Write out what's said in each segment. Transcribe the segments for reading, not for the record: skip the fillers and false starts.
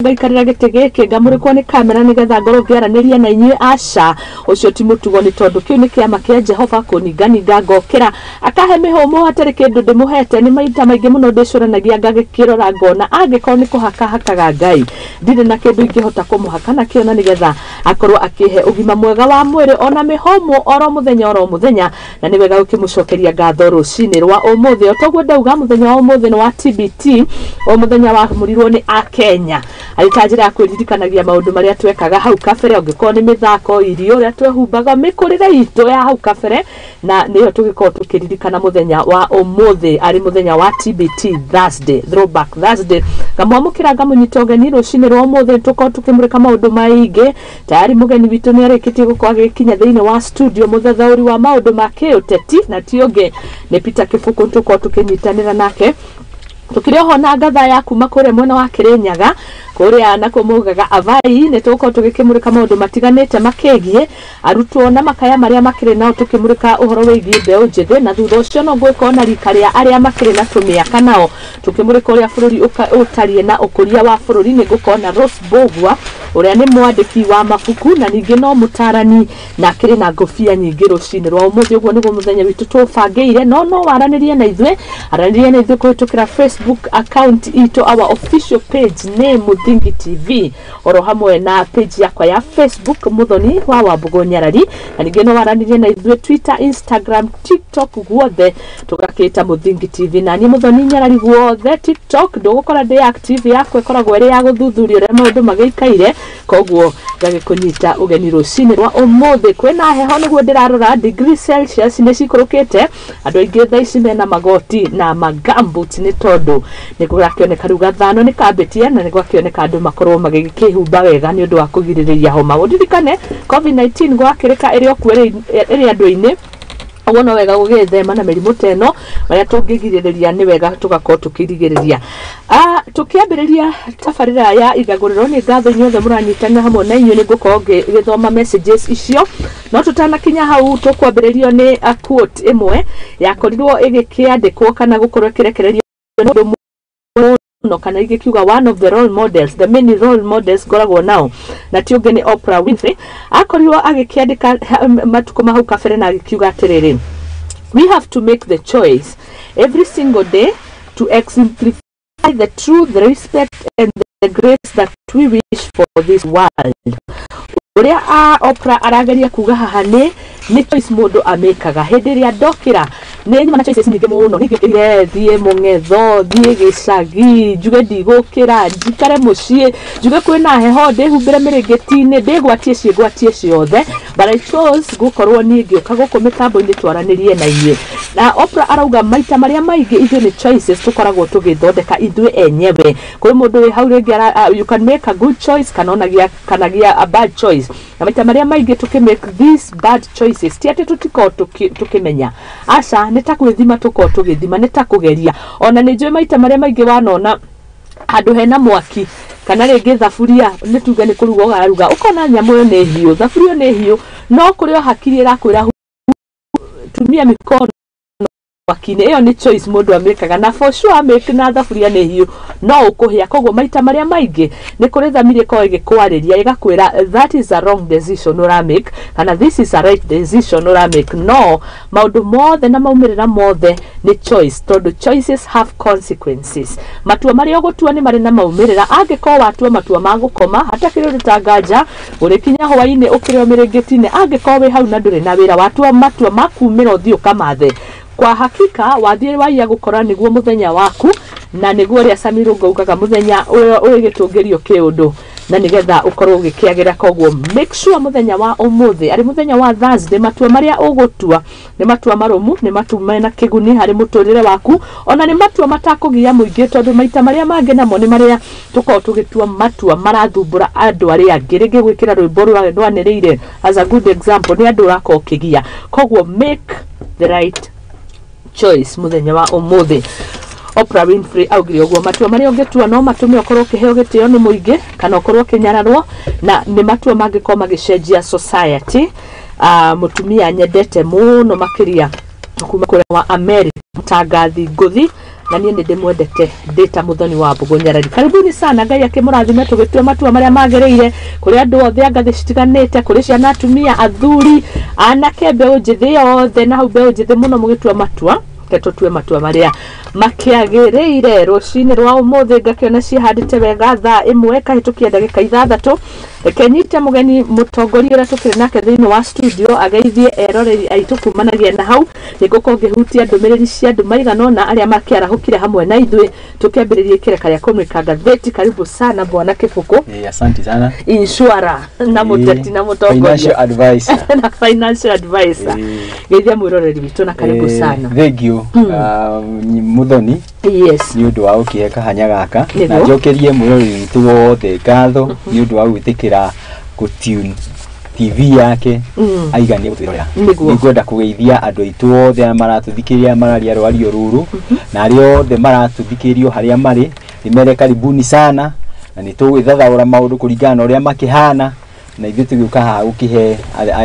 Ngaikarĩra gĩtĩ gĩkĩ ngamũrĩkwo nĩ kamera nĩgetha ngorwo ngĩaranĩria na inyuĩ. Aca, ũcio ti mũtugo, nĩ tondũ kĩu nĩ kĩama kĩa Jehova kũninganinga ngokĩra akahe mĩhũmũ hatarĩ kĩndũ ndĩmũhete. Nĩ maita maingĩ mũno ndĩcũranagia, ngagĩkĩrora ngona angĩkorwo nĩ kũhaka hakaga Ngai, ndirĩ na kĩndũ ingĩhota kũmũhaka nakĩo, na nĩgetha akorwo akĩhe ũgima mwega wa mwĩrĩ ona mĩhũmũ oro mũthenya oro mũthenya, na nĩ wega gũkĩmũcokeria ngatho rũcinĩ rwa ũmũthĩ. O toguo ndauga, mũthenya wa ũmũthĩ nĩ wa TBT, o mũthenya wamũrirwo nĩ Akenya arĩ ta njĩra ya kwĩririkanagia maũndũ marĩa twekaga hau kabere, ũngĩkorwo nĩ mĩthako, irio, ũrĩa twehumbaga, mĩkũrĩre itũ ya hau kabere, na nĩyo tũgĩkorwo tũkĩririkana mũthenya wa ũmũthĩ arĩ mũthenya wa TBT Thursday, Throwback Thursday. Ngamwamũkĩra, ngamũnyita ũgeni rũcinĩ rwa ũmũthĩ, tũkorwo tũkĩmũrĩka maũndũ maingĩ. Tayari mũgeni witũ nĩ arĩkĩtie gũkorwo agĩkinya thĩinĩ wa studio, mũthathaũri wa maũndũ ma kĩũteti, na ti ũngĩ nĩ Peter Kĩbũkũ. Tũkorwo tũkĩnyitanĩra nake tukĩrĩ oho na ngatha ya kuma kũrĩa mwena wa Kĩrĩnyaga, kũrĩa nakuo maugaga Avai. Nĩ tũgũkorwo tũgĩkĩmũrĩka maũndũ matiganĩte makĩgiĩ arutwo na makaya marĩa makĩrĩ nao, tũkĩmũrĩka ũhoro wĩgiĩ mbeũ njĩthĩ, na thutha ũcio no ngũgĩkorwo na rika rĩa arĩa makĩrĩ na tũmĩaka nao, tũkĩmũrĩka ũrĩa bũrũri ũtariĩ na ũkũria wa bũrũri. Nĩ ngũkorwo na Rose Mbũgua, ũrĩa nĩ mwandĩki wa mabuku na ningĩ no mũtarani na akĩrĩ na ngũbia nyingĩ rũcinĩ rwa ũmũthĩ. Ũguo nĩguo mũthenya witũ tũbangĩire, no waranĩrie na ithuĩ, aranĩrie na ithuĩ kũhĩtũkĩra Facebook account itũ. Our official page nĩ Mũthingi TV, oro hamwe na page yakwa ya Facebook, Muthoni wa Wambugu Nyarari, na ningĩ no waranĩrie na ithuĩ Twitter, Instagram, TikTok, guothe tũgakĩta Mũthingi TV. Na niĩ Muthoni Nyarari guothe TikTok ndũgũkora ndĩ active, yakwa ĩkoragwo ĩrĩ ya gũthuthuria ũrĩa maũndũ magĩikaire. Koguo ngagĩkũnyita ũgeni rũcinĩ rwa ũmũthĩ. Kwĩna heho, nĩguo ndĩrarora degree Celsius nĩ cikũrũkĩte. Andũ aingĩ thaa ici mena magoti na magumboots, nĩ tondũ nĩ kũrakĩoneka rĩu gathano nĩ kambĩtie, na nĩ gwakĩoneka andũ makorwo magĩkĩhumba wega nĩ ũndũ wa kũgirĩrĩria homa. Ũririkane COVID-19 gwakĩrĩka ĩrĩ o kuo, ĩrĩ andũ-inĩ. Ũguo no wega gũgĩthema na mĩrimũ ta ĩno. Marĩa tũngĩgirĩrĩria nĩ wega tũgakorwo tũkĩrigĩrĩria. Tũkĩambĩrĩria tabarĩra ya igagũrĩro, nĩ ngatho inyuothe mũranyitanĩra hamwe na inyuĩ. Nĩ ngũkorwo ngĩgĩthoma messages icio, no tũtanakinya hau tũkwambĩrĩrio nĩ a quote ĩmwe yakorirwo ĩgĩkĩandĩkwo kana gũkorwo ĩkĩrekererio nĩ ũndũ mũno, kana igĩkiuga one of the role models, the many role models ngoragwo nao, na ti ũngĩ nĩ Oprah Winfrey. Akorirwo agĩkĩandĩka matukũ ma hau kabere na agĩkiuga atĩrĩrĩ, "We have to make the choice every single day to exemplify the truth, the respect and the grace that we wish for this world." Ũrĩa a Oprah arageria kuga haha nĩ choice mũndũ amĩkaga. Hĩndĩ ĩrĩa ndokĩra nĩ nyuma na choices nyingĩ mũno. Ningĩkĩrire thiĩ mũng'etho, thiĩ gĩcagi, njuge ndigũkĩra, njikare mũciĩ, njuge kwĩna heho, ndĩhumbĩre mĩrĩngĩti-inĩ, ndĩgwatie ciĩgwatie ciothe, but I chose gũkorwo niĩ ngĩũka gũkũ mĩtambo-inĩ twaranĩrie na inyuĩ. Na Oprah arauga maita marĩa maingĩ ithuĩ nĩ choices tũkoragwo tũgĩthondeka ithuĩ enyewe. Kũrĩ mũndũ wĩ hau rĩngĩ you can make a good choice kana onagia kana gĩa a bad choice, na maita marĩa maingĩ tũkĩ make these bad choices ti atĩ tũtikorwo tũkĩmenya. Aca, nĩ ta gwĩthima tũkorwo tũgĩthima, nĩ ta kũgeria. Ona nĩ njũĩ maita marĩa maingĩ wanona handũ hena mwaki kana rĩngĩ thaburia, nĩ tuge nĩ kũruga ũraruga, ũkona nyamũ ĩyo nĩ hiũ, thaburia ĩyo nĩ hiũ, no kũrĩ o hakiri ĩrakwĩra tumia mikono mwaki-inĩ. Ĩyo nĩ choice mũndũ amĩkaga, na for sure amĩke na thaburia nĩ hiũ no ũkũhĩa. Koguo maita marĩa maingĩ nĩ kũrĩ thamiri ĩkoragwo ĩgĩkwarĩria ĩgakwĩra that is a wrong decision ũramake kana this is a right decision ũramake. No maũndũ mothe na maumĩrĩra mothe nĩ choice, tondũ choices have consequences. Matua marĩa ũgũtua nĩ marĩ na maumĩrĩra. Angĩkorwo watua matua ma gũkoma hatakĩrĩ ũndũ ta nganja, ũrĩkinya hwainĩ ũkĩrĩ o mĩrĩngĩti-inĩ. Angĩkorwo wĩ hau na ndũrĩ na wĩra, watua matua ma kumĩra ũthiĩ ũkamathe, kwa hakika wathiĩ waiya gũkora nĩguo mũthenya waku, na nĩguo ũrĩa Samiru ngaugaga mũthenya ũrĩa ũrĩ gĩtũngĩrio kĩũndũ na nĩgetha ũkorwo ũgĩkĩagĩra. Koguo make sure mũthenya wa ũmũthĩ arĩ mũthenya wa Thursday, matua marĩa ũgũtua nĩ matua marũmu, nĩ matua mena kĩguni harĩ mũtũrĩre waku, ona nĩ matua matakũgia mũingĩ, tondũ maita marĩa mangĩ namo nĩ marĩa tũkoragwo tũgĩtua matua marathumbũra andũ arĩa angĩ. Rĩngĩ gwĩkĩra rwĩmbo rwanĩrĩire as a good example, nĩ andũ ũrakorwo ũkĩgia. Koguo make the right choice mũthenya wa ũmũthĩ. Oprah Winfrey augire ũguo, matua marĩa ũngĩtua no matũme ũkorwo ũkĩheo gĩtĩo nĩ mũingĩ kana ũkorwo ũkĩnyararwo, na nĩ matua mangĩkorwo magĩcenjia society. Mũtumia nyendete mũno makĩria kuma kũrĩa wa America, mũtangathi ngũthi. Na niĩ nĩ ndĩmwendete ndĩ ta Muthoni wa Mbũgũ Nyarari. Karibuni sana, Ngai akĩmũrathime tũgĩtua matua marĩa magĩrĩire kũrĩ andũ othe a ngathĩ citiganĩte, kũrĩ ciana, atumia, athuri, anake, mbeũ njĩthĩ yothe, na hau mbeũ njĩthĩ mũno mũgĩtua matua, reke tũtue matua marĩa makĩagĩrĩire. Rũcinĩ rwa ũmũthĩ ngakĩona ciĩhandĩte wega thaa 1 kahĩtũkia ndagĩka 6. Reke nyite mũgeni mũtongoria ũrĩa tũkĩrĩ nake thĩinĩ wa studio ageithie eroreri aitũ. Kumanagia na hau nĩngũkorwo ngĩhutia ndũmĩrĩri cia andũ maigana ũna arĩa makĩarahũkire hamwe na ithuĩ tũkĩambĩrĩria ikĩreka rĩa kũmũrĩka ngathĩti. Karibu sana bwana Kĩbũkũ. Asante sana. Insurer na mũteti na mũtongoria. Financial advisor. Na financial advisor. Geithia mwĩroreri witũ na karibu sana. Thank you. Muthoni nĩ ũndũ wa gũkĩhe kahanya gaka na njokerie mwĩroreri witũ wothe ngatho nĩ ũndũ wa gwĩtĩkĩra gũtune TV yake aiganie gũtwĩrorera. Nĩngwenda kũgeithia andũ aitũ othe arĩa maratũthikĩrĩria mararia rwario rũrũ na arĩa othe maratũthikĩrĩrio harĩa marĩ, ndĩmere karibuni sana na nĩ tũgwĩthathaũra maũndũ kũringana na ũrĩa makĩhana, na ithuĩ tũgĩũka haha gũkĩhe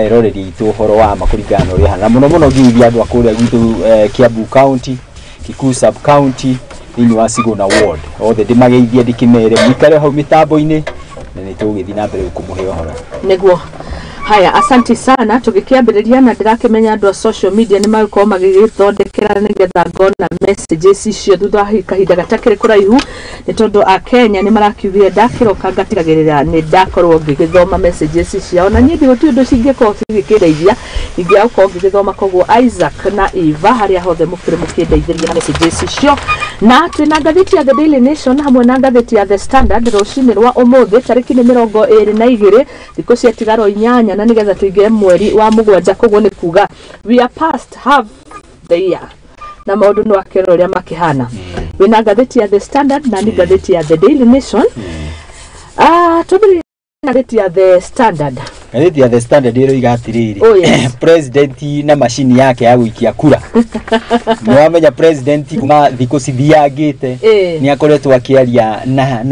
eroreri aitũ ũhoro wa ma kũringana na ũrĩa hana, na mũno mũno ngĩgeithia andũ a kũrĩa gwitũ Kiambu County, Kikuyu sub county, thĩinĩ wa Sigona ward, othe ndĩmageithie ndĩkĩmere mũikare hau mĩtambo-inĩ na nĩ tũgũgĩthiĩ na mbere kũmũhe ũhoro. Nĩguo. Haya, asanti sana. Tũgĩkĩambĩrĩria na ndĩrakĩmenya andũ a social media nĩ magũkorwo magĩgĩthondekera nĩgetha ngona messages icio thutha wa kahinda gatakĩrĩ kũraihu, nĩ tondũ akenya nĩ marakiugire ndakĩroka ngatigagĩrĩra nĩ ndakorwo ngĩgĩthoma messages ciao, na niĩ gũtirĩ ũndũ cingĩkorwo cigĩkĩndeithia ingĩaga gũkorwo ngĩgĩthoma. Koguo Isaac na Eva, harĩa hothe mũkĩrĩ, mũkĩndeithĩria na messages icio. Na twĩna ngathĩti ya The Daily Nation hamwe na ngathĩti ya The Standard rũcinĩ rwa ũmũthĩ, tarĩki nĩ 22, thikũ ciatigaro 8 na nĩgetha tũingĩre mweri wa 7. Koguo nĩ kuga we are past half the year na maũndũ nĩ wakĩona ũrĩa makĩhana. Wĩna ngathĩti ya The Standard na nĩ ngathĩti ya The Daily Nation. Twambĩrĩrie na ngathĩti ya The Standard. Ngathĩti ya The Standard ĩroiga atĩrĩrĩ, Oh, yes. president na macini yake ya gũikia kura. Nĩ wamenya president kuma thikũ cithiangĩte nĩ akoretwo akĩaria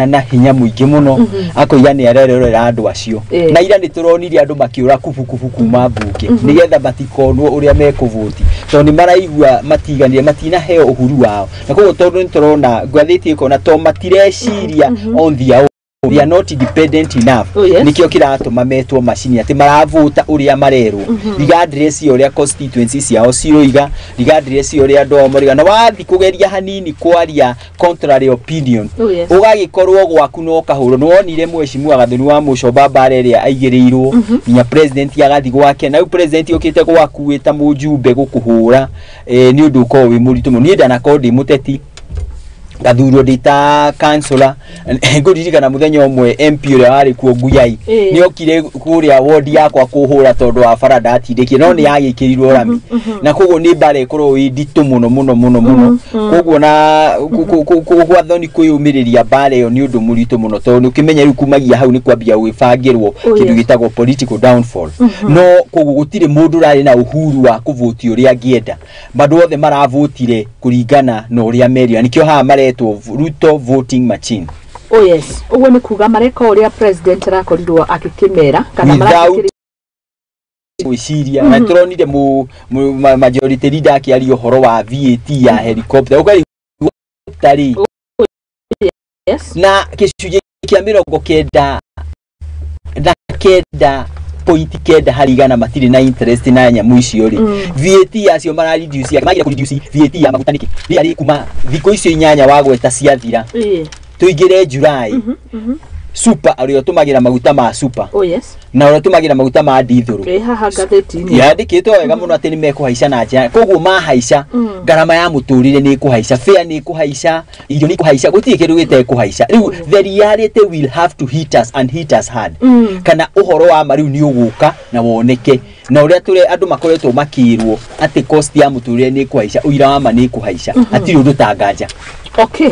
na hinya mũingĩ mũno, akoiga nĩ arerorera andũ acio. Na ira nĩ tũronire andũ makĩũra kubukubu kuma mbunge nĩgetha matikonwo ũrĩa mekũvoti, tondũ nĩ maraigua matiganire, matinaheo ũhuru wao, na koguo tondũ nĩ tũrona ngathĩti ĩkona to matireciria on their own, they are not independent enough. Oh, yes. Nikio kiratũma metwo macini atĩ maravota ũrĩa marerwo, regardless ya ũrĩa constituency ciao ciroiga, regardless ya ũrĩa andũ ao maroiga. Na wathi kũgeria hanini kwaria contrary opinion, Oh, yes. ũgagĩkorwo gwaku no kahũrwo. Nĩ wonire mheshimiwa Gathoni wa Mũcomba mbara ĩrĩa aigĩrĩirwo nginya president agathi gwake, na rĩu president okĩte gwaku wĩ ta mũjumbe gũkũhũra, nĩ ũndũ ũkoragwo wĩ mũritũ mũno. Niĩ ndanakorwo ndĩ mũteti, ngathurwo ndĩ ta councillor, ngũririkana mũthenya ũmwe MP ũrĩa warĩ kuo Nguyai nĩ okire kũrĩa ward yakwa kũhũra tondũ wa bara ndatindĩkire, no nĩ yagĩkĩrirwo rami, na koguo nĩ mbara ĩkoragwo ĩ nditũ mũno mũno mũno mũno. Koguo na gwathoni kwĩyũmĩrĩria mbara ĩyo nĩ ũndũ mũritũ mũno, tondũ nĩ ũkĩmenya rĩu kumagia hau nĩ kwambia gwĩbangĩrwo kĩndũ gĩtagwo political downfall. No koguo gũtirĩ mũndũ ũrarĩ na uhuru wa kũvoti ũrĩa angĩenda, andũ othe maravotire kũringana na ũrĩa merira. Nĩkĩo haha maretwo Ruto voting machine. Oh yes, ũguo nĩ kuga mareka ũrĩa president arakorirwo agĩkĩmera kana without gwĩciria. Na tũronire majority leader akĩaria ũhoro wa VAT ya helicopter, ũkarigwo rĩ na gĩcunjĩ kĩa 99.9 harĩ igana matirĩ na interest na nyamũ icio rĩ, VAT yacio mara reduce, magira kũ reduce VAT ya maguta nĩkĩ? Rĩarĩ kuma thikũ icio 8 wagweta ciathira, tũingĩre July, super ũrĩa ũtũmagĩra maguta ma super Oh yes. na ũrĩa ũtũmagĩra maguta ma ndithũrũ. Ĩ haha ngathĩti-inĩ. Yandĩkĩtwo wega mũno atĩ nĩ mekũhaica na njĩra, koguo mahaica ngarama ya mũtũrĩre nĩ ĩkũhaica, fare nĩ ĩkũhaica, irio nĩ ikũhaica, gũtirĩ kĩndũ gĩtekũhaica. Rĩu the reality will have to hit us and hit us hard, kana ũhoro wa ma rĩu nĩ ũgũka na woneke na ũrĩa tũrĩ andũ makoretwo makĩrwo atĩ cost ya mũtũrĩre nĩ ĩkũhaica, ũira wa ma nĩ ĩkũhaica, hatirĩ ũndũ tanganja. Okay,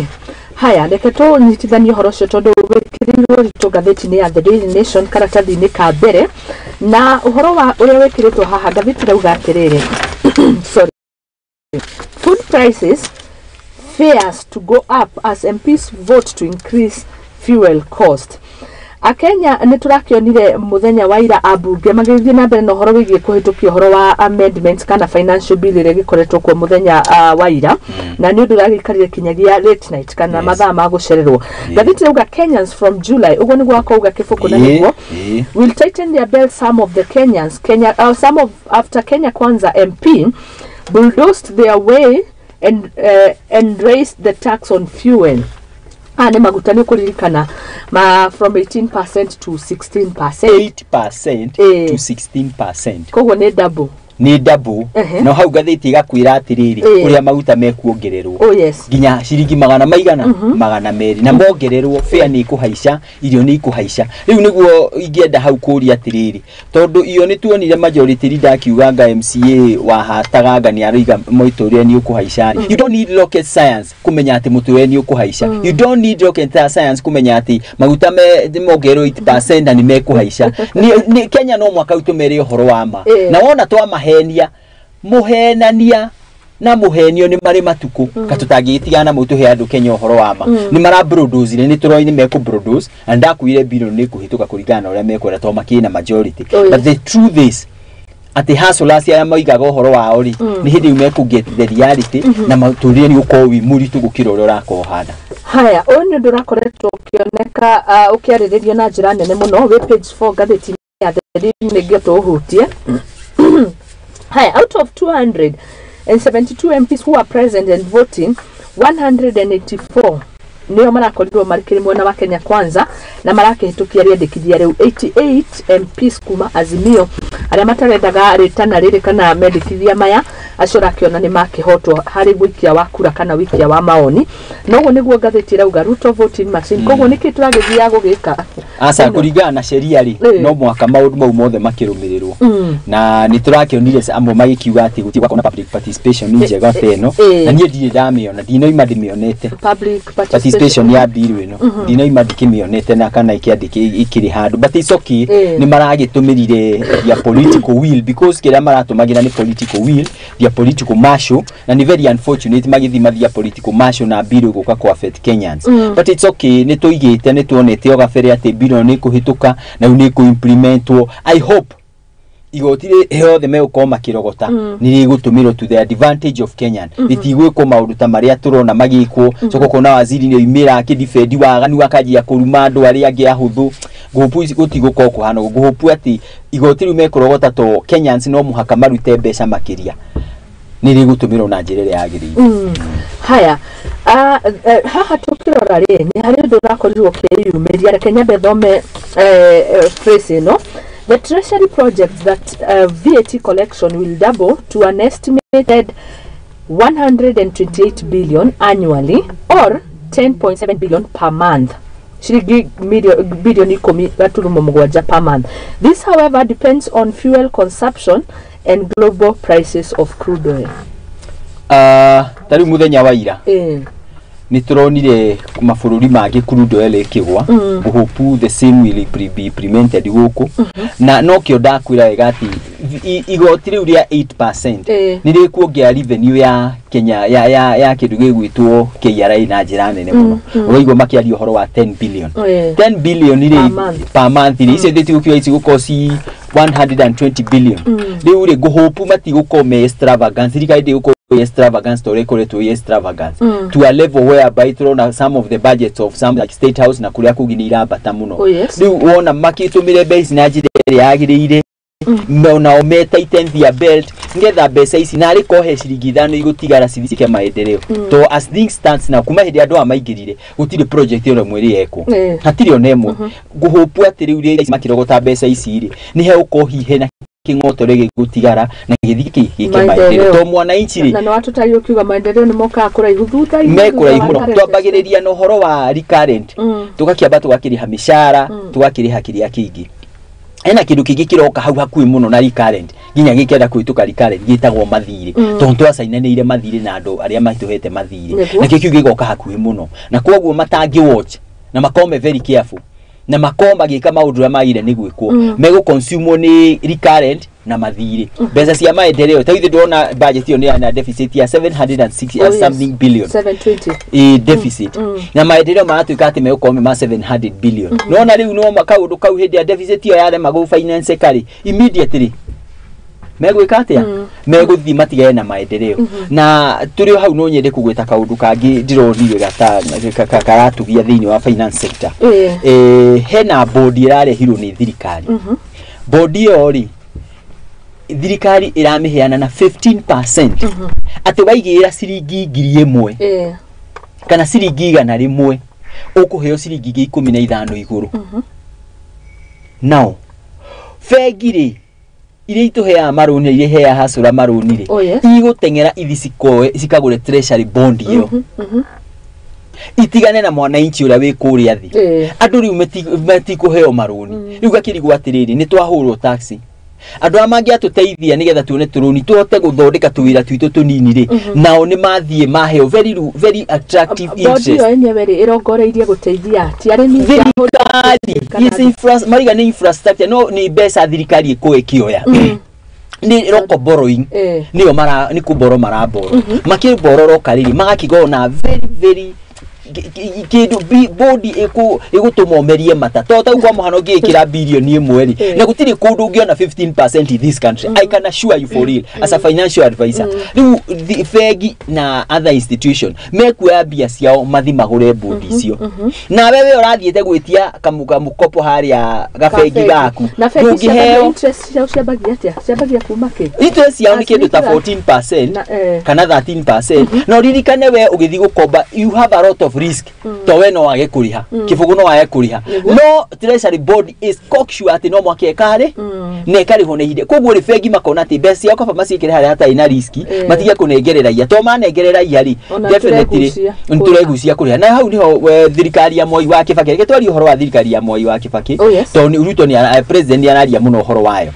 haya, reke tũnyitithanie ũhoro ũcio tondũ wĩkĩrĩirwo ũritũ ngathĩti-inĩ ya The Daily Nation karatathi-inĩ ka mbere, na ũhoro wa ũrĩa wĩkĩrĩtwo haha ngathĩti rauga atĩrĩrĩ, sorry, food prices fares to go up as MPs vote to increase fuel cost. Akenya nĩ tũrakĩonire mũthenya wa ira ambunge magĩthiĩ na mbere na ũhoro wĩgiĩ kũhĩtũkia ũhoro wa amendments kana financial bill ĩrĩa ĩgĩkoretwo kuo mũthenya wa ira, na nĩ ũndũ ũragĩikarire kinyagia late night kana mathaa ma gũcererwo. Ngathĩti ĩrauga Kenyans from July, ũguo nĩguo akauga kĩbũkũ na nĩguo will tighten their belt. Some of the Kenyans, Kenya, some of after Kenya Kwanza MP bulldozed their way and raised the tax on fuel. Ah, nĩ maguta, nĩ ũkũririkana ma from 18% to 16%. 8% to 16%. Koguo nĩ double. Nĩ double. No hau ngathĩti ĩgakwĩra atĩrĩrĩ, ũrĩa maguta mekuongererwo nginya ciringi magana maigana 200, na mongererwo fare nĩ ikũhaica, irio nĩ ikũhaica. Rĩu nĩguo ingĩenda hau kũria atĩrĩrĩ, tondũ iyo nĩ tuonire majority leader akiuga nga MCA wahataga nga nĩ aroiga mũtũrĩre nĩ ũkũhaica. You don't need rocket science kũmenya atĩ mũtũrĩre nĩ ũkũhaica. You don't need rocket science kũmenya atĩ maguta me mongererwo 8% na nĩ mekũhaica. Kenya no mwaka tũmere ũhoro wa ma. Na wona twamahenia, mũhenania na mũhenio nĩ marĩ matukũ ka tũtangĩgĩtigana na mũtũhe andũ Kenya ũhoro wa ma. Nĩ mara bulldoze, nĩ tũroi nĩ mekũ bulldoze, na ndakuire bill nĩ kũhĩtũka kũringana na ũrĩa mekwenda tondũ makĩrĩ na majority. But the truth is atĩ hustlers arĩa moigaga ũhoro wao rĩ, nĩ hĩndĩ ĩyo mekũ get the reality na mũtũrĩre nĩ ũkorwo wĩ mũritũ gũkĩra ũrĩa ũrakorwo ũhana. Haya, ũyũ nĩ ũndũ ũrakoretwo ũkĩoneka ũkĩarĩrĩrio na njĩra nene mũno wĩ page 4 ngathĩti ya The Daily, nĩngĩo tũũhutie. Haya, out of 272 MPs who are present and voting, 184 nĩo marakorirwo marĩkĩrĩ mwena wa Kenya Kwanza na marakĩhĩtũkia rĩendekithia rĩu. 88 MPs kuma Azimio arĩa matarendaga rĩtana rĩrĩ kana mendekithia maya, acio ũrakĩona nĩ makĩhotwo harĩ wĩikia wa kura kana wĩikia wa maoni. Noguo nĩguo ngathĩti ĩrauga Ruto voting machine. Koguo nĩkĩ tũragĩthiaga gũgĩka? Aca, kũringana na sheria rĩ, no mwaka maũndũ mau mothe makĩrũmĩrĩrwo, na nĩ tũrakĩonire amwe magĩkiuga atĩ gũtirĩ gwakorwo na public participation njega ta ĩno. Na niĩ ndirĩ ndamĩona, ndinoima ndĩmĩonete. Public participation ya bill ĩno ndinoima ndikĩmĩonete na kana ikĩandĩkĩ ikĩrĩ handũ, but it's okay. Nĩ maragĩtũmĩrire their political will, because kĩrĩa maratũmagĩra nĩ political will, their political muscle, na nĩ very unfortunate magĩthima their political muscle na bill ĩgũka kũ affect Kenyans. But it's okay, nĩ tũigĩte, nĩ tuonete o gabere atĩ bill ĩno nĩ ĩkũhĩtũka na rĩu nĩ ĩkũ-implementwo. I hope igoti rĩothe megũkorwo makĩrogota nĩ rĩgũtũmĩrwo to the advantage of Kenyan, rĩtigwĩkwo maũndũ ta marĩa tũrona magĩkwo. Coka ũkona waziri nĩ oimĩra akĩdefend waganu, akanjia kũruma andũ arĩa angĩ ahũthũ. Ngũhopu gũtigũkorwo kũhana ũguo. Ngũhopu atĩ igoti rĩu mekũrogota to Kenyans no mũhaka marute mbeca makĩria, nĩ rĩgũtũmĩrwo na njĩra ĩrĩa yagĩrĩire. Haya, haha tũkĩrora rĩ, nĩ harĩ ũndũ ũrakorirwo ũkĩyumĩria. Reke nyambe thome phrase ĩno: The Treasury projects that VAT collection will double to an estimated 128 billion annually or 10.7 billion per month, ciringi bilioni 10.7 per month. This, however, depends on fuel consumption and global prices of crude oil. Ta rĩu mũthenya wa ira nĩ tũronire mabũrũri mangĩ crude oil ĩkĩgwa. Ngũhopu the same will be implemented gũkũ, na nokĩo ndakwĩra wega atĩ igoti rĩu rĩa 8% nĩ rĩkuongerera revenue ya Kenya ya kĩndũ gĩgwĩtwo KRA na njĩra nene mũno. Ũraigua makĩaria ũhoro wa 10 billion. 10 billion rĩ, Per month. Per month rĩ, icio tigũkiuga ici gũkorwo ci 120 billion. Rĩu rĩ, ngũhopu matigũkorwo me extravagance, thirikari ndĩgũkorwo ĩ extravagance ta ũrĩa ĩkoretwo ĩ extravagance to a level whereby tũrona some of the budgets of some like State House na kũrĩa kũngĩ nĩ irambata mũno. Rĩu wona makĩtũmĩre mbeca ici na njĩra ĩrĩa yagĩrĩire, nao me tighten their belt nĩgetha mbeca ici narĩ kohe ciringi 5 igũtigara cithike maendeleo. To as things stands now, kuma hĩndĩ andũ aya maingĩrire, gũtirĩ project ĩno ĩmwe ĩrĩ yekwo. Hatirĩ ona ĩmwe. Ngũhũpu atĩ rĩu rĩrĩa makĩrogota mbeca ici rĩ, nĩ hegũkorwo hihi hena kĩng'otore gĩgũtigara na gĩthiĩ gĩke maendeleo to mwananchi rĩ. Na nĩ watũtarire ũkiuga maendeleo nĩ mokaga kũraihu thutha-inĩ. Me kũraihu Thutha wa mũno. current. Twambagĩrĩria na ũhoro wa recurrent, tũgakĩamba tũgakĩrĩha mĩcara, tũgakĩrĩha kĩrĩa kĩngĩ. Hena kĩndũ kĩngĩ kĩroka hau hakuhĩ mũno na recurrent, nginya gĩkĩenda kũhĩtũka recurrent, gĩtagwo mathirĩ, tondũ twacainanĩire mathirĩ na andũ arĩa matũhete mathirĩ. Nakĩo kĩu gĩgoka hakuhĩ mũno, na koguo matangĩ watch na makorwo me very careful. Na makorwo magĩka maũndũ ũrĩa magĩrĩire nĩ gwĩkwo, megũ consume nĩ recurrent na mathirĩ mbeca cia maendeleo. Ta ithuĩ ndĩrona budget ĩyo nĩ na deficit ya 706 Oh, yes. something billion. 720. Ĩ deficit na maendeleo maratuĩka atĩ megũkorwo me ma 700 billion. Nona rĩu no kaũndũ kau, hĩndĩ ya deficit ĩyo yarema gũ finance karĩ, immediately megwĩka atĩa? Megũthiĩ matigane na maendeleo. Na tũrĩ o hau, no nyende kũgweta kaũndũ kangĩ ndĩronire karatugia thĩinĩ wa finance sector. Hena bodi ĩrarehirwo nĩ thirikari. Bodi ĩyo rĩ, thirikari ĩramĩheana na 15%, atĩ waigĩrĩra ciringi 1,000 kana ciringi 100, ũkũheo ciringi ingĩ 15 igũrũ. Nao bengi rĩ, iria itũheaga marũni, iria iheaga hacũra marũni rĩ, igũteng'era ithi cikoe cikagũre treasury bond ĩyo, itigane na mwananchi ũrĩa wĩ kũrĩa thĩ. Andũ rĩu matikũheo marũni. Rĩu gakĩrigwo atĩrĩrĩ, nĩ twahũrwo taxi, andũ arĩa mangĩatũteithia nĩgetha tuone tũrũni tũhote gũthondeka tũwĩra twitũ tũnini rĩ, nao nĩ mathiĩ maheo very, very attractive Bodi interest. ĩyo yenyewe rĩ, ĩrongoreirie gũteithia ti arĩmi? Thirikari Kana yes, mariga nĩ infrastructure, no nĩ mbeca thirikari ĩkũ ĩkĩoya, nĩ local borrowing. Nĩyo mara nĩ kũboro maraboro, makĩbororoka rĩrĩ magakĩgoo na very very kĩndũ bodi ĩgũtũma ũmerie mata to tau. Kwa mũhano, ũngĩĩkĩra 1 billion rĩ, na gũtirĩ kũndũ ũngĩona 15% in this country, I can assure you for real as a financial advisor. Rĩu bengi na other institution mekuoya mbia ciao mathi magũre bodi icio, nawe we ũrathiĩte gwĩtia kamũkopo harĩa gabengi gaku, Na bengi ciambagia ndũngĩheo. Interest ciao ciambagia atĩa? Ciambagia kuma kĩ? Interest ciao nĩ kĩndũ ta As 14% Na, kana 13%. Na ũririkane, we ũgĩthiĩ gũkomba, you have a lot of risk, to we no wage kũrĩha, kĩbũgũ no wage kũrĩha. No treasury board is cocksure atĩ no mwaka ĩkarĩ na ĩkarĩhwo na ihinda. Koguo rĩ, bengi makona atĩ mbeca ciao kaba maciĩkĩre harĩa hatarĩ na risk, matige kũnengereraia, to manengereraia rĩ, Ona definitely tũregucia. Nĩtũregucia kũrĩha. Na hau nĩho thirikari ya Mwai wa Kĩbakĩ, reke twarie ũhoro wa thirikari ya Mwai wa Kĩbakĩ, tondũ nĩ Ruto nĩ president nĩ araria mũno ũhoro wayo,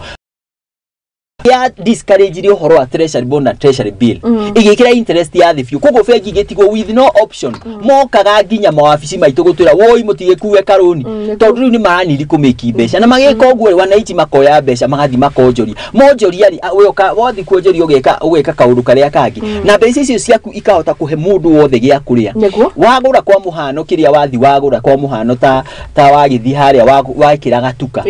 ya discourage ũhoro wa treasury bond na treasury bill, ĩgĩkĩra interest ya thĩ biũ. Koguo bengi igĩtigwo with no option, mokaga nginya mawabici maitũ gũtwĩra, "Woi, mũtigĩkue karũni," tondũ rĩu nĩ maraniri kũmĩki mbeca. Na magĩka ũguo rĩ, wananchi makoya mbeca magathiĩ makonjoria. Monjoria rĩ, we wathiĩ kuonjoria, ũgeka kaũndũ karĩa kangĩ, na mbeca icio ciaku ikahota kũhe mũndũ wothe gĩa kũrĩa. Wagũra kwa mũhano, kĩrĩa wathi wagũra, kwa mũhano ta wagĩthiĩ harĩa wekĩra gatuka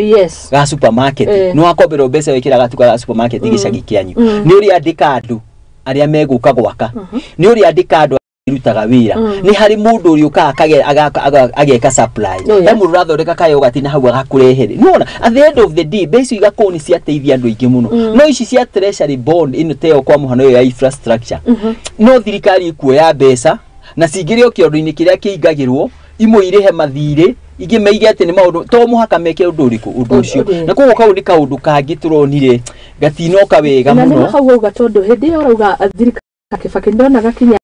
ga supermarket, nĩ wakomberwo mbeca wekĩra gatuka ga supermarket gĩcagi kĩanyu, nĩ ũrĩandĩka andũ arĩa megũka gwaka, nĩ ũrĩandĩka andũ arutaga wĩra, nĩ harĩ mũndũ ũrĩa ũkaga ageka supply, he mũndũ ũrathondeka kayogati na hau agakũrehere. Nĩwona, at the end of the day, mbeca icio igakorwo nĩ ciateithia andũ aingĩ mũno. No ici cia treasury bond ĩno teo, kwa mũhano ĩyo ya infrastructure, no thirikari ĩkuoya mbeca na cingĩre o kĩondo-inĩ kĩrĩa kĩingagĩrwo, imwe irĩhe mathirĩ, ingĩ meige atĩ nĩ maũndũ to mũhaka meke ũndũ ũrĩkũ, ũndũ ũcio. Ũndũ. Na koguo kau nĩ kaũndũ kangĩ tũronire gatinoka wega Na nĩ mũno. hau auga, tondũ hĩndĩ ĩyo ũrauga thirikari Kĩbakĩ, ndonaga kinya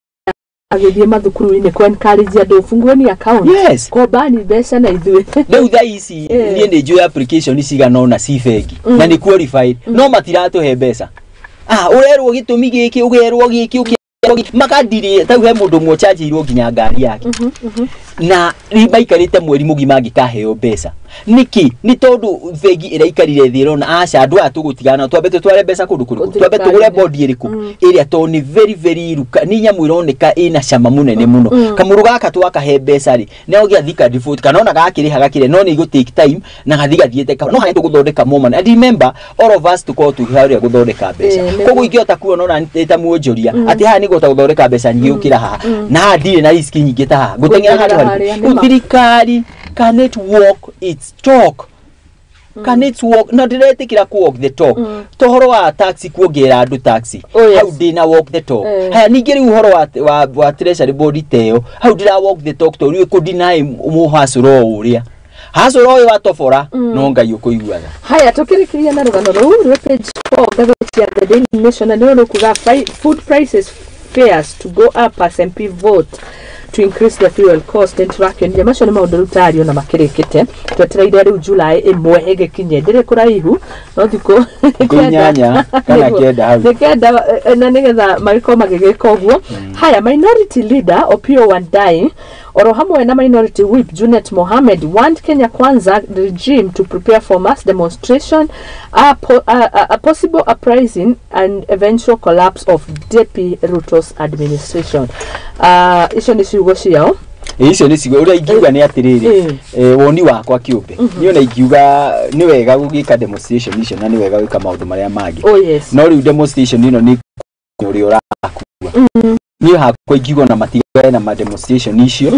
agĩthiĩ mathukuru-inĩ kũ encourage andũ, fungueni account, kombani mbeca na ithuĩ. Rĩu thaa ici, niĩ nĩ njũĩ application cigana ũna ci bengi na nĩ qualified, no matiratũhe mbeca. Ah, ũrerwo gĩtũmi gĩkĩ, ũgerwo gĩkĩ, ũkerwo gĩkĩ, makandirĩ. Tau he mũndũ ũmwe ũchanjĩirwo nginya ngari yake, na maikarĩte mweri mũgima angĩkaheo mbeca. Nĩkĩ? Nĩ tondũ bengi ĩraikarire thĩ ĩrona, aca, andũ aya tũgũtigana nao, twambe tũtware mbeca kũndũ kũrĩkũ, twambe tũgũre Thirikari-inĩ. bondi ĩrĩkũ ĩrĩa, tondũ nĩ very very ruka, nĩ nyamũ ĩroneka ĩna cama mũnene mũno. Kamũrũ gaka twakahe mbeca rĩ, no gĩathi ka default, kana ona gakĩrĩha gakĩrĩa, no nĩ igũ take time na gathi gathiĩte no harĩa tũgũthondeka more money. And remember, all of us tũkorwo twĩ harĩa gũthondeka mbeca. Koguo ingĩhota kuona ona ndĩ ta muonjoria atĩ haha nĩngũhota gũthondeka mbeca nyingĩ gũkĩra haha, na haha ndirĩ na risk nyingĩ ta haha, ngũteng'era handũ Gũteng'era harĩkũ? harĩa, nĩ Rĩu ma. Thirikari, can it walk its talk? Can it walk? Na ndĩretĩkĩra ku walk the talk to ũhoro wa taxi, kuongerera andũ taxi, hau ndĩna walk the talk. Haya, ningĩ rĩu ũhoro wa treasury board teo, hau ndĩra walk the talk, tondũ rĩu ĩkũ-deny mũhacũra o ũrĩa hacũra ũyũ watobora, no Ngai ũkũiguaga. Haya, tukirikiria na rugano rũu rwĩ page 4 ngathĩti ya The Daily Nation, na nĩrwo rũkuga, "Food prices fares to go up as MP vote To increase the fuel cost. Nĩ tũrakĩonire macio nĩ maũndũ rĩu tario na makĩrĩkĩte, twetereire rĩu July 1 ĩgĩkinye, ndĩrĩ kũraihu, no thikũ 8 kana 9 hau. Nĩ 9, na nĩgetha magĩkorwo magĩgĩka ũguo. Haya, Minority Leader Opiyo Wandayi oro hamwe na Minority Whip Junet Mohammed want Kenya Kwanza regime to prepare for mass demonstration, a possible uprising and eventual collapse of DP Ruto's administration. Icio nĩ ciugo ciao. Icio nĩ ciugo. Ũrĩa ingiuga nĩ atĩrĩrĩ, woni wakwa kĩũmbe, niĩ ona ingiuga nĩ wega gũgĩka demonstration icio na nĩ wega gwĩka maũndũ marĩa mangĩ. Oh yes. No rĩu demonstration ĩno nĩ ũrĩa ũrakua. Niĩ hakwa ingiuga ona matigane na ma demonstration icio,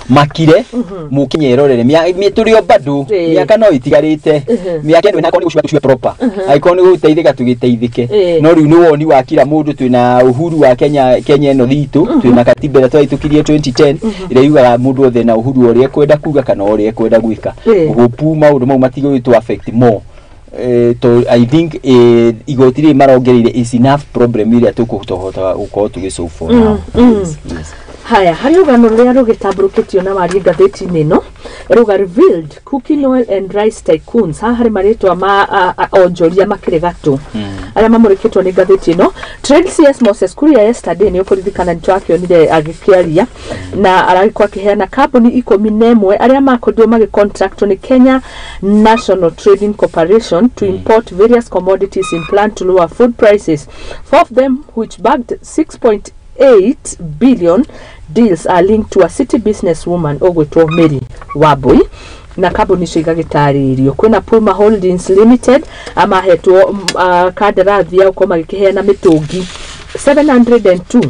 makire mũkenya erorere. Tũrĩ o bado mĩaka no ĩtigarĩte, mĩaka ĩno ĩnakorwo nĩ gũcua tũcue proper, angĩkorwo nĩ gũteithĩka tũgĩteithĩke. No rĩu nĩ woni wa kila mũndũ. Twĩna uhuru wa Kenya, Kenya ĩno thitũ, twĩna katiba ĩrĩa twahĩtũkirie 2010 ĩrĩa yugaga mũndũ othe na uhuru ũrĩa ekwenda kuga kana ũrĩa ekwenda gwĩka. Hope maũndũ mau matigũgĩtũ affect more. To I think igoti rĩrĩ marongereire is enough problem ĩrĩa tũkũhota gũkorwo tũgĩ solve for now. Yes. Haya, harĩ rũgano rũrĩa rũgĩtambũrũkĩtio na warie ngathĩti-inĩ ĩno, ruga "Revealed: Cooking Oil and Rice Tycoons". Haha harĩ marĩtwa ma onjoria makĩrĩ gatũ arĩa mamũrĩkĩtwo nĩ ngathĩti ĩno. Trade CS Moses Kuria yesterday, nĩ ũkũririkana nĩ twakĩonire agĩkĩaria na aragĩkorwo akĩheana kambuni 11 arĩa makorirwo magĩcontractwo nĩ Kenya National Trading Corporation to import various commodities in plan to lower food prices. Four of them, which bagged 6.8 billion deals, are linked to a city businesswoman ũgwĩtwo Mary Wambui, na kambuni icio igagĩtarĩrio kwĩna Puma Holdings Limited, amahetwo kandarathi ya gũkorwo magĩkĩheana mĩtũngi 702.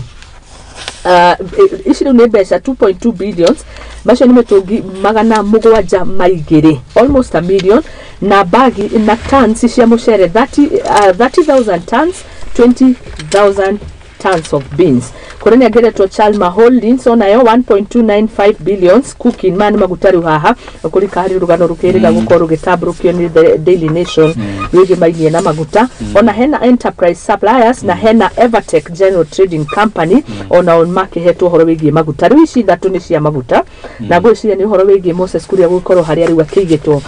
Ici rĩu nĩ mbeca 2.2 billions, macio nĩ mĩtũngi 702, almost a million, na bagi na tons cia mũcere 30,000 tons, 20,000 tons of beans. Kũrĩ nĩ angeretwo Chalma Holdings, onayo 1.295 billions cooking maya nĩ maguta. Rĩu haha kũrika harĩ rũgano rũkĩrĩga gũkorwo rũgĩtambũrũkio nĩ The Daily Nation rwĩgĩmainie na maguta. Ona hena Enterprise Suppliers na hena Evertech General Trading Company, ona o makĩhetwo ũhoro wĩgiĩ maguta. Rĩu ici ithatũ nĩ cia maguta, na ngwĩciria nĩ ũhoro wĩgiĩ Moses Kuria gũkorwo harĩa rĩu akĩigĩtwo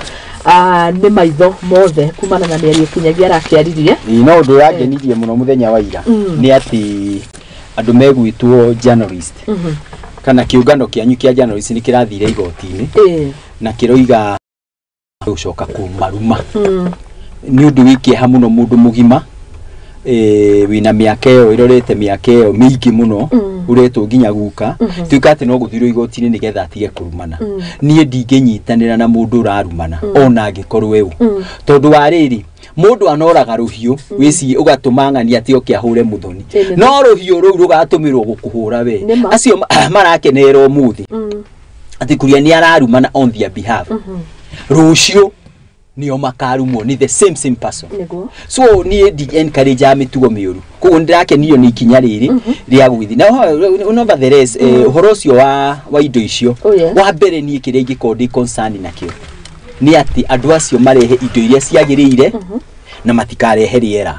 nĩ maitho mothe kumana na mĩario kinyagia arakĩaririe. Ĩĩ, no ũndũ ũrangenirie mũno mũthenya wa ira nĩ atĩ andũ megwĩtwo journalist kana kĩũngano kĩanyu kĩa journalist nĩ kĩrathire igoti-inĩ na kĩroiga gũcoka kũmaruma. Nĩ ũndũ wĩ kĩeha mũno, mũndũ mũgima wĩna mĩaka ĩyo ĩrorete mĩaka ĩyo mĩingĩ mũno, ũretwo nginya guka, tuĩka atĩ no gũthirwo igoti-inĩ nĩgetha atige kũrumana. Niĩ ndingĩnyitanĩra na mũndũ ũrarumana ona angĩkorwo ũ, tondũ wa rĩrĩ, mũndũ anoraga rũhiũ wĩci ũgatũma ng'ani atĩ oke ahũre mũthoni, no rũhiũ rũu rũgatũmĩrwo gũkũhũra we. Nĩ ma. Acio marakenerera ũmũthĩ atĩ Kuria nĩ ararumana on their behalf, rũciũ nĩo makarumwo nĩ the same same person. So niĩ ndi encourage a mĩtugo mĩũru, koguo nĩ ndĩrakenio nĩ ikinya rĩrĩ rĩa gwĩthi na nevertheless, ũhoro ũcio wa indo icio. Wa mbere, niĩ kĩrĩa ingĩkorwo ndĩ concern nakĩo nĩ atĩ andũ acio marehe indo iria ciagĩrĩire na matikarehe rĩera.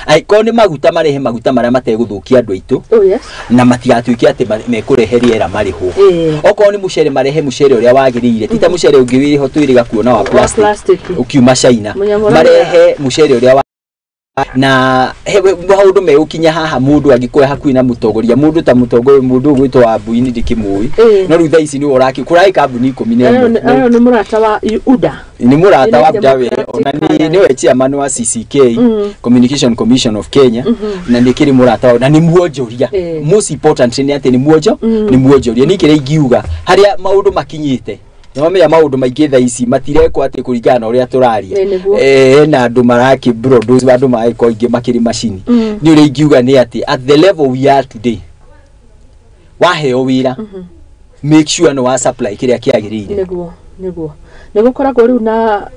Angĩkorwo nĩ maguta, marehe maguta marĩa mategũthũkia andũ aitũ na matigatuĩke atĩ mekũrehe rĩera marĩhwo. Okorwo nĩ mũcere, marehe mũcere ũrĩa wagĩrĩire, ti ta mũcere ũngĩ wĩho twĩrĩga kuona wa plastic plastic ũkiuma China. Mũnyamũ ũrĩa- Marehe mũcere ũrĩa wa na maũndũ megũkinya haha, mũndũ angĩkorwo hakuhĩ na mũtongoria, mũndũ ta mũtongoria, mũndũ ũgwĩtwo Wambui, nĩ ndĩkĩmũĩ, no rĩu thaa ici nĩwe ũraki kũrarĩ kambuni 11. Ayo nĩ mũrata wa UDA. Nĩ mũrata wa United Budawe Democratic ona nĩ Alliance. nĩwe chairman wa CCK, Communication Commission of Kenya, na nĩ kĩrĩ mũrata wao na nĩ muonjoria. Most important nĩ atĩ nĩ muonjo nĩ muonjoria. Nĩ kĩrĩa ingiuga, harĩa maũndũ makinyĩte, nĩwamenya maũndũ maingĩ thaa ici matirekwo atĩ kũringana na ũrĩa tũraria. Ĩ, nĩguo. Hena andũ marakĩ produce, andũ maragĩkorwo aingĩ makĩrĩ macini. Nĩ ũrĩa ingiuga nĩ atĩ at the level we are today, waheo wĩra, make sure nĩ wa supply kĩrĩa kĩagĩrĩire. Nĩguo Nĩ gũkoragwo rĩu na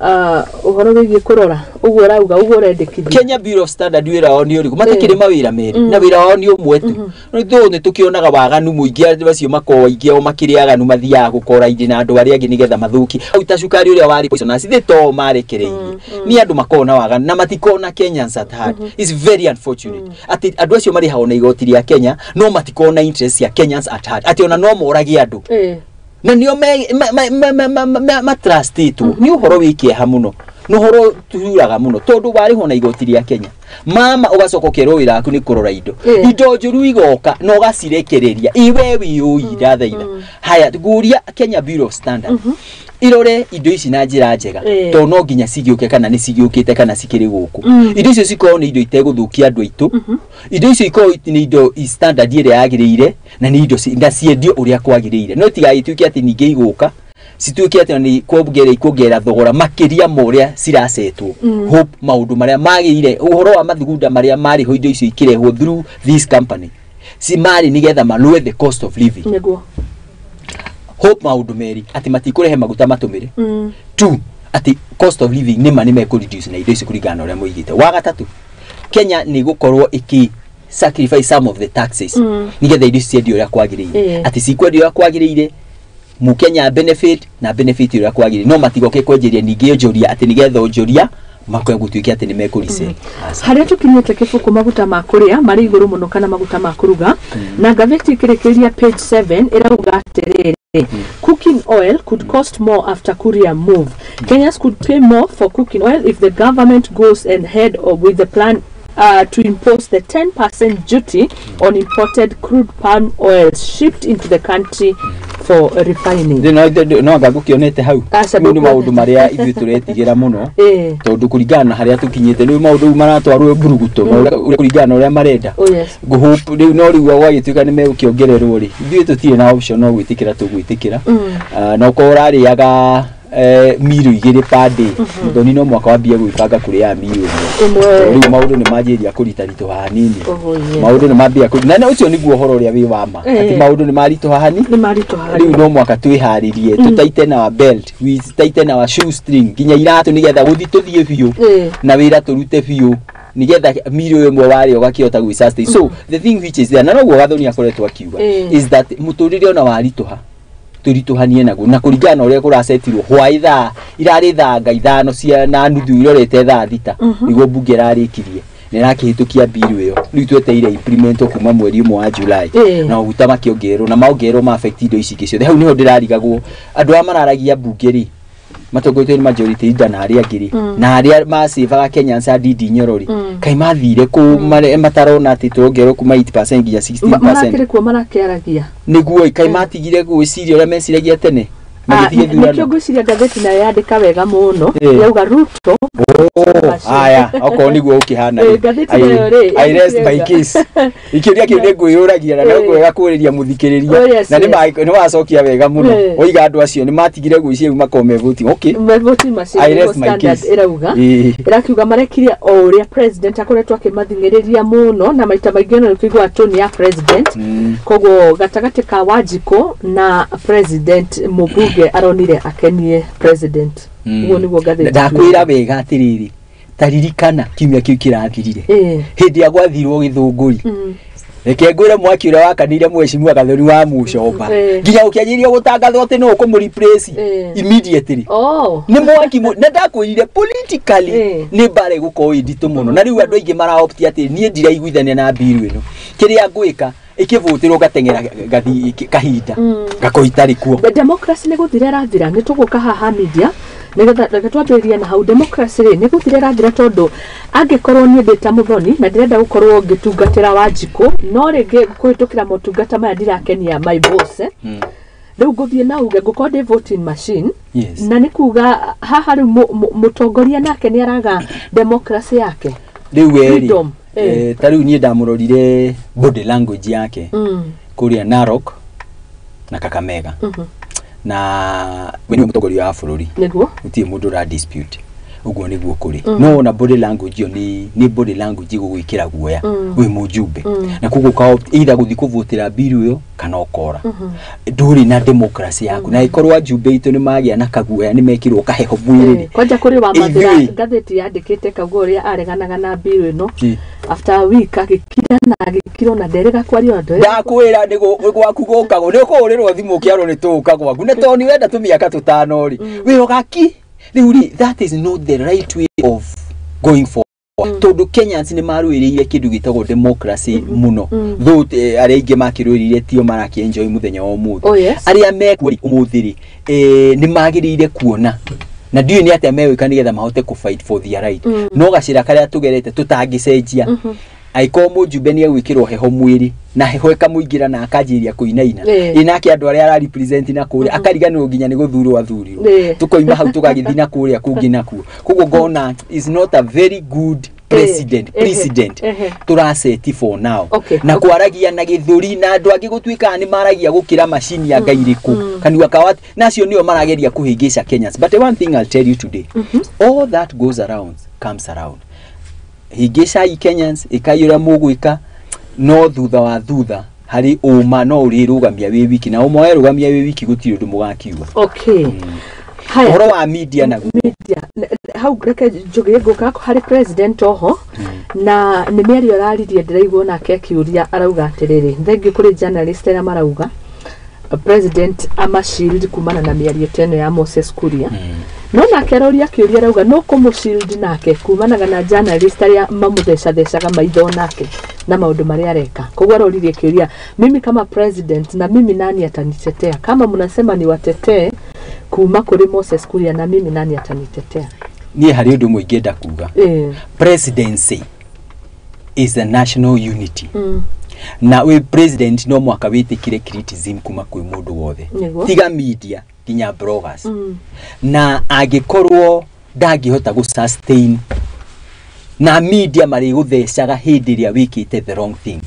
ũhoro wĩgiĩ kũrora ũguo ũrauga, ũguo ũrendekithia. Kenya Bureau of Standard wĩra wao nĩ ũrĩkũ? Matikĩrĩ mawĩra merĩ, na wĩra wao nĩ ũmwe tu. Rĩu nĩ tũkĩonaga waganu mũingĩ, andũ acio makoragwo aingĩ o makĩrĩ aganu, mathiaga gũkora ingĩ na andũ arĩa angĩ nĩgetha mathũkie. Hau ta cukari ũrĩa warĩ poisonous, ithe to marekereirie nĩ andũ makoragwo na waganu na matikoragwo na Kenyans at heart. It's very unfortunate atĩ andũ acio marĩhagwo na igoti rĩa Kenya, no matikoragwo na interest ya Kenyans at heart, atĩ ona no morage andũ na nĩo matrustĩtwo. Nĩ ũhoro wĩ kĩeha mũno, nĩ ũhoro tuhuraga mũno, tondũ warĩhwo na igoti rĩa Kenya mama, ũgacoka ũkerwo wĩra waku nĩ kũrora indo, indo njũru igoka na ũgacirekereria iwe wĩũi. Ndathaitha, haya, nguria Kenya Bureau of Standard irore indo ici na njĩra njega, tondũ no nginya cigĩũke, kana nĩ cigĩũkĩte, kana cikĩrĩ gũkũ. Indo icio cikorwo nĩ indo itegũthũkia andũ aitũ, indo icio ikorwo nĩ indo i standard ĩrĩa yagĩrĩire, na nĩ indo na ciendio ũrĩa kwagĩrĩire, no tigagĩtuĩke atĩ ningĩ igũka cituĩke atĩ nĩ kuongerera ikuongerera thogora makĩria ma ũrĩa ciracetwo. Hope maũndũ marĩa magĩrĩire, ũhoro wa mathugunda marĩa marĩ ho, indo icio ikĩrehwo through this company ci marĩ nĩgetha ma lower the cost of living. Hope maũndũ merĩ, atĩ matikũrehe maguta matũmĩre, two, atĩ cost of living nĩma nĩ mekũ reduce na indo ici kũringana na ũrĩa moigĩte. Wa gatatũ, Kenya nĩ gũkorwo ĩkĩ sacrifice some of the taxes nĩgetha indo ici ciendio ũrĩa kwagĩrĩire, atĩ cikwendio ũrĩa kwagĩrĩire, mũkenya benefit na benefit ũrĩa kwagĩrĩire, no matigoke kwenjeria ningĩ onjoria atĩ nĩgetha onjoria makoe gũtuĩke atĩ nĩ mekũresell. Aca. Harĩa tũkinyĩte kĩbuku, maguta ma kũrĩa marĩ igũrũ mũno, kana maguta ma kũruga, na ngathĩti ĩkĩrĩkĩria page 7 ĩrauga atĩrĩrĩ, "Cooking oil could cost more after Kuria move. Kenyans could pay more for cooking oil if the government goes ahead with the plan to impose the 10% duty on imported crude palm oil shipped into the country for refining." No anga ngũkĩonete hau. Aca, Rĩu nĩ maũndũ ndũkuonete. Marĩa ithuĩ tũretigĩra mũno, tondũ kũringana na harĩa tũkinyĩte, rĩu maũndũ rĩu maratwarwo mburuguto na kũringana na ũrĩa marenda. Ngũhope rĩu no rĩu gwagĩtuĩka nĩ megũkĩongererwo rĩ, ithuĩ tũtirĩ na option no gwĩtĩkĩra tũgwĩtĩkĩra. Ah, na ũkorwo ũrarĩaga miro 2 per day, mũthoni no mwaka wambie gwĩbanga kũrĩaga miro 1. Ĩmwe. Tondũ rĩu maũndũ nĩ manjĩrĩria kũritaritũha hanini. Oh, yes. Maũndũ nĩ mambia na ũcio nĩguo ũhoro ũrĩa wĩ wa ma, atĩ maũndũ nĩ maritũha hani Nĩ maritũha. Rĩu no mwaka twĩharĩrie, tũtighten our belt, we tighten our shoestring, nginya iratũ, nĩgetha gũthi tũthiĩ biũ na wĩra tũrute biũ, nĩgetha miro 1 warĩa ũgakĩhota gwĩ sustain. So the thing which is there, na noguo Gathoni akoretwo akiuga, is that mũtũrĩre ona waritũha, tũritũhanie naguo na kũringana na ũrĩa kũracetirwo hwaĩ, thaa irarĩ thaa nga 5 cia na nuthu irorete thaa 6 nĩguo mbunge ĩrarĩkirie na ĩrakĩhĩtũkia bill ĩyo. Rĩu tweteire implement kuma mweri 1 wa July, na maguta makĩongererwo na maongererwo ma affect indo ici ingĩ ciothe. Hau nĩho ndĩrarigagwo, andũ aya mararagia mbunge rĩ, matongoretio nĩ majority leader na arĩa angĩ rĩ, na arĩa macĩvaga Kenyans a Ndindi Nyoro rĩ, kaĩ mathire kũ matarona atĩ tũrongererwo kuma 8% nginya 16%? Marakĩrĩ kuo marakĩaragia. Nĩguo, kaĩ matigire gwĩciria ũrĩa meciragia tene magĩthiĩ Nĩkĩo ithurano? Ngwĩciria ngathĩti nayo yandĩka wega mũno, yauga Ruto Oh, aya, okorwo nĩguo ũkĩhana rĩ, Ngathĩti nayo rĩ, I rest my case. Ikĩũria kĩu nĩ ngwĩyũragia na no ngwega kũrĩria mũthikĩrĩria, na nĩ wacokia wega mũno. Oiga andũ acio nĩ matigire gwĩciria, rĩu makorwo mevoti, okay. Mevoti macio I nĩguo rest my Standard case. ĩrauga. Ĩrakiuga marekire o ũrĩa president akoretwo akĩmathing'ĩrĩria mũno, na maita maingĩ no ũkĩigua tone ya president. Koguo gatagatĩ ka Wanjikũ na president, mũmbunge aronire akenie president. Ũguo nĩguo ngathĩti. Ndakwĩra wega atĩrĩrĩ, taririkana kiumia kĩu kĩrathirire, hĩndĩ ya gwathirwo gĩthũngũri, reke ngwĩre mwaki ũrĩa wakanire mheshimiwa Gathoni wa Mũcomba, nginya ũkĩanjĩrĩria gũtangathwo atĩ no ũkũmũ-replace immediately. Nĩ mwaki na ndakwĩrire politically nĩ mbara ĩgũkorwo ĩ nditũ mũno, na rĩu andũ aingĩ maraopti atĩ niĩ ndiraiguithania na mbiru ĩno, kĩrĩa ngwĩka ĩkĩvũtĩrwo ngateng'era gathi kahinda gakorwo itarĩ kuo. The democracy nĩ gũthira ĩrathira. Nĩ tũgũka haha media nĩgetha reke twambĩrĩrie na hau. Democracy rĩ, nĩ gũthira ĩrathira, tondũ angĩkorwo niĩ ndĩ ta mũthoni na ndĩrenda gũkorwo ngĩtungatĩra Wanjikũ, no rĩngĩ kũhĩtũkĩra motungata maya ndirakenia my boss, rĩu ngũthiĩ na uge ngũkorwo ndĩ voting machine. Na nĩ kuga haha rĩu mũtongoria nake nĩ araga democracy yake. Rĩu werĩ Freedom. Ta rĩu niĩ ndamũrorire body language yake kũrĩa Narok na Kakamega, na we nĩwe mũtongoria wa bũrũri. Gũtirĩ mũndũ ũra dispute Ũguo nĩguo kũrĩ. No ona body language ĩyo nĩ body language ĩgũgwĩkĩra guoya wĩ mũjumbe, na koguo ka either gũthiĩ kũvotera bill ĩyo kana ũkora ndũrĩ na democracy yaku. Na ĩkorwo ajumbe itũ nĩ magĩa na kaguoya, nĩ mekĩrwo kaheho mwĩrĩ. Kwanja kũrĩ wa mathĩra. Ithuĩ. Ngathĩti yandĩkĩte kauga ũrĩa areganaga na bill ĩno, after a week agĩkira na agĩkirwo na nderĩga kwaria ona nderĩga. Ndakwĩra nĩ gwaku gũkagwo, nĩ ũkũhũrĩrwo thimũ ũkĩarwo nĩ tũũka gwaku, nĩ tondũ nĩ wenda tũmĩaka 5 rĩ wĩ ũgaki rĩu rĩ. That is not the right way of going forward, tondũ Kenyans nĩ marũĩrĩire kĩndũ gĩtagwo democracy mũno. Though arĩa aingĩ makĩrũĩrĩire tio marakĩenjoy mũthenya wa ũmũthĩ. Oh, yes. Arĩa mekuo ũmũthĩ rĩ, nĩ magĩrĩire kuona na ndiũĩ nĩ atĩa megwĩka nĩgetha mahote kũ fight for their right. No gacĩra karĩa tũgerete tũtangĩcenjia, angĩkorwo mũjumbe nĩ egwĩkĩrwo heho mwĩrĩ na heho ĩkamũingĩra na akanjĩrĩria kũinaina, ĩ nake andũ arĩa ara represent na kũrĩa akariganĩrwo nginya nĩ gũthurwo athurirwo. Tũkoima hau tũgagĩthiĩ na kũrĩa kũngĩ nakuo. Koguo ngona is not a very good president, president tũraceti for now. Na kwaragia na gĩthũri na andũ angĩ gũtuĩkaga nĩ maragia gũkĩra macini ya ngai irĩkũ kanua kawa, nacio nĩo marageria kũhĩngĩca Kenyans. But one thing I'll tell you today, all that goes around comes around. Hĩngĩcai Kenyans, ĩkai ũrĩa mũgwĩka, no thutha wa thutha harĩ ũma no ũrĩrũgamia wĩ wiki, na ũma werũgamia wĩ wiki gũtirĩ ũndũ mũgakiuga. Okay, haya. Ũhoro wa media naguo. Media. Hau reke njuge ngũka harĩ president oho na nĩ mĩario araririe, ndĩraigua nake akiũria, arauga atĩrĩrĩ, thengiũ kũrĩ journalist arĩa marauga president amashield kumana na mĩario ta ĩno ya Moses Kuria. No nake aroria akĩũria, arauga no kũmũshield nake kumanaga na journalist arĩa mamũthecathecaga maitho nake na maũndũ marĩa areka. Koguo aroririe kĩũria, mimi kama president, na mimi nani atanitetea? Kama mnasema ni watetee kuma kũrĩ Moses Kuria, na mimi nani atanitetea? Niĩ harĩ ũndũ ũmwe ingĩenda kuga. Presidency is a national unity, na wĩ president no mwaka wĩtĩkĩre criticism kuma kwĩ mũndũ wothe, tiga media nginya bloggers. Na angĩkorwo ndangĩhota gũ sustain na media marĩgũthecaga hĩndĩ ĩrĩa wĩkĩte the wrong thing,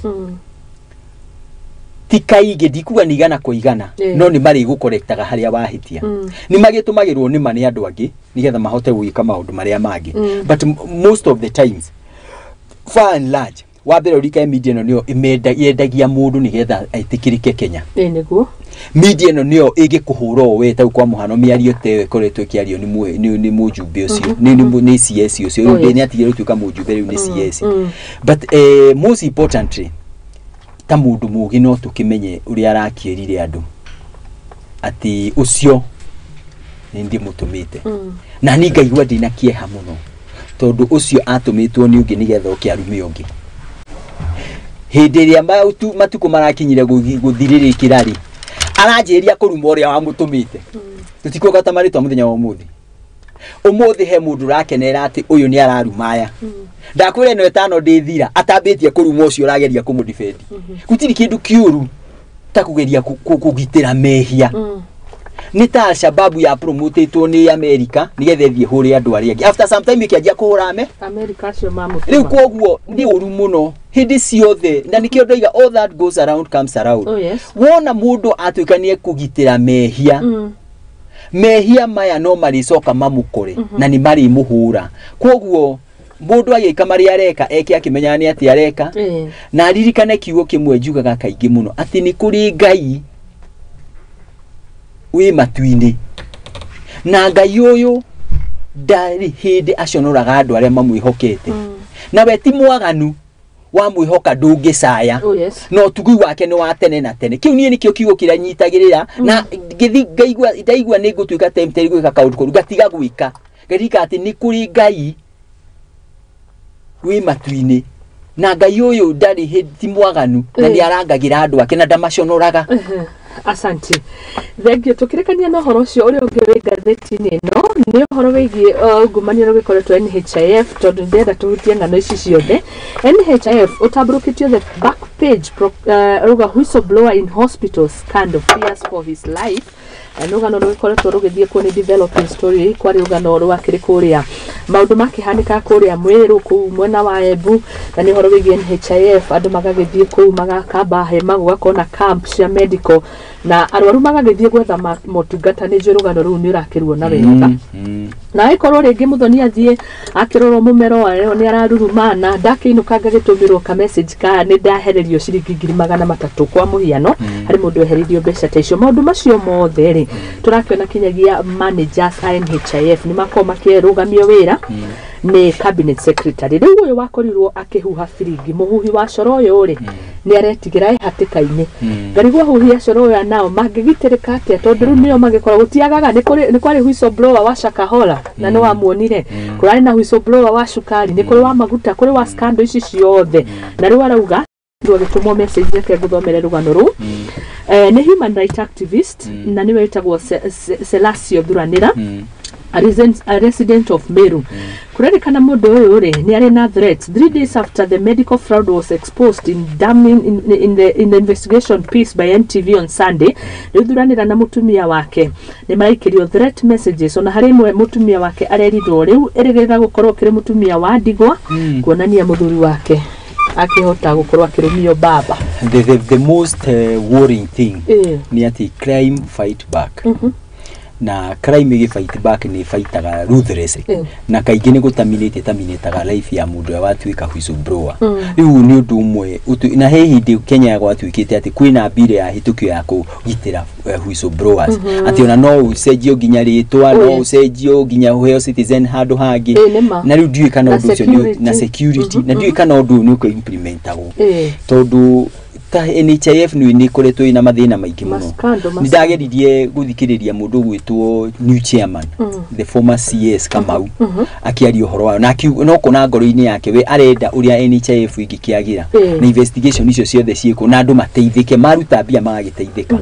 ti kaingĩ, ndikuga nĩ 100%, no nĩ marĩgũkorektaga harĩa wahĩtia. Nĩ magĩtũmagĩrwo nĩ ma nĩ andũ angĩ nĩgetha mahote gwĩka maũndũ marĩa mangĩ, but most of the times, far and large, wa mbere ũrikae media ĩno nĩyo yendagia mũndũ nĩgetha etĩkĩrĩke Kenya. Ĩĩ nĩguo. Media ĩno nĩyo ĩngĩkũhũra o we tau. Kwa mũhano, mĩario ta ĩyo ĩkoretwo ĩkĩario nĩ mũjumbe ũcio, nĩ CS ũcio. Oh, yes. Nĩ atigire gũtuĩka mũjumbe, rĩu nĩ CS. But most importantly, ta mũndũ mũgĩ no tũkĩmenye ũrĩa arakĩrire andũ atĩ ũcio nĩ ndĩmũtũmĩte. Na niĩ ngaigua ndĩna kĩeha mũno tondũ ũcio atũmĩtwo nĩ ũngĩ nĩgetha oke arume ũngĩ. Hĩndĩ ĩrĩa matukũ marakinyire gũthirĩrĩkĩra rĩ, aranjĩrĩria kũruma ũrĩa wamũtũmĩte. Tũtikuoga marĩtwa mũthenya wa ũmũthĩ. Ũmũthĩ he mũndũ ũrakenera atĩ ũyũ nĩ araruma aya. Ndakwĩra ĩno ĩtano ndĩthira atambĩtie kũruma ũcio ũrageria kũmũdefend. Gũtirĩ kĩndũ kĩũru ta kũgeria kũgitĩra mehia. Nĩ ta Alshababu ya promotetwo nĩ Amerika nĩgetha ĩthiĩ hũre andũ arĩa angĩ, after some time ĩkĩanjia kũhũra ame Amerika acio mamũtũma. Rĩu koguo nĩ ũru mũno hĩndĩ ciothe, na nĩkĩo ndoiga all that goes around comes around. Oh, yes. Wona mũndũ atuĩka nĩ ekũgitĩra mehia, mehia maya no marĩcoka mamũkore na nĩ marĩmũhũra. Koguo mũndũ agĩka marĩa areka, eke akĩmenyaga nĩ atĩ areka, na aririkane kiugo kĩmwe njugaga kaingĩ mũno atĩ nĩ kũrĩ Ngai wĩ matu-inĩ, na Ngai ũyũ ndarĩ hĩndĩ aconoraga andũ arĩa mamwĩhokete. Na we ti mwaganu, wamwĩhoka ndũngĩcaya. Oh, yes. Na ũtugi wake nĩ wa tene na tene. Kĩu niĩ nĩkĩo kiugo kĩrĩa nyitagĩrĩra, na ngĩthi ngaigua ndaigua nĩ ngũtuĩka tempted gwĩka kaũndũ koru, ngatiga gwĩka, ngaririkana atĩ nĩ kũrĩ Ngai wĩ matu-inĩ, na Ngai ũyũ ndarĩ hĩndĩ ti mwaganu na nĩ arangagĩra andũ ake na ndamaconoraga. Asante, thengiũ. Tũkĩrĩkania na ũhoro ũcio, ũrĩa ũngĩ wĩ ngathĩti-inĩ ĩno nĩ ũhoro wĩgiĩ ungumania ũrĩa ũgĩkoretwo NHIF, tondũ ndĩrenda tũhutie ng'ano ici ciothe. NHIF ũtambũrũkĩtio the back page, rauga whistleblower in hospital scandal fears for his life. Nĩ rũgano rũgĩkoretwo rũgĩthiĩ kuo, nĩ developing story. Kwarĩ rũgano rwakĩrĩ kũrĩa maũndũ makĩhanĩka kũrĩa Mwĩrũ kũu mwena wa Embu, na nĩ ũhoro wĩgiĩ NHIF. Andũ magagĩthiĩ kũu magakamba hema, gũgakorwo na camp cia medical. Na arwaru magagĩthiĩ gwetha motungata. Nĩ njũĩ rũgano rũu nĩ ũrakĩruona wega. Na ĩkorwo rĩngĩ mũthoni athiĩ akĩrorwo mũmero wayo nĩ ararurumana, ndakĩinũka ngagĩtũmĩrwo ka message ka nĩ ndahererio ciringi 300,000 kwa mũhiano. Harĩ mũndũ ehereirio mbeca ta icio. Maũndũ macio mothe rĩ, tũrakĩona kinyagia managers a NHIF nĩ makorwo makĩrũgamio wĩra nĩ cabinet secretary. Rĩu ũyũ wakorirwo akĩhuha biringi, mũhuhi wa coro ũyũ rĩ, nĩ aretigĩra e hatĩka-inĩ. Ngarigwo ahuhi a coro ũyũ nao mangĩgitĩrĩka atĩa, tondũ rĩu nĩo magĩkorwo gũtiagaga. Nĩ kwarĩ whistleblower wa Shakahola na nĩ wamuonire, kũrarĩ na whistleblower wa cukari, nĩ kũrĩ wa maguta, kũrĩ wa scandal ici ciothe. Na rĩu arauga agĩtũmwo message, reke ngũthomere rũgano rũu. Nĩ human right activist na nĩwe wĩtagwo Selasio Thuranĩra, a resident of Meru. Kũrerĩkana mũndũ ũyũ rĩ, nĩ arĩ na threats 3 days after the medical fraud was exposed in damning in the investigation piece by NTV on Sunday. Rĩu Thuranĩra na mũtumia wake nĩ maraikĩrio threat messages. Ona harĩ ĩmwe mũtumia wake arerirwo rĩu ĩrĩgĩrĩra gũkorwo kĩrĩ mũtumia wa ndigwa, kuonania mũthuri wake akĩhota gũkorwo akĩrũmio baba. The most worrying thing nĩ atĩ crime fight back, na crime ĩgĩ fight back nĩ fightaga ruthlessly, na kaingĩ nĩ gũtaminĩte taminĩtaga life ya mũndũ ũrĩa watuĩka whistleblower. Rĩu nĩ ũndũ ũmwe na he hĩndĩ Kenya gwatuĩkĩte atĩ kwĩna mbire yahĩtũkio ya kũgitĩra whistleblowers, atĩ ona no ũcenjio nginya rĩtwa, no ũcenjio nginya ũheo citizen handũ hangĩ. Ĩĩ, nĩ ma. Na rĩu ndiũĩ kana Na ũndũ ũcio na security. Security, na ndiũĩ kana ũndũ ũyũ nĩ ũkũ-implementagwo, Ĩĩ. tondũ ta NHIF nĩ ĩkoretwo ĩna mathĩna maingĩ mũno. Maskando, Nĩ ndageririe gũthikĩrĩria mũndũ ũgwĩtwo new chairman, the former CS Kamau, akĩaria ũhoro wayo na akiuga no kũna ngoro-inĩ yake we arenda ũrĩa NHIF ĩngĩkĩagĩra na investigation icio ciothe ciĩkwo na andũ mateithĩke, maruta mbia magagĩteithĩka.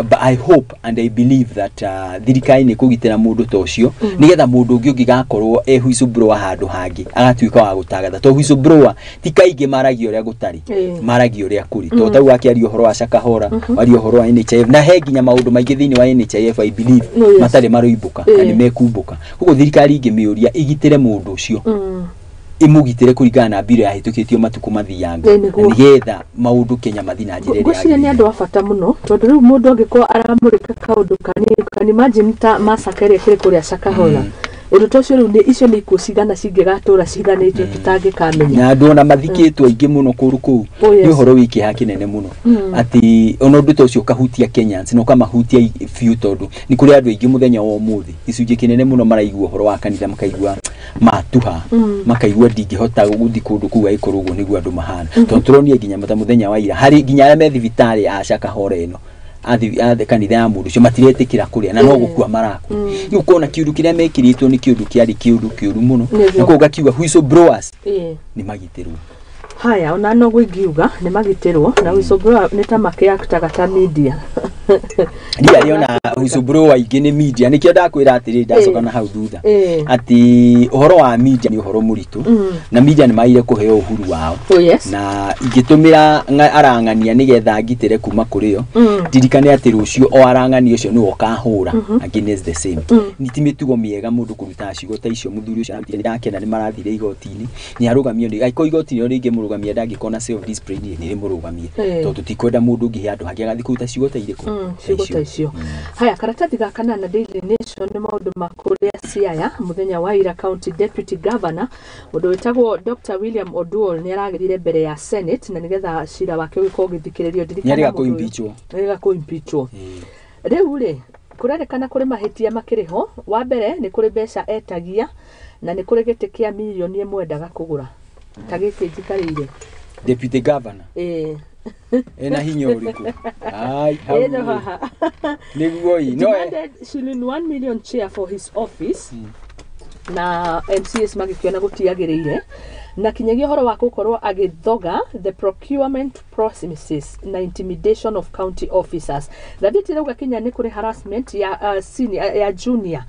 But I hope and I believe that thirikari nĩ kũgitĩra mũndũ ta ũcio, nĩgetha mũndũ ũngĩ ũngĩgakorwo e whistleblower handũ hangĩ agatuĩka wa gũtangatha, tondũ whistleblower ti kaingĩ maragia ũrĩa gũtarĩ, maragia ũrĩa kũrĩ. Tondũ tau akĩaria ũhoro wa Shakahola, waria ũhoro wa NHIF, na he nginya maũndũ maingĩ thĩinĩ wa NHIF, I believe, Oh, yes. matarĩ maroimbũka na nĩ mekumbũka. Koguo thirikari ingĩmĩũria ĩgitĩre mũndũ ũcio, ĩmũgitĩre kũringana na mbiro yahĩtũkĩtio matukũ mathianga, Ĩĩ, nĩguo. na nĩgetha maũndũ Kenya mathiĩ na njĩra ĩrĩa Ngwĩciria nĩ yagĩrĩire. Andũ a bata mũno, tondũ rĩu mũndũ angĩkorwo aramũrĩka kaũndũ kanini, can imagine ta massacre ĩrĩa ĩkĩrĩ kũrĩa Shakahola, ũndũ ta ũcio rĩu nĩ icio nĩ ikuũ cigana cingĩgatũra ciganĩtio tũtangĩkamenya. Na andũ ona mathikĩtwo aingĩ mũno kũndũ kũu. Oh, yes. Nĩ ũhoro wĩ kĩeha kĩnene mũno atĩ ona ũndũ ta ũcio ũkahutia Kenyans na ũkamahutia biũ, tondũ nĩ kũrĩ andũ aingĩ mũthenya wa ũmũthĩ, gĩcunjĩ kĩnene mũno, maraigua ũhoro wa kanitha makaigua matuha, makaigua ndingĩhota gũthiĩ kũndũ kũu agĩkorwo ũguo nĩguo andũ mahana, tondũ tũronire nginya ta mũthenya wa ira harĩ nginya arĩa me thibitarĩ a Shakahola ĩno a kanitha ya mũndũ ũcio matiretĩkĩra kũrĩa na no gũkua marakua. Rĩu ũkona kĩũndũ kĩrĩa mekĩrĩtwo nĩ kĩũndũ kĩarĩ kĩũndũ kĩũru mũno. Nĩguo. Na koguo ngakiuga whistleblowers nĩ magitĩrwo. Haya, ona noguo ingiuga nĩ magitĩrwo, na whistleblower nĩ ta makĩaktaga ta media. Ria rĩona whistleblower aingĩ nĩ media, nĩkĩo ndakwĩra atĩrĩ, ndacoka na hau thutha atĩ ũhoro wa media nĩ ũhoro mũritũ, na media nĩ magire kũheo uhuru wao. Oh yes. Na ingĩtũmĩra arang'ania nĩgetha ngitĩre kuma kũrĩ o, ndirikane atĩ rũciũ o arang'ania ũcio nĩwe ũkahũra against the same. Nĩ ti mĩtugo mĩega mũndũ kũruta ciugo ta icio. Mũthuri ũcio arutire, ndakena nĩ marathire igoti-inĩ, nĩ arũgamio, nĩ angĩkorwo igoti rĩo rĩngĩmũrũgamia, ndangĩkorwo na self discipline, nĩ rĩmũrũgamie, tondũ tũtikwenda mũndũ ũngĩ handũ hangĩ agathiĩ kũruta ciugo ta irĩkũ. Ciugo ta icio. Haya, karatathi ga kanana Daily Nation nĩ maũndũ ma kũrĩa Siaya. Mũthenya wa ira, county deputy governor mũndũ wĩtagwo Dr William Oduol nĩ aragĩrire mbere ya Senate na nĩgetha cira wake ũgĩkorwo ũgĩthikĩrĩrio. Ndirikana Nĩ arĩga mũndũ ũyũ- kũ-impeachwo. Nĩarĩga kũ-impeachwo. Rĩu rĩ, kũrerĩkana kũrĩ mahĩtia makĩrĩ ho. Wa mbere nĩ kũrĩ mbeca etagia, na nĩ kũrĩ gĩtĩ kĩa mirioni 1 endaga kũgũra ta gĩkĩ njikarĩire. Deputy governor Ĩĩ. Ena hinya ũrĩkũ? Ai, hau Ĩno rĩ. haha. Nĩguo ĩ no Demanded shilling 1 million chair for his office, na MCAs magĩkĩona gũtiagĩrĩire, na kinyagia ũhoro wa gũkorwo agĩthoga the procurement processes na intimidation of county officers. Ngathĩti ĩrauga kinya nĩ kũrĩ harassment ya senior, ya junior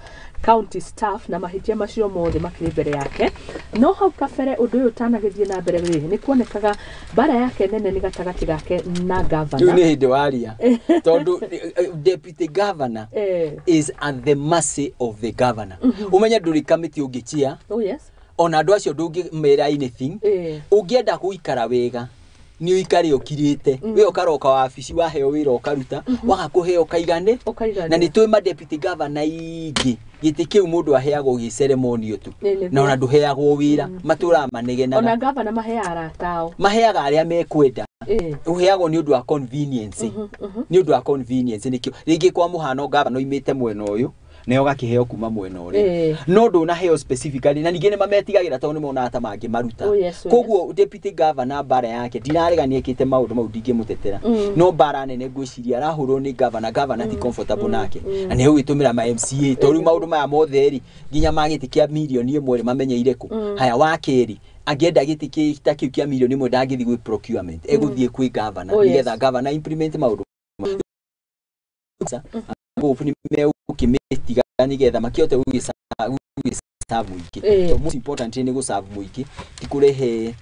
county staff, na mahĩtia macio mothe makĩrĩ mbere yake. No hau kabere ũndũ ũyũ ũtanagĩthiĩ na mbere rĩ, nĩ kuonekaga mbara yake nene nĩ gatagatĩ gake na Rĩu governor. Nĩ hĩndĩ waria, tondũ deputy governor is at the mercy of the governor. Ũmenye ndũrĩ kamĩtĩ ũngĩchia, Oh yes. ona andũ acio ndũngĩmera anything. Ũngĩenda gũikara wega, Nĩ ũikare ũkirĩte, we ũkaroka wabici, waheo wĩra ũkaruta, waga kũheo kaigane. Ũkaiganĩra. Na nĩ tũĩ ma deputy governor aingĩ, gĩtĩ kĩu mũndũ aheagwo gĩ ceremonial tu. Nĩ Na ona ndũheagwo wĩra, matũraga manegenaga. Ona gavana maheaga arata ao. Maheaga arĩa mekwenda. Ũheagwo nĩ ũndũ wa convenience, nĩ ũndũ wa convenience. Nĩkĩo rĩngĩ, kwa mũhano, gavana oimĩte mwena ũyũ, nawe ũgakĩheo kuma mwena ũrĩa, no ndũnaheo specifically. Na ningĩ nĩ mametigagĩra tondũ nĩ monaga ta mangĩmaruta. Oh, yes. Koguo deputy governor, mbara yake, ndirarega nĩ ekĩte maũndũ mau, ndingĩmũtetera, no mbara nene ngwĩciria arahũrwo nĩ governor. Governor ti comfortable nake na nĩ egũgĩtũmĩra ma MCA, tondũ rĩu maũndũ maya mothe rĩ, nginya ma gĩtĩ kĩa mirioni 1 rĩ, mamenyeire kũ? Haya, wa kerĩ, angĩenda gĩtĩ ta kĩu kĩa mirioni 1, ndangĩthiĩ gwĩ procurement, egũthiĩ kwĩ governor, nĩgetha governor implement maũndũ. Hope nĩ megũkĩmĩtiga nĩgetha makĩhote gũgĩserve mũingĩ. So most important nĩ gũserve mũingĩ, ti kũrehe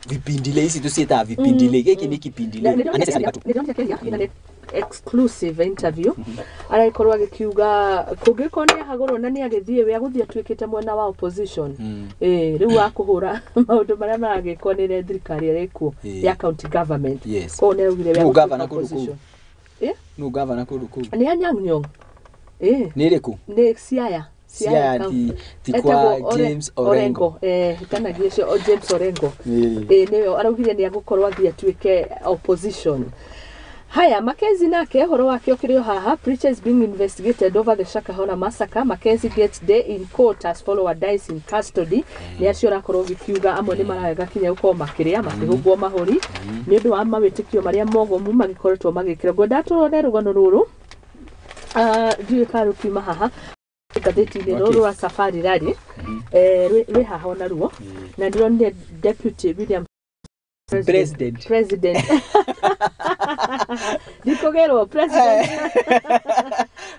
vipindile ici tũciĩtaga vipindile. Gĩkĩ nĩ kipindile unnecessary battle. Nĩndĩronire Kenya ina nĩ exclusive interview, aragĩkorwo agĩkiuga kũngĩkorwo nĩ ahagũrwo na nĩ agĩthiĩ, we agũthiĩ atuĩkĩte mwena wa opposition. Rĩu wa kũhũra maũndũ marĩa maragĩkwo nĩ thirikari ĩrĩa ĩkuo ya county government. Koguo nĩ augire we Nũ agũtuĩka governor kũndũ kũu? opposition. Nũ governor kũndũ kũu? Nĩ Anyang' Nyong'o. Nĩ ĩrĩkũ? Nĩ Siaya. Siaya, ti kwa Etagwo James Orengo? Itanagia ũcio, o James Orengo. Nĩwe araugire nĩ agũkorwo athiĩ atuĩke opposition. Haya, Mackenzie nake ũhoro wake ũkĩrĩ o haha. Preacher is being investigated over the Shakahola massacre. Mackenzie gets day in court as follower dies in custody. Nĩ acio ũrakorwo ũgĩkiuga amwe nĩ mararega kinya gũkorwo makĩrĩa makĩhũngwo mahũri nĩ ũndũ wa mawĩtĩkio marĩa mogomu magĩkoretwo magĩkĩra. Ngwenda tũrore rũgano rũrũ. Ah, ndiũĩ kana rũkiuma haha ngathĩti-inĩ rũrũ rwa Safari Rally. Rwĩ haha ona ruo, na ndĩronire Deputy William President. President, ndikũgerwo, president,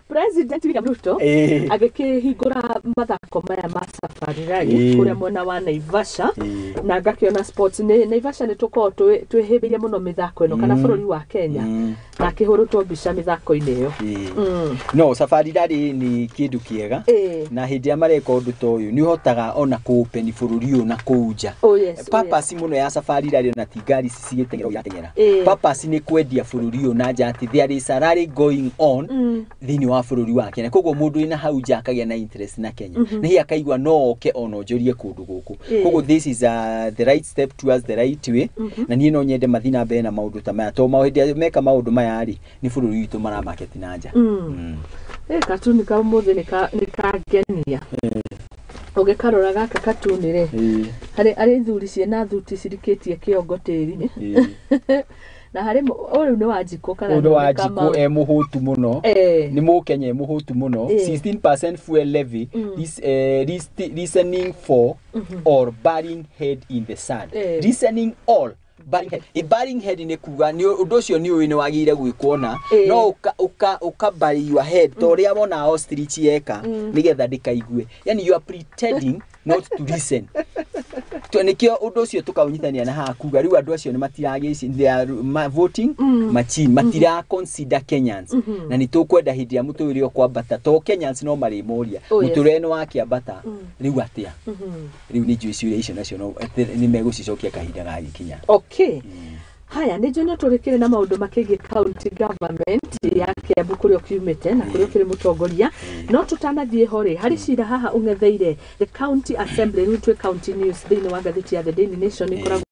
President William Ruto agĩkĩhingũra mathako maya ma Safari Rally kũrĩa mwena wa Naivasha. Na ngakĩona sports nĩ Naivasha, nĩ tũkoragwo twĩhĩmbĩirie mũno mĩthako ĩno kana bũrũri wa Kenya, na akĩhũrũtwo mbica mĩthako-inĩ ĩyo. No Safari Rally nĩ kĩndũ kĩega, na hĩndĩ ĩrĩa mareka ũndũ ta ũyũ, nĩ ũhotaga ona kũ-open bũrũri ũyũ na kũu nja. Oh yes. Purpose mũno ya Safari Rally, ona ti ngari ici cigĩteng'era irateng'era, purpose nĩ kwendia bũrũri ũyũ na nja atĩ there is a rally going on thĩinĩ wa bũrũri wa Kenya. Koguo mũndũ wĩna hau nja akagĩa na interest na Kenya, na hihi akaigua no oke ona onjorie kũndũ gũkũ. Koguo this is the right step towards the right way, na niĩ no nyende mathiĩ na mbere na maũndũ ta maya, tondũ hĩndĩ ĩrĩa meka maũndũ maya rĩ, nĩ bũrũri witũ maramarket na nja. Katuni ka ũmũthĩ nĩ kangenia. Ũgĩkarora gaka katuni rĩ, harĩ ithuri ciĩna thuti cirikĩtie kĩongo tĩri-inĩ, na harĩ ũyũ nĩ Wanjikũ kana Ũyũ nĩ nĩ Wanjikũ Kamau? E mũhũtu mũno. Nĩ mũkenya e mũhũtu mũno. 16% fuel levy, this, reasoning for or burying head in the sand. Reasoning all burying head. Burying head nĩ kuga nĩ ũndũ ũcio nĩ ũĩ nĩ wagĩrĩire gwĩkwo na no ũka bury your head ta ũrĩa wona ostrich yeka nĩgetha ndĩkaigue, yani you are pretending not to listen. Nĩkĩo ũndũ ũcio tũkaũnyitania na haha kuga rĩu andũ acio nĩ matiragĩci, they are voting machine, matira consider Kenyans. Na nĩ tũkwenda hĩndĩ ĩrĩa mũtũrĩre ũkwambata, to Kenyans no marĩmoria, mũtũrĩre nĩ wakĩambata rĩu atĩa? Rĩu nĩ njũĩ ciũria icio nacio no nĩ megũcicokia kahinda gagĩkinya. Okay, haya, nĩ njũĩ no tũrĩkĩrĩ na maũndũ makĩgiĩ county government ya Kiambu, kũrĩa ũkiumĩte na kũrĩa ũkĩrĩ mũtongoria. No tũtanathiĩ ho rĩ, harĩ cira haha ũng'etheire the county assembly. Rĩu twĩ county news thĩinĩ wa ngathĩti ya The Daily Nation, ĩkoragwo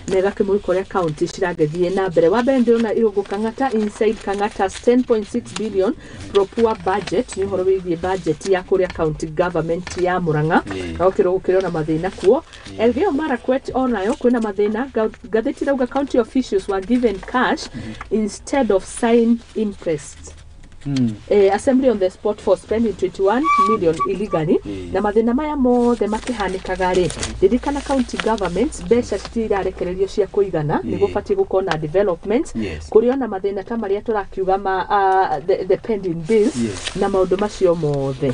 na ĩgakĩmũrĩka ũrĩa county ciragĩthiĩ na mbere. Wa mbere ndĩrona Irũngũ Kang'ata inside Kang'ata's 10.6 billion pro poor budget. Nĩ ũhoro wĩgiĩ budget ya kũrĩa county government ya Murang'a, na gũkĩrwo gũkĩrĩ ona mathĩna kuo. Elgeyo Marakwet onayo kwĩna mathĩna. Ngathĩti irauga county officials were given cash instead of sign imprest. Assembly on the spot for spending 21 million illegally. Na mathĩna maya mothe makĩhanĩkaga rĩ, ririkana county governments mbeca citirarekererio cia kũigana, nĩ gũbatiĩ gũkorwo na development. Kũrĩ ona mathĩna ta marĩa tũrakiuga ma the pending bills na maũndũ macio mothe.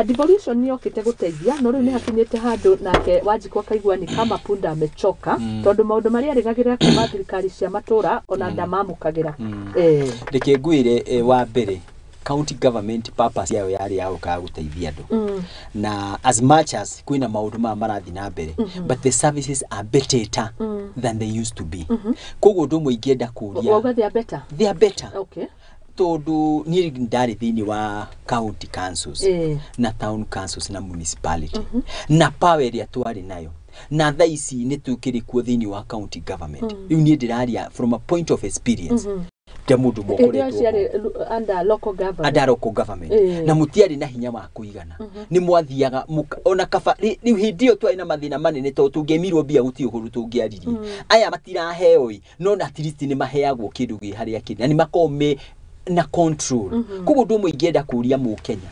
Devolution nĩ yokĩte gũteithia, no rĩu nĩ hakinyĩte handũ nake Wanjikũ akaigua ni kama punda amechoka, tondũ maũndũ marĩa arĩgagĩrĩra kuma thirikari cia matũra ona ndamamũkagĩra. Reke ngwĩre, wa mbere County government purpose yayo yarĩ ya gũkaga gũteithia andũ, na as much as kwĩna maũndũ maya marathiĩ na mbere, but the services are better than they used to be. Koguo ũndũ ũmwe ingĩenda kũria, Wauga they are better? They are better, tondũ niĩ ndarĩ thĩinĩ wa county councils na town councils na municipality, na power ĩrĩa twarĩ nayo na thaa ici nĩ tũkĩrĩ kuo thĩinĩ wa county government. Rĩu niĩ ndĩraria from a point of experience ta mũndũ Hĩndĩ ĩyo ũmwe ũkoretwo ho. ciarĩ under local government. Under local government. Na mũtiarĩ na hinya wa kũigana, nĩ mwathiaga ona kaba rĩu hĩndĩ ĩyo twarĩ na mathĩna manene, tondũ tũngĩemirwo mbia gũtirĩ ũhoro tũngĩaririe. Aya matiraheo ĩ, no na at least nĩ maheagwo kĩndũ gĩ harĩa kĩrĩ na nĩ makoragwo me na control. Koguo ũndũ ũmwe ingĩenda kũria mũkenya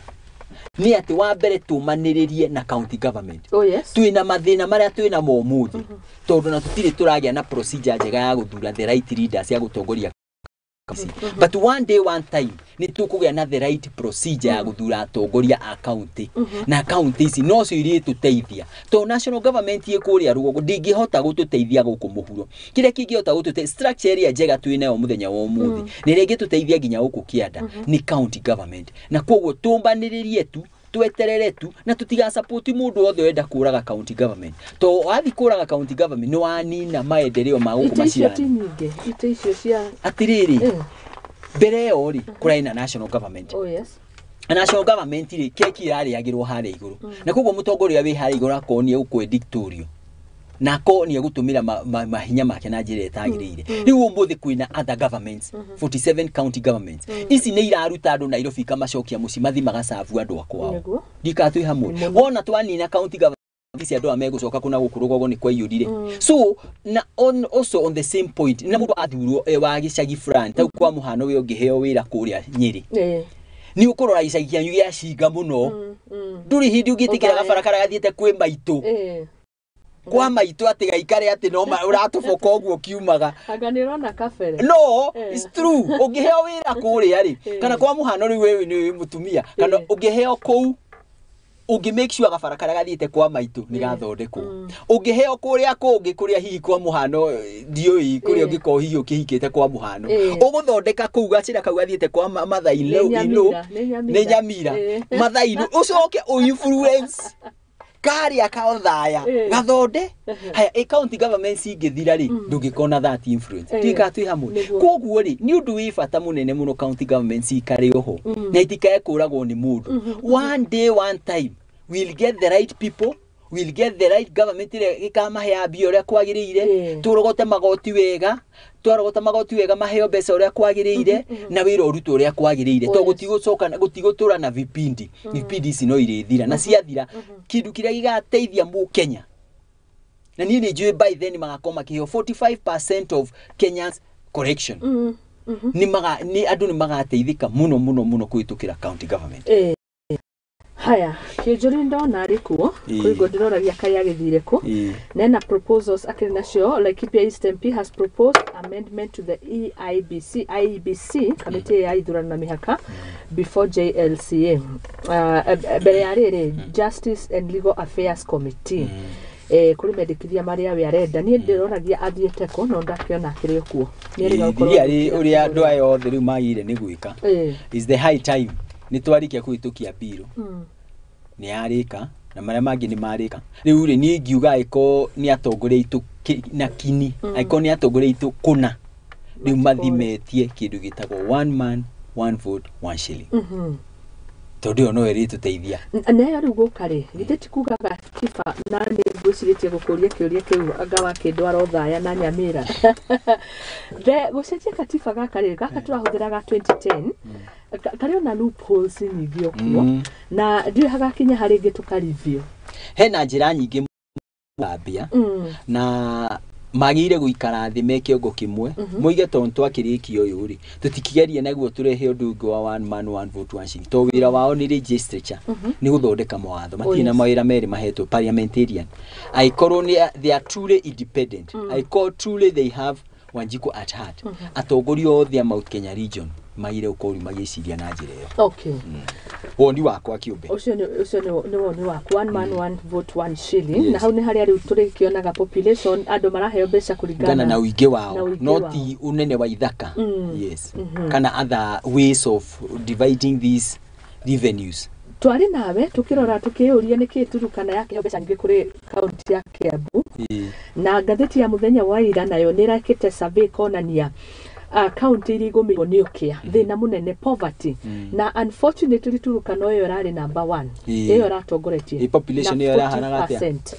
nĩ atĩ, wa mbere, tũmanĩrĩrie na county government. Twĩna mathĩna marĩa twĩna mo ũmũthĩ, tondũ na tũtirĩ tũragĩa na procedure njega ya gũthura the right leaders ya gũtongoria ici. But one day, one time, nĩ tũkũgĩa na the right procedure ya gũthura atongoria a county, na county ici nocio irĩtũteithia, tondũ national government ĩ kũrĩa rũgongo ndĩngĩhota gũtũteithia gũkũ mũhuro. Kĩrĩa kĩngĩhota gũtũteithia, structure ĩrĩa njega twĩ nayo mũthenya wa ũmũthĩ na ĩrĩa ĩngĩtũteithia nginya gũkũ kĩanda, nĩ county government. Na koguo tũmbanĩrĩrie tu, tweterere tu, na tũtigasupport mũndũ wothe ũrenda kũraga county government, to wathi kũraga county government nĩ wanina maendeleo ma gũkũ Itĩ icio ti macirani. nyingĩ, itĩ icio cia Atĩrĩrĩ, mbere ĩyo rĩ, kũrarĩ na national government. Na national government rĩ, keki ĩrarĩagĩrwo harĩa igũrũ, na koguo mũtongoria wĩ harĩa igũrũ akorwo nĩ egũkwendictorio na akorwo nĩ egũtũmĩra mahinya make na njĩra ĩtagĩrĩire. Rĩu ũmũthĩ kwĩna other governments, 47 county governments. Ici nĩ iraruta andũ Nairobi ikamacokia mũciĩ, mathi magacabu andũ a kwao. Ndikaga twĩ hamwe? Mũno. Wona twanina county government ici, andũ aya megũcoka kũna gũkũ rũgongo nĩ kwaiyũrire. So na also on the same point, na mũndũ athurwo wa gĩcagi fulani, ta kwa mũhano we ũngĩheo wĩra kũrĩa Nyĩrĩ, nĩ ũkũrora gĩcagi kĩanyu gĩa cinga mũno. Ndũrĩ hĩndĩ ũngĩtĩkĩra Ũthaya. gabara karĩa gathiĩte kwĩ maitũ, kwa maitũ, atĩ gaikare atĩ no ũratũboka ũguo kiumaga. Anga nĩ ũrona kabere. No it's true, ũngĩheo wĩra kũrĩa rĩ, kana kwa mũhano rĩu wewe nĩ mũtumia, kana ũngĩheo kũu, ũngĩ make sure gabara karĩa gathiĩte kwa maitũ nĩ gathondekwo. Ũngĩheo kũrĩa kũngĩ, kũrĩa hihi kwa mũhano ndiũĩ kũrĩa ũngĩkorwo hihi ũkĩhikĩte, kwa mũhano ũgũthondeka kũu gacĩra kau gathiĩte kwa mathainũ. Nĩ Nyamira, nĩ Nyamira. Nĩ Nyamira. Mathainũ ũcoke ũ-influence karĩa kaothaya gathonde haya. Ĩ county government cingĩthira rĩ, ndũngĩkona that influence. Tuikaga twĩ hamwe? Koguo rĩ, nĩ ũndũ wĩ bata mũnene mũno county government cikare oho na itikae kũragwo nĩ mũndũ. One day, one time, we'll get the right people, we'll get the right government ĩrĩa ĩkamaheaga mbia ũrĩa kwagĩrĩire. Tũrogote magoti wega, twarogota magoti wega, maheo mbeca ũrĩa kwagĩrĩire na wĩra ũrutwo ũrĩa kwagĩrĩire, to gũtigũcoka gũtigũtũra na vipindi. Vipindi ici no irĩthira, na ciathira, kĩndũ kĩrĩa gĩgateithia mũkenya, na niĩ nĩ njũĩ by then magakorwo makĩheo 45% of Kenyans correction, nĩ maga nĩ andũ nĩ magateithĩka mũno mũno mũno kũhĩtũkĩra county government. Haya, kĩnjũri ndona arĩ kuo. Kũigua ndĩroragia kaĩ agĩthire kũ. Nena proposals akĩrĩ nacio. Laikipia East MP has proposed amendment to the EIBC IEBC, kamĩtĩ ya ithurano na mĩhaka, before JLCA, mbere ya rĩrĩ Justice and Legal Affairs Committee, kũrĩ mendekithia marĩa we arenda. Niĩ ndĩroragia athiĩte kũ, no ndakĩona akĩrĩ o kuo. Nĩ erĩga gũkorwo Ĩĩ, arĩ ũrĩa andũ aya othe rĩu magĩrĩire nĩ gwĩka, is the high time nĩ twarĩkia kũhĩtũkia bill, nĩ yarĩka na marĩa mangĩ nĩ marĩka. Rĩu rĩ, niĩ ingiuga angĩkorwo nĩ atongoria aitũ na kini, angĩkorwo nĩ atongoria aitũ kũna, rĩu mathimetie kĩndũ gĩtagwo one man, one vote, one shilling, tondũ ĩyo no ĩrĩtũteithia. Nayo rĩu gũka rĩ, githĩ ti kuga gatiba? Na nĩ ngwĩcirĩtie gũkũria kĩũria kĩu anga wakĩndwara Othaya na Nyamĩra. The gũcenjia katiba gaka rĩ, gaka tũrahũthĩra ga 2010, karĩ ona loopholes nyingĩ okuo, na ndiũĩ hagakinya harĩ ngĩ tũkarivio. Hena njĩra nyingĩ thambia, na magĩrĩire gũikara thĩ me kĩongo kĩmwe, moige tondũ twakĩrĩkia ũyũ rĩ, tũtikĩgerie naguo tũrehe ũndũ ũngĩ wa one man, one vote, one shilling, tondũ wĩra wao nĩ legislature, nĩ gũthondeka mawatho. Matirĩ na mawĩra merĩ mahetwo parliamentarian. Angĩkorwo nĩ they are truly independent, angĩkorwo truly they have Wanjiku at heart, atongoria othe a Mount Kenya region Magire gũkorwo rĩu magĩciria na njĩra ĩyo. Woni wakwa kĩũmbe. Ũcio nĩ woni waku, one man, one vote, one shilling. Yes. Na hau nĩ harĩa rĩu tũrĩkĩonaga population, andũ maraheo mbeca kũringana kũringana na ũingĩ na wao, ũingĩ no wao. ti ũnene wa ithaka. Yes, kana other ways of dividing these revenues. Twarĩ nawe tũkĩrora, tũkĩũria nĩkĩ Turukana yakĩheo mbeca nyingĩ kũrĩ kaunti ya Kiambu. Na ngathĩti ya mũthenya wa ira nayo nĩ ĩrekĩte survey konania kaunti iria igũmĩirwo nĩ ũkĩa, thĩna mũnene, poverty, na unfortunately Turukana ĩyo ĩrarĩ number one, ĩyo ĩratongoretie. Population na ĩyo ĩrahanaga atĩa? 40%.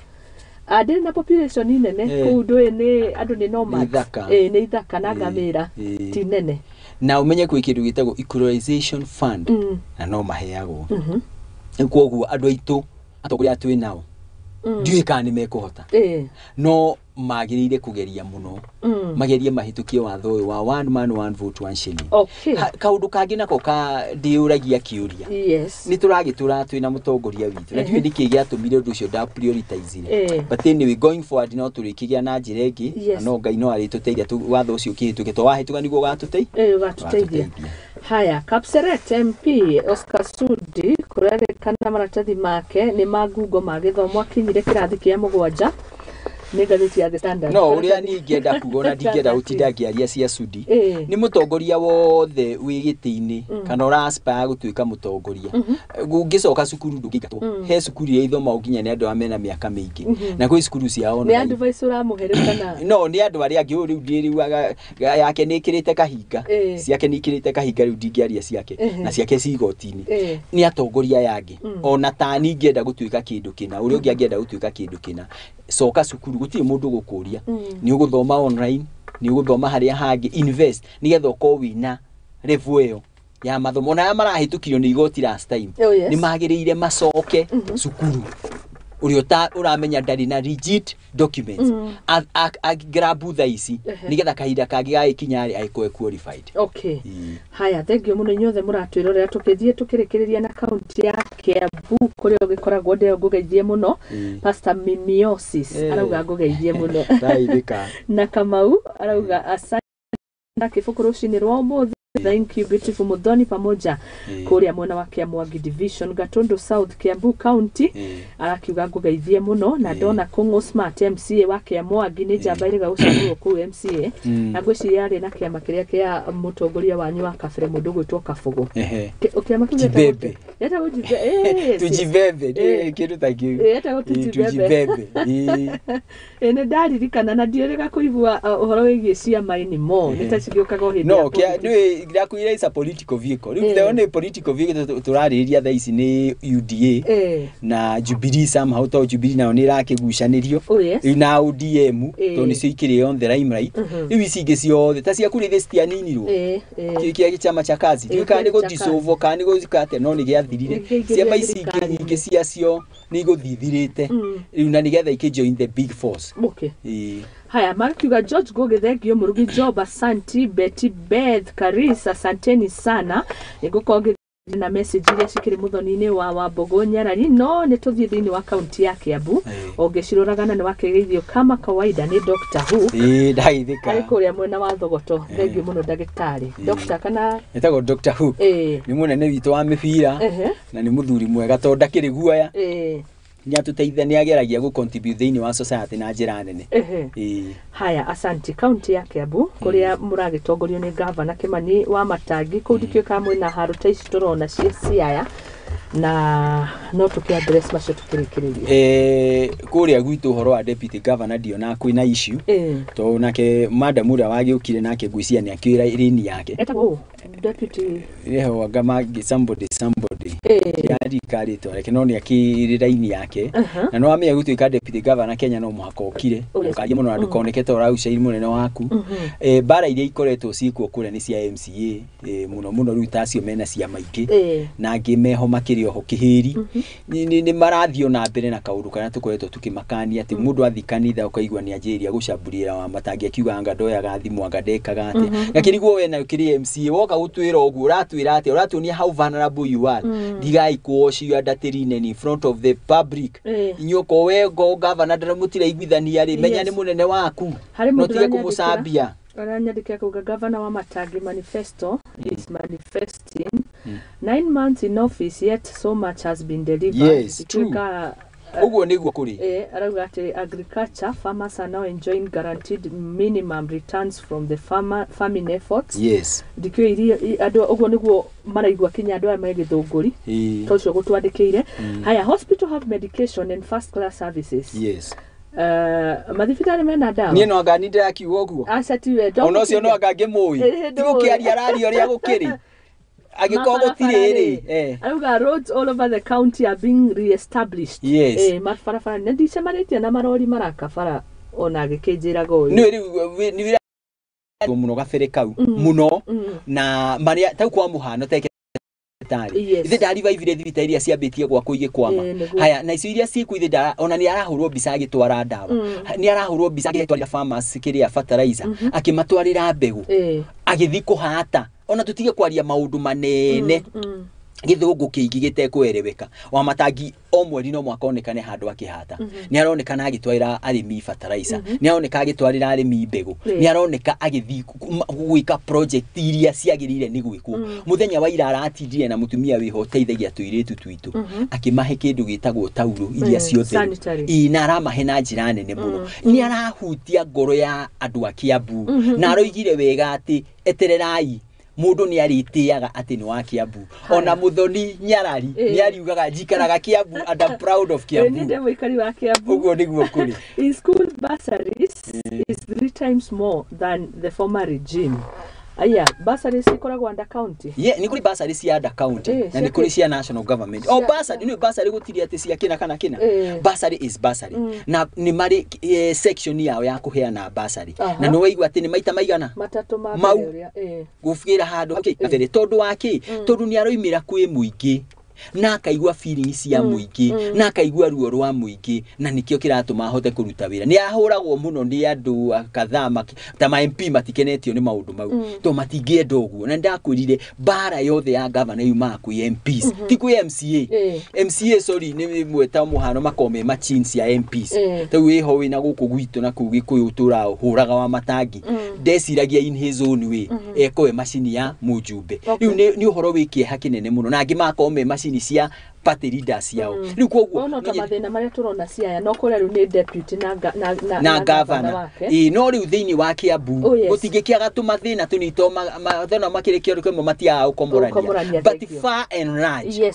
Ndĩrĩ na population nene. Kũu ndũĩ nĩ andũ nĩ nomads. Nĩ ithaka. Nĩ ithaka na ngamĩra. Ti nene. Na ũmenye kwĩ kĩndũ gĩtagwo equalization fund, na no maheagwo. Rĩu koguo andũ aitũ, atongoria twĩ nao, ndiũĩ kana nĩ mekũhota, no magĩrĩire kũgeria mũno, magerie mahĩtũkie watho ũyũ wa one man, one vote, one shilling. Kaũndũ kangĩ nako ka ndĩũragia kĩũria, nĩ tũragĩtũra twĩna mũtongoria witũ na ndiũĩ nĩkĩ gĩatũmire ũndũ ũcio nda prioritizire. But anyway, going forward no tũrĩkĩgĩa na njĩra ĩngĩ, na no Ngai no arĩtũteithia watho ũcio ũkĩhĩtũke, to wahĩtũka nĩguo ũgatũteithia. Ũgatũteithia. Haya, Kapseret MP Oscar Sudi kũrerĩkana maratathi make nĩ ma ngungo ma gĩthomo, akinyire kĩrathi kĩa mũgwanja, nĩ ngathĩti ya The Standard. No ũrĩa niĩ ingĩenda kuga, ona ndingĩenda gũtinda ngĩaria cia Sudi, nĩ mũtongoria wothe wĩ gĩtĩ-inĩ kana ũra aspire gũtuĩka mũtongoria, ũngĩcoka cukuru ndũngĩingatwo. He cukuru iria ithomagwo nginya nĩ andũ arĩa mena mĩaka mĩingĩ, na kwĩ cukuru cia Nĩ online. advice ũramũhe rĩu kana? No nĩ andũ arĩa angĩ, ũyũ rĩu ndĩrĩuaga yake nĩ ĩkĩrĩte kahinga. Ciake nĩ ikĩrĩte kahinga, rĩu ndingĩaria ciake, na ciake ci igoti-inĩ. Nĩ atongoria aya angĩ, ona tani ingĩenda gũtuĩka kĩndũ kĩna, ũrĩa ũngĩ angĩenda gũtuĩka kĩndũ kĩna, coka cukuru, gũtirĩ mũndũ ũgũkũria. Nĩ ũgũthoma online, nĩ ũgũthoma harĩa hangĩ, invest nĩgetha ũkorwo wĩna level ĩyo ya mathomo. Ona arĩa marahĩtũkirio nĩ igoti last time, nĩ magĩrĩire macoke cukuru. Ũrĩa ũramenya ndarĩ na legit documents, grab thaa ici, nĩgetha kahinda kangĩ gagĩkinya rĩ, agĩkorwo e qualified. Haya, thengio mũno inyuothe mũratwĩrorera. Tũkĩthiĩ tũkĩrĩkĩrĩria na kaunti ya Kiambu kũrĩa ũgĩkoragwo, ndĩyo ngũgeithie mũno. Pastor Mimiosis arauga ngũgeithie mũno. Ndaithĩka. Na Kamau arauga asante kĩbũkũ rũcinĩ rwa ũmũthĩ. Thank you, beautiful Muthoni pamoja kũrĩa mwena wa Kiamwangi division, Gatundu South, Kiambu County. Arakiuga ngũgeithie mũno na ndona Kũng'ũ Smart MCA wa Kiamwangi nĩ njamba ĩrĩga gũcagũrwo kũu MCA, na ngwĩciria arĩ na kĩama kĩrĩa kĩa mũtongoria wanyu wa kabere, mũndũ ũgwĩtwo Kabũgũ. Kĩama kĩu gĩtagwo Jibebe. atĩa? Gĩtagwo Jibe- yes. Tujibebe. Kĩndũ ta kĩu. Ĩtagwo Tujibebe. Tujibebe. Nĩ ndaririkana na ndiĩrĩga kũigua ũhoro wĩgiĩ ciama anymore, nĩ ta cigĩũkaga o hĩndĩ No ya kĩa politics. nĩ ndakwĩra is a political vehicle rĩu. The only political vehicle tũrarĩrĩria thaa ici nĩ UDA na Jubilee somehow, to Jubilee nayo nĩ ĩrakĩgucanĩrio. Rĩu na ODM, tondũ nĩcio ikĩrĩ on the limelight. Rĩu ici ingĩ ciothe ta ciaku rĩthĩ citianinirwo. Kĩrĩa chama cha kazi, ndiũĩ kana nĩ kĩarĩ cha gũdissolve kana nĩ gũthika atĩa, no nĩ gĩathirire. Nĩ kĩaingĩrire Ciama ici ingĩ thirikari-inĩ. nyingĩ ciacio nĩ igũthithirĩte rĩu na nĩgetha ikĩ the big force. Haya, makiuga George Ngugi, thengio murugi Job, asanti Betty, Beth Karis, asanteni sana. Nĩngũkorwo ngĩthiĩ na message iria cikĩrĩ mũthoni-inĩ wa Wambogo Nyarari, no nĩ tũthiĩ thĩinĩ wa kaunti ya Kiambu. Ũngĩciroragana nĩ wakĩgeithio kama kawaida nĩ Dr. Who Ndageithĩka. arĩ kũrĩa mwena wa Thogoto. Thengio mũno ndagĩtarĩ, Dr. kana Etagwo Dr. Hook. Nĩ mũnene witũ wa mĩbira, na nĩ mũthuri mwega tondũ ndakĩrĩ guoya. Nĩ atũteithia, nĩ ageragia gũ contribute thĩinĩ wa society na njĩra nene. Haya, asanti. Kaunti ya Kiambu kũrĩa mũragĩtongorio nĩ gavana Kimani wa Matangi, kũu ndikĩũĩ kana mwĩna haro ta ici tũrona cia Siaya, na no tũkĩ address macio tũkĩrĩkĩrĩria. Kũrĩa gwitũ ũhoro wa deputy governor ndionaga kwĩna issue, tondũ nake madam ũrĩa wagĩũkire nake ngwĩciria nĩ akĩũĩ rĩni yake. Etagwo ũ? Deputy? Reho anga somebody somebody, ndirarika rĩtwa rĩake, no nĩ akĩrĩ raini yake. Na no wamenya gũtuĩka deputy governor Kenya no mũhaka ũkire, ndũkarie mũno na ndũkoneke ta ũragucairi mũnene waku. Mbara iria ikoretwo ciĩkuo kũrĩa nĩ cia MCA, mũno mũno rĩu ta acio mena ciama ingĩ, na angĩ meho makĩrĩ oho kĩhĩri, nĩ marathiĩ ona mbere na kaũndũ karĩa tũkoretwo tũkĩmakania, atĩ mũndũ athiĩ kanitha ũkaigua nĩ anjĩrĩria gũcambũrĩra wa matangi, akiuga anga ndoyaga thimũ, anga ndekaga atĩa, na kĩrigwo we na kĩrĩ MCA woka gũtwĩra ũguo, ũratwĩra atĩa? Ũratuonia how vulnerable you are. Ndigai kũwash your dirty linen in front of the public. Inyuĩ ko we go governor ndara mũtiraiguithania rĩ, menya nĩ mũnene waku, Harĩ no mũndũ tige ũranyandĩkĩra. kũmũcambia. Aranyandĩkĩra kuga Governor wa Matangi manifesto is manifesting 9 months in office, yet so much has been delivered. Yes, true. Ituĩka, Ũguo nĩguo kũrĩ. Arauga atĩ agriculture farmers are now enjoying guaranteed minimum returns from the farming efforts. Ndikĩũĩ iria andũ ũguo nĩguo maraigua kinya andũ aya me Gĩthũngũri ta ũcio gũtwandĩkĩire. Haya, hospital have medication and first class services. Mathibitarĩ mena ndawa. Niĩ no anga ni ndĩrakiuga ũguo. Aca, tiwe. Ona ũcio no anga ngĩmũĩ. Ti Ndũĩ. gũkĩaria araria ũrĩa gũkĩrĩ, angĩkorwo gũtirĩ rĩ, Arauga roads all over the county are being re-established. Mabarabara nĩ ndicemanĩtie na marori maraka bara ona agĩkĩnjĩraga ũyũ. Nĩ rĩu nĩ wĩra mũno gabere kau mũno na marĩa tau kwa mũhano teke thibitarĩ. Ithe ndarivaivire thibitarĩ iria ciambĩtie gwakwo igĩkwama. Nĩguo. Haya, na icio iria ciĩkuo, ithe ona nĩ arahũrwo mbica agĩtwara ndawa, nĩ arahũrwo mbica agĩtwarĩra farmers kĩrĩa fertilizer, akĩmatwarĩra mbegũ, agĩthiĩ kũhata. Ona tũtige kwaria maũndũ manene, gĩthũngũ kĩingĩ gĩtekũereweka. Wa Matangi o mweri no mwaka onekane handũ akĩhata. Nĩ aronekana agĩtwarĩra arĩmi fertilizer, nĩ aroneka agĩtwarĩra arĩmi mbegũ, nĩ aroneka agĩthiĩ gwĩka project iria ciagĩrĩire nĩ gwĩkwo. Mũthenya wa ira aratindire na mũtumia wĩho ũteithagia tũirĩtu twitũ, akĩmahe kĩndũ gĩtagwo taurũ iria ciothe. Sanitary. Ĩ, na aramahe na njĩra nene mũno. Nĩ arahutia ngoro ya andũ a Kiambu na aroigire wega atĩ etererai, mũndũ nĩ arĩtĩaga atĩ nĩ wa Kiambu. Ona Mũthoni Nyarari nĩ ariugaga njikaraga Kiambu and I'm proud of Niĩ Kiambu. ndĩ mũikari wa Kiambu. Ũguo nĩguo kũrĩ. In school bursaries is three times more than the former regime. Aya, bursaries ikoragwo under county. Ye, nĩ kũrĩ bursary cia under county na nĩ kũrĩ cia national government. O bursary nĩ bursary, gũtirĩ atĩ cia kĩna kana kĩna. Bursary is bursary. Na nĩ marĩ section yao ya kũheana bursary. Na nĩ waigua atĩ nĩ maita maigana? Matatũ ma Mau. mbere ũrĩa. Gũbĩra handũ kabere tondũ wa kĩ? Tondũ nĩ aroimĩra kwĩ mũingĩ na akaigua feelings cia mũingĩ na akaigua ruo rwa mũingĩ, na nĩkĩo kĩratũma ahote kũruta wĩra. Nĩ ahũragwo mũno nĩ andũ kadhaa ta ma MP matikenetio nĩ maũndũ mau tondũ matingĩenda ũguo. Na ndakwĩrire mbara yothe ya gavana yumaga kwĩ MPs, ti kwĩ MCA. MCA, sorry, nĩ ĩmwe ta mũhano makoragwo me machines ya MPs. Rĩu wĩho wĩna gũkũ gwitũ na kũu Gĩkũyũ tũrahũraga wa Matangi, ndeciragia in his own way ekoe macini ya mũjumbe. Rĩu nĩ ũhoro wĩ kĩeha kĩnene mũno, na angĩ magakorwo me macini cia party leaders ciao. Rĩu koguo Ono ta mathĩna marĩa tũrona Siaya no kũrĩa rĩu nĩ deputy na na gavana wake. Ĩ, no rĩu thĩinĩ wa Kiambu Oh, yes. gũtingĩkĩaga tũmathĩna tũnini to mathĩna makĩrĩ kĩoro kĩmwe matiagaga Gũkomorania, gũkomorania, but thank you. far and large,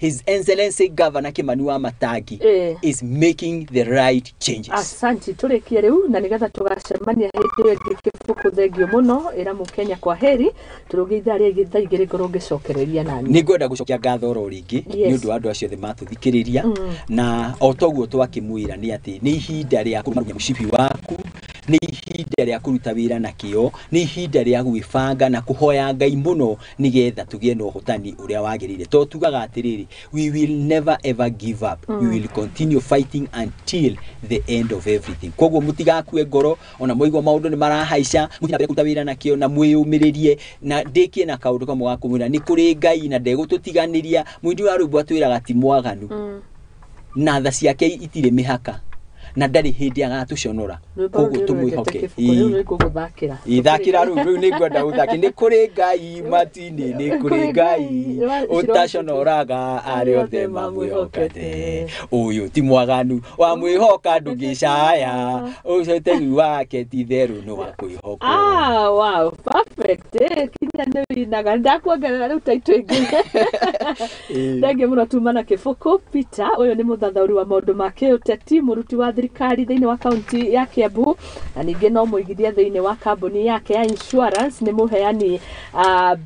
His Excellency Governor Kimani wa Matangi is making the right changes. Asanti, tũrĩkie rĩu na nĩgetha tũgacemania hĩndĩ ĩyo ĩngĩ. Kĩbuku, thengio mũno, ĩra mũkenya kwa heri, tũrũge ithaa rĩngĩ thaa 2 ngorwo ngĩcokereria nani. Nĩ ngwenda gũcokia ngatho oro rĩngĩ nĩ ũndũ wa andũ acio othe matũthikĩrĩria, na o toguo twakĩmwĩra nĩ atĩ nĩ ihinda rĩa kũrũmia mũcibi waku, nĩ ihinda rĩa kũruta wĩra na kĩo, nĩ ihinda rĩa gwĩbanga na kũhoya Ngai mũno nĩgetha tũgĩe na ũhotani ũrĩa wagĩrĩire, tondũ tugaga atĩrĩrĩ, we will never ever give up, we will continue fighting until the end of everything. Koguo mũtigakue ngoro ona mwaigua maũndũ nĩ marahaica, mũthiĩ na mbere kũruta wĩra na kĩo na mwĩyũmĩrĩrie. Na ndĩkie na kaũndũ kamwe ga kũmwĩra, nĩ kũrĩ Ngai na ndegũtũtiganĩria. Mũini wa rwĩmbo atwĩraga ti mwaganu na tha ciake itirĩ mĩhaka na ndarĩ hĩndĩ agatũconora. Rwĩmbo Koguo rũu nĩ rwendete tũmwĩhoke. Kĩbuku, rĩu nĩ ngũgũthakĩra. Ithakĩra rĩu, rĩu nĩ ngwenda gũthakĩ. Nĩ kũrĩ Ngai matu-inĩ, nĩ kũrĩ Ngai ũtaconoraga arĩa othe mamwĩhokete. Ũyũ ti mwaganu, wamwĩhoka ndũngĩcaya, ũcetegi wake ti therũ nĩ wa kwĩhokwo. Ah, wow, perfect. Kinya nĩ winaga. Ndakuongerera rĩu taitũ ĩngĩ. Thengiũ mũno tuma na Kĩbũkũ Peter. Ũyũ nĩ mũthathaũri wa maũndũ ma kĩũteti, mũruti wa thirikari thĩinĩ wa kaunti ya Kiambu, na ningĩ no mũigithia thĩinĩ wa kambuni yake ya insurance, nĩ mũheani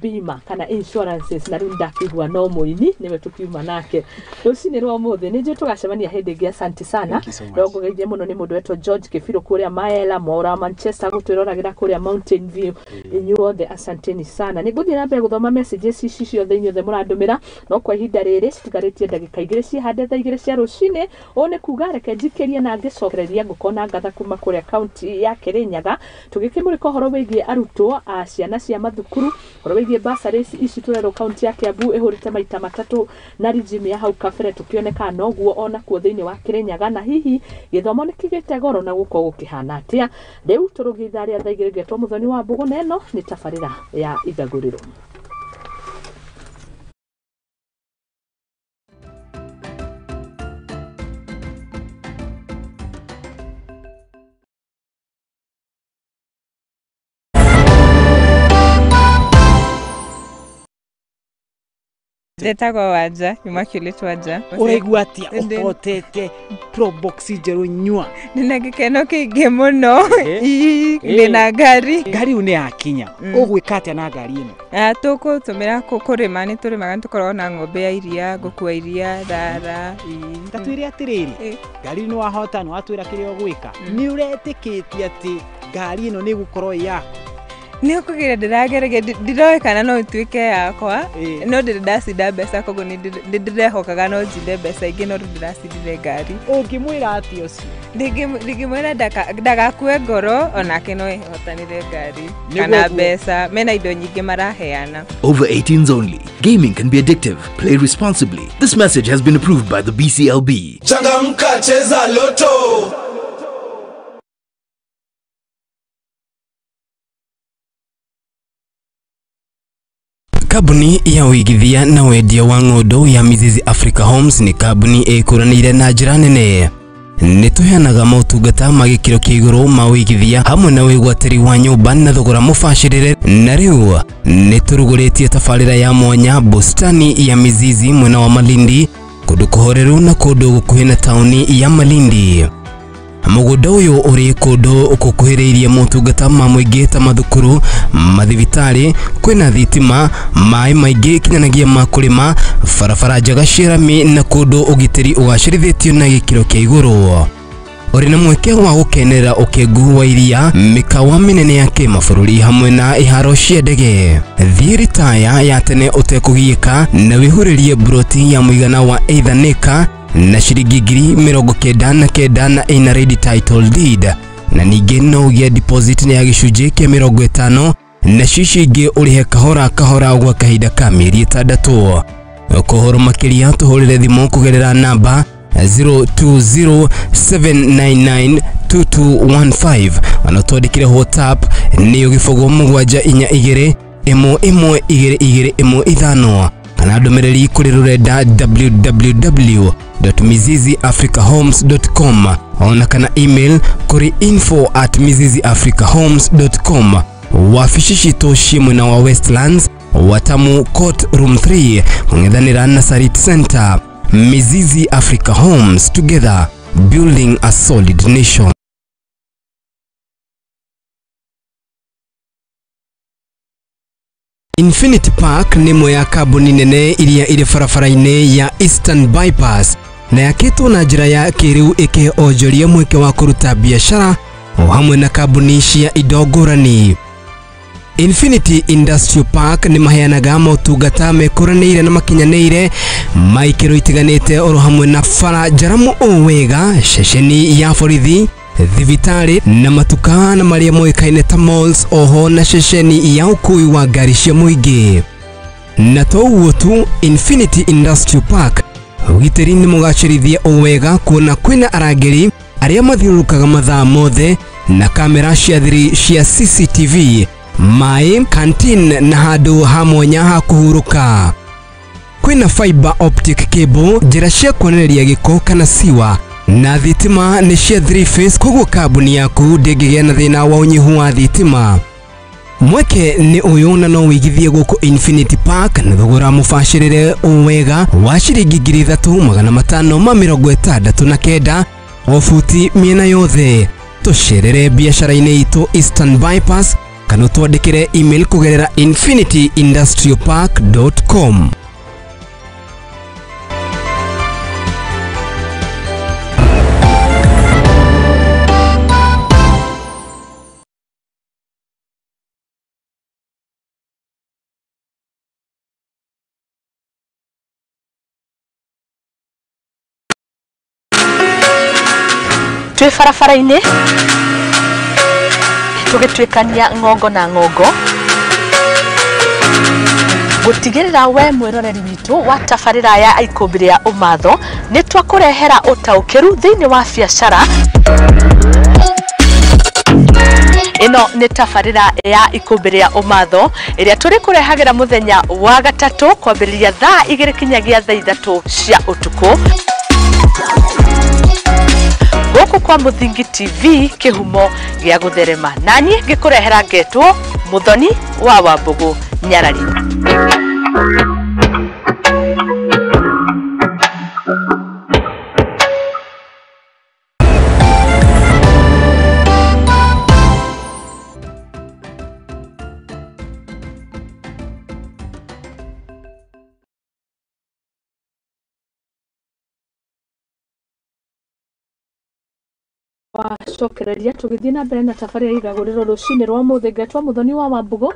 bima kana insurances, na rĩu ndakĩigua no mũini nĩwe tũkiuma nake rũcinĩ rwa ũmũthĩ. Nĩ njũĩ tũgacemania hĩndĩ ĩngĩ. Asante sana. Thank you so much. No ngũgeithie mũno nĩ mũndũ wetwo George Kĩbirũ kũrĩa Maela Mora Manchester, gũtwĩroragĩra kũrĩa Mountain View. Inyuothe asanteni sana. sana. Nĩ ngũthiĩ na mbere gũthoma messages ici ciothe inyuothe mũrandũmĩra, no kwa ihinda rĩrĩ citigarĩtie ndagĩka 2 cihande thaa 2 cia rũcinĩ. Ũũ nĩ kuga reke njikĩrie na ngĩcokereria ngũkũ na ngatha kuma kũrĩa kaunti ya Kĩrĩnyaga, tũgĩkĩmũrĩka ũhoro wĩgiĩ arutwo a ciana cia mathukuru, ũhoro wĩgiĩ bursaries ici tũrerwo kaunti ya Kiambu ĩhũrĩte maita 3 na regime ya hau kabere, tũkĩoneka noguo onakuo thĩinĩ wa Kĩrĩnyaga, na hihi gĩthomo nĩ kĩgĩte goro na gũkorwo gũkĩhana atĩa. Rĩu tũrũgie ithaa rĩa thaa 2 ngetwo Mũthoni wa Mbũgũ, na ĩno nĩ tabarĩra ya Ithagũrĩro. Ndetagwo Wanja, Immaculate Wanja. Ũraigua atĩa ũhotete Probox njerũ nyua? Ndĩna gĩkeno kĩingĩ mũno. Ndĩna ngari. Ngari ĩyo nĩ yakinya. Ũgwĩka atĩa na ngari ĩno? Tũkũtũmĩra kũrĩma, nĩ tũrĩmaga, nĩ tũkoragwo na ng'ombe ya iria, ngũkua iria, thara. Ta twĩre atĩrĩrĩ, ngari nĩ wahota, nĩ watwĩra kĩrĩa ũgwĩka. Nĩ ũretĩkĩtie atĩ ngari ĩno nĩ ĩgũkorwo ĩ yaku? Nĩ ũkũgĩra ndĩragereria, ndiroĩ kana no ĩtuĩke yakwa, no ndĩrĩ ndacinda mbeca, koguo nĩ ndĩrehokaga no njinde mbeca ingĩ, no rĩu ndĩracindire ngari. Ũngĩmwĩra atĩa ũcio? Ndingĩmwĩra ndagakue ngoro, onake no ehotanĩre ngari kana mbeca, mena indo nyingĩ maraheana. Over 18s only. Gaming can be addictive. Play responsibly. This message has been approved by the BCLB. Changamka, cheza Lotto. Kambuni ya ũigithia na wendia wa ng'ũndũ ya Mizizi Africa Homes nĩ kambuni ĩkũranĩire na njĩra nene. Nĩ tũheanaga motungata ma gĩkĩro kĩa igũrũ ma ũigithia hamwe na wĩgwatĩri wa nyũmba na thogora mũbacĩrĩre, na rĩu nĩ tũrugũrĩtie tabarĩra ya mwanya bustani ya Mizizi mwena wa Malindi, kũndũ kũhoreru na kũndũ gũkuhĩ na taũni ya Malindi. Mũgũnda ũyũ ũrĩ kũndũ gũkuhĩrĩirie motungata ma mũingĩ ta mathukuru, mathibitarĩ, kwĩna thitima, maĩ maingĩ kinyanagĩa ma kũrĩma, barabara njega cia rami na kũndũ ũgitĩri ũgacĩrithĩtio na gĩkĩro kĩa igũrũ. Ũrĩ na mweke wa gũkenerera ũkengu wa iria, mĩkawa mĩnene ya kĩmabũrũri hamwe na iharo cia ndege. Thiĩ ritaya ya tene ũtekũgiĩka na wĩhurĩrie mburoti ya mũigana wa either na ciringi 99,000 na ĩna ready title deed, na ningĩ no ũgĩe deposit ya gĩcunjĩ kĩa 50 na cici ingĩ ũrĩhe kahora kahora gwa kahinda ka mĩeri 6. Kũhoro makĩria tũhũrĩre thimũ kũgerera namba 0207992215 ona twandĩkĩre WhatsApp nĩyo 0742 11 22 15 kana ndũmĩrĩri kũrĩ rũrenda www.miziziafricahomes.com ona kana email kũrĩ info@miziziafricahomes.com. Wabici citũ ciĩ mwena wa Westlands, Watamu Court Room 3, kũng'ethanĩra na Sarit Center. Mizizi Africa Homes, together building a solid nation. Infinity Park nĩ ĩmwe ya kambuni nene iria irĩ barabara-inĩ ya Eastern Bypass na yakĩtwo na njĩra ya kĩrĩu ĩkĩhe onjoria mweke wa kũruta biacara o hamwe na kambuni cia indo ngũrani. Infinity Industrial Park nĩ maheanaga motungata mekũranĩire na makinyanĩire ma ikĩro itiganĩte oro hamwe na bara njaramu o wega, ceceni ya borithi, thibitarĩ na matuka na marĩa moĩkaine ta malls, oho na ceceni ya ũkui wa ngari cia mũingĩ. Na to ũguo tu, Infinity Industrial Park ũgitĩri nĩ mũgacĩrithie o wega kuona kwĩna arangĩri arĩa mathiũrũrũkaga mathaa mothe na kamera cia thiri cia CCTV, maĩ, canteen na handũ ha mwanya ha kũhurũka. Kwĩna fiber optic cable, njĩra cia kuonereria gĩko kana siwa, na thitima nĩ cia 3 phase, koguo kambuni yaku ndĩngĩgĩa na thĩna wa ũnyihu wa thitima. Mweke nĩ ũyũ na no wĩigithie gũkũ Infinity Park na thogora mũbacĩrĩre o wega wa ciringi 3,569 o buti mĩena yothe. Tũcerere biacara-inĩ itũ Eastern Bypass kana twandĩkĩre email kũgerera infinityindustrialpark.com. Twĩ barabara-inĩ tũgĩtuĩkania ng'ongo na ng'ongo gũtigĩrĩra we mwĩroreri witũ wa tabarĩra ya Ikũmbĩ rĩa Ũmatho nĩ twakũrehera ũtaũkĩru thĩinĩ wa biacara. Ĩno nĩ tabarĩra ya Ikũmbĩ rĩa Ũmatho ĩrĩa tũrĩkũrehagĩra mũthenya wa gatatũ kwambĩrĩria thaa 2 kinyagia thaa 3 cia ũtukũ gũkũ kwa Mũthingi TV, kĩhumo gĩa gũtherema, naniĩ ngĩkũrehera ngetwo Mũthoni wa Wambũgũ Nyarari. Wacokereria tũgĩthiĩ na mbere na tabarĩra ya Igagũrĩro rũcinĩ rwa mũthĩ, ngetwo Mũthoni wa Wambũgũ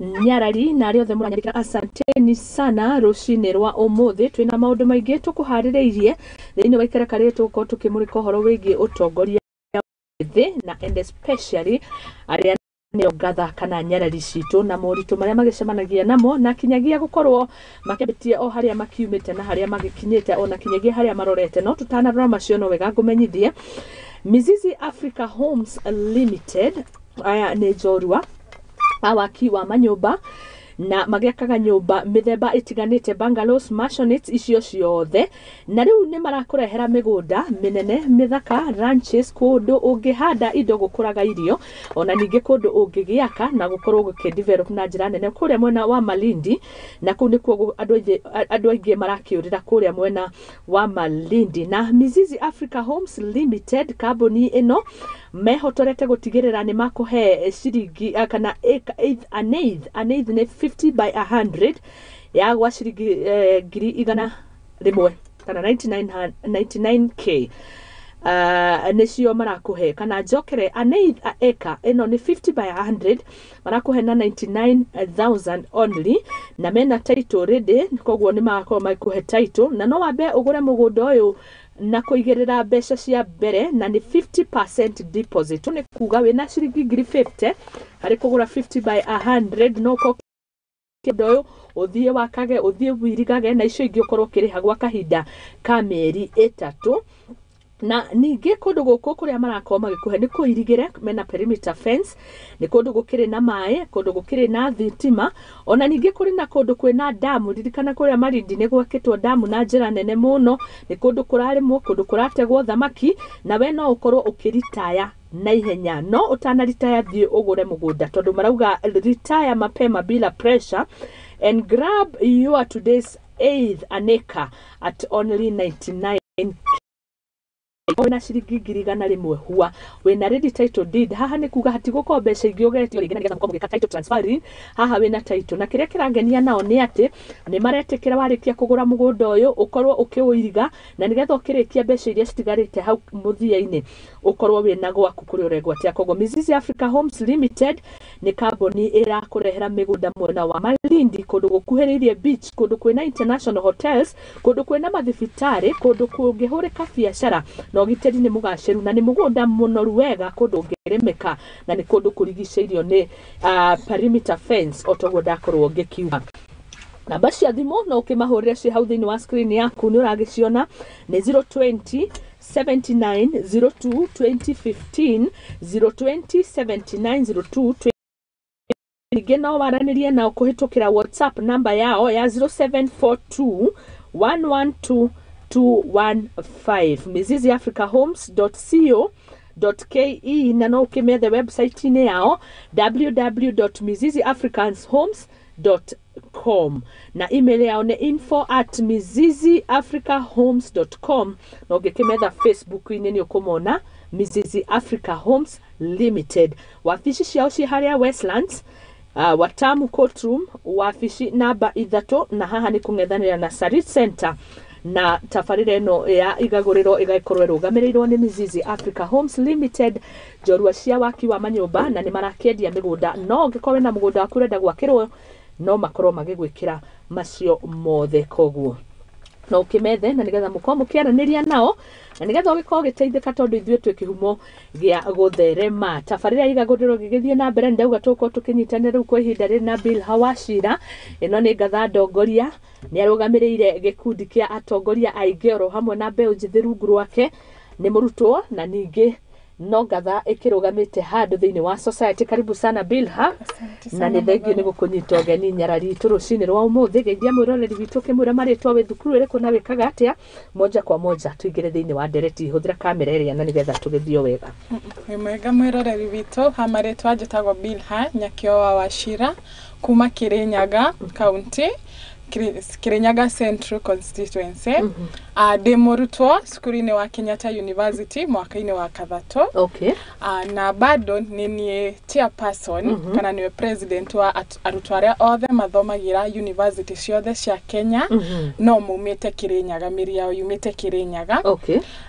Nyarari, na arĩa othe mũranyarĩkĩra asanteni sana. Rũcinĩ rwa ũmũthĩ twĩna maũndũ maingĩ tũkũharĩrĩirie thĩinĩ wa ikereka rĩrĩ, tũgũkorwo tũkĩmũrĩka ũhoro wĩgiĩ ũtongoria thĩ na and especially arĩa nĩo ngatha kana nyarari citũ na moritũ marĩa magĩcemanagia namo, na kinyagia gũkorwo makĩambĩtie o harĩa makiumĩte na harĩa magĩkinyĩte, ona kinyagia harĩa marorete. No tũtanarora macio, no wega ngũmenyithie Mizizi Africa Homes Limited aya nĩ njorua a waki wa manyũmba na magĩakaga nyũmba mĩthemba ĩtiganĩte, bungalows, mansionettes, icio ciothe, na rĩu nĩ marakũrehera mĩgũnda mĩnene mĩthaka, ranches, kũndũ ũngĩhanda indo gũkũraga irio, ona ningĩ kũndũ ũngĩgĩaka na gũkorwo gũkĩdevelop na njĩra nene kũrĩa mwena wa Malindi, na kũu nĩkuo andũ aingĩ marakĩũrĩra kũrĩa mwena wa Malindi. Na Mizizi Africa Homes Limited, kambuni ĩno mehotorete gũtigĩrĩra nĩ makũhe ciringi kana an eighth nĩ 50 by 100 ya gwa ciringi 100,000 kana 99k nĩcio marakũhe, kana njokere an eighth acre ĩno nĩ 50 by 100 marakũhe na 99,000 only, na mena title ready, koguo nĩ magakorwo magĩkũhe title, na no wambe ũgũre mũgũnda ũyũ na kũigĩrĩra mbeca cia mbere, na nĩ 50% deposit. Nĩ kuga wĩna ciringi 50,000 harĩ kũgũra 50 by 100, no ũkorwo ũndũ ũyũ ũthiĩ wakage, ũthiĩ wirigage, na icio ingĩ ũkorwo ũkĩrĩha gwa kahinda ka mĩeri 3. Na ningĩ kũndũ gũkũ kũrĩa marakorwo magĩkũhe nĩ kũirigĩre, mena perimeter fence, nĩ kũndũ gũkĩrĩ na maĩ, kũndũ gũkĩrĩ na thitima, ona ningĩ kũrĩ na kũndũ kwĩna damu. Ririkana kũrĩa Malindi nĩ gwakĩtwo damu na njĩra nene mũno, nĩ kũndũ kũrarĩmwo, kũndũ kũrategwo thamaki, na we no ũkorwo ũkĩritaya na ihenya. No ũtanaritaya thiĩ ũgũre mũgũnda, tondũ marauga retire mapema bila pressure and grab your today's eighth an acre at only 99 wĩna ciringi 100,000 hua wĩna ready title deed. Haha nĩ kuga hatigũkorwo mbeca ingĩ ũgetio rĩngĩ, na nĩgetha mũkorwo mũgĩka title transfer. Haha wĩna title, na kĩrĩa kĩrangenia nao nĩ atĩ nĩ maretĩkĩra warĩkia kũgũra mũgũnda ũyũ ũkorwo ũkĩũiriga, na nĩgetha ũkĩrĩkia mbeca iria citigarĩte hau mũthia-inĩ ũkorwo wĩna gwaku kũrĩa ũregwatia. Koguo Mizizi Africa Homes Limited nĩ kambuni ĩrakũrehera mĩgũnda mwena wa Malindi, kũndũ gũkuhĩrĩirie beach, kũndũ kwĩna international hotels, kũndũ kwĩna mathibitarĩ, kũndũ kũngĩhũrĩka biacara na ũgitĩri nĩ mũgacĩru, na nĩ mũgũnda mũnoru wega, kũndũ ũngĩrĩmĩka, na nĩ kũndũ kũrigicĩirio nĩ perimeter fence o toguo ndakorwo ngĩkiuga. Namba cia thimũ no ũkĩmahũrĩre ciĩ hau thĩinĩ wa screen yaku, nĩ ũragĩciona nĩ 020 79 02 2015, 020 79 02. Ningĩ no waranĩrie nao kũhĩtũkĩra WhatsApp namba yao ya 0742 112 215, Mizizi Africa Homes.co ke, na no ũkĩmethe website-inĩ yao www.miziziafricanshomes.com, na email yao nĩ info@miziziafricahomes.com, na ũngĩkĩmetha Facebook-inĩ nĩ ũkũmona Mizizi Africa Homes Limited. Wabici ciao ciĩ harĩa Westlands, Watamu Courtroom, wabici namba 3, na haha nĩ kũng'ethanĩra na Sarit Center. Na tabarĩra ĩno ya Igagũrĩro ĩgagĩkorwo ĩrũgamĩrĩirwo nĩ Mizizi Africa Homes Limited, njorua cia waki wa manyũmba, na nĩ marakĩendia mĩgũnda. No ũngĩkorwo wĩna mũgũnda waku ũrenda gwakĩrwo, no makorwo magĩgwĩkĩra macio mothe. Koguo No ũkĩmethe na nĩgetha mũkorwo mũkĩaranĩria nao na nĩgetha ũgĩkorwo ũgĩteithĩka, tondũ ithuĩ twĩ kĩhumo gĩa gũtherema. Tabarĩra igagũrĩrwo gĩgĩthiĩ na mbere, ndauga tũgũkorwo tũkĩnyitanĩra rĩu kwa ihinda rĩrĩ na Bill Hawacira. Ĩno nĩ ngatha ndongoria, nĩ arũgamĩrĩire gĩkundi kĩa atongoria aingĩ oro hamwe na mbeũ njĩthĩ rungu rwake, nĩ mũrutwo na ningĩ no ngatha ĩkĩrũgamĩte handũ thĩinĩ wa society. Karibu sana, Bilha, na nĩ thengio nĩ gũkũnyita ũgeni nyarari itũ rũcinĩ rwa ũmũthĩ. Geithia mwĩroreri witũ ũkĩmwĩra marĩtwa, wĩ thukuru ĩrĩkũ na wĩkaga atĩa. Moja kwa moja tũingĩre thĩinĩ wa ndereti. Hũthĩra kamera ĩrĩa na nĩgetha tũgĩthio wega. Wĩ mwega mwĩroreri witũ, ha marĩtwa njĩtagwo Bilha Nyakĩo wa Wachira kuma Kirinyaga County, Kirinyaga Central Constituency. Ndĩ mũrutwo cukuru-inĩ wa Kenyatta University mwaka-inĩ wa kathatũ. Na bado nĩ niĩ chairperson kana nĩwe president wa arutwo arĩa othe mathomagĩra university ciothe cia Kenya no maumĩte Kirinyaga, mĩri yao yumĩte Kirinyaga.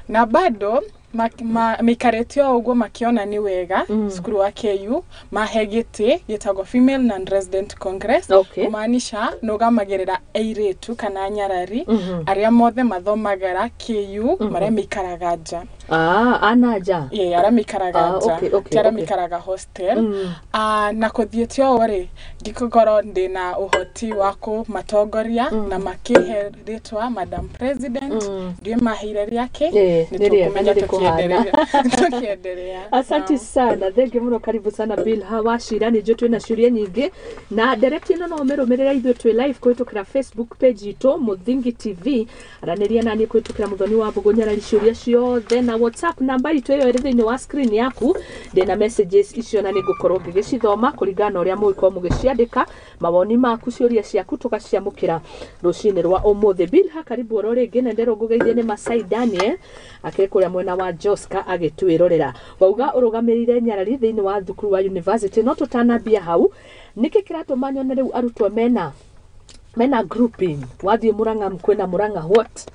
Na bado mĩikarĩte o ũguo makĩona nĩ wega cukuru wa KU mahe gĩtĩ gĩtagwo Female Non-Resident Congress, kumaanisha nũgamagĩrĩra airĩtu kana nyarari arĩa mothe mathomagĩra KU marĩa maikaraga nja. Ah, ana nja. Ĩĩ, arĩa maikaraga nja, ti arĩa maikaraga hostel. Ah, na kũthiĩte ũũ rĩ, ngĩkorwo ndĩna ũhoti wa kũmatongoria na makĩhe rĩtwa Madam President. Ndiũĩ maheire rĩake. Nĩ rĩega, nĩ nĩ rĩkũhana. Tũkĩenderea. Asante sana, thengiũ mũno, karibu sana, Bill Hawacira. Nĩ njũĩ twĩna ciũria nyingĩ na ndereti ĩno no ũmĩrũmĩrĩra ithuĩ twĩ live kũhĩtũkĩra Facebook page itũ Mũthingi TV. Aranĩria naniĩ kũhĩtũkĩra Mũthoni wa Mbũgũ Nyarari ciũria ciothe na WhatsApp namba itũ ĩyo ĩrĩ thĩinĩ wa screen yaku. Ndĩna messages icio na nĩngũkorwo ngĩgĩcithoma kũringana na ũrĩa mũgĩkorwo mũgĩciandĩka, mawoni maku, ciũria ciaku tũgaciamũkĩra rũcinĩ rwa ũmũthĩ. Bilha, karibu oro rĩngĩ, na nderwo ngũgeithie nĩ Masai Daniel akĩrĩ kũrĩa mwena wa Joska agĩtwĩrorera. Wauga ũrũgamĩrĩire nyarari thĩinĩ wa thukuru wa university, no tũtanambia hau, nĩkĩ kĩratũma nyone rĩu arutwo mena grouping? Wathiĩ Murang'a kwĩna Murang'a what,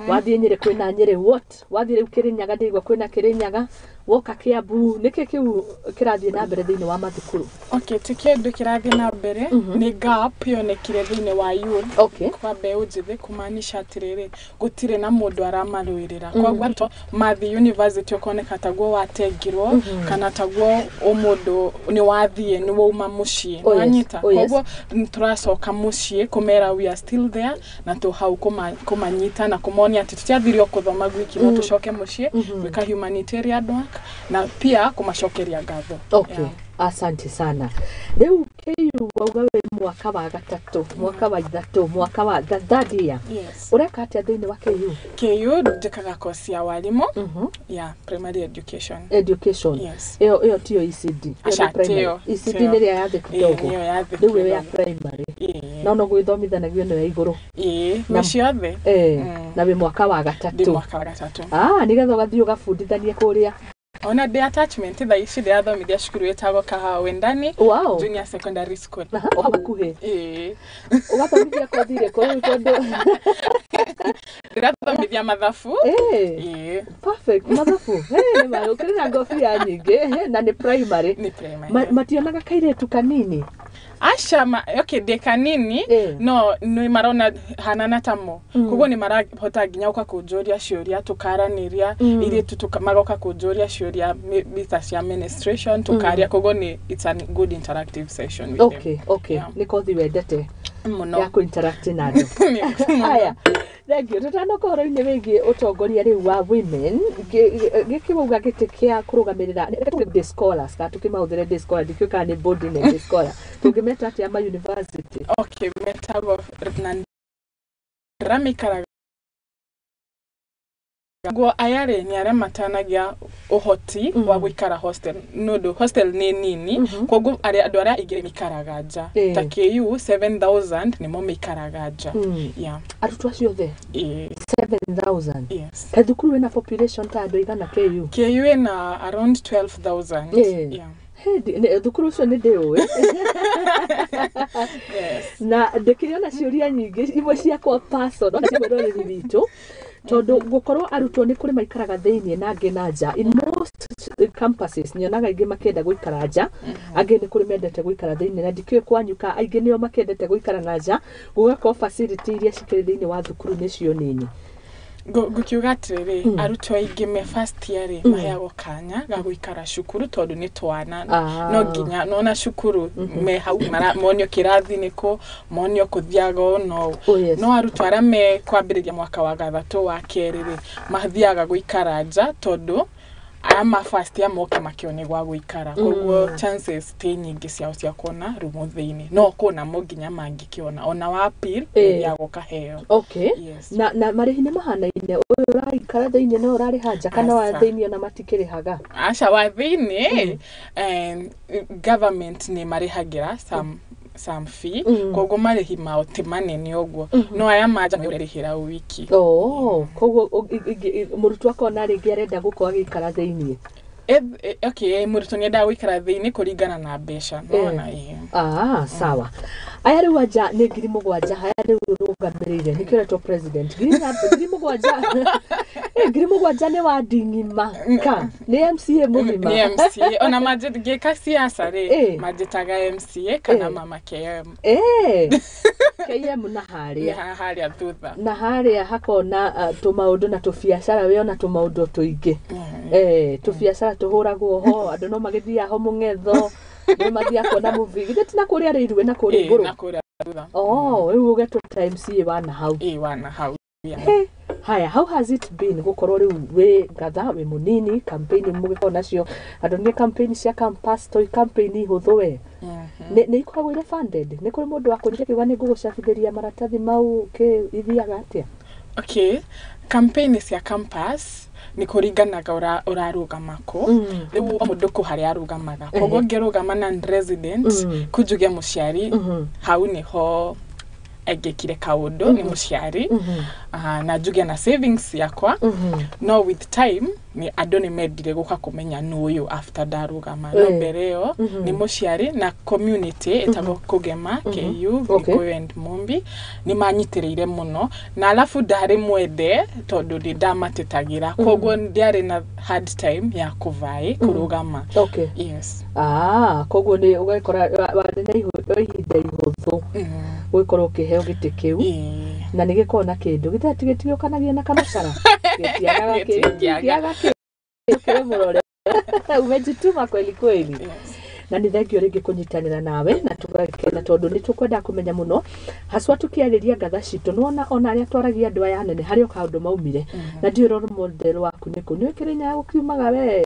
wathiĩ Nyĩrĩ kwĩna Nyĩrĩ what, wathiĩ rĩu Kĩrĩnyaga ndĩigua kwĩna Kĩrĩnyaga, woka Kĩambu, nĩkĩ kĩu kĩrathiĩ na mbere thĩinĩ wa mathukuru? Okay, ti kĩndũ kĩrathiĩ na mbere, nĩ gap yonekire thĩinĩ wa youth, kwa mbeũ njĩthĩ, kumaanisha atĩrĩrĩ, gũtirĩ na mũndũ aramarũĩrĩra. Koguo arutwo mathiĩ university ũkoneka taguo watengirwo kana taguo ũmũndũ nĩ wathiĩ nĩ wauma mũciĩ. Wanyita? Koguo nĩ tũracoka mũciĩ kũmera we are still there na tũ hau kũmanyita na kũmonia atĩ tũtiathire o kũthoma gwiki, no tũcoke mũciĩ gwĩka humanitarian work na pia kũmacokeria ngatho. Asante sana. Rĩu KU wauga wĩ mwaka wa gatatũ, mwaka wa ithatũ, mwaka wa the third year? Yes. Ũreka atĩa thĩinĩ wa KU? KU njĩkaga course ya warimũ ya primary education. Education. Yes. Ĩyo tiyo ECD? Ĩyo Aca, nĩ primary. tiyo, ECD tiyo. nĩ ĩrĩa ya thĩ Ĩĩ, kidogo. nĩyo ya thĩ Rĩu ĩyo ya kidogo. primary. Ĩĩ. No gwĩthomithanagio ĩno ya igũrũ. Ĩĩ, nĩ ciothe. Na wĩ mwaka wa Ndĩ gatatũ? mwaka wa gatatũ. Ah, nĩgetha ũgathiĩ ũgabundithanie kũrĩa. Ona ndĩ attachment thaa ici ndĩrathomithia cukuru ĩtagwo Kahawa Wendani Junior Secondary School. Aha, o hau hakuhĩ? Ĩĩ. Ũgathomithia kothi ĩrĩkũ rĩu, tondũ Ndĩrathomithia mathabu. Ĩĩ. Perfect, mathabu. Nĩ ma ũkĩrĩ na ngobia nyingĩ na nĩ primary. Nĩ primary. Mationaga kairĩtu kanini? Aca, okay, ndĩ kanini no nĩ marona hanana tamo, koguo nĩ marahota nginya gũka kũnjũria ciũria tũkaranĩria. Airĩtu magoka kũnjũria ciũria mita cia administration tũkaria, koguo nĩ it's a good interactive session with them. Nĩ kothi wendete? Mũno. Ya kũ-interact na andũ. Aya, thank you. Tũtanoka ũhoro-inĩ wĩgiĩ ũtongoria rĩu wa women, gĩkĩ wauga gĩtĩ kĩa kũrũgamĩrĩra day scholars, kana tũkĩmahũthĩre day scholar, ndikĩũĩ kana nĩ boarding and day scholar, tũngĩmeta atĩa ma university? Okay, metagwo na ndĩramĩikaraga guo aya rĩ, nĩ arĩa matanagia ũhoti wa gũikara hostel nĩ ũndũ hostel nĩ nini, koguo arĩa andũ arĩa aingĩ maikaraga nja. Ta KU 7000 nĩmo maikaraga nja. Yeah. Arutwo acio othe? Ĩĩ. 7000? Yes. Kaĩ thukuru ĩna population ta andũ aigana, KU? KU ĩna around 12,000. Yeah. Hey, thukuru ũcio nĩ ndĩũĩ. Yes. Na ndĩkĩrĩ ona ciũria nyingĩ imwe ciakwa personal cia mwĩroreri witũ, tondũ gũkorwo arutwo nĩ kũrĩ maikaraga thĩiniĩ na angĩ na nja, in most Campuses nyonaga aingĩ makĩenda gũikara nja, angĩ nĩ kũrĩ mendete gũikara thĩinĩ, na ndikĩũĩ kwanyu ka aingĩ nĩo makĩendete gũikara na nja, gũgakorwo facility iria cikĩrĩ thĩinĩ wa thukuru nĩcio nini. Ngũkiuga atĩrĩrĩ, arutwo aingĩ me first year rĩ, maheagwo kanya ga gũikara cukuru tondũ nĩ twana. No nginya nona cukuru me hau monio kĩrathi nĩkũ, monio kũthiaga ũũ no Oh, yes. No arutwo arĩa me kwambĩrĩria mwaka wa gathatũ wa kerĩ rĩ, mathiaga gũikara nja tondũ aya ma first year moke makĩone gwa gũikara, koguo chances ti nyingĩ ciao cia kuona rumu thĩinĩ, no kũna mo nginya mangĩkĩona ona wa appeal nĩthiaga ũkaheo. Yes. Na marĩhi nĩ mahanaine, ũyũ ũraikara thĩinĩ no ũrarĩha nja, kana wa Aca. thĩinĩ ona matikĩrĩhaga? Aca, wa thĩinĩ government nĩ marĩhagĩra some fee, koguo marĩhi mao ti manene ũguo, no aya manja nĩ ũrĩhĩra wiki. Oh, koguo mũrutwo akona rĩngĩ arenda gũkorwo agĩikara thĩinĩ. Okay, mũrutwo nĩ endaga gũikara thĩinĩ kũringana na mbeca nona ĩĩ. Ah, sawa. Aya rĩu anja nĩ 7,000, aya rĩu ũrũgamĩrĩire nĩkĩo ũretwo president. 7,000, 7,000 nĩ wandi ng'ima ka nĩ MCA mũgima? Nĩ MCA, ona ngĩka siasa rĩ, manjĩtaga MCA kana mama KM. KM na Nĩ harĩa harĩa thutha. Na harĩa hakona tũmaũndũ na tũbiacara, wĩona tũmaũndũ tũingĩ, tũbiacara tũhũragwo ho, andũ no magĩthiaga ho mũng'etho, nĩ mathiaga kuona movie, githĩ ti na kũrĩa rĩirue na kũrĩa igũrũ? Na kũrĩa thutha. Oh, rĩu ũgetwo ta MCA wa na hau. Ĩĩ, wana hau. He, haya, how has it been gũkorwo rĩu wĩ ngatha wĩ mũnini, campaign mũgĩkorwo nacio andũ nĩ campaign cia campus to campaign hũthũ we, nĩ ikoragwo irĩ funded? Nĩ kũrĩ mũndũ wa kũnyita kiuga nĩ ngũgũcabithĩria maratathi mau, kĩ ithiaga atĩa? Okay, campaign cia campus nĩ kũringanaga ũrarũgama kũ. Rĩu o mũndũ kũ harĩa arũgamaga, koguo ngĩrũgama non resident, kunjuge mũciari hau nĩho engĩkire kaũndũ nĩ mũciari. Ah, na njuge na savings yakwa, no with time nĩ andũ nĩ mendire gũka kũmenya nũ ũyũ after ndarũgama, no mbere ĩyo nĩ mũciari na community ĩtagwo Kũgema KU, Gĩkũyũ and Mumbi nĩ manyitĩrĩire mũno, na alafu ndarĩ mwende tondũ ndĩ ndamatetagĩra, koguo ndiarĩ na hard time ya kũvaĩ kũrũgama. Yes. Ah, koguo nĩ ũgakora warĩ na ihinda ihũthũ gũgĩkorwo ũkĩheo gĩtĩ kĩu. Na nĩ gĩkoragwo na kĩndũ githĩ tigĩtiũkanagia na kamũcara, gĩtiagaga kĩndũ. Gĩtingĩaga. Gĩtiagaga kĩndũ kĩrĩ mũrore, umejituma kweli kweli. Na nĩ thengio rĩngĩ kũnyitanĩra nawe na tũgakena tondũ nĩ tũkwenda kũmenya mũno haswa tũkĩarĩria ngatha citũ, nĩwona ona arĩa twaragia andũ aya anene harĩ o kaũndũ maumire, na ndiũĩ role model waku nĩkũ, nĩ Kĩrĩnyaga gũkiumaga we.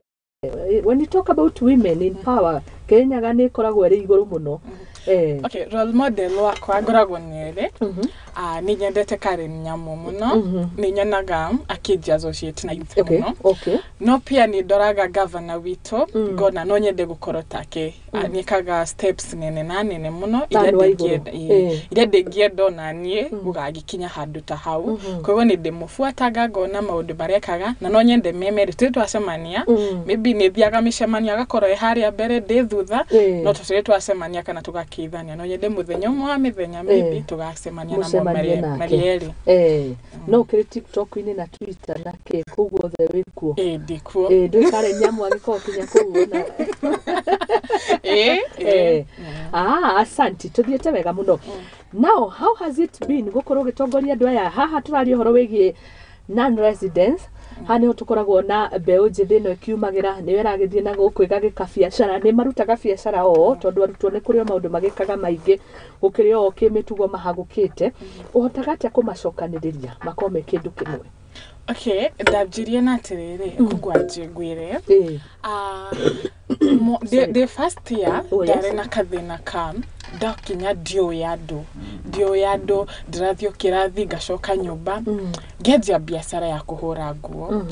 When you talk about women in power, Kĩrĩnyaga nĩ ĩkoragwo ĩrĩ igũrũ mũno. Okay, role model wakwa ngoragwo nĩ erĩ. Ah, nĩ nyendete Karen Nyamu mũno, nĩ nyonaga akĩnji associate na youth mũno. No pia nĩ ndoraga gavana witũ, ngona no nyende gũkorwo take. Ah, nĩkaga steps nene na nene mũno iria Tano wa igũrũ. ndingĩenda, iria ndingĩenda ona niĩ gũgagĩkinya handũ ta hau, koguo nĩ ndĩmũbuataga ngona maũndũ marĩa ekaga, na no nyende me merĩ tũrĩ twacemania. Maybe nĩ thiaga mĩcemanio agakorwo ĩ harĩa mbere, ndĩ thutha, no tũtirĩ twacemania kana tũgakĩithania. No nyende mũthenya ũmwe wa mĩthenya maybe tũgacemania namo. Mũcemanie marĩ nake. marĩ erĩ. No ũkĩrĩ TikTok-inĩ na Twitter na kĩ kũu guothe wĩkuo? Ĩĩ, ndĩkuo. Ndũĩ Karen Nyamu agĩkorwo kinya kũu ona. Ĩĩ. Ah, asanti, tuthiĩte wega mũno. Now, how has it been gũkorwo ũgĩtongoria andũ aya? Haha tũraria ũhoro wĩgiĩ non residents, haha nĩho tũkoragwo na mbeũ njĩthĩ ĩno ĩkiumagĩra, nĩyo ĩragĩthiĩ na gũkũ ĩgagĩka biacara, nĩ marutaga biacara o tondũ arutwo nĩ kũrĩ o maũndũ magĩkaga maingĩ gũkĩrĩ o kĩmĩtugo mahagũkĩte. Ũhotaga atĩa kũmacokanĩrĩria makorwo me kĩndũ kĩmwe? Okay, ndambirie na atĩrĩrĩ, kũngwanjie ngwĩre. Ah, the first year Oh, yes. ndarĩ na kathĩna ka ndakinya ndiũĩ andũ, ndĩrathiĩ o kĩrathi ngacoka nyũmba, ngĩanjia biacara ya kũhũra nguo.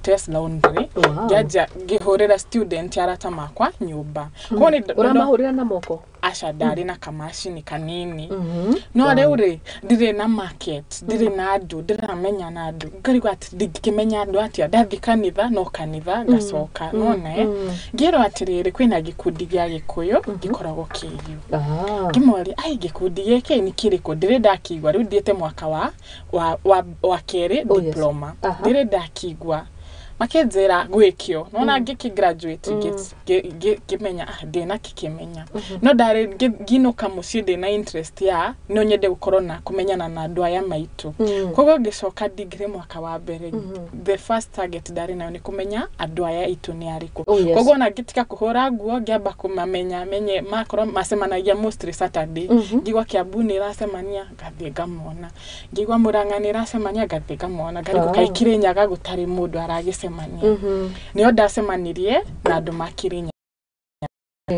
Test Laundry. Ngĩanjia ngĩhũrĩra student arata makwa nyũmba. Koguo nĩ Ũramahũrĩra na moko? Aca, ndarĩ na kamacini kanini, no rĩu rĩ, ndirĩ na market, ndirĩ na andũ, ndĩramenya na andũ, ngarigwo atĩ ndingĩkĩmenya andũ atĩa, ndathiĩ kanitha no kanitha ngacoka nona ngĩrwo atĩrĩrĩ, kwĩna gĩkundi gĩa Gĩkũyũ gĩkoragwo KU. Ngĩmoria, ai, gĩkundi gĩkĩ nĩ kĩrĩkũ? Ndĩrĩ ndakĩigua, rĩu thiĩte mwaka wa kerĩ Oh, yes. diploma, ndĩrĩ ndakĩigua. Makĩnjĩra gwĩkio nona ngĩkĩ graduate ngĩmenya ndĩna kĩkĩmenya no ndarĩ nginũka mũciĩ ndĩna interest ya no nyende gũkorwo na kũmenyana na andũ aya maitũ. Koguo ngĩcoka degree mwaka wa mbere, the first target ndarĩ nayo nĩ kũmenya andũ aya aitũ nĩ arĩkũ. Oh, yes. Koguo ona ngĩtiga kũhũra nguo, ngĩamba kũmamenya, menye makorwo macemanagia mostly Saturday. Ngigua Kiambu nĩ ĩracemania, ngathiĩ ngamona. Ngigua Murang'a nĩ ĩracemania, ngathiĩ ngamona. Ngarigwo kaĩ Kĩrĩnyaga gũtarĩ mũndũ aragĩcemania. Nĩo ndacemanirie na andũ ma Kĩrĩnyaga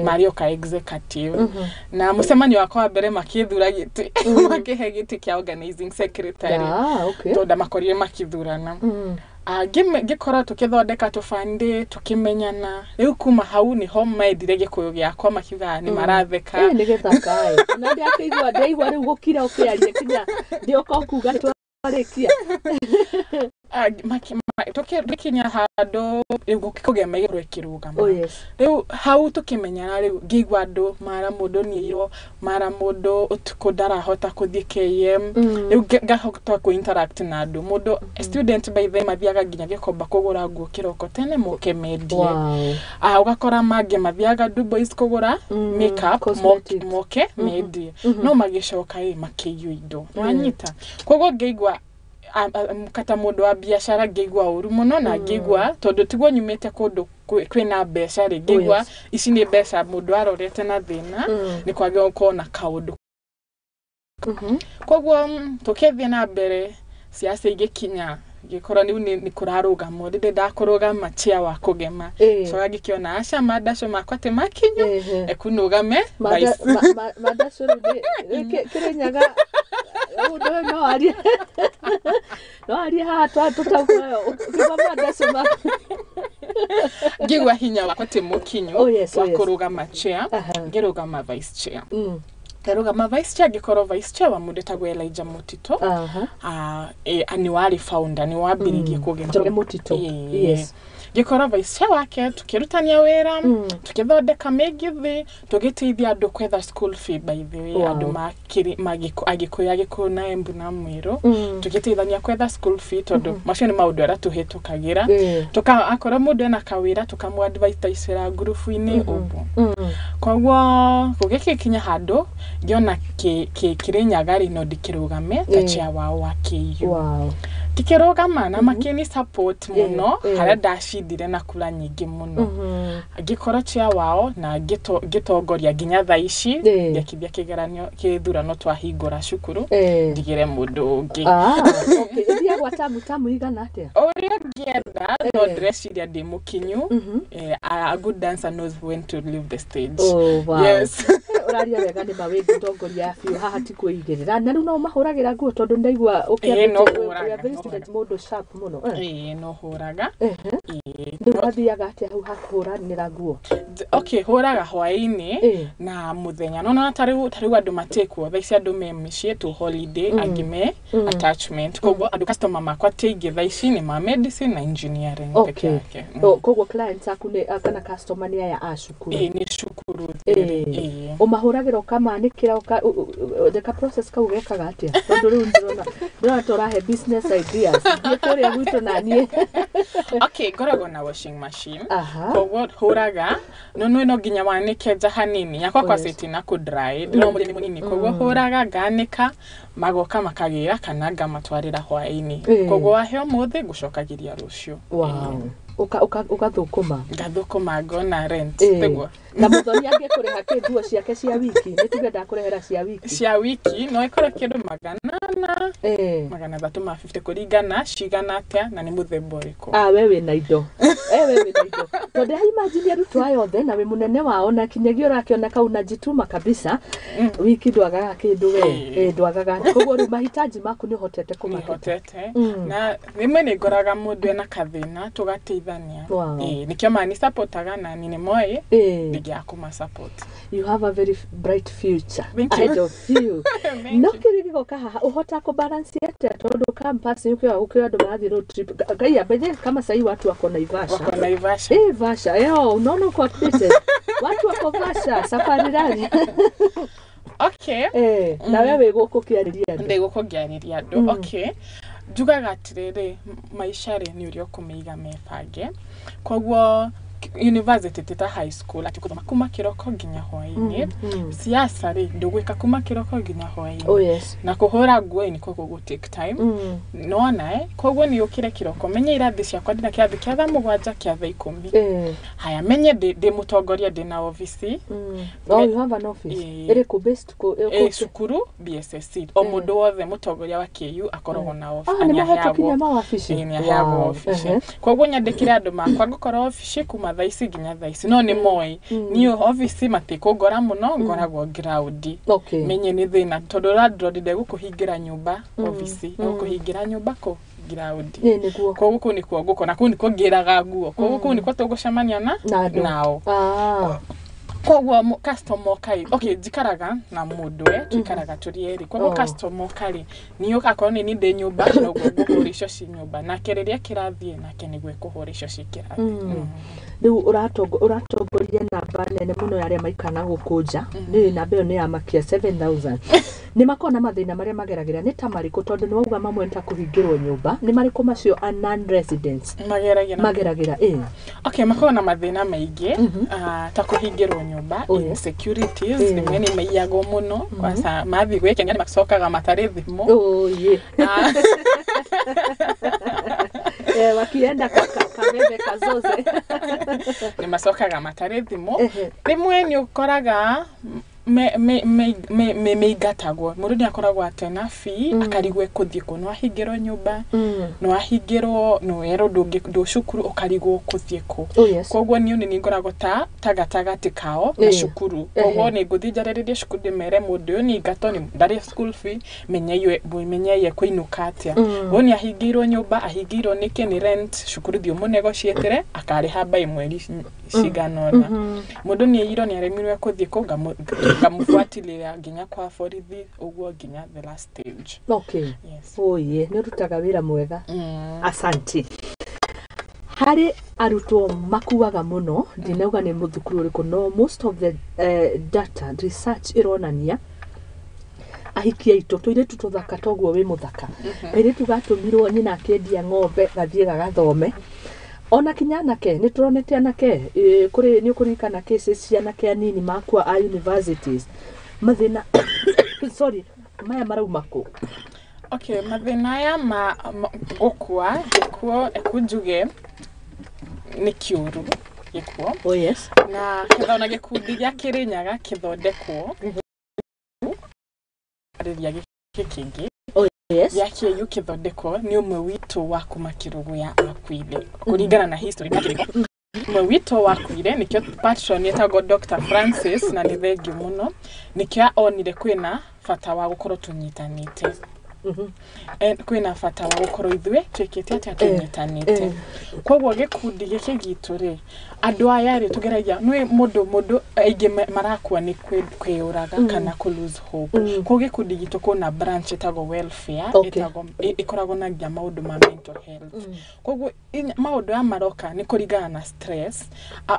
marĩoka executive, na mũcemanio wakwa wa mbere makĩthura gĩtĩ, makĩhe gĩtĩ kĩa organizing secretary. Ah, okay. Tondũ ndamakorire makĩthurana. Ngĩkorwo tũkĩthondeka tũbandĩ, tũkĩmenyana. Rĩu kuma hau nĩho mendire gĩkũyũ gĩakwa, makiuga nĩ maratheka. Ĩ nĩ gĩthaka ĩ. Ona ndakĩigua, ndaigua rĩu gũkira ũkĩaria kinya ndĩũka ũkuga twarĩkia. Tũgĩkinya handũ rĩu kũgema igũrũ ĩkĩrũgama. Oh yes. Rĩu hau tũkĩmenyana, rĩu ngĩigua andũ mara mũndũ nĩirwo mara mũndũ ũtukũ ndarahota kũthiĩ KM. Rĩu ngahota kũ interact na andũ mũndũ student by the mathiaga nginya Gĩkomba kũgũra nguo kĩroko tene moke mendie. Ũgakora mangĩ mathiaga Dubois kũgũra makeup Cosmetics. Moke mendie, no magĩcoka ĩ makĩiywo indo, wanyita. Koguo ngĩigua kata mũndũ wa biacara, ngĩigua ũru mũno na ngĩigua tondũ tiguo nyumĩte kũndũ kwĩna mbeca rĩ, ngĩigua ici nĩ mbeca mũndũ arorete na thĩna, nĩ kwagĩrĩirwo gũkorwo na kaũndũ. Koguo tũkĩthiĩ na mbere, ciaca igĩkinya, ngĩkorwo rĩu nĩ kũrarũgamwo, rĩrĩ ndakũrũgama chair wa kũgema. Coka ngĩkĩona aca mandaco makwa ti makinyu, ekunũgame vice. Mandaco rĩu Kĩrĩnyaga ũndũ ũyũ no arie haha tũtakuoyo ũkiuga mandaco ma Ngĩigua hinya wakwa ti mũkinyu Oh, yes, oh, wa yes. kũrũgama chair. Ngĩrũgama vice chair. Ndarũgama vice chair, ngĩkorwo vice chair wa mũndũ etagwo Elijah Mũtito. Nĩ warĩ founder, nĩ wambĩrĩirie kũgema. Njoroge Mũtito. Ĩĩ. Ngĩkorwo vice chair wake, tũkĩrutania wĩra, tũkĩthondeka mĩngithi, tũgĩteithia andũ kwetha school fee, by the way. Andũ Agĩkũyũ, Agĩkũyũ na Embu na Mwĩrũ, tũgĩteithania kwetha school fee, tondũ macio nĩ maũndũ arĩa tũhĩtũkagĩra. Tuka akorwo mũndũ ena kawĩra, tũkamũ advertisera ngurubu-inĩ ũguo. Koguo gũgĩkinya handũ ngĩona Kĩrĩnyaga rĩ, no ndikĩrũgame ta chair wao wa KU. Ngĩkĩrũgama na makĩni support mũno, harĩa ndacindire na kura nyingĩ mũno. Ngĩkorwo chair wao na ngĩtongoria nginya thaa ici. Ngĩkithia kĩgeranio kĩthurano, twahingũra cukuru, ndigĩre mũndũ ũngĩ. Ah, okay. Ĩthiagwo tamu igana atĩa? Ũrĩa ũngĩenda, no ndĩreciria ndĩ mũkinyu. A good dancer knows when to leave the stage. Oh, wow. Yes. Ũraria wega nĩ ma, wĩ mũtongoria biũ haha, ti kwĩigĩrĩra. Na rĩu no ũmahũragĩra nguo, tondũ ndaigua Ĩĩ, no ũkĩambĩte hũraga, very no student, mũndũ sharp mũno. Ĩĩ, no hũraga. Ĩĩ. Rĩu mathiaga atĩa hau hakũhũranĩra nguo? Okay, hũraga hwaĩ-inĩ na mũthenya. Nona tarĩu andũ matĩkuo thaa ici, andũ me mĩciĩ tu holiday, angĩ me attachment, koguo andũ customer makwa ti aingĩ thaa ici, nĩ ma medicine na engineering peke yake. Oh, koguo clients aku nĩ kana customer nĩ aya a cukuru? Ĩĩ, nĩ cukuru. Ĩĩ. Ũmahũragĩra, ũkamanĩkĩra, the process kau gekaga atĩa? Tondũ rĩu ndĩrona ta ũrahe business ideas, thiĩ kũrĩa gwitũ na niĩ. Okay, ngoragwo na washing machine. Koguo hũraga, no nĩ no nginya wanĩke nja hanini yakwa kwa city na kũ dry, ndĩrona mũrĩmi mũnini, koguo hũraga ngaanĩka, magoka makagĩra kana ngamatwarĩra hwaĩ-inĩ. Koguo wahe ũmũthĩ, ngũcokagĩria rũciũ. Wow. Ũgathũkũma. Ngathũkũma, ngona rent. Tiguo. Na mũthoni angĩkũrĩha kĩ nguo ciake cia wiki, nĩ tuge ndakũrehera cia wiki? Cia wiki no ĩkorwo kĩndũ 400, 350, kũringana cigana atĩa na nĩ mũthemba ũrĩkũ. Ah, we wĩna indo. We wĩna indo. Tondũ imagine arutwo aya othe na wĩ mũnene wao na kinyagia ũrakĩona kau najituma kabisa. Wiki ndwagaga kĩndũ we. Ndwagaga. Koguo rĩu mahitaji maku nĩ ũhotete kũmakĩta. Nĩhotete, na rĩmwe nĩ ngoraga mũndũ ena kathĩna, tũgateithania. Nĩkĩo mani supportaga na niĩ nĩ moĩ ndingĩaga kũma support. You have a very bright future Thank you. ahead of you. Thank No you. kĩrĩ gĩgoka haha, ũhota kũ balance atĩa, tondũ campus nĩ ũkĩoga gũkĩra andũ marathiĩ road trip. Ngai ambenye kama sahii watu wako Naivasha. Wako Naivasha. Vasha. Unaona uko updated. Watu wako Vasha, safari rally. Na wewe wĩ gũkũ ũkĩarĩria andũ. Ndĩ gũkũ ngĩarĩria andũ. Okay, Njugaga atĩrĩrĩ, maica rĩ, nĩ ũrĩa ũkũmĩiga mebange. Koguo university ti ta high school atĩ gũthoma kuma kĩroko nginya hwaĩ-inĩ. Siasa rĩ, ndũgwĩka kuma kĩroko nginya hwaĩ-inĩ. Oh yes. Na kũhũra nguo nĩ koguo gũ take time. Nona koguo nĩ ũkĩre kĩroko, menye irathi ciakwa, ndĩna kĩrathi kĩa thaa 7, kĩa thaa 10. Haya, menye ndĩ mũtongoria, ndĩna obici. Oh, you have an office? Ĩĩ. Ĩrĩkũ based kũ? Ĩ cukuru BSSC. O mũndũ wothe mũtongoria wa KU akoragwo na obici. Ah, nĩ mahetwo kinya mawabici? Ĩĩ, nĩ aheagwo obici. Koguo nyandĩkĩre andũ makwa, ngũkorwo obici kuma thaa ici nginya thaa ici, no nĩ moĩ niĩ obici matikũngora mũno, ngoragwo ground. Menye nĩ thĩna, tondũ landlord ndegũkũhingĩra nyũmba obici, egũkũhingĩra nyũmba kũ ground. Ĩĩ, nĩguo. Koguo kũu nĩkuo ngũkũ, na kũu nĩkuo ngĩraga nguo, koguo kũu nĩkuo tũgũcemania na Na andũ. nao. Ah. Koguo customer oka-ĩ, okay, njikaraga na mũndũ, tuikaraga tũrĩ erĩ, koguo customer oka-rĩ, niĩ akorwo nĩ niĩ ndĩ nyũmba, noguo ngũhũra icio ci nyũmba, nake rĩrĩa kĩrathiĩ nake nĩguo ekũhũra icio ci kĩrathi. Rĩu ũratongoria namba nene mũno ya arĩa maikaraga gũkũ nja. Nĩ namba ĩyo nĩ ya makia 7000. Nĩ makoragwo na mathĩna marĩa mageragĩra nĩ ta marĩkũ? Tondũ nĩ wauga mamwe nĩ ta kũhingĩrwo nyũmba, nĩ marĩkũ macio a non residents mageragĩra? Mageragĩra, ĩ. Okay, makoragwo na mathĩna maingĩ, ta kũhingĩrwo nyũmba, insecurities, rĩmwe nĩ maiyagwo mũno, kwanza mathiĩ gwĩkenia nĩ macokaga matarĩ thimũ. Oh, ye. Wakienda kabebe kazoze. Nĩ macokaga matarĩ thimũ. Rĩmwe nĩ ũkoraga meingatagwo, mũndũ nĩ akoragwo atena fee, akarigwo ekũthiĩ kũ, no ahingĩrwo nyũmba, no ahingĩrwo, no werwo ndũ cukuru, ũkarigwo ũkũthiĩ kũ. Koguo niĩ nĩ ngoragwo ta gatagatĩ kao na cukuru. Koguo nĩ ngũthiĩ njarĩrĩrie cukuru, ndĩmere mũndũ ũyũ nĩ ingatwo, nĩ ndarĩ school fee, menyei ekũinũka atĩa. Ũyũ nĩ ahingĩirwo nyũmba, ahingĩirwo nĩkĩ? Nĩ rent. Cukuru thiĩ ũmũnegotiatĩre, akarĩha by mweri cigana ũna. Mũndũ nĩ aiyirwo, nĩ aremirwo, ekũthiĩ kũ? Ngamũbuatilĩra nginya kwa borithi, ũguo nginya the last stage. Yes. Oye, nĩ ũrutaga wĩra mwega. Asante. Harĩ arutwo makuaga mũno, ndinauga nĩ mũthukuru ũrĩkũ, no most of the data research ĩronania ahiki aitũ, tũirĩtu tũthaka toguo wĩ mũthaka, kairĩtu gatũmirwo nyina akĩendia ng'ombe gathiĩ gagathome, ona kinya anake nĩ tũronete anake, kũrĩ nĩ ũkũririkana cases cia anake anini makua a universities. Mathĩna, sorry, maya marauma kũ? Okay, mathĩna aya ma gũkua, gĩkuo, eku njuge nĩ kĩũru gĩkuo. Oh yes. Na ketha ona gĩkundi gĩa Kĩrĩnyaga kĩthondekwo rĩrĩa gĩkĩ kĩngĩ gĩa KU kĩthondekwo, nĩ ũmwe witũ wa kuma Kĩrũgũya akuire, kũringana na history na kĩrĩko. Ũmwe witũ wakuire, nĩkĩo patron etagwo Dr. Francis, na nĩ thengiũ mũno, nĩkĩo onire kwĩna bata wa gũkorwo tũnyitanĩte. Kwĩna bata wa gũkorwo ithuĩ twĩkĩte atĩa, tũnyitanĩte. Koguo gĩkundi gĩkĩ gitũ rĩ, andũ aya rĩ, tũgeragia nĩ mũndũ aingĩ marakua nĩ kwĩyũraga kana kũ lose hope. Koguo gĩkundi gitũ kwĩna branch ĩtagwo welfare. Ĩtagwo ĩkoragwo na nginya maũndũ ma mental health. Koguo maũndũ aya maroka nĩ kũringana na stress,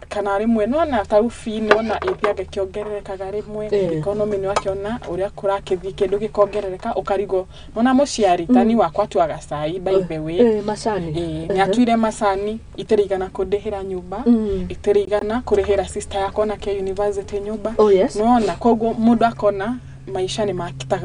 kana rĩmwe nĩwona ta fee, nĩwona ĩthiaga ĩkĩongererekaga rĩmwe. Economy, nĩwakĩona ũrĩa kũrakĩthiĩ, kĩndũ gĩkongerereka, ũkarigwo. Nona mũciari tani wakwa atuaga cai, by the way. Macani. Ĩĩ, nĩ atuire macani, itĩrĩigana kũndĩhĩra nyũmba, itĩrĩigana kũrĩhĩra sister yakwa onake university nyũmba. Nĩwona, koguo mũndũ akona maisha nĩ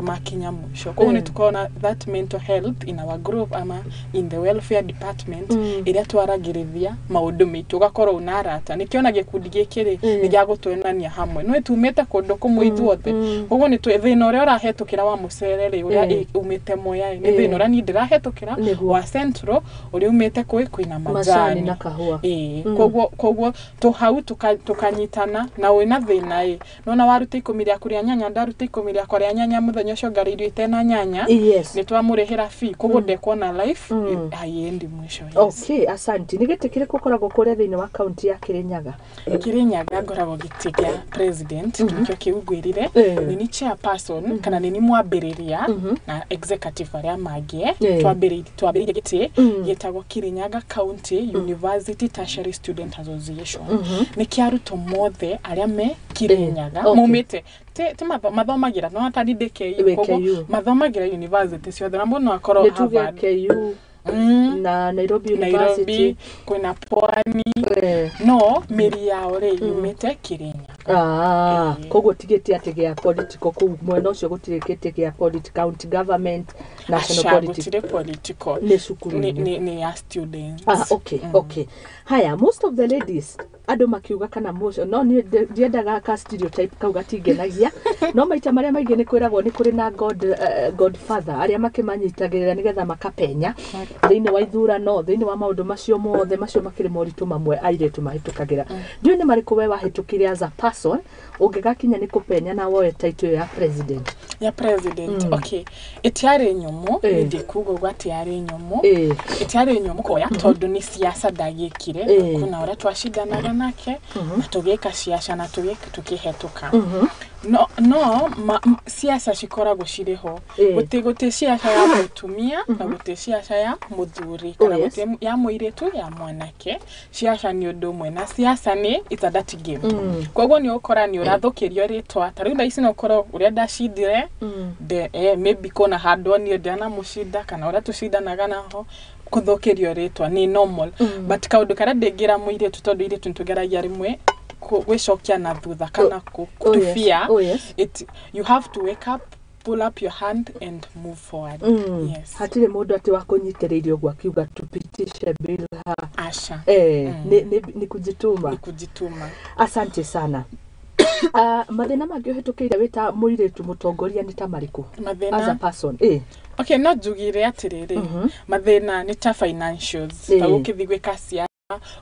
makinya mũico. Koguo nĩ tũkoragwo that mental health in our group ama in the welfare department, ĩrĩa twaragĩrĩria maũndũ maitũ, ũgakorwo una arata. Nĩkĩona gĩkundi gĩkĩ rĩ, nĩ gĩa gũtũonania hamwe nĩ tumĩte kũndũ kũmwe ithuothe. Koguo nĩ thĩna ũrĩa ũrahetũkĩra wa mũcere rĩ, ũrĩa umĩte Mwea rĩ, nĩ thĩna ũrĩa niĩ ndĩrahetũkĩra wa Central, ũrĩa umĩte kwĩ kwĩna macani majani na kahũa. Ĩĩ, koguo tũhau tũkanyitana na wĩna thĩna ĩ, nona waruta 10 rĩaku rĩa nyanya, ndaruta 10 rĩakwa rĩa nyanya, mũthenya ũcio ngarĩ irio itena nyanya, nĩ twamũrĩhĩra fee, koguo ndekuona life haiendi mwisho. Yes. Okay, asante. Nĩ gĩtĩ kĩrĩkũ ũkoragwo kũrĩa thĩinĩ wa kaunti ya Kĩrĩnyaga? Kĩrĩnyaga ngoragwo gĩtĩ gĩa president, nĩkĩo kĩu ngwĩrire. Nĩ ni chairperson, kana nĩ ni mwambĩrĩria na executive arĩa mangĩ. Twambĩrĩirie gĩtĩ gĩtagwo Kirinyaga County University Tertiary Student Association. Nĩ kĩa arutwo mothe arĩa me Kirinyaga. Maumĩte ti mathomagira no atari ndĩ KU, Wĩ koguo KU. Mathomagira university ciothe na mũndũ no akorwo Nĩ tuge Harvard. KU na Nairobi University. Nairobi, kwĩna Pwani, no mĩri yao rĩ yumĩte Kirinyaga. Ah, koguo tigĩte atĩ gĩa political kũu mwena ũcio, gũtirĩ kĩtĩ gĩa county government, national Aca, politics. Gũtirĩ political. Nĩ cukuru-inĩ. Nĩ ya students. Ah, okay, okay. Haya, most of the ladies, andũ makiuga kana most, no niĩ ndiendaga ka stereotype kau, gatingenagia, no maita marĩa maingĩ nĩ kwĩragwo nĩ kũrĩ na godfather arĩa makĩmanyitagĩrĩra nĩgetha makapenya thĩinĩ wa ithurano, thĩinĩ wa maũndũ macio mothe. Macio makĩrĩ moritũ mamwe airĩtu mahĩtũkagĩra. Ndiũĩ nĩ marĩkũ we wahĩtũkire as a person ũngĩgakinya nĩ kũpenya na woe title ĩyo ya president. Ya president, okay, ĩtiarĩ nyũmũ. Ndikuga ũguo atĩ yarĩ nyũmũ. Ĩtiarĩ nyũmũ kuoya tondũ nĩ siasa ndagĩkire. Kuna ũrĩa twacindanaga nake na tũgĩka ciaca na tũkĩhetũka. No siasa cikoragwo cirĩ ho. Gũtĩ ciaca ya mũtumia na gũtĩ ciaca ya mũthuri kana gũtĩ ya mũirĩtu, ya mwanake. Ciaca nĩ ũndũ ũmwe na siasa nĩ, it's a dirty game. Koguo nĩ ũkora nĩ ũrathũkĩrio rĩtwa. Ta rĩu thaa ici no ũkorwo ũrĩa ndacindire maybe kũna handũ niĩ ndianamũcinda kana ũrĩa tũcindanaga naho, kũthũkĩrio rĩtwa nĩ normal. But kaũndũ karĩa ndĩngĩra mũirĩtu, tondũ irĩtu nĩtũgeragia rĩmwe gwĩcokia na thutha kana to fear, you have to wake up, pull up your hand and move forward. Yes. Hatirĩ mũndũ atĩ wa kũnyitĩrĩire ũguo akiuga tupitishe bill ha? Aca. Ni kujituma. Ni kujituma. Asante sana. Mathĩna mangĩ ũhĩtũkĩire wĩ ta mũirĩtu mũtongoria nĩ ta marĩkũ? Mathĩna? As a person. Okay, no njugire atĩrĩrĩ, mathĩna nĩ ta financials. Ta gũkĩthiĩ gwĩka ciaca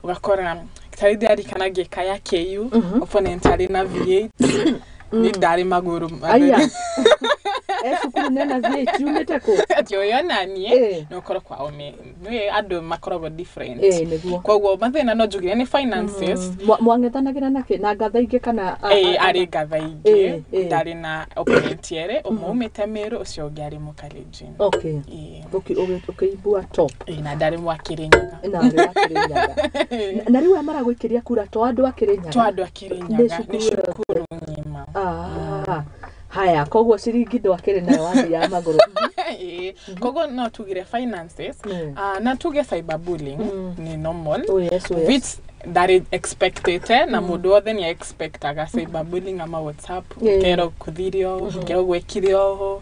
ũgakora tarĩ ndirarikana ngĩka ya KU, opponent arĩ na V8, nĩ ndarĩ magũrũ. Aya, cukuru nena V8 yumĩte kũ? Atĩ ũyũ naniĩ no ũkorwo kwao nĩ andũ makoragwo different. Nĩguo. Koguo mathĩna no njugire nĩ finances. Mwang'ethanagĩra nakĩ, na ngatha ingĩ kana Arĩ ngatha ingĩ. Ndarĩ na opponent erĩ, ũmwe umĩte Meru, ũcio ũngĩ arĩ Mũkalenjin. Ũkĩibua top. Na ndarĩ mwa Kĩrĩnyaga. Na arĩ wa Kĩrĩnyaga. Na rĩu aya maragũikĩria kura to andũ a Kĩrĩnyaga? To andũ a Kĩrĩnyaga. Nĩ Nĩ cukuru cukuru ng'ima. Ah, haya, koguo ciringi ndwakĩrĩ nayo, wathiaga magũrũ. Koguo no tugire finances. Ah, na tuge cyberbullying ni normal. Oh yes. Which ndarĩ expectete na mũndũ wothe nĩ expectaga cyberbullying ama WhatsApp. Ũkerwo kũthirio, ũkerwo gwĩkire ũũ,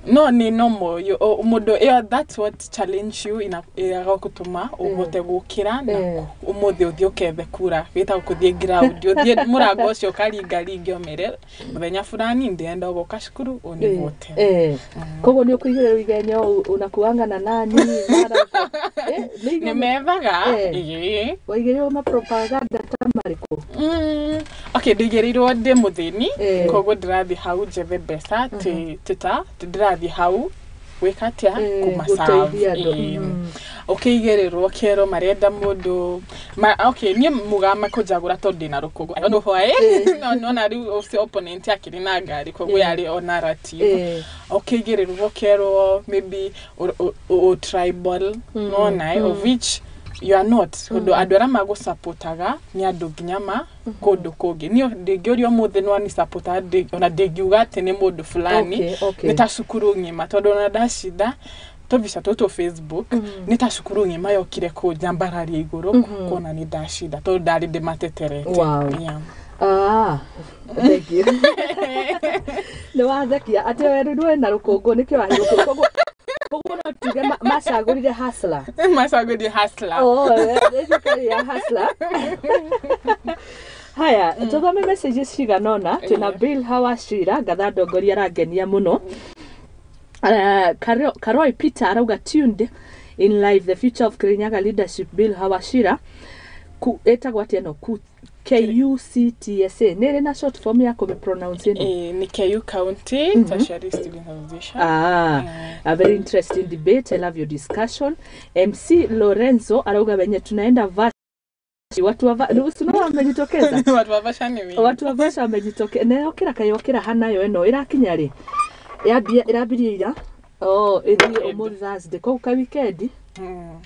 no nĩ normal. Mũndũ ĩyo, that's what challenge you ĩgagũtũma ũhote gũkĩra na ũmũthĩ ũthiĩ ũkethe kura, wĩtagwo kũthiĩ ground, ũthiĩ mũrango ũcio ũkaringaringe ũmere mũthenya fulani ndĩrenda gũka cukuru ũnĩvote. Koguo nĩ ũkũigĩrĩrwo igenyo, unakuanga na nani mara nĩ Nĩ methaga. Waigĩrĩrwo mapropaganda ta marĩkũ? Okay, ndĩigĩrĩirwo ndĩ mũthĩni. Koguo ndĩrathiĩ hau njethe mbeca, tita ndĩrathiĩ hau gwĩka atĩa? Kũmaserve. Gũteithia andũ. Ũkĩigĩrĩrwo kerwo marenda mũndũ okay, niĩ muga makũnjagũra tondũ ndĩna rũkũngũ. I don't know why. No nona rĩu ũcio opponent akĩrĩ na ngari, koguo yarĩ o narrative. Ũkĩigĩrĩrwo ũkerwo maybe o tribal, nona of which you are not, tondũ andũ arĩa magũsupportaga nĩ andũ nginya ma kũndũ kũngĩ. Niĩ ndĩngĩũria ũmũthĩ nĩ wanisupporta, ona ndĩngiuga atĩ nĩ mũndũ fulani. Nĩ ta cukuru ng'ima, tondũ ona ndacinda tũbica tũtũ Facebook, nĩ ta cukuru ng'ima yokire kũnjambararia igũrũ kuona nĩ ndacinda, tondũ ndarĩ ndĩmateterete. Yeah. Ah, thank you. Nĩ wathekia atĩ werirwo wĩna rũkũngũ nĩkĩo wahĩrwo. Koguo no tuge macagũrire hustler. Macagũrire hustler. Oh, ĩthikari ya hustler. Haya, tũthome messages cigana ũna. Twĩna Bill Hawashira ngatha ndongoria arangenia mũno. Karoi Peter arauga, "Tuned in live, the future of Kirinyaga leadership, Bill Hawashira." Ĩtagwo atĩa ĩno? KUCTSA nĩ ĩrĩ na short form ya kũmĩ pronounce ĩno? Nĩ KU County Tertiary Student Association. Ah, a very interesting debate. I love your discussion. MC Lorenzo arauga, "Wenye tunaenda vashi, watu wa sio wamejitokeza." Watu wa Vasha nĩ wengi. Watu wa Vasha wamejitokeza. Na yokĩra kayokĩra hanayo ĩno ĩrakinya rĩ? Yambia ĩrambirie ira. Oh, ĩthiĩ ũmũthĩ Thursday. Koguo ka weekend.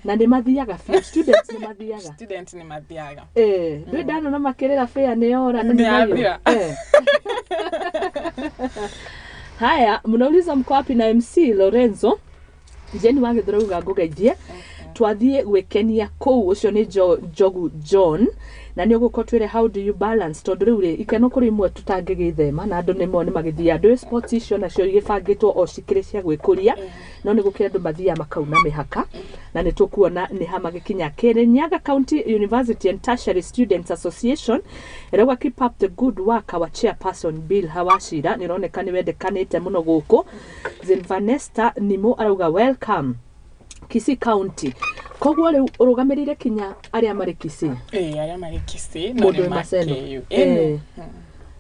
Na nĩ mathiaga biũ, students nĩ mathiaga? Student nĩ mathiaga. Ndĩ ndanona makĩrĩra fare nĩ yora na Nĩ nĩ mayũ. yathira. Haya, mnauliza mko wapi na MC Lorenzo Jeni wa Gĩthũrai ngũgeithie, twathiĩ gwĩkenia kũu. Ũcio nĩ Njogu John, na nĩ ũgũkorwo twĩre how do you balance, tondũ rĩu rĩ ikeno kũrĩ imwe tũtangĩgĩthema na andũ nĩmo nĩ magĩthiĩ andũ sports icio nacio igĩbangĩtwo o cikĩrĩ cia gwĩkũria, no nĩ gũkĩrĩ andũ mathiaga makauna mĩhaka, na nĩ tũkuona nĩ ha magĩkinya. Kirinyaga County University and Tertiary Students Association ĩrauga, "Keep up the good work, our chairperson Bill Hawachira." Nĩ ũroneka nĩ wendekanĩte mũno gũkũ. Zilvanesta Nimo arauga, "Welcome Kisii County." Koguo rĩu ũrũgamĩrĩire kinya arĩa marĩ Kisii? Ĩĩ, arĩa marĩ Kisii no Mũndũ nĩ wĩ ma Maseno. KU.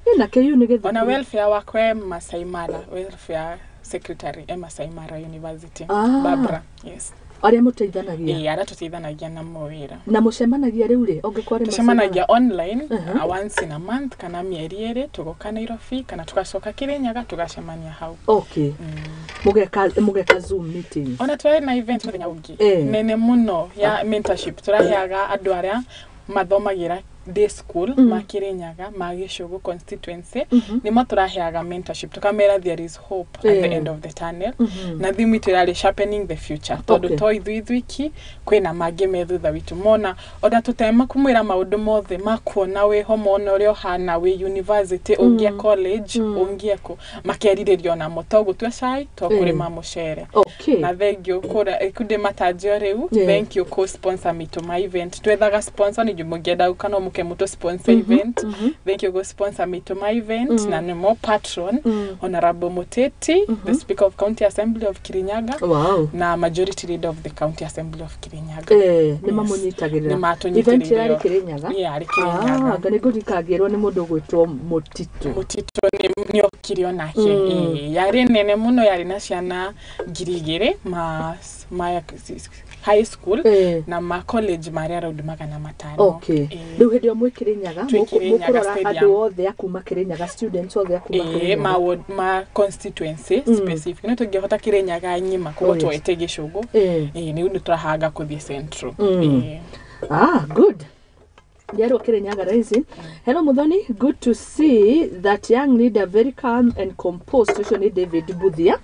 Ĩ na KU nĩ gĩthukuru. Ona welfare wakwa e Masai Mara, welfare secretary e Masai Mara University. Ah. Barbara, yes. Arĩa mũteithanagia? Ĩĩ, arĩa tũteithanagia na mawĩra. Na mũcemanagia rĩu rĩ ũngĩkorwo rĩ? Tucemanagia online once in a month kana mĩeri 2, tũgoka Nairobi kana tugacoka Kirinyaga tũgacemania hau. Okay, mũgeka Zoom meeting? Ona twarĩ na event mũthenya ũngĩ nene mũno ya mentorship, tũraheaga andũ arĩa mathomagĩra day school ma Kirinyaga, ma Gĩcũgũ constituency, nĩmo tũraheaga mentorship, tũkamera there is hope at the end of the tunnel, na theme itũ ĩrarĩ "Sharpening the future", tondũ to ithuĩ ithuiki, kwĩna mangĩ me thutha witũ mona ona tũtema kũmwĩra maũndũ mothe makuona wĩho, mona ũrĩa ũhana wĩ university, ũngĩe college, ũngĩe kũ, makerirĩria onamo to gũtua cai, to kũrĩma mũcere. Na thank you kũra ikundi matanjio rĩu. Thank you co sponsor mitũ ma event, twethaga sponsor nĩ mũngĩenda gũka no mũke mũtũ sponsor event. Thank you go sponsor mitũ ma event, na nĩmo patron Honorable Muteti, the Speaker of County Assembly of Kirinyaga, na Majority Leader of the County Assembly of Kirinyaga. Nĩ mamũnyitagĩrĩra? Nĩ matũnyitĩrĩire. Event ĩrarĩ Kĩrĩnyaga? Yeah, yarĩ Kirinyaga. Anga nĩ ngũrikangĩrwo nĩ mũndũ ũgwĩtwo Mũtitũ. Mũtitũ nĩ okire onake. Ĩĩ, yarĩ nene mũno, yarĩ na ciana 2000 ma high school na ma college marĩ around 500. Rĩu hĩndĩ ĩyo mwĩ Kĩrĩnyaga? Twĩ Kĩrĩnyaga Mũkũrora Stadium. andũ othe a kuma Kĩrĩnyaga, students othe a kuma Ĩĩ, ma Kĩrĩnyaga? ward, ma constituency specific, no tũngĩhota Kĩrĩnyaga ng'ima koguo twoete Gĩcũgũ. Ĩĩ, nĩu nĩ tũrahanga kũthiĩ central. Ĩĩ. Ah, good. Njerwo Kirinyaga Rising. Hello Muthoni, good to see that young leader, very calm and composed. Ũcio nĩ David Buthia.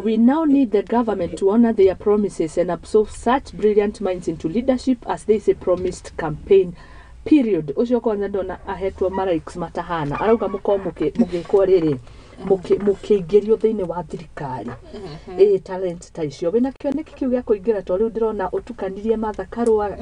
We now need the government to honor their promises and absorb such brilliant minds into leadership as they say promised campaign period. Ũcio kwanza ndona ahetwo malikes matahana. Arauga mũkorwo mũgĩkwo rĩrĩ mũkĩingĩrio thĩinĩ wa thirikari, ĩ talent ta icio wĩna kĩoneki kĩu gĩa kũingĩra, to rĩu ndĩrona ũtukanirie Martha Karua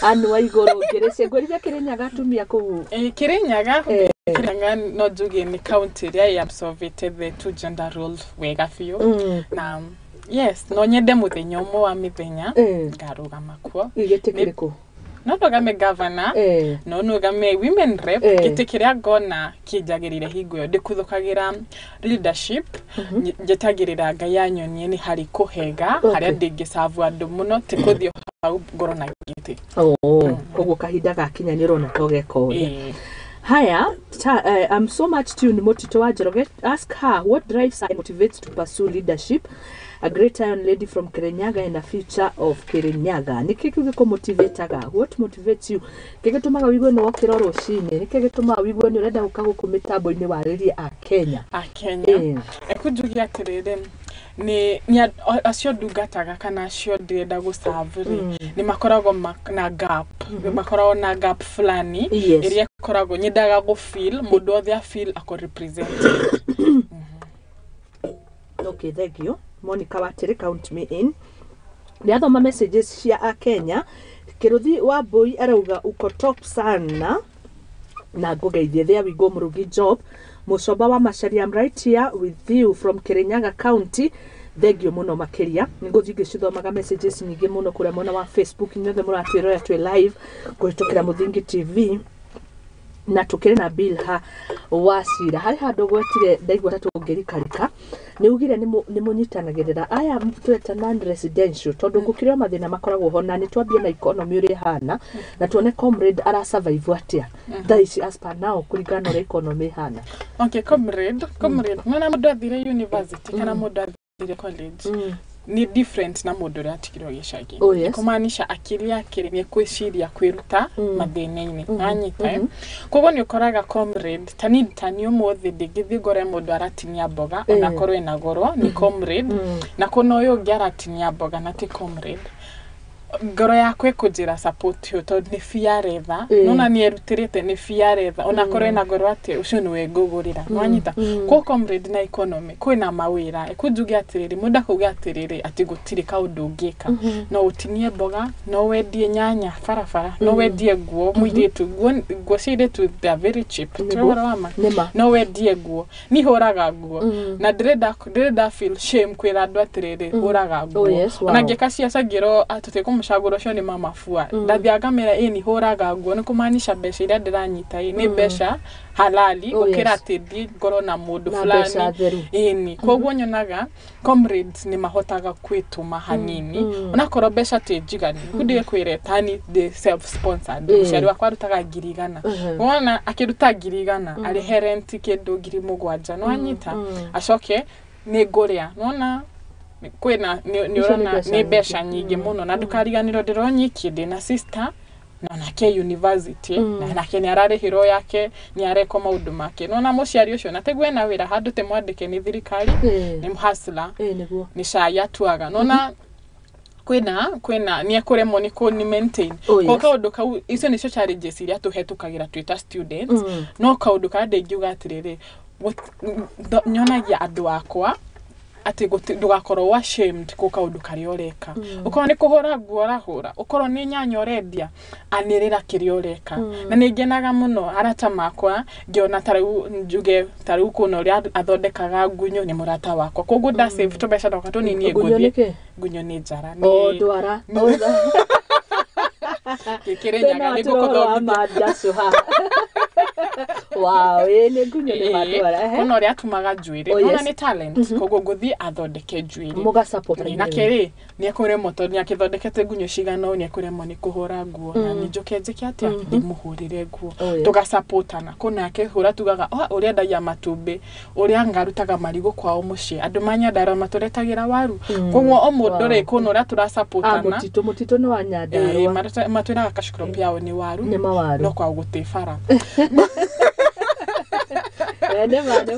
anu wa igũrũ ngĩrĩcie ngwĩrire Kĩrĩnyaga atumia kũu. Ĩĩ, Kĩrĩnyaga. Kĩrĩnyaga no njuge nĩ county ĩrĩa ĩabsorbĩte the two gender role wega biũ, na yes, no nyende mũthenya ũmwe wa mĩthenya ngarũgama kuo. Gĩtĩ kĩrĩkũ? No ndũgame governor, no nũgame women rep, gĩtĩ kĩrĩa ngona kĩnjagĩrĩire hingo ĩyo. Ndĩkuthũkagĩra leadership, njetagĩrĩra Ngai anyonie nĩ harĩ kũhega harĩa ndĩngĩcabu andũ mũno, ti kũthiĩ hau ngorwo na gĩtĩ. Oh, koguo kahinda gakinya nĩ ũrona to geka ũrĩa. Ĩĩ. Haya, I'm so much tuned. Motito wa Njoroge, ask her what drives her and motivates to pursue leadership. A great iron lady from Kirinyaga and a future of Kirinyaga. Nĩkĩ kĩu gĩkũmotivataga? What motivates you? Kĩ gĩtũmaga ũigue nĩ wokĩra rũcinĩ? Nĩkĩ gĩtũmaga ũigue nĩ ũrenda gũka gũkũ mĩtambo-inĩ warĩrie a Kenya? A Kenya. Ekunjugia atĩrĩrĩ, nĩ acio ndungataga kana acio ndĩrenda gũserve rĩ, nĩ makoragwo na gap, makoragwo na gap fulani ĩrĩa ĩkoragwo nyendaga gũ feel mũndũ othe a feel ako represented. Okay, thank you. Monica Watiri, count me in. Nĩathoma messages cia a Kenya. Kĩrũthi wa Mbui arauga uko top sana na ngũgeithie. There we go. Mũrugi Job Mũcomba wa Macharia, I'm right here with you from Kirinyaga County. Thengio mũno makĩria. Nĩngũthiĩ ngĩcithomaga messages nyingĩ mũno kũrĩa mwena wa Facebook, inyuothe mũratwĩrora twĩ live kũhĩtũkĩra Mũthingi TV, na tukĩrĩ na Bilha wa Cira. Harĩ handũ gwetire ndaigua ta tũngĩrikarika, nĩ ugire nĩ mũnyitanagĩrĩra aya tweta non residential, tondũ gũkĩrĩ o mathĩna makoragwo ho, na nĩ twambie na economy ũrĩa ĩhana na tuone comrade ara survive atĩa thaa ici as per now kũringana na ũrĩa economy ĩhana. Okay, comrade, nona mũndũ athire university kana mũndũ athire college. Nĩ different na mũndũ ũrĩa atigirwo gĩcagi. Oh, yes. Kũmaanisha akili yake nĩ kwĩciria kwĩruta mathĩna-inĩ, wanyita, eh? Koguo nĩ ũkoraga comrade tani ũmũthĩ ndingĩthiĩ ngore mũndũ aratinia mboga onakorwo ĩna goro nĩ comrade, na kũna ũyũ ũngĩ aratinia mboga na ti comrade, ngoro yakwa ĩkũnjĩra support ũyũ tondũ nĩ bia aretha. Nona nĩ erutĩrĩte, nĩ bia aretha, onakorwo ĩna ngoro atĩ ũcio nĩwe ngũgũrĩra, nwanyita. Kwa comrade na economy kwĩna mawĩra ĩkũnjuge atĩrĩrĩ, mũndũ akauga atĩrĩrĩ atĩ gũtirĩ kaũndũ ũngĩka, no ũtinie mboga, no wendie nyanya barabara, no wendie nguo, mũirĩtu nguo cia airĩtu, they are very cheap. Nĩguo. Tũrĩ ũhoro wa ma. Nĩma. No wendie nguo, ni hũraga nguo na ndĩrenda feel shame kwĩra andũ atĩrĩrĩ hũraga nguo. Oh, yes, wow. Ona ngĩka ciaca ngĩrwo tũtikũmũcagũra, ũcio nĩ mama fua. Ndathiaga ngamera ĩ ni hũraga nguo, nĩ kũmaanisha mbeca iria ndĩranyita ĩ nĩ mbeca halali, Oh, gũkĩra yes. atĩ thiĩ ngorwo na mũndũ Na fulani. mbeca theru. Ĩni koguo nyonaga comrades nĩ mahotaga kwĩtũma hanini onakorwo mbeca ti njiganu. Rĩu kwĩre tani ndĩ self sponsored. Mũciari wakwa arutaga 100,000. Wona akĩruta 100,000, arĩhe rent kĩndũ 7,000, nĩwanyita, acoke nĩ ngũrĩa, nĩwona kwĩna nĩ Icio nĩ ũrona mbeca nĩ mbeca nyingĩ. Nyingĩ mũno, na ndũkariganĩrwo ndĩronyiki ndĩna sister na nake university, na nake nĩ ararĩhĩrwo yake, nĩ areka maũndũ make, nona mũciari ũcio na tiguo ena wĩra handũ tĩ mwandĩke nĩ thirikari, nĩ hustler, Nĩguo. Nĩ cai atuaga, nona kwĩna nĩ ekũremwo nĩ kũ maintain. Oh, yes. Kwa kaũndũ kau, icio nĩcio challenges iria tũhetũkagĩra twĩ ta students. No kaũndũ karĩa ndĩngiuga atĩrĩrĩ, nyonagia andũ akwa atĩ ndũgakorwo ashamed kũ kaũndũ karĩa ũreka, ũkorwo nĩ kũhũra nguo ũrahũra, ũkorwo nĩ nyanya ũrendia, anĩrĩra kĩrĩa ũreka. Na nĩ ngenaga mũno arata makwa ngĩona ta rĩu njuge ta rĩu kũna ũrĩa athondekaga ngunyũ nĩ mũrata wakwa, koguo nda save tũbeca twakwa tũnini. Ngunyũ nĩ Ngũthiĩ kĩ? Ngunyũ nĩ njara. O ndwara. Kĩrĩnyaga nĩ ngũkũthomithia. Mandacu haha. Wow, ĩ nĩ ngunyũ nĩ mandwara. Ehe. Kuna ũrĩa atumaga njuĩrĩ. Oh, Nona yes. nĩ talent, koguo ngũthiĩ athondeke njuĩrĩ. Mũga support. Na kerĩ nĩ ekũremwo tondũ nĩ akĩthondekete ngunyũ cigana ũũ, nĩ ekũremwo nĩ kũhũra nguo na nĩ njũke njĩke atĩa ndĩmũhũrĩre nguo. Tũgacapotana kũna akĩhũra tugaga, "Oh, ũrĩa endagia matumbĩ, ũrĩa ngarutaga marigũ kwao mũciĩ, andũ ma Nyandarua matũretagĩra waru." Koguo o mũndũ rĩ kũna ũrĩa tũracapotana. Mũtitũ nĩ wa Nyandarua. Matwĩraga kacukuru yao nĩ waru. Nĩ mawaru. No kwao gũtĩ bara. Nĩma.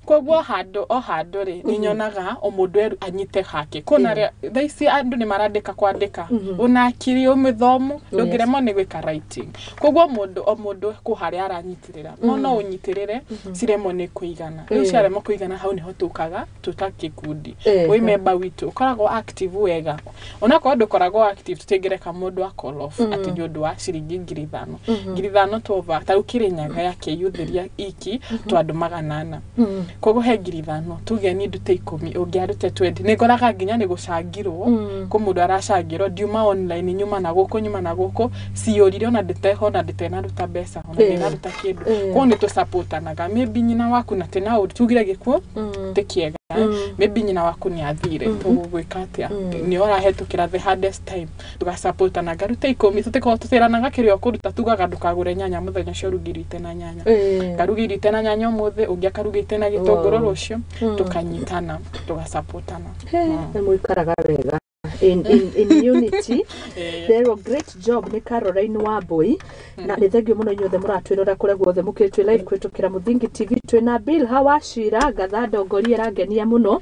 Koguo handũ o handũ rĩ nĩ nyonaga o mũndũ anyite hake kũna rĩa thaa ici andũ nĩ marandĩka kwandĩka una akiri ũmĩthomu ndũngĩremwo nĩ gwĩka writing. Koguo mũndũ o mũndũ kũ harĩa aranyitĩrĩra, no ũnyitĩrĩre ciremwo nĩ kũigana. Rĩu ciaremwo kũigana, hau nĩho tũkaga tũta gĩkundi. Wĩ memba witũ ũkoragwo active wega, onakorwo ndũkoragwo active, tũtingĩreka mũndũ a call off atĩ nĩ ũndũ wa ciringi 5,000, 5,000 tuova ta rĩu Kĩrĩnyaga ya kĩyuthĩria iki twa andũ 400. Koguo he 5,000, tuge ni ndute 10, ũngĩ arute 20. Nĩ ngoraga nginya nĩ gũcangirwo, kũ mũndũ aracangĩrwo ndiuma online, nyuma na gũkũ, nyuma na gũkũ, ciũrire ona ndĩteho ona ndĩtenaruta mbeca ona ndĩnaruta kĩndũ. Koguo nĩ tũsapotanaga. Maybe nyina waku na tena tugire gĩkuũ ti kĩega, maybe nyina waku nĩ athire, tũgũgwĩka atĩa? Nĩ ũrahetũkĩra the hardest time, tũgasapotana, ngaruta 10. Tũtikoragwo tũtĩranaga kĩrĩa ũkũruta, tugaga ndũkagũre nyanya mũthenya ũcio ũrugĩrĩte na nyanya, ngarugĩrĩte na nyanya ũmũthĩ, ũngĩ akarugĩte na gĩtũngũrũ rũciũ, tũkanyitana, tũgasapotana. Nĩ mũikaraga wega in unity. There, great job nĩ Caroline Wambui, na nĩ thengio mũno inyuothe mũratwĩrora kũrĩa guothe mũkĩrĩ. Twĩ live kũhĩtũkĩra Mũthingi TV, twĩna Bill Hawacira ngatha ndongoria ĩrangenia mũno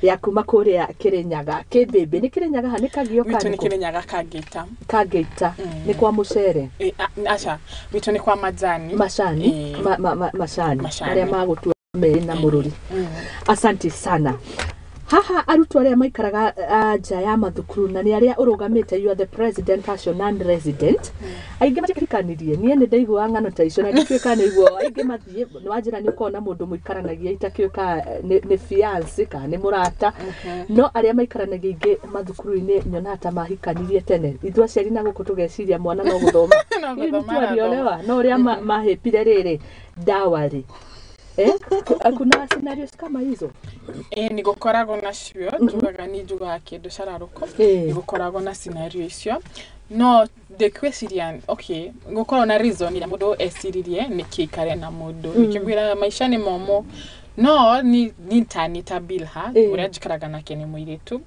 ya kuma kũrĩa Kĩrĩnyaga kĩmbĩmbĩ. Nĩ Kĩrĩnyaga ha nĩ Kagio? Gwitũ nĩ Kanĩkũ? Kĩrĩnyaga Kangĩta. Kangĩita nĩ kwa mũcere? Aca, gwitũ nĩ kwa majani. Macani. Macani. Macani. Marĩa magũtua merĩ na mũrũri. Asante sana. Haha arutwo arĩa maikaraga nja ya mathukuru na nĩ arĩa ũrũgamĩte, you are the president acio non resident, aingĩ matikaranirie. Niĩ nĩ ndaiguaga ng'ano ta icio na ndituĩka nĩ iguo aingĩ mathiĩ nĩ wanjĩra nĩ ũkoragwo na mũndũ mũikaranagia itakĩũĩ nĩ fiance kana nĩ mũrata, no arĩa maikaranagia aingĩ mathukuru-inĩ nyonaga ta mahikanirie tene. Ithuĩ aciari na gũkũ tũgeciria mwana no gũthoma. No Hihi gũthoma mtu aliolewa no ũrĩa mahĩpire rĩrĩ dawari, kuna scenarios kama hizo? Ĩ nĩ gũkoragwo nacio, njugaga ni njugaga kĩndũ cararũkũ. Nĩ gũkoragwo na scenario icio, no ndĩkwĩciria okay gũkorwo na reason ĩrĩa mũndũ eciririe nĩkĩ ikare na mũndũ. Nĩkĩo ngwĩraga maica nĩ momũ. No ni ta Bilha uria njikaraga nake nĩ mũirĩtu.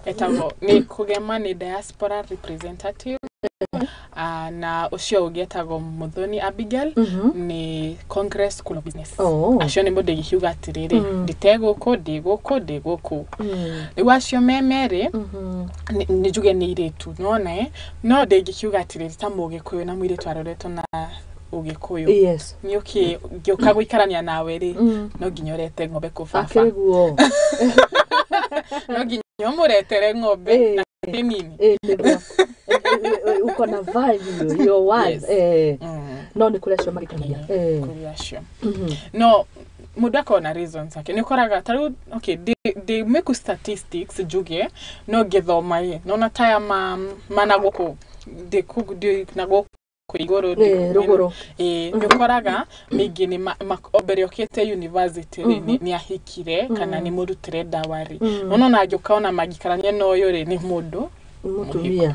Etagwo nĩ kũgema, nĩ diaspora representative. Na ũcio ũngĩ etagwo Muthoni Abigail, nĩ Congress School of Business. Acio nĩ mũndũ ĩgĩkiuga atĩrĩrĩ, ndite gũkũ, ndĩ gũkũ, ndĩ gũkũ. Rĩu acio me merĩ nĩ njuge nĩ irĩtu nona no ndĩngĩkiuga atĩrĩrĩ ta mũgĩkũyũ na mũirĩtu aroretwo na ũgĩkũyũ. Nĩ ũkĩ ngĩũka gũikarania nawe rĩ, no nginya ũrete ng'ombe kũ baba. Akĩrĩguo. No nginya ũmũretere ng'ombe na nĩ nini. Nĩguo. Uko na value your worth. No nĩ kũrĩ acio magĩkanagia. Kũrĩ acio no mũndũ akorwo na reasons ake nĩ ũkoraga ta rĩu, okay, ndĩ mĩku statistics njuge, no ngĩthoma ĩ nona taya mana gũkũ ndĩ na gũkũ igũrũ rũgũrũ. Nĩ ũkoraga mĩingĩ nĩ mbere ũkĩte university rĩ, nĩ ahikire kana nĩ mũrutĩre dowry. Nona ona angĩũka ona mangĩikarania na ũyũ rĩ, nĩ mũndũ Mũtumia.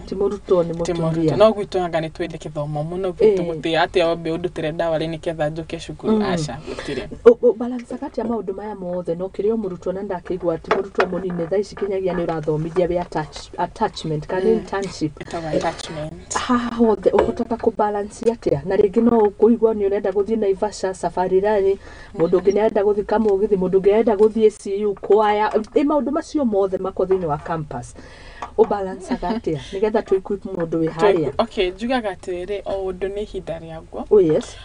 Ti mũrutwo, nĩ ti mũtumia. Mũrutwo no gwitũ anga nĩ twende gĩthomo mũno gwitũ gũtĩ atĩ ombe ũndutĩre dowry nĩketha njũke cukuru, aca, gũtirĩ. Balancaga atĩa maũndũ maya mothe no kĩrĩ o mũrutwo, na ndakĩigua ti mũrutwo mũnini thaa ici kinyagia nĩ ũrathomithia wĩ attachment kana internship? Ĩtagwo attachment. Haha hothe ũhotaga kũbalance atĩa, na rĩngĩ no ũkũigua nĩ ũrenda gũthiĩ Naivasha safari rally, mũndũ ũngĩ nĩ arenda gũthiĩ Kamũgithi, mũndũ ũngĩ arenda gũthiĩ CU kwaya, ĩ maũndũ macio mothe mako thĩinĩ wa campus, ũbalancaga atĩa nĩgetha tũ equip mũndũ wĩ harĩa? Okay, njugaga atĩrĩrĩ, o ũndũ nĩ ihinda rĩaguo. Oh yes.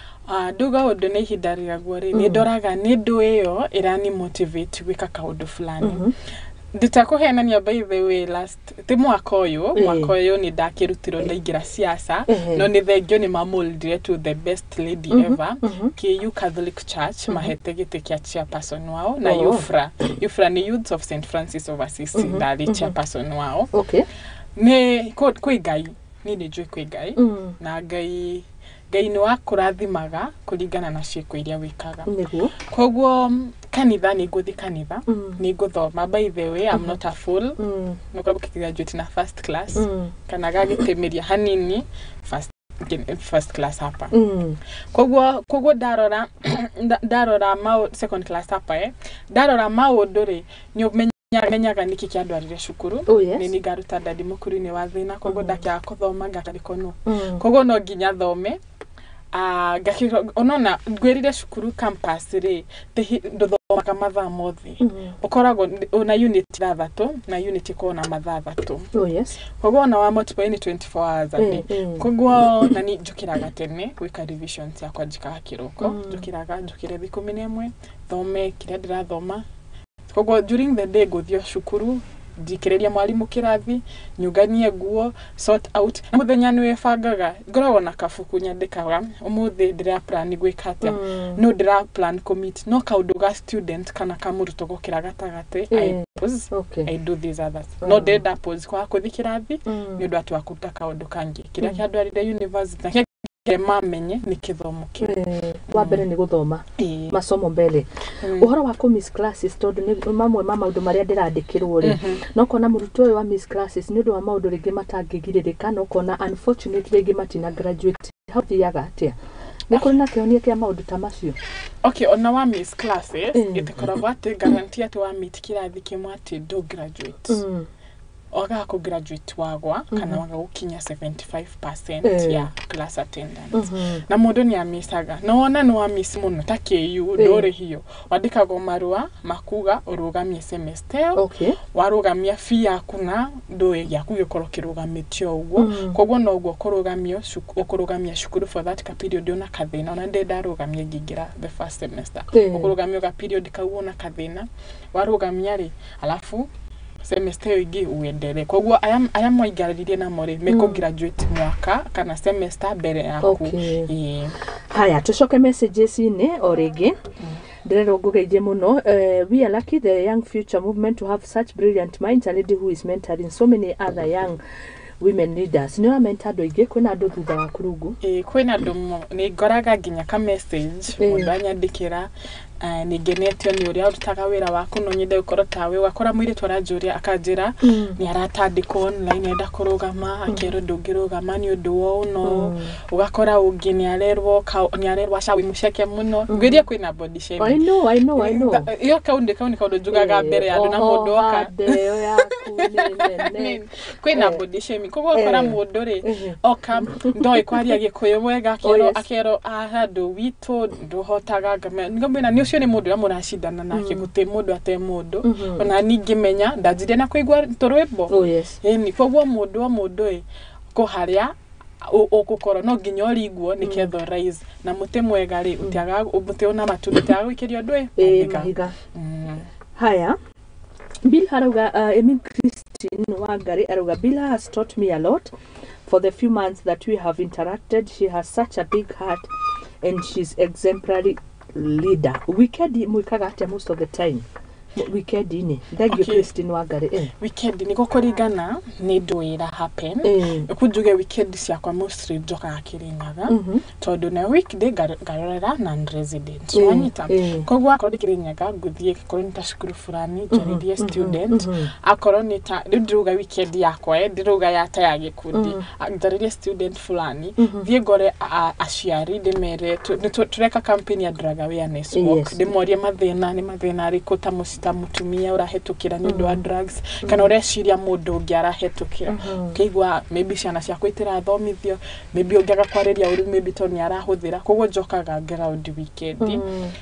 Nduga ũndũ nĩ ihinda rĩaguo rĩ, nĩ ndoraga nĩ ndũ ĩyo ĩrani motivate gwĩka kaũndũ fulani. Nditakũhenania, by the way, last ti mwaka ũyũ, mwaka ũyũ nĩ ndakĩrutirwo ndaingĩra siasa. No nĩ thengio nĩ mamũldire to the best lady ever, KU Catholic Church mahete gĩtĩ kĩa chairperson wao na UFRA. UFRA nĩ Youths of St Francis of Assisi, ndarĩ chairperson wao. Nĩ kwĩ Ngai, niĩ nĩ njũĩ kwĩ Ngai, na Ngai nĩ wakũrathimaga kũringana na ciĩko iria wĩkaga. Koguo kanitha nĩ ngũthiĩ kanitha, nĩ ngũthoma. By the way, I'm not a fool. No graduate na first class kana gagĩtĩmĩria hanini first class hapa. Koguo ndarora second class hapa, ndarora maũndũ rĩ, nĩ ũmenyaga nĩkĩ kĩandwarire cukuru. Nĩ nĩ ngaruta ndadi mũkuru-inĩ wa thĩna, koguo ndakĩaga kũthoma ngakĩrĩko no koguo no nginya thome. Onona ngwĩrire cukuru campus rĩ, ndũthomaga mathaa mothe, ũkoragwo na unit 6 na unit ĩkoragwo na mathaa 3. Koguo ona wa multiply nĩ 24 hours a day. Koguo na ni njũkĩraga tene gwĩka revision ciakwa, njikaga kĩroko, njũkĩraga njũkĩre thaa 11 thome kĩrĩa ndĩrathoma. Koguo during the day ngũthiĩ o cukuru, njikĩrĩria mwarimũ kĩrathi, nyũnganie nguo, sort out. Na mũthenya nĩ wĩbangaga, ngoragwo na kabuku nyandĩkaga ũmũthĩ ndĩra plan gwĩka atĩa, no ndĩra plan kũ-meet no kaũndũ ga student kana ka mũrutwo gũkĩra gatagatĩ, I pause. I do these others. No ndĩrenda pause kwaga kũthiĩ kĩrathi nĩ ũndũ atĩ wa kũruta kaũndũ kangĩ kĩrĩa kĩandwarire university na kĩrĩa mamenye nĩ kĩthomo kĩu. Wa mbere nĩ gũthoma. Masomo mbere. Ũhoro wa kũ miss classes, tondũ nĩ mamwe ma maũndũ marĩa ndĩrandĩkĩrwo rĩ, no kona mũrutwo ũyũ wa miss classes nĩ ũndũ wa maũndũ rĩngĩ matangĩgirĩrĩka, no kona unfortunately rĩngĩ matina graduate, hau thiaga atĩa? Nĩ kũrĩ na kĩhonia kĩa maũndũ ta macio? Okay, ona wa miss classes, ĩtĩkoragwo atĩ guarantee atĩ wa meet kĩrathi kĩmwe atĩ ndũ graduate. Wagaga kũ graduate wagwa kana waga gũkinya 75% ya class attendance. Na mũndũ nĩ amicaga, na wona nĩ wa miss mũno ta KU, ndũrĩhio, wandĩkagwo marũa makuga ũrũgamie semester ĩyo. Warũgamia fee yaku na ndũĩ gĩaku gĩkorwo kĩrũgamĩtio ũguo. Koguo noguo kũrũgamio ũkũrũgamia cukuru for that ka period ona kathĩna, ona ndĩ ndarũgamia ngĩingĩra the first semester. Ũkũrũgamio ga period kau ona kathĩna warũgamia rĩ, alafu semester ĩyo ĩngĩ uendelee. Koguo aya mwaingĩranirie namo rĩ, mekũ graduate mwaka kana semester mbere yaku. Haya, tucoke messages-inĩ o rĩngĩ. Ndĩrerwo ngũgeithie mũno. We are lucky, the Young Future Movement, to have such brilliant minds, a lady who is mentoring so many other young women leaders. Nĩ ũramenta andũ aingĩ, kwĩna andũ thutha waku rungu? Ĩĩ, kwĩna andũ nĩ ngoraga nginya ka message mũndũ anyandĩkĩra. Nĩ ngenetio nĩ ũrĩa ũrutaga wĩra waku, no nyende gũkorwo tawe. Ũgakora mũirĩtu aranjũria akanjĩra nĩ aratandĩkwo online, enda kũrũgama, akerwo ndũngĩrũgama nĩ ũndũ wa ũũ no ũgakora ũngĩ nĩ arerwo aca wĩ mũceke mũno. Ngwĩrie kwĩna body shaming. I know, I know, I know. Iyo kau nĩ kaũndũ njugaga mbere ya andũ na mũndũ Oho, oka hande ĩyo yaku nĩ nene. Kwĩna body shaming, koguo ũkora mũndũ rĩ oka ndoĩ kwaria Gĩkũyũ wega, akerwo akerwo handũ witũ ndũhotaga. Ngamwĩra nĩ ũcio nĩ mũndũ ũrĩa mũracindana nake, gũtĩ mũndũ ate mũndũ. Ona ningĩmenya ndanjirie na kũigua tũrwĩmbo. Ĩni, koguo mũndũ o mũndũ ĩ kũ harĩa ũgũkorwo no nginya ũringwo nĩketha ũrise, na mũtĩ mwega rĩ ũtiagaga, mũtĩ ũna matunda ũtiagaga gũikĩrio ndũĩ mahiga. Mahiga. Haya, Bill arauga, I mean Christine Wangari arauga, "Bill has taught me a lot for the few months that we have interacted. She has such a big heart and she's exemplary leader." Weekend mwĩkaga atĩa most of the time weekend-inĩ? Thank you. Okay. Christine Wangari. Weekend nĩguo kũringana nĩ ndũ ĩra happen. Kunjuge weekend ciakwa mostly njokaga Kĩrĩnyaga, tondũ na weekday ngarorera non resident. Wanyita? Koguo akorwo ndĩ Kĩrĩnyaga, ngũthiĩ akorwo nĩ ta cukuru fulani, njarĩrie student, akorwo nĩ ta rĩu ndĩrauga weekend yakwa, ndĩrauga ya ta ya gĩkundi. Njarĩrie student fulani, thiĩ ngore aciari, ndĩmere nĩ tũreka campaign ya drug awareness walk. Ndĩmorie mathĩna nĩ mathĩna arĩkũ ta mũci ta mũtumia ũrahĩtũkĩra nĩ ũndũ wa drugs, kana ũreciria mũndũ ũngĩ arahĩtũkĩra, ũkĩigua maybe ciana ciakwa itirathomithio, maybe ũngĩaga kwarĩria ũru, maybe tondũ nĩ arahũthĩra. Koguo njokaga ground weekend,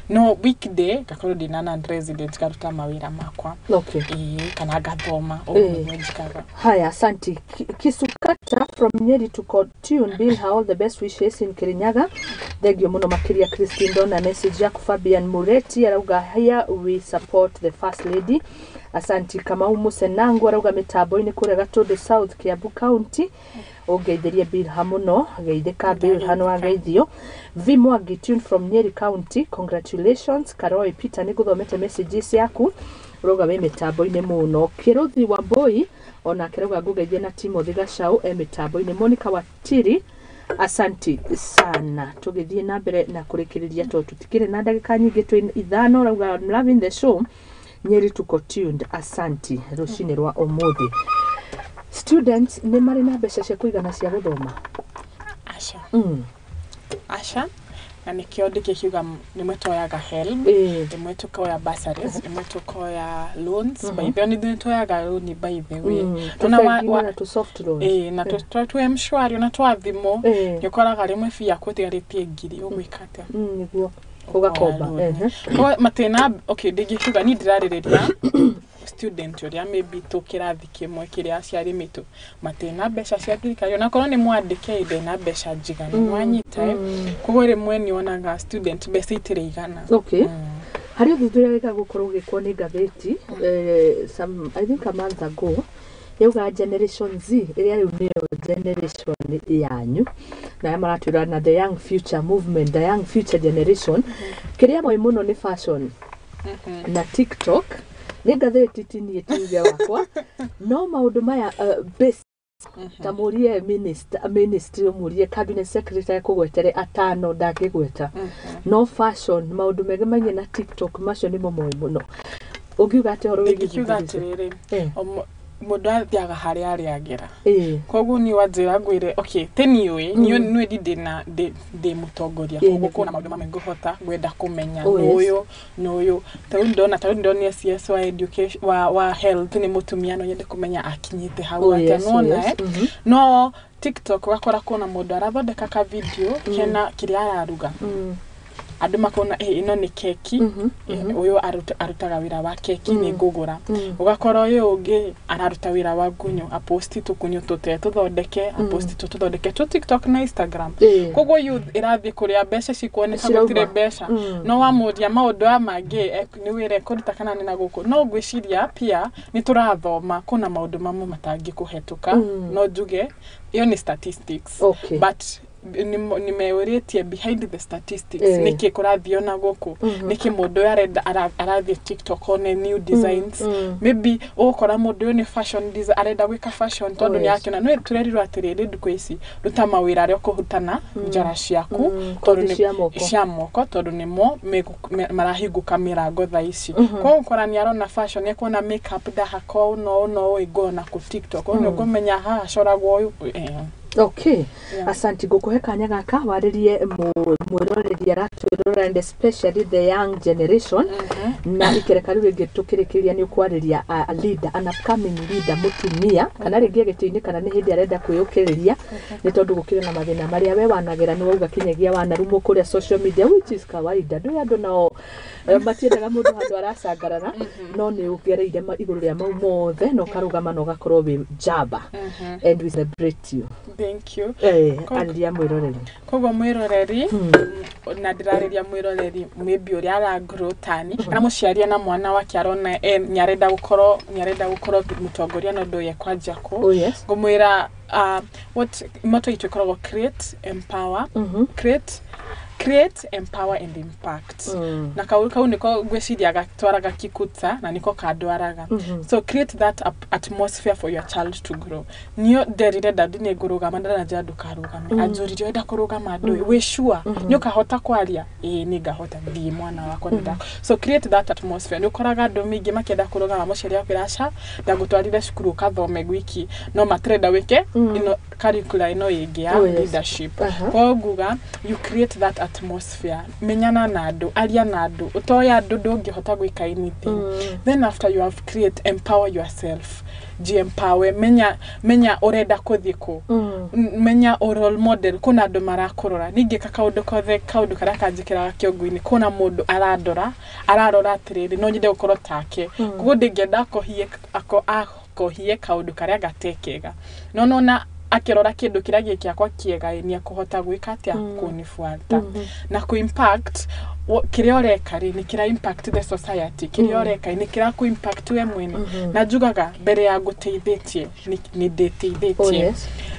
no weekday ngakorwo ndĩna non resident, ngaruta mawĩra makwa. Ĩĩ, kana ngathoma, ũguo nĩguo njikaga. Haya, asante. Kisukata from Nyeri to tune Bill, all the best wishes in Kirinyaga. Thank you muno makiria Christine, ndona message yaku. Fabian Mureti arauga, "Here we support the first lady." Asanti. Kamau Musenangu arauga mitambo-inĩ kũrĩa Gatundu South, Kiambu County, ũngeithĩrie Bilha mũno. Geithĩka Bilha, nĩ wageithio. V Mwangi tune from Nyeri County, congratulations. Karoi Peter, nĩ ngũthomete messages yaku, ũrauga wĩ mĩtambo-inĩ mũno. Kĩrũthi wa Mboi onake rauga ngũgeithie na Timothy Gacau e mĩtambo-inĩ. Monica Watiri, asanti sana. Tũgĩthiĩ na mbere na kũrĩkĩrĩria tondũ tũtikĩrĩ na ndagĩka nyingĩ, twĩ 5. Rauga, "I'm loving the show, Nyeri tuko tuned." Asanti. Rũcinĩ rwa ũmũthĩ students nĩ marĩ na mbeca cia kũigana cia gũthoma? Aca. Aca, na nĩkĩo ndĩkĩkiuga rĩmwe tuoyaga HELB, rĩmwe tũkoya bursaries, rĩmwe tũkoya loans. By the way, nĩ tuoyaga loan, by the way. Tuna Tũbengi na tũ soft loans. Ĩĩ, na tũ M-Shwari ona twa thimũ. Nĩ ũkoraga rĩmwe fee yaku ĩtigarĩtie 1,000, ũgwĩka atĩa? Nĩguo ũgakomba. Ũkoya loan. Koguo matĩna, okay, ndingĩkiuga niĩ ndĩrarĩrĩria student ũrĩa maybe tũ kĩrathi kĩmwe kĩrĩa aciari mitũ matĩna mbeca cia thirikari, onakorwo nĩ mwandĩke ndena mbeca njiganu, nwanyita eh? Koguo rĩmwe nĩ wonaga student mbeca itirĩigana. Okay, harĩ ũthuthuria wĩka gũkorwo ũgĩkwo nĩ ngathĩti, some, I think a month ago, yauga Generation Z ĩrĩa rĩu nĩyo generation yanyu na arĩa maratwĩra na the young future movement, the young future generation, kĩrĩa moĩ mũno nĩ fashion na TikTok. Nĩ ngathĩti, ti niĩ, tuge wakwa, no maũndũ maya base ta mũrie minister, ministry, ũmũrie cabinet secretary kũgwetere atano ndangĩgweta, no fashion, maũndũ megemainie na TikTok, macio nĩmo moĩ mũno. Ũngiuga atĩa ũhoro wĩgiĩ Ndingĩkiuga ũthuthuria ũcio? atĩrĩrĩ, mũndũ athiaga harĩa arĩagĩra. Koguo Koguo niĩ wanjĩra ngwĩre, okay, te niũĩ niĩ niĩ ndĩ na ndĩ mũtongoria, koguo kwĩna maũndũ mamwe ngũhota ngwenda kũmenya. Nũyũ nũyũ tarĩu ndona, tarĩu ndonire CS wa education, wa health nĩ mũtumia, no nyende kũmenya akinyĩte hau atĩa. Nĩwona, eh? No TikTok ũgakora kwĩna mũndũ arathondeka ka video kena kĩrĩa araruga, andũ makona, "Ĩ, ĩno nĩ keki, ũyũ arutaga wĩra wa keki, nĩ ngũgũra." Ũgakora ũyũ ũngĩ araruta wĩra wa ngunyo, aposti tũkunyo tũte tũthondeke, aposti tũthondeke tũ TikTok na Instagram. Koguo youth ĩrathiĩ kũrĩa mbeca cikuoneka. Cirauma. Gũtirĩ mbeca, no wamũria maũndũ aya mangĩ, nĩ wĩra ekũruta kana nĩ na gũkũ. No ngwĩciria pia nĩ tũrathoma, kwĩna maũndũ mamwe matangĩkũhetũka. No njuge ĩyo nĩ statistics, but Nĩmeũrĩtie behind the statistics, nĩkĩ kũrathiĩ ona gũkũ, nĩkĩ mũndũ ũyũ arenda arathiĩ TikTok one new designs. Maybe ũgũkora mũndũ ũyũ nĩ fashion design, arenda gwĩka fashion tondũ nĩ akĩona nĩ tũrerirwo atĩrĩrĩ, ndukũ ici ruta mawĩra arĩa ũkũhutana njara ciaku, tondũ Kothi cia moko. Cia moko, tondũ nĩmo marahingũka mĩrango thaa ici. Koguo ũkora nĩ arona fashion, nĩ ekuona makeup ndahaka ũũ na ũũ na ũũ, ngona kũ TikTok ũũ nĩ ngũmenya haha coragwo ũyũ. Okay. Yeah. Asanti, ngũkũhe kanya gaka warĩrie mwĩroreri aratwĩrorera, and especially the young generation, na ikereka rĩu rĩngĩ tũkĩrĩkĩria nĩ ũkwarĩria a leader, an upcoming leader, mũtumia kana rĩngĩ gĩtĩ-inĩ kana nĩ hĩndĩ arenda kwĩyũkĩrĩria, nĩ tondũ gũkĩrĩ na mathĩna marĩa we wanagera, nĩ wauga kinyagia wanarumwo kũrĩa social media, which is kawaida. Ndũĩ andũ nao matiendaga mũndũ handũ aracangarara, no nĩ ũgereire igũrũ rĩa mau mothe na ũkarũgama na ũgakorwo wĩ njamba, and we celebrate you. Thank you. Arĩria mwĩroreri. Koguo mwĩroreri, na ndĩrarĩria mwĩroreri maybe ũrĩa aragrow tani kana mũciari na mwana wake arona nĩarenda gũkorwo mũtongoria, no ndũĩ ekwanjia kũ. Oh yes. Ngũmwĩra what motto itũ ĩkoragwo create, empower, create, empower and impact. Na kau nĩko ngwĩciria gatwaraga kikuta na nĩko kandwaraga. So create that atmosphere for your child to grow. Niyo nderire dadi nĩ ngũrũgama, ndananjĩra ndũkarũgame. Anjũririe, ũrenda kũrũgama ndũĩ wĩ sure nĩ ũkahota kwaria? Ĩĩ, nĩ ngahota, thiĩ mwana wakwa, nĩ so create that atmosphere. Nĩ ũkoraga andũ maingĩ makĩenda kũrũgama, mũciari akwĩra aca, ndagũtwarire cukuru ũkathome gwiki, no matirenda wĩke ĩno curriculum ĩno ĩngĩ ya leadership. Koguo nguga you create that atmosphere, menyana na andũ, aria na andũ, ũtoĩ andũ ndũngĩhota gwĩka anything. Then after you have create, empower yourself, ji-empower, menya menya ũrenda kũthiĩ kũ. Menya o role model, kuna andũ marakũrora. Ningĩka kaũndũ kothe, kaũndũ karĩa kanjĩkĩraga kĩongo-inĩ, kuna mũndũ arandora, ararora atĩrĩrĩ, no nyende gũkorwo take. Koguo ndĩngĩenda akohie kaũndũ karĩa gatekega, no nona akĩrora kĩndũ kĩrĩa gĩ kĩakwa kĩega, ĩ nĩ ekũhota gwĩka atĩa kũnifuata na kũ impact kĩrĩa ũreka rĩ, nĩ kĩra impact the society. Kĩrĩa ũreka nĩ kĩra kũ impact we mwene. Na njugaga mbere ya ngũteithĩtie nĩ ndĩteithĩtie.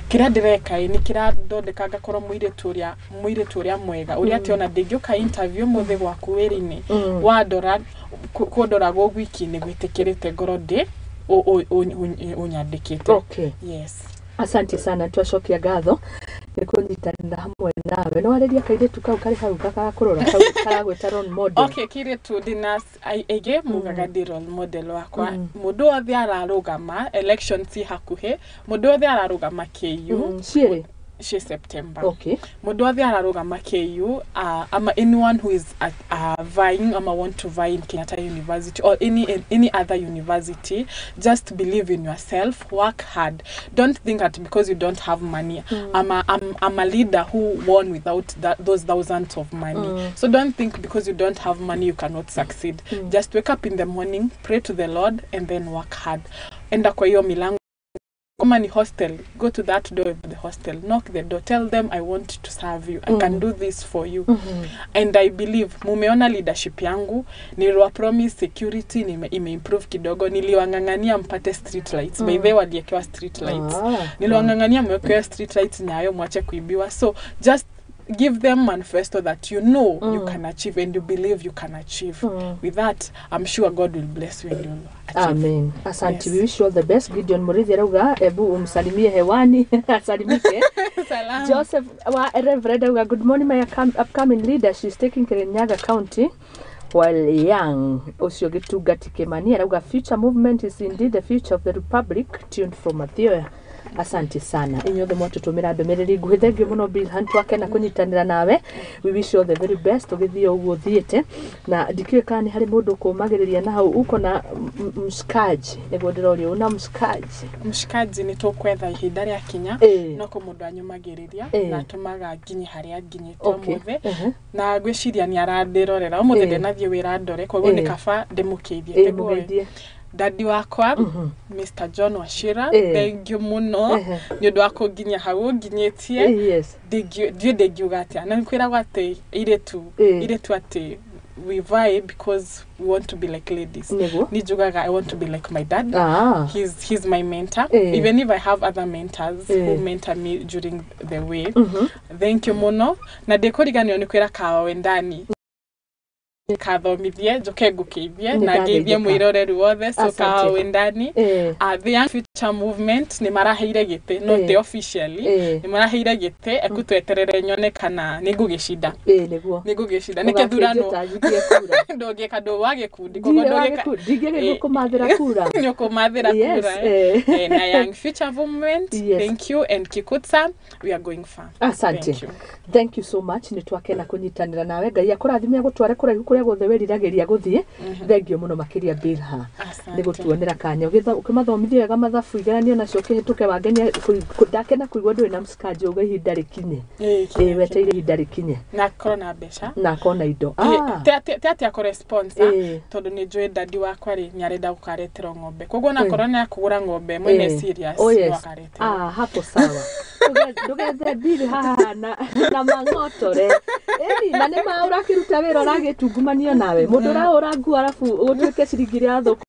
Kĩrĩa ndĩreka ĩ nĩ kĩrathondeka ngakorwo mũirĩtu ũrĩa mwega, ũrĩa atĩ ona ndingĩũka interview mũthĩ gwaku wĩra-inĩ, wandora kũndora gwiki nĩ gwĩtĩkĩrĩte ngorwo ndĩ ũnyandĩkĩte. Yes. Asante sana, twacokia ngatho nĩ kũnyitanĩra hamwe nawe. No warĩria kairĩtu kau karĩ hau gagakũrora, kau karagwĩta role model. Okay, kiritu ndina aingĩ mugaga ndĩ role model wakwa. Mũndũ wothe ararũgama election ci hakuhĩ, mũndũ wothe ararũgama KU. Ciĩrĩ. Ci September. Mũndũ wothe ararũgama KU, ama anyone who is vying ama want to vie in Kenyatta University or any other university, just believe in yourself, work hard. Don't think that because you don't have money. I'm a leader who won without those thousands of money, so don't think because you don't have money you cannot succeed. Just wake up in the morning, pray to the Lord and then work hard. Enda kwa hiyo milango, kama ni hostel, go to that door of the hostel, knock the door, tell them, "I want to serve you. I can do this for you." And I believe mumeona leadership yangu. Niliwa promise security, imeimprove kidogo. Niliwang'ang'ania mpate street lights. By the way, waliekewa street lights. Niliwang'ang'ania mwekewe street lights Nyayo, mwache kuibiwa. So just give them manifesto that you know you can achieve and you believe you can achieve. With that, I'm sure God will bless you and you'll achieve. Amen. Asante. Yes. We wish you all the best. Gideon Murithi arauga ebu umsalimie hewani, asalimike. Salam. Joseph wa Reverend auga, "Good morning, my upcoming leader. She's taking Kirinyaga County while young." Ucio Gitungati Kimani arauga, "Future movement is indeed the future of the republic. Tuned from Mathioya." Asante sana inyuothe mwatũtũmĩra ndũmĩrĩri nguhĩ. Thengiũ mũno, Bill Hunt, wakena kũnyitanĩra nawe. We wish you all the very best ũgĩthiĩ o ũguo ũthiĩte, na ndikĩũĩ kana nĩ harĩ mũndũ ũkũmagĩrĩria na hau uko na mshikaji. Nĩguo ndĩrorio una mshikaji. Mshikaji nĩ tũkwetha ihinda rĩa kinya. No kũ mũndũ anyũmagĩrĩria na atũmaga nginye harĩa nginyĩte ũmũthĩ. Na ngwĩciria nĩ arandĩrorera ũmũthĩ. Ndenathiĩ wĩra ndore, koguo nĩ kaba ndĩmũkĩithie. Tiguo ĩ? Mũgeithie. Dadi wakwa, Mr John Wachira, thank you mũno nĩ ũndũ wa kũnginyia hau ũnginyĩtie. Ndiũĩ ndĩngiuga atĩa, na nĩkwĩragwo atĩ irĩtu, irĩtu atĩ We vie because we want to be like ladies. Nĩguo. Ni njugaga I want to be like my dad. Ah. He's my mentor. Eh. Even if I have other mentors Eh. who mentor me during the way. Thank you muno. Na ndikũriganĩrwo nĩ kwĩra kawa wendani kathomithie njoke ngũkĩithie Nĩ na ngeithie ndageithĩka. mwĩroreri wothe so Asante. kawa wendani. Eh. The Young Future Movement nĩ maraheire gĩtĩ no Eh. ti officially, Eh. nĩ maraheire gĩtĩ ekutweterere nyone kana nĩ ngũgĩcinda. Ĩĩ nĩguo. Nĩ ngũgĩcinda nĩ kĩthurano. Ũgakĩnjĩta njikie kura. Ndũngĩka ndũ wa gĩkundi koguo Ndirĩ wa ndũngĩka gĩkundi, ndingĩgĩthiĩ kũmathĩra kura. Nĩ ũkũmathĩra Yes, kura. eh. Eh, na Young Future Movement, Yes. thank you, and Kikutsa, we are going far. Asante. Thank you. Thank you so much, nĩ twakena kũnyitanĩra nawe. Ngai akũrathime, agũtware kũraihu kũrĩa guothe wĩriragĩria gũthiĩ. Thank you mũno makĩria, Bilha, Asante. nĩ gũtuonera kanya. Ũkĩmathomithia wega mathabu, igeranio nacio ũkĩhĩtũke, wangenia. Ndakena kũigua ndũrĩ na msikaji ũguo, ihinda rĩkinye. Ĩĩ, Ĩĩ, kinya, wetereire ihinda rĩkinye. Na akorwo na mbeca. Na akona indo. Ah. Ti atĩ akorwo sponsor, Ĩĩ. tondũ nĩ njũĩ dadi wakwa rĩ, nĩ arenda gũkareterwo ng'ombe, koguo onakorwo nĩ akũgũra ng'ombe mwene Eh. serious, Oh, no yes. akareterwo. Ah, hapo sawa. Ndũgethe mbiri haha na mang'otore. Ĩni, na nĩ ma ũrakĩruta wĩra ũragĩtungumanio nawe. Mũndũ ũrahũra nguo arabu gũtuĩke ciringi ĩrĩa thũku.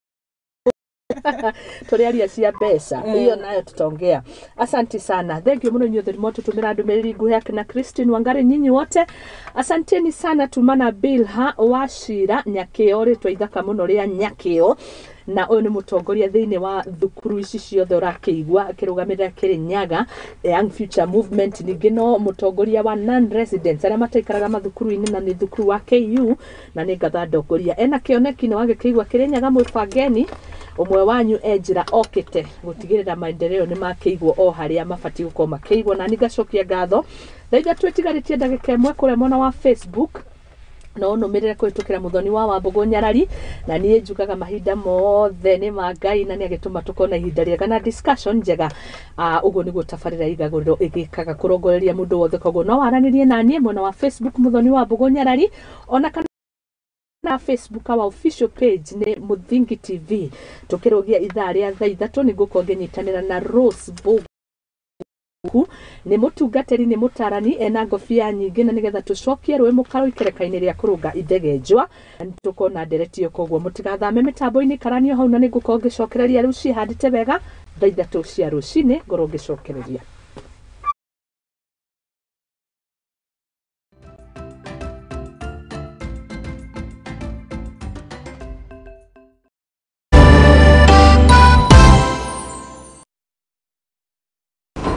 Tũrĩaria cia mbeca hiyo nayo tutaongea. Asante sana, thank you mũno inyuothe mwatũtũmĩra ndũmĩrĩri nguhĩ, akina Christine Wangari, nyinyi wote asanteni sana. Tumana Bilha wa Cira Nyakĩo, rĩtwa ithaka mũno rĩa Nyakĩo, na ũyũ nĩ mũtongoria thĩinĩ wa thukuru ici ciothe ũrakĩigua, akĩrũgamĩrĩra Kĩrĩnyaga Young Future Movement, ningĩ no mũtongoria wa non residents arĩa mataikaraga mathukuru-inĩ, na nĩ thukuru wa KU, na nĩ ngatha ndongoria ena kĩoneki. Nĩ wagĩkĩigua Kĩrĩnyaga, mwĩbangeni, ũmwe wanyu e njĩra okĩte gũtigĩrĩra maendeleo nĩ makĩigwo o harĩa mabatiĩ gũkorwo makĩigwo. Na ningacokia ngatho thaa 3 ĩtigarĩtie ndagĩka 1 kũrĩa mwena wa Facebook, no ũnũmĩrĩre kũhĩtũkĩra Mũthoni wa Wambũgũ Nyarari. Na niĩ njugaga mahinda mothe nĩ ma Ngai, na nĩ agĩtũma tũkorwo na ihinda rĩega na discussion njega. Ũguo nĩguo tabarĩra igagũrĩro ĩgĩkaga kũrongoreria mũndũ wothe, koguo no waranĩrie na niĩ mwena wa Facebook, Mũthoni wa Mbũgũ Nyarari, ona kana na Facebook our official page nĩ Mũthingi TV. Tũkĩrũgia ithaa rĩa thaa 3 nĩ ngũkorwo ngĩnyitanĩra na Rose Bogu, nĩ mũtungatĩri, nĩ mũtarani, ena ngobia nyingĩ, na nĩgetha tũcokie rũĩ mũkaro ikereka-inĩ rĩa kũrũnga ithegenjwa. Nĩ tũkona ndereti ĩyo, koguo mũtigathame mĩtambo-inĩ, karanio hau, na nĩ ngũkorwo ngĩcokereria rĩu ciĩhandĩte wega thaa 3 cia rũcinĩ, ngorwo ngĩcokereria.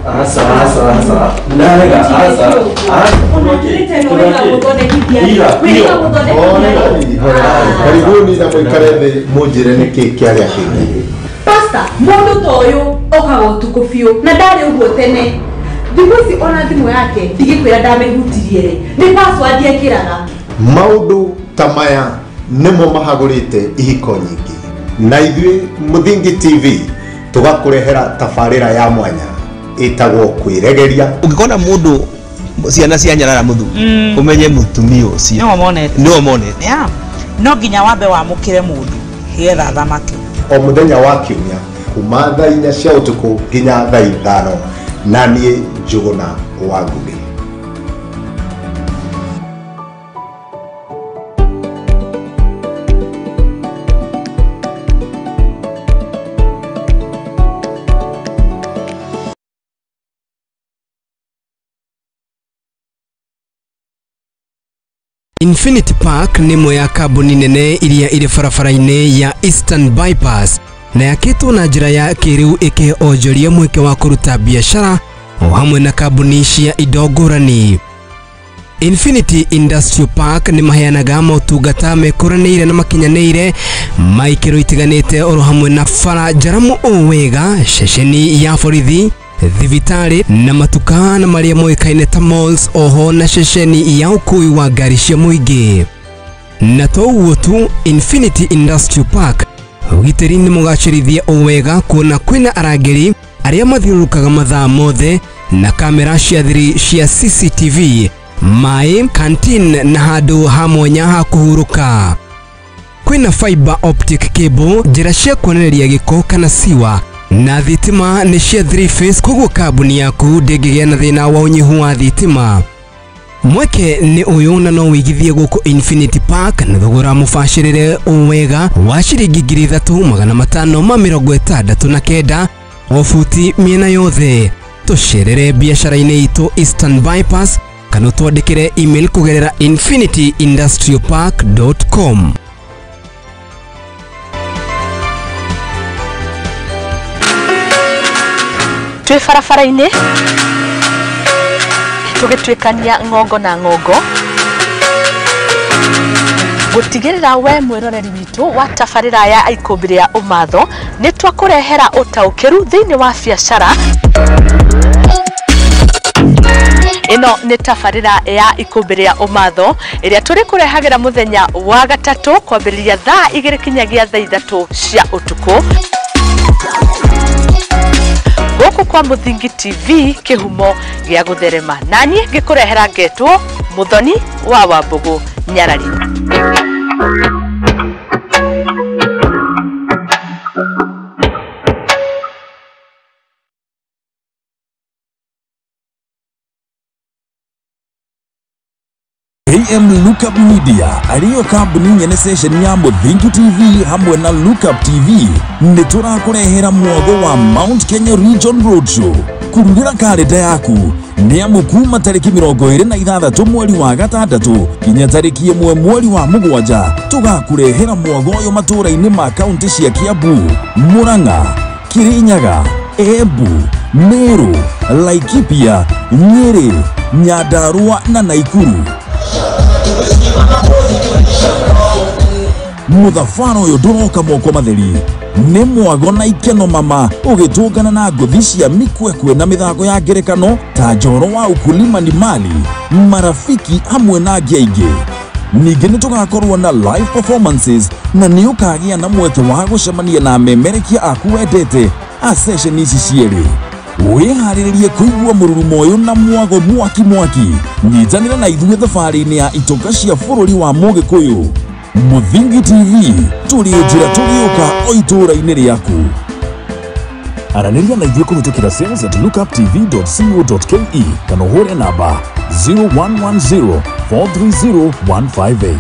Asa, asa, asa. Ndarega, asa. Karibuni na mũikare thĩ mũnjĩre nĩkĩ kĩarĩa kĩngĩ. Pasta, mũndũ ta ũyũ okaga ũtukũ biũ na ndarĩ ũguo tene. Thikũ ici ona thimũ yake ndigĩkwĩra ndamĩhutirie rĩ, nĩ password ekĩraga. Maũndũ ta maya nĩmo mahagũrĩte ihiko nyingĩ, na ithuĩ Mũthingi TV tũgakũrehera tabarĩra ya mwanya ĩtagwo Kwĩregeria. Ũngĩkona mũndũ ciana cia nyarara mũthuri, ũmenye mũtumia ũcio nĩwe monete. Nĩwe monete. Yeah. No nginya wambe wamũkĩre mũndũ getha athamake. O mũthenya wa kiumia kuma thaa 4 cia ũtukũ nginya thaa 5, na niĩ Njũgũna wa Ngũgĩ. Infinity Park nĩ ĩmwe ya kambuni nene iria irĩ barabara-inĩ ya Eastern Bypass na yakĩtwo na njĩra ya kĩrĩu, ĩkĩhe onjoria mweke wa kũruta biacara o hamwe na kambuni cia indo ngũrani. Infinity Industrial Park nĩ maheanaga motungata mekũranĩire na makinyanĩire ma ikĩro itiganĩte, oro hamwe na bara njaramu ũũ wega, ceceni ya borithi, thibitarĩ na matuka na marĩa moĩkaine ta malls, oho na ceceni ya ũkui wa ngari cia mũingĩ. Na to ũguo tu, Infinity Industrial Park ũgitĩri nĩ mũgacĩrithie o wega, kuona kwĩna arangĩri arĩa mathiũrũrũkaga mathaa mothe na kamera cia thiri cia CCTV, maĩ, canteen na handũ ha mwanya ha kũhurũka. Kwĩna fiber optic cable, njĩra cia kuonereria gĩko kana siwa, na thitima nĩ cia 3 phase, koguo kambuni yaku ndĩngĩgĩa na thĩna wa ũnyihu wa thitima. Mweke nĩ ũyũ na no wĩigithie gũkũ Infinity Park na thogora mũbacĩrĩre o wega wa ciringi 3569 o buti mĩena yothe. Tũcerere biacara-inĩ itũ Eastern Bypass kana ũtwandĩkĩre email kũgerera infinityindustrialpark.com. Twĩ barabara-inĩ tũgĩtuĩkania ng'ongo na ng'ongo gũtigĩrĩra we mwĩroreri witũ wa tabarĩra ya Ikũmbĩ rĩa Ũmatho nĩ twakũrehera ũtaũkĩru thĩinĩ wa biacara. Ĩno nĩ tabarĩra ya Ikũmbĩ rĩa Ũmatho ĩrĩa tũrĩkũrehagĩra mũthenya wa gatatũ kwambĩrĩria thaa 2 kinyagia thaa 3 cia ũtukũ gũkũ kwa Mũthingi TV kĩhumo gĩa gũtherema, naniĩ ngĩkũrehera ngetwo Mũthoni wa Wambũgũ Nyarari. AM Lookup Media ariyo kambuni nyene station ya Mũthingi TV hamwe na Lookup TV nĩ tũrakũrehera mwago wa Mount Kenya Region Roadshow. Kurugĩra karenda yaku nĩ amu kuma tarĩki 26 mweri wa 6 nginya tarĩki 1 mweri wa 7 tũgakũrehera mwago ũyũ matũũra-inĩ ma kaunti cia Kiambu, Murang'a, Kirinyaga, Embu, Meru, Laikipia, Nyeri, Nyandarua na Naikuru. Mũthabara ũyũ ndũroka moko matheri nĩ mwago na ikeno mama ũgĩtũngana na ngũthi cia mikwekwe na mĩthako ya ngerekano ta njoro wa ukulima ni mali, marafiki hamwe na angĩ aingĩ. Ningĩ nĩ tũgakorwo na live performances na nĩ ũkagĩa na mweke wa gũcemania na amemerekia aku wendete a session ici cierĩ. Wĩharĩrĩrie kũigua mũrurumo ũyũ na mwago mwaki mwaki. Nyitanĩra na ithuĩ thabarĩ-inĩ ya itoka cia bũrũri wa Mũgĩkũyũ. Mũthingi TV tũrĩ njĩra tũgĩũka o itũũra-inĩ rĩaku. Aranĩria na ithuĩ kũhĩtũkĩra sales@lookuptv.co.ke kana ũhũre namba 0110 430 158.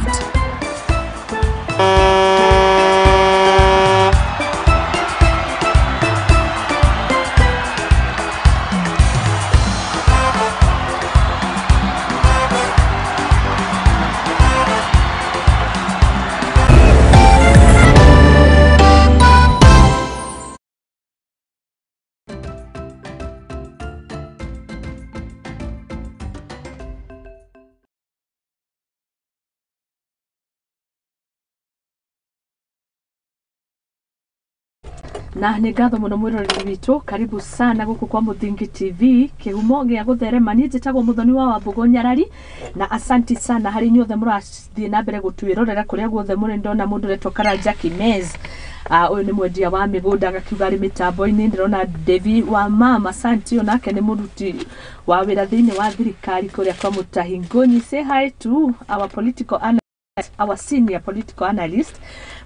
Na nĩ ngatho mũno mwĩroreri witũ, karibu sana gũkũ kwa Mũthingi TV kĩhumo gĩa gũtherema. Niĩ njĩtagwo Mũthoni wa Wambũgũ Nyarari na asanti sana harĩ inyuothe mũrathiĩ na mbere gũtwĩrorera kũrĩa guothe mũrĩ. Ndona mũndũ ũretwo Karanja Kimez, ũyũ nĩ mwendia wa mĩgũnda agakiuga arĩ mĩtambo-inĩ. Ndĩrona Devi wa mama, asanti, onake nĩ mũruti wa wĩra thĩinĩ wa thirikari kũrĩa kwa Mutahi Ngunyi. Say hi to our political analyst, our senior political analyst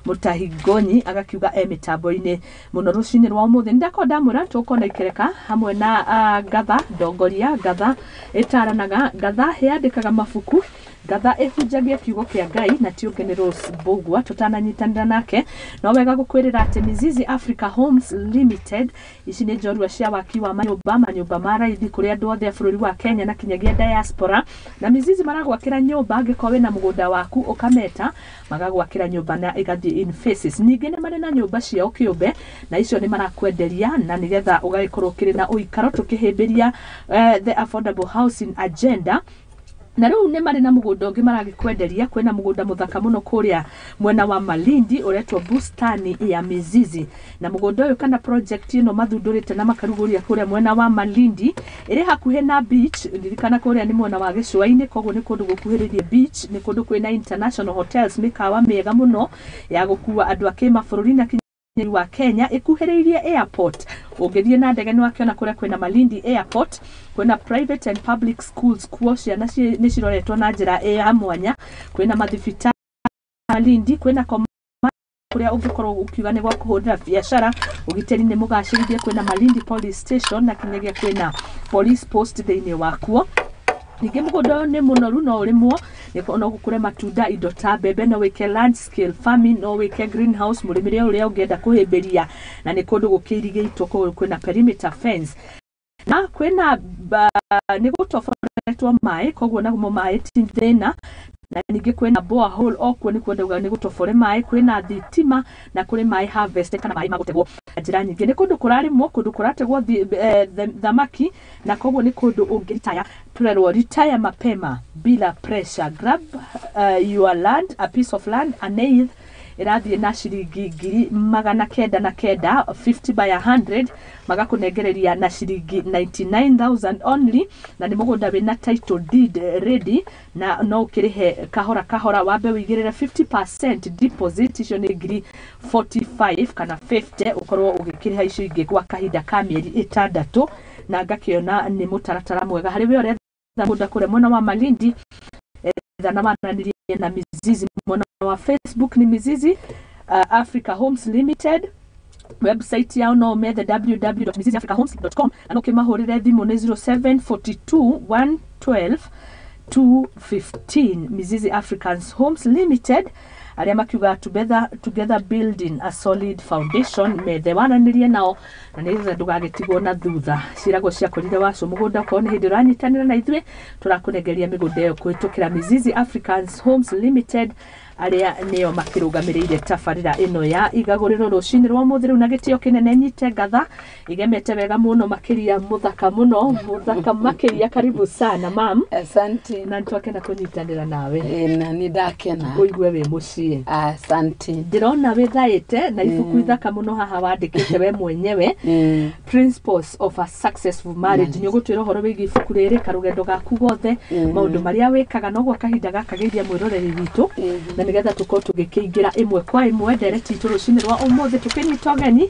Mutahi Ngonyi agakiuga e mitambo-inĩ mũno rũcinĩ rwa ũmũthĩ. Nĩndakorwo ndamwĩra tũgũkorwo na ikereka hamwe na ngatha ndongoria, ngatha ĩtaranaga, ngatha yandĩkaga mabuku, ngatha ĩhunjagia kiugo kĩa Ngai na ti ũngĩ nĩ Rose Mbugua. Tũtananyitanĩra nake no wega gũkwĩrĩra atĩ Mizizi Africa Homes Limited ici nĩ njorua cia waki wa manyũmba, manyũmba ma raithi kũrĩ andũ othe a bũrũri wa Kenya na kinyagia diaspora. Na Mizizi maragwakĩra nyũmba angĩkorwo wĩna mũgũnda waku ũkameta, magagwakĩra nyũmba na ĩgathiĩ in phases. Ningĩ nĩ marĩ na nyũmba ciao kĩũmbe na icio nĩ marakwenderia na nĩgetha ũgagĩkorwo ũkĩrĩ na ũikaro tũkĩhĩmbĩria the affordable housing agenda. Na rĩu nĩ marĩ na mũgũnda ũngĩ maragĩkwenderia. Kwĩna mũgũnda mũthaka mũno kũrĩa mwena wa Malindi ũretwo Bustani ya Mizizi, na mũgũnda ũyũ kana project ĩno mathundũrĩte na makarugũria kũrĩa mwena wa Malindi ĩrĩ hakuhĩ na beach. Ririkana kũrĩa nĩ mwena wa gĩcũa-inĩ, koguo nĩ kũndũ gũkuhĩrĩirie beach, nĩ kũndũ kwĩna international hotels, mĩkawa mĩega mũno ya gũkua andũ a kĩmabũrũri na wa Kenya, ĩkuhĩrĩirie airport. Ũngĩthiĩ na ndege nĩ wakĩona kũrĩa kwĩna Malindi airport, kwĩna private and public schools kuo ciana nĩ ciroretwo na njĩra ya mwanya, kwĩna mathibitarĩ Malindi, kwĩna kũrĩa ũngĩkorwo ũkiuga nĩ gwa kũhũrĩra biacara, ũgitĩri nĩ mũgacĩrithie, kwĩna Malindi police station na kinyagia kwĩna police post thĩinĩ wakuo. Ningĩ mũgũnda ũyũ nĩ mũnoru, no ũrĩmwo, no gũkũre matunda, indo ta mbembe, no wĩke large scale farming, no wĩke greenhouse, mũrĩmĩre ũrĩa ũngĩenda kũhĩmbĩria, na nĩ kũndũ gũkĩirigĩtwo, koguo kwĩna perimeter fence na kwĩna nĩ gũtoboretwo maĩ, koguo namo maĩ ti thĩna. Na ningĩ kwĩna borehole o kuo, nĩkuo ndauga nĩ gũtobore maĩ, kwĩna thitima na kũrĩ maĩ harvest kana maĩ magũtegwo na njĩra nyingĩ. Nĩ kũndũ kũrarĩmwo, kũndũ kũrategwo thamaki, na koguo nĩ kũndũ ũngĩritaya, tũrerwo retire mapema bila pressure. Grab your land, a piece of land, an eighth ĩrathiĩ na ciringi 909,000, 50 by 100, magakũnengereria na ciringi 99,000 only, na nĩ mũgũnda wĩna title deed ready, na no ũkĩrĩhe kahora kahora, wambe wĩigĩrĩre 50% deposit, icio nĩ ngiri 45 kana 50, ũkorwo ũgĩkĩrĩha icio ingĩ gwa kahinda ka mĩeri 6, na ngakĩona nĩ mũtaratara mwega harĩ we ũretha mũgũnda kũrĩa mwena wa Malindi. Etha na mananĩrie na Mizizi. Mwena wa Facebook ni Mizizi Africa Homes Limited. Website yao no ũmethe www.miziziafricahomes.com, na no ũkĩmahũrĩre thimũ nĩ 0742 112 215. Mizizi Africans Homes Limited, arĩa makiuga together building a solid foundation. Methe waranĩrie nao na nĩgetha ndũgagĩtigwo na thutha. Ciragwo ciakorire wacu mũgũnda. Okorwo nĩ hĩndĩ ũranyitanĩra na ithuĩ, tũrakũnengeria mĩgũnda ĩyo kũhĩtũkĩra Mizizi Africans Homes Limited, arĩa nĩo makĩrũgamĩrĩire tabarĩra ĩno ya igagũrĩro rũcinĩ rwa ũmũthĩ. Rĩu na gĩtĩo kĩnene nyite ngatha igemete wega mũno makĩria, mũthaka mũno, mũthaka makĩria. Karibu sana, mam. Asante. Na nĩtwakena kũnyitanĩra nawe. Na nĩ ndakena. Ũigue wĩ mũciĩ. Asante. Ndĩrona wĩthaĩte na ibuku ithaka mũno haha wandĩkĩte we mwenyewe, Principles of a Successful Marriage. Nĩ ũgũtwĩra ũhoro wĩgiĩ ibuku rĩrĩ, karũgendo gaku gothe, maũndũ marĩa wĩkaga, no gwa kahinda gaka geithia mwĩroreri witũ, na nĩgetha tũkorwo tũgĩkĩingĩra ĩmwe kwa ĩmwe ndereti itũ rũcinĩ rwa ũmũthĩ, tũkĩnyita ũgeni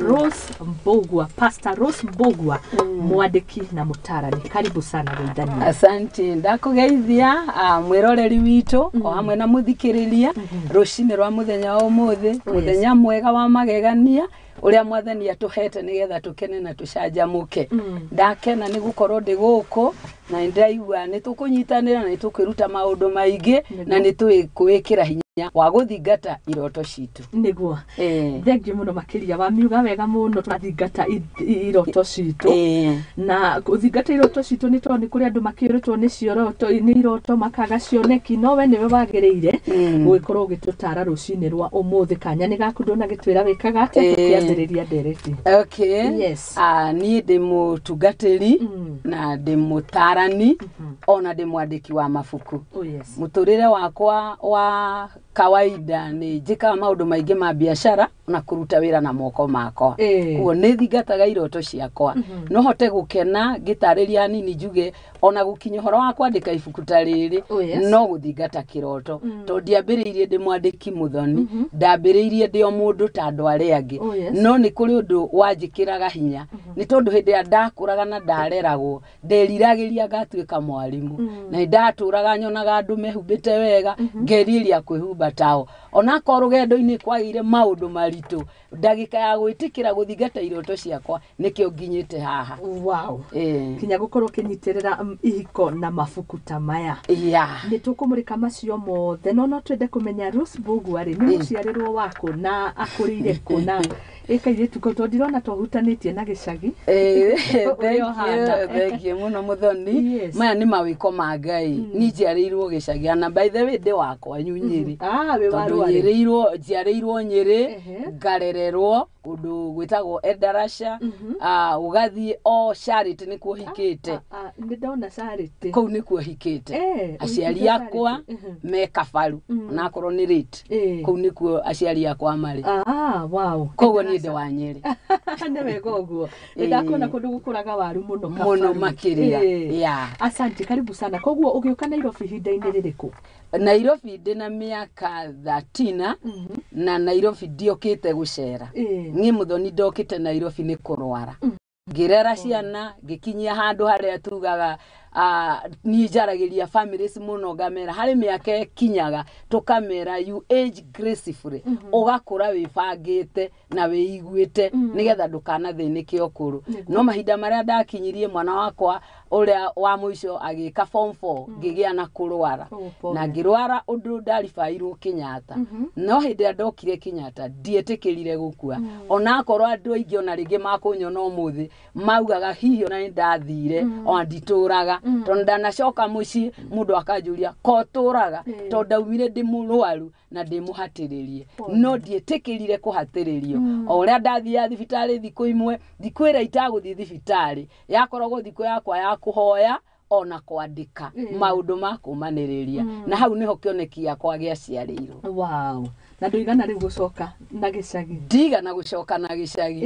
Rose Mbugua, Pastor Rose Mbugua, mwandĩki na mũtarani. Karibu sana, geithania. Asante. Ndakũgeithia mwĩroreri witũ o hamwe na mũthikĩrĩria rũcinĩ rwa mũthenya wa ũmũthĩ, mũthenya mwega wa magegania ũrĩa mwathani atũhete nĩgetha tũkene na tũcanjamũke. Ndakena nĩ gũkorwo ndĩ gũkũ na nĩ ndĩraigua nĩ tũkũnyitanĩra na nĩ tũkwĩruta maũndũ maingĩ na nĩ tũkwĩkĩra hinya wa gũthingata iroto citũ. Nĩguo, thengiũ mũno makĩria, wamiuga wega mũno, tũrathingata iroto citũ, na gũthingata iroto citũ nĩ tondũ nĩ kũrĩ andũ makĩũrĩtwo nĩ cioroto, nĩ iroto makaga cioneki, no we nĩwe wagĩrĩire gũgĩkorwo ũgĩtũtara rũcinĩ rwa ũmũthĩ. Kanya nĩ gaku, ndũnagĩtwĩra wĩkaga atĩa, tũkĩambĩrĩria ndereti. Okay. Yes. Niĩ ndĩ mũtungatĩri na ndĩ mũtarani ona ndĩ mwandĩki wa mabuku. Oh yes. Mũtũrĩre wakwa wa kawaida nĩ njĩkaga maũndũ maingĩ ma biacara na kũruta wĩra na moko makwa. Koguo nĩ thingataga iroto ciakwa. No hote gũkena ngĩtarĩria hanini njuge ona gũkinya ũhoro wa kwandĩka ibuku ta rĩrĩ, no gũthingata kĩroto, tondũ ndiambĩrĩirie ndĩ mwandĩki mũthoni, ndambĩrĩirie ndĩ o mũndũ ta andũ arĩa angĩ. No nĩ kũrĩ ũndũ wanjĩkĩraga hinya, nĩ tondũ hĩndĩ ĩrĩa ndakũraga na ndareragwo nderiragĩria ngatuĩka mwarimũ, na nĩ ndatũraga nyonaga andũ mehumbĩte wega, ngerirĩria kwĩhumba tao. Onakorwo rũgendo-inĩ kwagĩire maũndũ maritũ, ndagĩka ya gwĩtĩkĩra gũthingata iroto ciakwa nĩkĩo nginyĩte haha. Wow. Kinya gũkorwo ũkĩnyitĩrĩra ihiko na mabuku ta maya. Nĩ tũkũmũrĩka macio mothe, no twende kũmenya Rose Mbugua rĩ, nĩ mũciarĩrwo waku na akũrĩire kũ, na ĩkairĩtu kau, tondũ ndirona twahutanĩtie na gĩcagi. Ũrĩa ũhana. Thengiũ mũno, mũthoni. Maya nĩ mawĩko ma Ngai. Niĩ njiarĩirwo gĩcagi, na by the way ndĩ wakwa Nyunyĩrĩ. Ah, wĩ wa tondũ Rwarĩ. Njiarĩirwo Nyĩrĩ, ngarererwo kũndũ gwĩtagwo Endarasha, ũgathiĩ o Charity nĩkuo hikĩte. Ah, nĩ ndona Charity. Kũu nĩkuo hikĩte. Aciari ũhikĩte akwa Charity. Me Kabaru, onakorwo nĩ late, kũu nĩkuo aciari akwa marĩ. Ah, wow. Koguo niĩ ndĩ wa Nyĩrĩ. Nĩ wega ũguo. Nĩ ndakuona kũndũ gũkũraga waru mũno Mũno Kabaru. makĩria. Yeah. Asante, karibu sana. Koguo ũgĩũka Nairobi ihinda-inĩ rĩrĩkũ? Nairobi ndĩ na mĩaka 13, na Nairobi ndiokĩte gũcera. Niĩ mũthoni ndokĩte Nairobi nĩ kũrwara, ngĩrera ciana, ngĩkinyia handũ harĩa tugaga Niĩ njaragĩria families mũno, ngamera harĩ mĩaka ĩkinyaga tũkamera you age gracefully, ũgakũra wĩbangĩte na wĩiguĩte nĩgetha ndũkanathĩnĩke ũkũrũ. No mahinda marĩa ndakinyirie mwana wakwa ũrĩa wa mũico agĩka form 4, ngĩgĩa na kũrwara. Oh, pole. Na ngĩrwara ũndũ ndaribairwo Kenyatta. No hĩndĩ ĩrĩa ndokire Kenyatta ndietĩkĩrire gũkua, onakorwo andũ aingĩ ona rĩngĩ makũnyona ũmũthĩ maugaga hihi ona nĩ ndathire ona nditũraga, tondũ ndanacoka mũciĩ mũndũ akanjũria ko tũraga, tondũ ndaumire ndĩ mũrwaru na ndĩ mũhatĩrĩrie. No ndietĩkĩrire kũhatĩrĩrio. O ũrĩa ndathiaga thibitarĩ thikũ imwe, thikũ ĩrĩa itagũthiĩ thibitarĩ yakoragwo thikũ yakwa ya kũhoya ona kwandĩka maũndũ ma kũmanĩrĩria, na hau nĩho kĩoneki gĩakwa gĩaciarĩirwo. Wow, na ndũigana rĩu gũcoka na gĩcagi? Ndigana gũcoka na gĩcagi,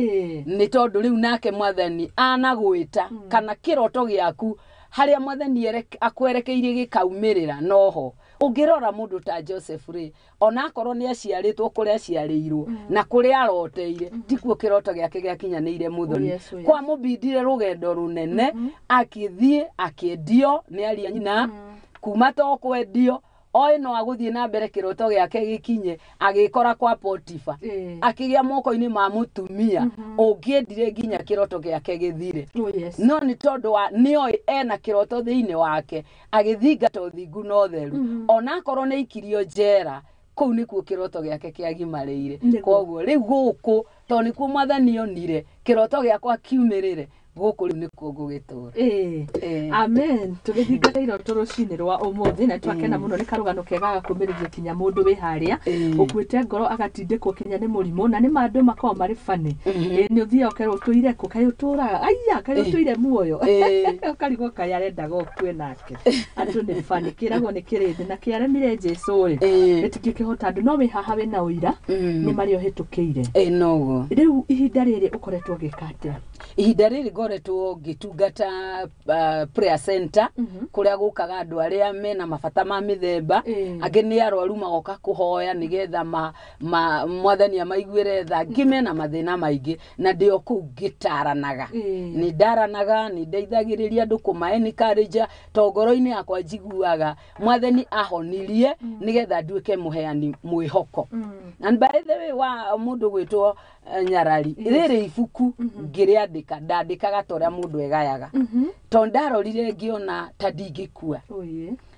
nĩ tondũ rĩu nake mwathani anagwĩta kana kĩroto gĩaku harĩa mwathani akwerekeirie gĩkaumĩrĩra. Noho ũngĩrora mũndũ ta Joseph rĩ, onakorwo nĩ aciarĩtwo kũrĩa aciarĩirwo na kũrĩa aroteire tikuo kĩroto gĩake gĩakinyanĩire, mũthoni Oh, yes. kwa mũbindire rũgendo rũnene, akĩthiĩ akĩendio nĩ aria nyina, kuma to kwendio oĩ no agũthiĩ na mbere kĩroto gĩake gĩkinye, agĩkora kwa Potifa, akĩgĩa moko-inĩ ma mũtumia ũngĩendire nginya kĩroto gĩake gĩthire. Oh, yes. No nĩ tondũ wa nĩoĩ ena kĩroto thĩinĩ wake, agĩthingata ũthingu na ũtheru, onakorwo nĩ aikirio njera, kũu nĩkuo kĩroto gĩake kĩagimarĩire. Koguo rĩu gũkũ tondũ nĩkuo mwathani onire kĩroto gĩakwa kiumĩrĩre, gũkũ rĩu nĩkuo ngũgĩtũra. Amen. Tũgĩthingata iroto rũcinĩ rwa ũmũthĩ na twakena mũno nĩ karũgano kega gakũmĩrĩria kinya mũndũ wĩ harĩa ũkuĩte ngoro, agatindĩkwo kinya nĩ mũrimũ, na nĩ ma andũ makoragwo marĩ bani. Nĩ ũthiaga ũkerwo ũtũire kũ, kaĩ ũtũraga aya, kaĩ ũtũire muoyo, ũkarigwo kaĩ arendaga ũkue nake. Andũ nĩ bani, kĩragwo nĩ kĩrĩndĩ na kĩaremire Jesũ rĩ, gĩtingĩkĩhota andũ. No wĩ haha wĩna ũira nĩ marĩa ũhĩtũkĩire. Ĩĩ, noguo. Rĩu ihinda rĩrĩ ũkoretwo ũgĩka atĩa? Ihinda rĩrĩ ngoretwo ngĩtungata prayer center, kũrĩa gũkaga andũ arĩa mena mabata ma mĩthemba. Angĩ nĩ arwaru magoka kũhoya nĩgetha ma mwathani amaiguĩre tha, angĩ mena mathĩna maingĩ, na ndĩ o kũu ngĩtaranaga. Nĩ ndaranaga, nĩ ndeithagĩrĩria andũ kũma encourage, to ngoro-inĩ yakwa njiguaga mwathani ahonirie nĩgetha nduĩke mũheani mwĩhoko. And by the way, wa mũndũ gwĩtwo Nyarari, rĩrĩ ibuku ngĩrĩandĩka ndandĩkaga ta ũrĩa mũndũ egayaga, tondũ ndarorire ngĩona ta ndingĩkua,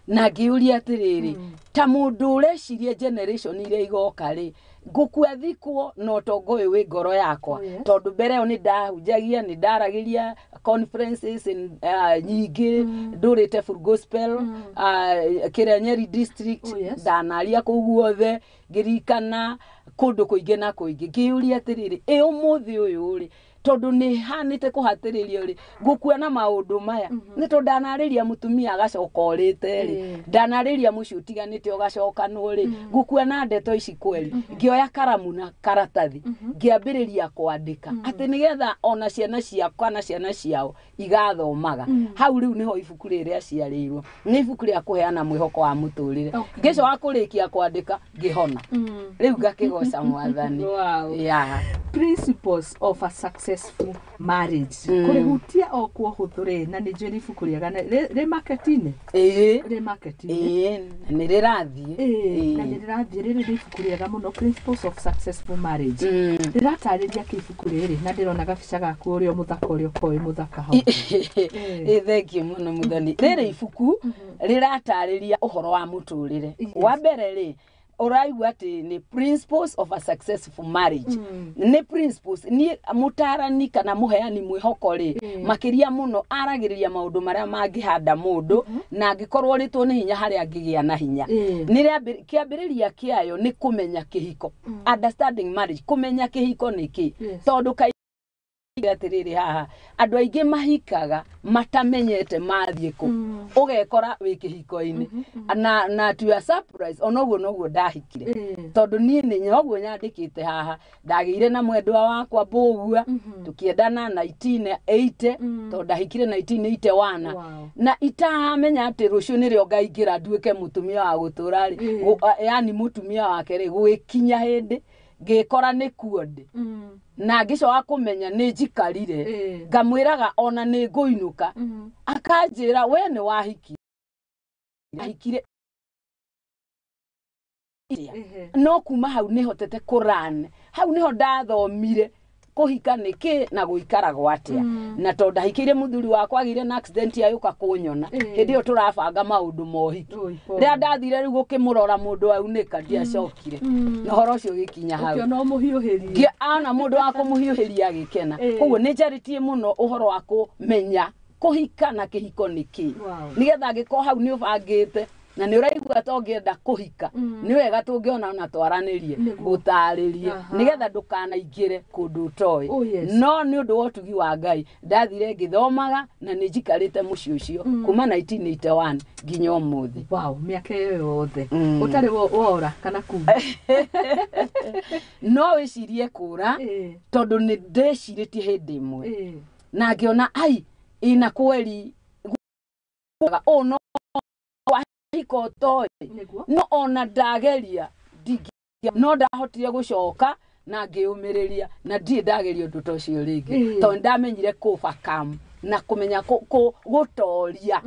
na ngĩũria atĩrĩrĩ, ta mũndũ ũreciria generation iria igoka rĩ, ngũkua thikwo na ũtonga ũyũ wĩ ngoro yakwa? Oh, yes. Tondũ mbere ĩyo nĩ ndahunjagia, nĩ ndaragĩria conferences nyingĩ, ndũrĩte full gospel, kĩrĩa Nyeri district. Oh, yes. Ndanaria kũu guothe, ngĩririkana kũndũ kũingĩ na kũingĩ, ngĩyũria atĩrĩrĩ, ĩ ũmũthĩ ũyũ rĩ, tondũ nĩ hanĩte kũhatĩrĩrio rĩ, ngũkua na maũndũ maya? Nĩ tondũ ndanarĩria mũtumia agacoka ũrĩte rĩ, ndanarĩria mũciĩ ũtiganĩte ũgacokanwo rĩ, ngũkua na ndeto ici kweri? Ngĩoya karamu na karatathi, ngĩambĩrĩria kwandĩka atĩ nĩgetha ona ciana ciakwa na ciana ciao igathomaga. Hau rĩu nĩho ibuku rĩrĩ rĩaciarĩirwo. Nĩ ibuku rĩa kũheana mwĩhoko wa mũtũrĩre. Ngĩcoka kũrĩkia kwandĩka ngĩhona, rĩu ngakĩgoca mwathani. Wow. Yeah. Principles of a Successful Marriage, kũrĩhutia o kuo hũthũ rĩ, na nĩ njũĩ nĩ ibuku rĩega na rĩ market-inĩ. Ĩĩ. Rĩ market-inĩ. Ĩĩ, nĩ rĩrathiĩ. Ĩĩ, na nĩ rĩrathiĩ. Rĩrĩ nĩ ibuku rĩega mũno, Principles of Successful Marriage. Rĩratarĩria kĩ ibuku rĩrĩ? Na ndĩrona gabica gaku ũrĩa mũthaka, ũrĩa ũkorwo wĩ mũthaka hau. Ĩ, thengiũ mũno mũthoni. Rĩrĩ ibuku rĩratarĩria ũhoro wa mũtũrĩre. Wa mbere rĩ, ũraigua atĩ nĩ principles of a successful marriage. Nĩ principles, niĩ mũtarani kana mũheani mwĩhoko rĩ, makĩria mũno aragĩrĩria maũndũ marĩa mangĩhanda mũndũ na angĩkorwo ũrĩtwo nĩ hinya harĩa angĩgĩa na hinya. Nĩ kĩambĩrĩria kĩayo nĩ kũmenya kĩhiko, understanding marriage, kũmenya kĩhiko nĩ kĩ. Tondũ kaingĩ atĩrĩrĩ, haha andũ aingĩ mahikaga matamenyete mathiĩ kũ, ũgekora wĩ kĩhiko-inĩ na to your surprise, ona ũguo noguo ndahikire, tondũ niĩ nĩ noguo nyandĩkĩte haha, ndagĩire na mwendwa wakwa Mbũgua, tũkĩendana 1980, tondũ ndahikire 1981. Na itaramenya atĩ rũciũ nĩrĩo ngaingĩra nduĩke mũtumia wa gũtũra rĩ, yani mũtumia wake rĩ, gũgĩkinya hĩndĩ Ngĩkora nĩ kuo ndĩ. Na ngĩcoka kũmenya nĩ njikarire. Ngamwĩraga ona nĩ ngũinũka. Akanjĩra we nĩ wahikire. Ahikire. No kuma hau nĩ hotete kũran. Hau nĩho ndathomire kũhika nĩkĩ na gũikara gwatia. Na tondũ ndahikĩire mũthuri wakwa agĩire na accident ayũka kũnyona. Hĩndĩ ĩyo tũrabanga maũndũ ma ũhiki. Rĩrĩa ndathire rĩu gũkĩmũrora mũndũ aunĩka ndiacokire. Na ũhoro ũcio ũgĩkinya hau. Ũkĩona ũmũhiũhĩrie. Ana mũndũ wa kũmũhiũhĩria agĩkena. Koguo nĩ njarĩtie mũno ũhoro wa kũmenya kũhika na kĩhiko nĩkĩ. Nĩgetha angĩkorwo hau nĩ ũbangĩte na nĩ ũraigua ta ũngĩenda kũhika, nĩ wega tũngĩona ona twaranĩrie, gũtarĩrie, nĩgetha ndũkanaingĩre kũndũ ũtoĩ. No nĩ ũndũ wa ũtugi wa Ngai ndathire ngĩthomaga na nĩ njikarĩte mũciĩ ũcio kuma 1981 nginya ũmũthĩ. Wow, mĩaka ĩyo yothe ũtarĩ wora kana kuma. No wĩcirie kũra tondũ nĩ ndecirĩtie hĩndĩ ĩmwe na ngĩona ai ina kweri no wahika ũtoĩ, no ona ndageria no ndahotire gũcoka na ngĩũmĩrĩria na ndirĩ ndageria ũndũ ta ũcio rĩngĩ tondũ ndamenyire kũ-overcome na kũmenya gũtoria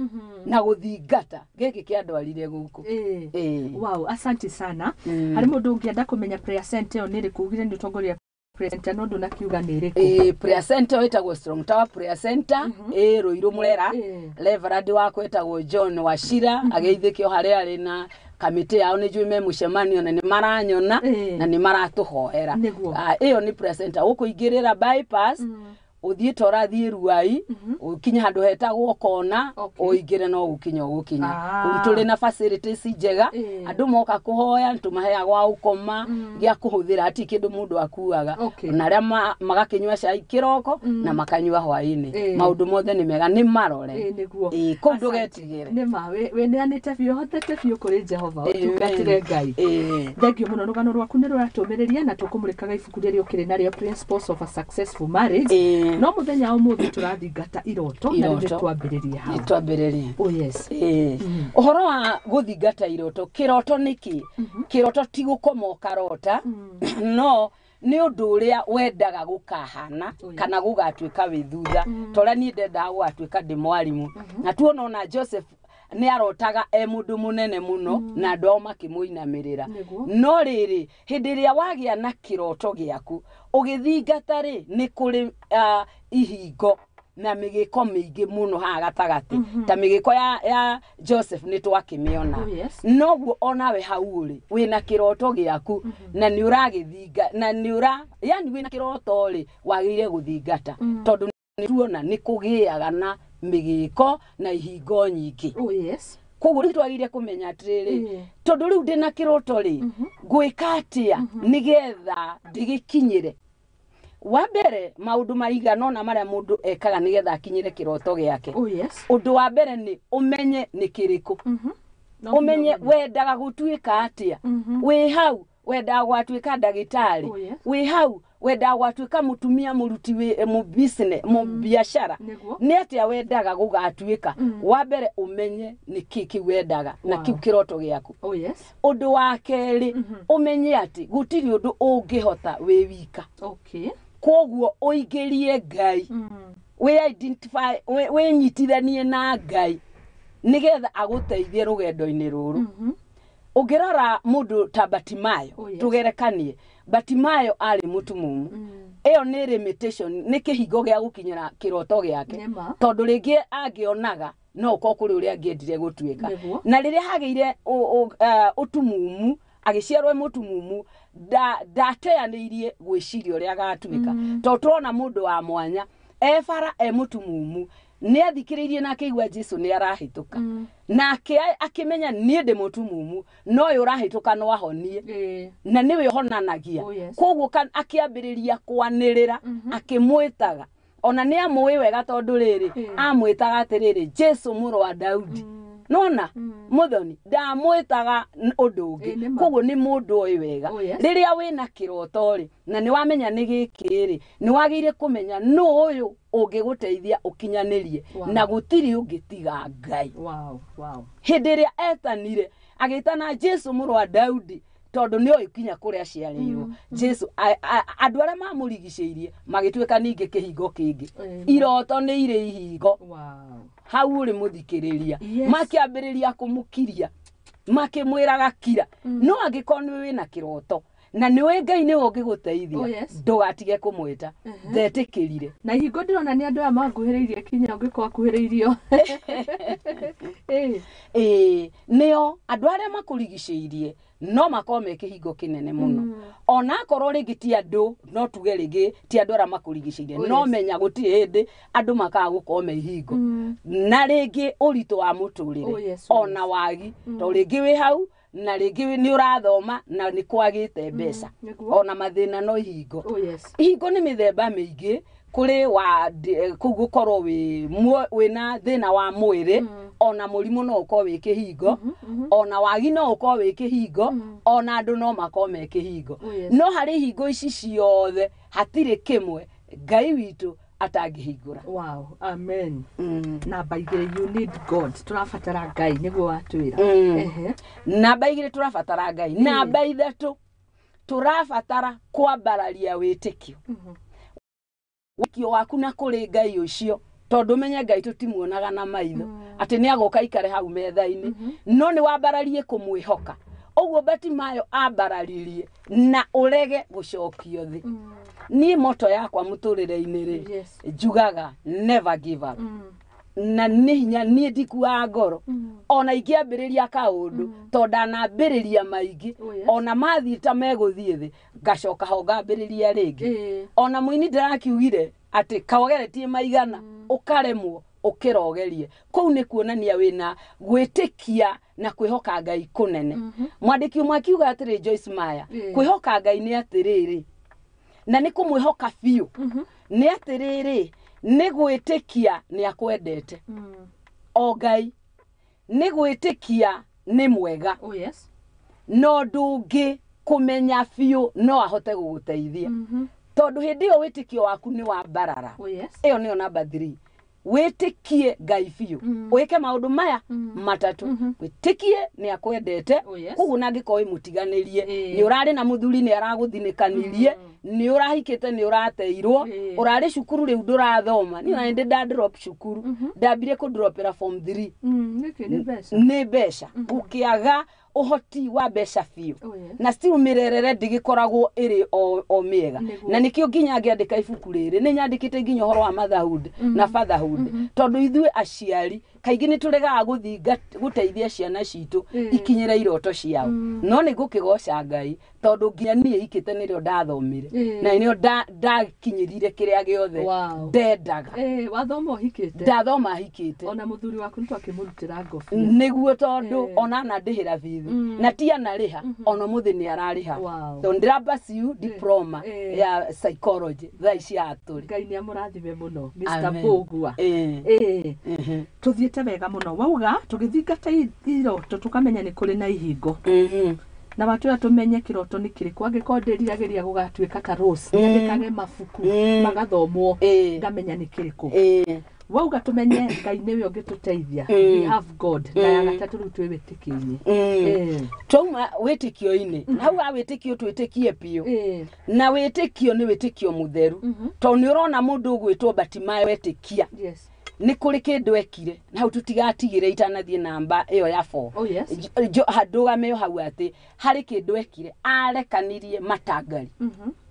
na gũthingata gĩkĩ kĩandwarire gũkũ. Wow, asante sana. Harĩ mũndũ ũngĩenda kũmenya prayer center ĩyo nĩ ĩrĩkũ? Ugire nĩ ũtongoria prayer center no ndũnakiuga nĩ ĩrĩkũ. Prayer center ĩtagwo Strong Tower Prayer Center ĩ Ruiru Murera. Reverend wakwa etagwo John Wachira ageithĩkio harĩa arĩ na kamĩtĩ yao nĩ njũĩ me mũcemanio na nĩ maranyona na nĩ maratũhoera. Ĩyo nĩ prayer center ũkũingĩrĩra bypass ũthiĩ ta ũrathiĩ Ruai ũkinye handũ hetagwo kona ũingĩre no gũkinya ũgũkinya. Kũu tũrĩ na facilities njega, andũ moka kũhoya tũmaheaga gwa gũkoma gĩa kũhũthĩra ti kĩndũ mũndũ akuaga, na arĩa magakĩnyua cai kĩroko na makanyua hwaĩ-inĩ. Maũndũ mothe nĩ mega, nĩ marore. Kũu ndũgetigĩre. Nĩ ma wĩneanĩte biũ, ũhotete biũ kũrĩ Jehova, ũtungatĩre Ngai. Thengiũ mũno, rũgano rwaku nĩ rũratũmĩrĩria na tũkũmũrĩkaga ibuku rĩrĩa ũkĩrĩ narĩo Principles of a Successful Marriage. No mũthenya wa ũmũthĩ tũrathingata iroto na rĩu nĩtwambĩrĩrie hau. Nĩtwambĩrĩrie. Oh yes. Ũhoro wa gũthingata iroto, kĩroto nĩkĩ? Kĩroto ti gũkoma ũkarota, no nĩ ũndũ ũrĩa wendaga gũkahana kana gũgatuĩka wĩ thutha. Ta ũrĩa niĩ ndendaga gũgatuĩka ndĩ mwarimũ. Na tuona ona Joseph nĩ arotaga e mũndũ mũnene mũno na andũ ao makĩmũinamĩrĩra. No rĩrĩ, hĩndĩ ĩrĩa wagĩa na kĩroto gĩaku ũgĩthingata rĩ, nĩ kũrĩ ihingo na mĩgĩko mĩingĩ mũno haha gatagatĩ. Ta mĩgĩko ya Joseph nĩ twakĩmĩona. Noguo onawe hau ũrĩ wĩna kĩroto gĩaku na nĩ ũragĩthinga na nĩ ũra yani wĩna kĩroto rĩ wagĩrĩire gũthingata tondũ nĩ tuona nĩ kũgĩaga na mĩgĩko na ihingo nyingĩ. Koguo rĩu twagĩrĩire kũmenya atĩrĩrĩ, tondũ rĩu ndĩna kĩroto rĩ, ngwĩka atĩa nĩgetha ndĩgĩkinyĩre? Wa mbere maũndũ maigana ũna marĩa mũndũ ekaga nĩgetha akinyĩre kĩroto gĩake. Ũndũ wa mbere nĩ ũmenye nĩ kĩrĩkũ. Ũmenye wendaga gũtuĩka atĩa. Wĩ hau wendaga gwatuĩka ndagĩtarĩ. Wĩ hau wendaga gwatuĩka mũtumia mũruti mũbiacara. Nĩ atĩa wendaga gũgatuĩka? Wa mbere ũmenye nĩ kĩ kĩu wendaga na kĩu kĩroto gĩaku. Ũndũ wa kerĩ ũmenye atĩ gũtirĩ ũndũ ũngĩhota wĩ wika. Koguo ũingĩrie Ngai. Wĩ identify, wĩnyitithanie na Ngai nĩgetha agũteithie rũgendo-inĩ rũrũ. Ũngĩrora mũndũ ta Batimayo, tũgerekanie, Batimayo arĩ mũtumumu. Ĩyo nĩ limitation, nĩ kĩhingo gĩa gũkinyĩra kĩroto gĩake. Tondũ rĩngĩ angĩonaga no ũkorwo kũrĩ ũrĩa angĩendire gũtuĩka. Na rĩrĩa hagĩire ũtumumu, agĩciarwo e mũtumumu, ndateanĩirie gwĩciria ũrĩa agatuĩka. Tondũ tũrona mũndũ wa mwanya e bara e mũtumumu, nĩ athikĩrĩirie na akĩigua Jesu nĩ arahĩtũka. Nake akĩmenya niĩ ndĩ mũtumumu, no ũyũ ũrahĩtũka no ahonie. Na nĩwe ũhonanagia. Koguo akĩambĩrĩria kwanĩrĩra, akĩmwĩtaga. Ona nĩ amũĩ wega tondũ rĩrĩ, amwĩtaga atĩrĩrĩ, Jesu mũrũ wa Daudi. Nona muthoni ndamwĩtaga ũndũ ũngĩ. Koguo nĩ mũndũ oĩ wega. Rĩrĩa wĩna kĩroto rĩ, na nĩ wamenya nĩ gĩkĩ rĩ, nĩ wagĩrĩire kũmenya nũ ũyũ ũngĩgũteithia ũkinyanĩrie, na gũtirĩ ũngĩ tiga Ngai. Hĩndĩ ĩrĩa etanire agĩtana Jesu mũrũ wa Daudi, Tondũ nĩ oĩ kinya kũrĩa aciarĩirwo. Jesu andũ arĩa mamũrigicĩirie magĩtuĩka ningĩ kĩhingo kĩngĩ. Iroto nĩ irĩ ihingo. Hau ũrĩ mũthikĩrĩria. Makĩambĩrĩria kũmũkiria, makĩmwĩraga kira. No angĩkorwo nĩ wĩna kĩroto na nĩ ũĩ Ngai nĩwe ũngĩgũteithia, ndũgatige kũmwĩta. Ndetĩkĩrire. Na ihingo ndĩrona nĩ andũ aya manguhĩrĩirie kinya ũngĩkorwo akuhĩrĩirio. Ĩĩ, nĩo andũ arĩa makũrigicĩirie no makorwo me kĩhingo kĩnene mũno. Ona akorwo rĩngĩ ti andũ, no tuge rĩngĩ ti andũ arĩa makũrigicĩirie, no menya gũtirĩ hĩndĩ andũ makaga gũkorwo me ihingo. Na rĩngĩ ũritũ wa mũtũrĩre, ona wagi, to rĩngĩ wĩ hau na rĩngĩ nĩ ũrathoma na nĩ kwagĩte mbeca, ona mathĩna no ihingo. Ihingo nĩ mĩthemba mĩingĩ. Kũrĩ wa kũu gũkorwo wĩna thĩna wa mwĩrĩ, ona mũrimũ no ũkorwo wĩ kĩhingo, ona wagi no ũkorwo wĩ kĩhingo, ona andũ no makorwo me kĩhingo. No harĩ ihingo ici ciothe hatirĩ kĩmwe Ngai witũ atangĩhingũra. Wow, amen. Namba 2, you need God. Tũrabatara Ngai nĩguo watwĩra. Namba 2 tũrabatara Ngai. Namba 3 tũrabatara kwambararia wĩtĩkio. Wĩtĩkio waku na kũrĩ Ngai ũcio, tondũ menye Ngai tũtimuonaga na maitho atĩ nĩ agoka ikare hau metha-inĩ, no nĩ wambararie kũmwĩhoka. Ũguo Batimayo ambararirie na ũrege gũcokio thĩ. Niĩ moto yakwa mũtũrĩre-inĩ rĩ, njugaga never give up. Na nĩ hinya niĩ ndikuaga ngoro. Ona ingĩambĩrĩria kaũndũ, tondũ ndanambĩrĩria maingĩ, ona mathiĩ ta megũthiĩ thĩ, ngacoka ho ngambĩrĩria rĩngĩ. Ona mũini ndĩrakiugire atĩ kaogeretie maigana, ũkaremwo ũkĩrogerie. Kũu nĩ kuonania wĩna gwĩtĩkia na kwĩhoka Ngai kũnene. Mwandĩki ũmwe akiuga atĩrĩ, Joyce Meyer, kwĩhoka Ngai nĩ atĩrĩrĩ, na nĩ kũmwĩhoka biũ, nĩ atĩrĩrĩ, nĩ gwĩtĩkia nĩ akwendete. O Ngai nĩ gwĩtĩkia nĩ mwega. No ndũngĩ kũmenya biũ no ahote gũgũteithia. Tondũ hĩndĩ ĩyo wĩtĩkio waku nĩ wambarara. Ĩyo nĩyo namba 3. Wĩtĩkie Ngai biũ. Wĩke maũndũ maya matatũ. Wĩtĩkie nĩ akwendete. Koguo na angĩkorwo wĩ mũtiganĩrie, nĩ ũrarĩ na mũthuri nĩ aragũthinĩkanirie, nĩ ũrahikĩte nĩ ũrateirwo, ũrarĩ cukuru rĩu ndũrathoma. Niĩ ona nĩ nda drop cukuru. Ndambire kũdropera form 3. Nĩ mbeca. Ũkĩaga ũhoti wa mbeca biũ. Na still mĩrerere ndĩgĩkoragwo ĩrĩ o mĩega. Na nĩkĩo nginya ngĩandĩka ibuku rĩrĩ, nĩ nyandĩkĩte nginya ũhoro wa motherhood na fatherhood. Tondũ ithuĩ aciari kaingĩ nĩ tũregaga gũteithia ciana citũ ikinyĩre iroto ciao. No nĩ ngũkĩgoca Ngai tondũ nginya niĩ hikĩte nĩrĩo ndathomire. Na nĩrĩo ndakinyĩrire kĩrĩa gĩothe ndendaga. Wathoma ũhikĩte? Ndathoma hikĩte. Ona mũthuri waku nĩ twakĩmũrutĩra ngobia. Nĩguo tondũ ona anandĩhĩra bithi. Na ti anarĩha, ona mũthĩ nĩ ararĩha. Tondũ ndĩra pursue diploma ya psychology thaa ici atũrĩ. Ngai nĩ amũrathime mũno Mr. Mbũgua. Tũthiĩte wega mũno. Wauga tũgĩthingata iroto tũkamenya nĩ kũrĩ na ihingo. Na watwĩra tũmenye kĩroto nĩ kĩrĩkũ. Angĩkorwo ndĩriragĩria gũgatuĩka ta Rose, nyandĩkage mabuku magathomwo, ngamenya nĩ kĩrĩkũ. Wauga tũmenye Ngai nĩwe ũngĩtũteithia. We have God. Na ya gatatũ rĩu twĩ wĩtĩkio-inĩ. Twauma wĩtĩkio-inĩ. Hau ha wĩtĩkio twĩtĩkie biũ. Na wĩtĩkio nĩ wĩtĩkio mũtheru. Tondũ nĩ ũrona mũndũ ũgwĩtwo Batimayo etĩkia. Nĩ kũrĩ kĩndũ ekire. Na hau tũtigatigĩre itanathiĩ namba ĩyo ya 4. Ndũgame o hau atĩ harĩ kĩndũ ekire, arekanirie matangari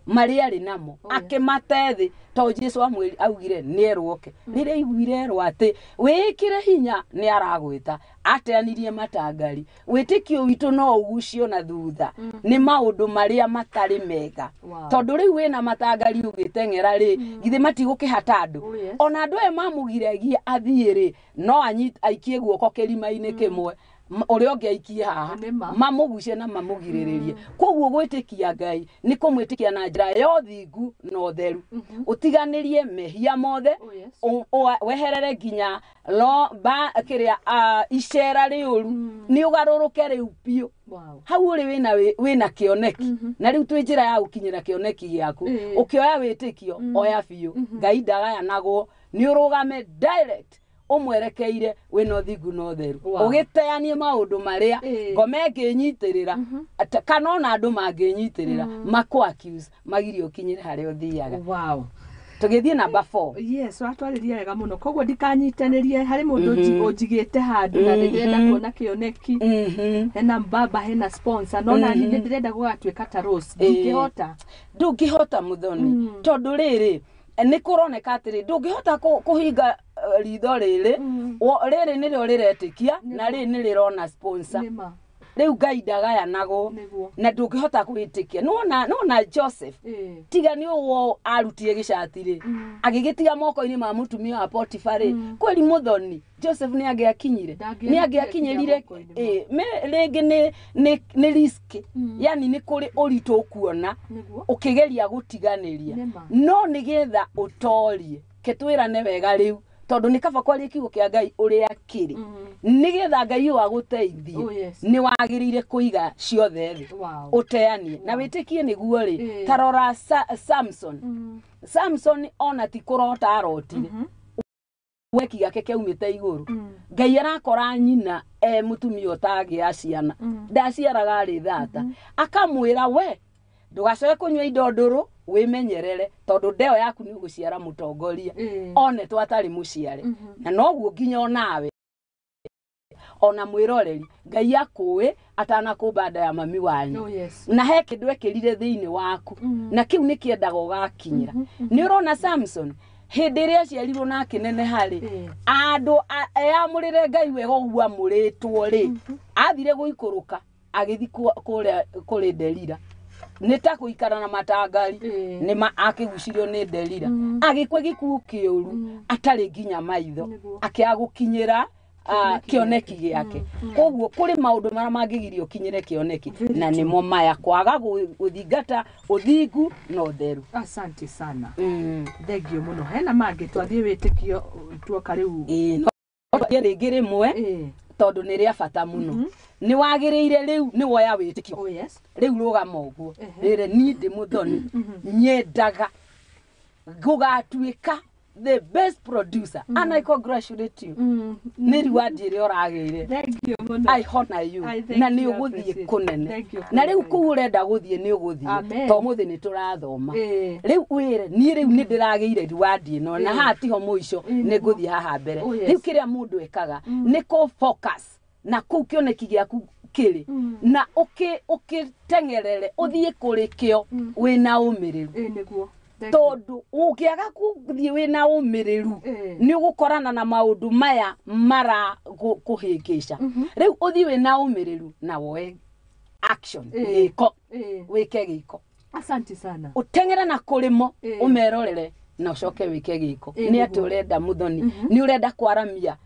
marĩa arĩ namo, akĩmate thĩ, tondũ Jesu augire nĩ erwo oke. Rĩrĩa aiguire erwo atĩ wĩĩkĩre hinya nĩ aragwĩta, ateanirie matangari. Wĩtĩkio witũ no ũgucio na thutha nĩ maũndũ marĩa matarĩ mega. Tondũ rĩu wĩna matangari ũgĩteng'era rĩ, githĩ matigũkĩhata andũ. Ona andũ aya mamũgiragia athiĩ rĩ, no aikie guoko kĩrima-inĩ kĩmwe, ũrĩa ũngĩ aikie haha, mamũgucie na mamũgirĩrĩrie. Koguo gwĩtĩkia Ngai nĩ kũmwĩtĩkia na njĩra ya ũthingu na ũtheru. Ũtiganĩrie mehia mothe, weherere nginya kĩrĩa icera rĩũru, nĩ ũgarũrũke rĩu biũ. Hau ũrĩ wĩna kĩoneki. Na rĩu twĩ njĩra ya gũkinyĩra kĩoneki gĩaku. Ũkĩoya wĩtĩkio, oya biũ. Ngai ndagayanagwo, nĩ ũrũgame direct. Ũmwerekeire wĩna ũthingu na ũtheru. Ũgĩteanie maũndũ marĩa ngoma ĩngĩnyitĩrĩra kana ona andũ mangĩnyitĩrĩra makũ accuse magirie ũkinyĩre harĩa ũthiaga. Wow. Tũgĩthiĩ namba 4. Yes, watwarĩria wega mũno. Koguo ndikanyitanirie harĩ mũndũ ũnjigĩte handũ na ndĩrenda kuona kĩoneki. Hena mbaba, hena sponsor, no na niĩ ndĩrenda gũgatuĩka ta Rose. Ndingĩhota. Ndũngĩhota Muthoni, tondũ rĩrĩ nĩ kũroneka atĩrĩ ndũngĩhota kũhinga ritho rĩrĩ, rĩrĩ nĩrĩo rĩretĩkia na rĩrĩ nĩ rĩrona sponsor. Rĩu Ngai ndagayanagwo na ndũngĩhota gwĩtĩkia. Nĩwona Joseph tiga nĩ ũguo arutire gĩcati rĩ, agĩgĩtiga moko-inĩ ma mũtumia wa Potiphar rĩ, kweli Muthoni Joseph nĩ angĩakinyire, nĩ angĩakinyĩrire rĩngĩ nĩ risk, yani nĩ kũrĩ ũritũ ũkuona ũkĩgeria gũtiganĩria, no nĩgetha ũtorie ketwĩrane wega rĩu, tondũ nĩ kaba kwaria kiugo kĩa Ngai ũrĩa kĩrĩ, nĩgetha Ngai ũyũ agũteithie nĩ wagĩrĩire kũiga ciothe thĩ ũteanie na wĩtĩkie nĩguo rĩ. Ta rora Samson. Samson ona ti kũrota arotire, weki gake kĩaumĩte igũrũ. Ngai arakora nyina e mũtumia ũtagĩa ciana, ndaciaraga arĩ thata, akamwĩra we ndũgacoke kũnyua indo ndũrũ, wĩmenyerere tondũ ndeo yaku nĩ ũgũciara mũtongoria one twatarĩ mũciare. Na noguo nginya onawe ona mwĩroreri Ngai akũĩ atanakũmba nda ya mami wanyu. Na he kĩndũ ekĩrire thĩinĩ waku na kĩu nĩ kĩendaga ũgakinyĩra. Nĩ ũrona Samson hĩndĩ ĩrĩa aciarirwo na akĩneneha rĩ, andũ eyamũrĩre Ngai wega ũguo amũrĩtwo rĩ, athire gũikũrũka agĩthiĩ kũrĩa kũrĩ Delila, nĩ ta gũikara na matangari, nĩ ma akĩgucirio nĩ Delila, agĩkua gĩkuũ kĩũru atarĩ nginya maitho, akĩaga gũkinyĩra kĩoneki gĩake. Koguo kũrĩ maũndũ marĩa mangĩgiria ũkinyĩre kĩoneki, na nĩmo maya: kwaga gũthingata ũthingu na ũtheru. Asante sana. Thengio mũno. Hena mangĩ twathiĩ wĩtĩkio tuoka rĩu. No rĩngĩ rĩmwe tondũ nĩ rĩa bata mũno, nĩ wagĩrĩire rĩu nĩ woya wĩtĩkio. Rĩu rũgama ũguo rĩrĩ, niĩ ndĩ Muthoni nyendaga gũgatuĩka the best producer, and I congratulate you nĩ reward ĩrĩa ũragĩire. I honor you na nĩ ũgũthiĩ kũnene, na rĩu kũu ũrenda gũthiĩ nĩ ũgũthiĩ, to mũthĩ nĩ tũrathoma. Rĩu wĩre niĩ rĩu nĩ ndĩragĩire reward ĩno, na haha tiho mũico, nĩ ngũthiĩ haha mbere. Rĩu kĩrĩa mũndũ ekaga nĩ kũ focus na kũu kĩoneki gĩaku kĩrĩ, na ũkĩteng'erere ũthiĩ kũrĩ kĩo wĩna ũmĩrĩru, tondũ ũngĩaga gũthiĩ wĩna ũmĩrĩru nĩ ũgũkorana na maũndũ maya mara kũhĩngĩca. Rĩu ũthiĩ wĩna ũmĩrĩru na woe action, gĩko, wĩke gĩko. Asante sana. Ũteng'ere na kũrĩmo ũmerorere na ũcoke wĩke gĩko. Nĩ atĩ ũrenda Muthoni, nĩ ũrenda kwaramia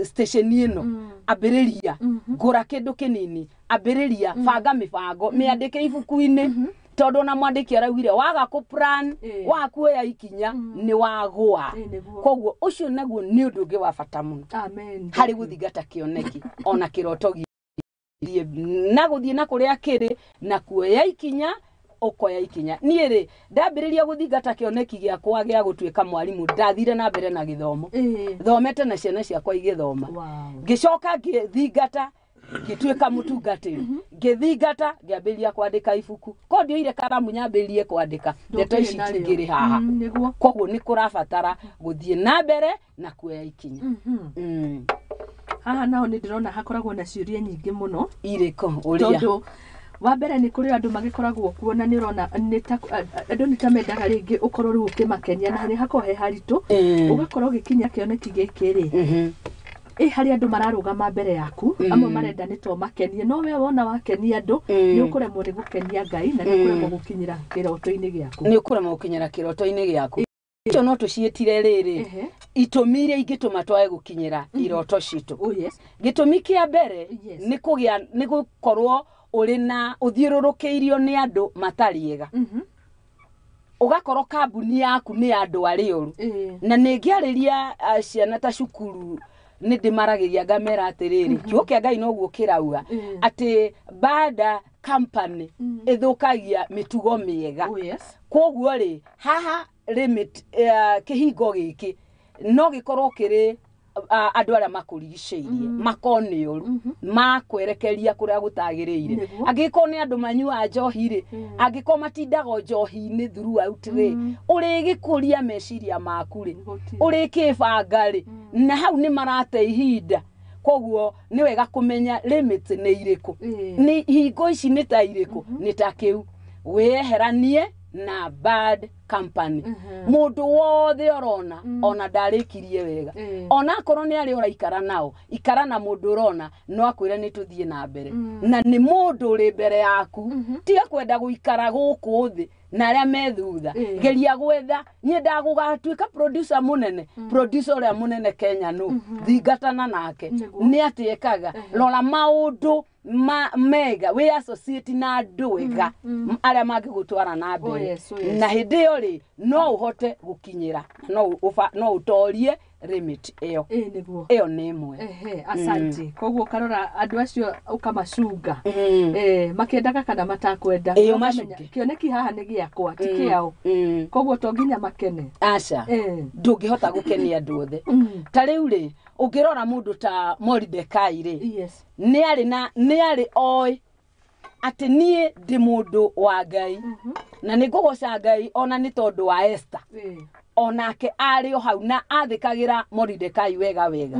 station ĩno, ambĩrĩria ngũra kĩndũ kĩnini, ambĩrĩria banga mĩbango, mĩandĩke ibuku-inĩ, tondũ ona mwandĩki araugire waga kũ plan, waga kuoya ikinya nĩ wagũa. Koguo ũcio naguo nĩ ũndũ ũngĩ wa bata mũno harĩ gũthingata kĩoneki ona kĩroto gĩthiĩ na gũthiĩ na kũrĩa kĩrĩ na kuoya ikinya, ũkoya ikinya. Niĩ rĩ ndambĩrĩria gũthingata kĩoneki gĩakwa gĩa gũtuĩka mwarimũ, ndathire na mbere na gĩthomo, thomete na ciana ciakwa igĩthoma, ngĩcoka ngĩthingata ngĩtuĩka mũtungatĩri, ngĩthingata ngĩambĩrĩria kwandĩka ibuku. Ko ndioire karamu nyambĩrĩrie kwandĩka, ndeto ici itingĩrĩ haha. Koguo nĩ kũrabatara gũthiĩ na mbere na kuoya ikinya. Haha naho nĩ ndĩrona hakoragwo na ciũria nyingĩ mũno. Irĩkũ ũrĩa? Tondũ wa mbere nĩ kũrĩ andũ magĩkoragwo kuo na nĩ ũrona andũ nĩ ta mendaga rĩngĩ ũkorwo rĩu ũkĩmakenia, na nĩ hakoragwo he haritũ, ũgakorwo ũgĩkinya kĩoneki gĩkĩ rĩ, harĩ andũ mararũgama mbere yaku, amwe marenda nĩ to makenie, no we wona wakenia andũ nĩ ũkũremwo nĩ gũkenia Ngai na nĩ ũkũremwo gũkinyĩra kĩroto-inĩ gĩaku. Nĩ ũkũremwo gũkinyĩra kĩroto-inĩ gĩaku. Icio no tũciĩtire rĩrĩ itũmi iria ingĩtũma twage gũkinyĩra iroto citũ. Gĩtũmi kĩa mbere nĩ kũgĩa nĩ gũkorwo ũrĩ na ũthiũrũrũkĩirio nĩ andũ matarĩ ega. Ũgakorwo kambuni yaku nĩ andũ arĩa oru. Na nĩ ngĩarĩria ciana ta cukuru nĩ ndĩmaragĩria ngamera atĩrĩrĩ, kiugo kĩa Ngai noguo kĩrauga atĩ bada company ĩthũkagia mĩtugo mĩega. Koguo rĩ haha limit kĩhingo gĩkĩ no gĩkorwo kĩrĩ Andũ arĩa makũrigicĩirie makoo nĩ ũru makwerekeria kũrĩa gũtagĩrĩire. Angĩkorwo nĩ andũ manyuaga njohi rĩ, angĩkorwo matindaga njohi-inĩ throughout rĩ, ũrĩgĩkũria meciria maku rĩ, ũrĩkĩbanga rĩ, na hau nĩ marate ihinda. Koguo nĩ wega kũmenya limit nĩ irĩkũ, nĩ hingo ici nĩ ta irĩkũ, nĩ ta kĩu wĩyeheranie na bad company. Mũndũ wothe ũrona ona ndarĩkirie wega, ona akorwo nĩ arĩa ũraikara nao, ikara na mũndũ ũrona no akwĩre nĩ tũthiĩ na mbere, na nĩ mũndũ ũrĩ mbere yaku. Tiga kwenda gũikara gũkũ thĩ na arĩa me thutha. Geria gwetha nyendaga gũgatuĩka producer mũnene, producer ũrĩa mũnene Kenya no thingatana nake nĩ atĩ ekaga. Rora maũndũ mega, wĩ associate na andũ ega arĩa mangĩgũtwara na mbere. Oh, yes. Na hĩndĩ ĩyo rĩ, no ũhote gũkinyĩra, no ũtorie limit ĩyo. Ĩĩ nĩguo. Ĩyo nĩ ĩmwe. Ehe, asante. Koguo ũkarora andũ acio ũkamacunga, makĩendaga kana matakwenda. Ĩĩ, Ũkamenya, ũmacunge. Kĩoneki haha nĩ gĩakwa ti kĩao, koguo to nginya makene. Aca, ndũngĩhota gũkenia andũ othe. Ta rĩu rĩ, ũngĩrora mũndũ ta Moridekai rĩ, nĩ arĩ na nĩ arĩ oĩ atĩ niĩ ndĩ mũndũ wa Ngai na nĩ ngũgoca Ngai ona nĩ tondũ wa Esther. Onake arĩ o hau na athĩkagĩra Moridekai wega wega.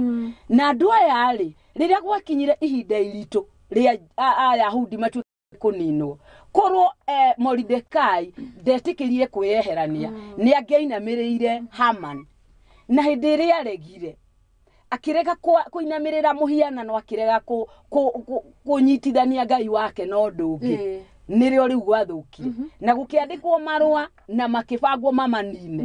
Na andũ aya rĩ, rĩrĩa gwakinyire ihinda iritũ rĩa Ayahudi matuĩke kũninwo, korwo Moridekai ndetĩkĩrire kwĩyeherania, nĩ angĩainamĩrĩire Haman. Na hĩndĩ ĩrĩa aregire, akĩrega kũinamĩrĩra mũhianano, akĩrega kũnyitithania Ngai wake na ũndũ ũngĩ, nĩrĩo rĩu gwathũkire na gũkĩandĩkwo marũa na makĩbangwo mamanine.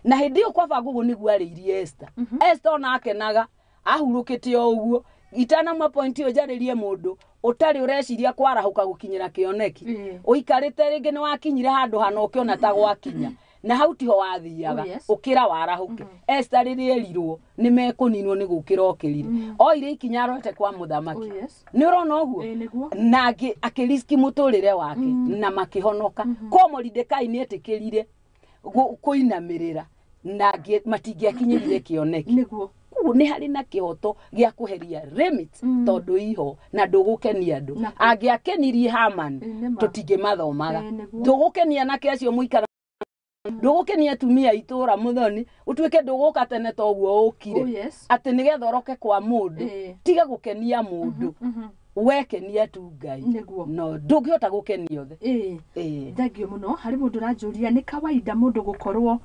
Na hĩndĩ ĩyo kwabangwo ũguo nĩguo arĩirie Esther. Esther ona akenaga ahurũkĩte o ũguo. Itanama point ĩyo, njarĩrie mũndũ ũtarĩ ũreciria kwarahũka gũkinyĩra kĩoneki, ũikarĩte rĩngĩ nĩ wakinyire handũ hana ũkĩona ta gwakinya na hau tiho wathiaga. Ũkĩra warahũke. Esther rĩrĩa erirwo nĩ mekũninwo, nĩ gũkĩra okĩrire, oire ikinya arorete kwa mũthamaki. Nĩ ũrona ũguo? Ĩĩ nĩguo. Na akĩriski mũtũrĩre wake na makĩhonoka. Ko Moridekai nĩ etĩkĩrire kũinamĩrĩra na matingĩakinyĩrire kĩoneki. Nĩguo. Koguo nĩ harĩ na kĩhoto gĩa kũheria limit, tondũ iho na ndũgũkenia andũ. Angĩakenirie Haman, Ĩĩ nĩma. tũtingĩmathomaga. Ĩĩ nĩguo. Ndũgũkenia anake acio mũikara, ndũgũkenia atumia a itũra mũthoni, ũtuĩke ndũgũka tene ta ũguo ũkire, atĩ nĩgetha ũroke kwa mũndũ. Tiga gũkenia mũndũ, wekenia tu Ngai. Nĩguo. No ndũngĩhota gũkenia othe. Ĩĩ. Ĩĩ. Thengio mũno. Harĩ mũndũ ũranjũria nĩ kawaida mũndũ gũkorwo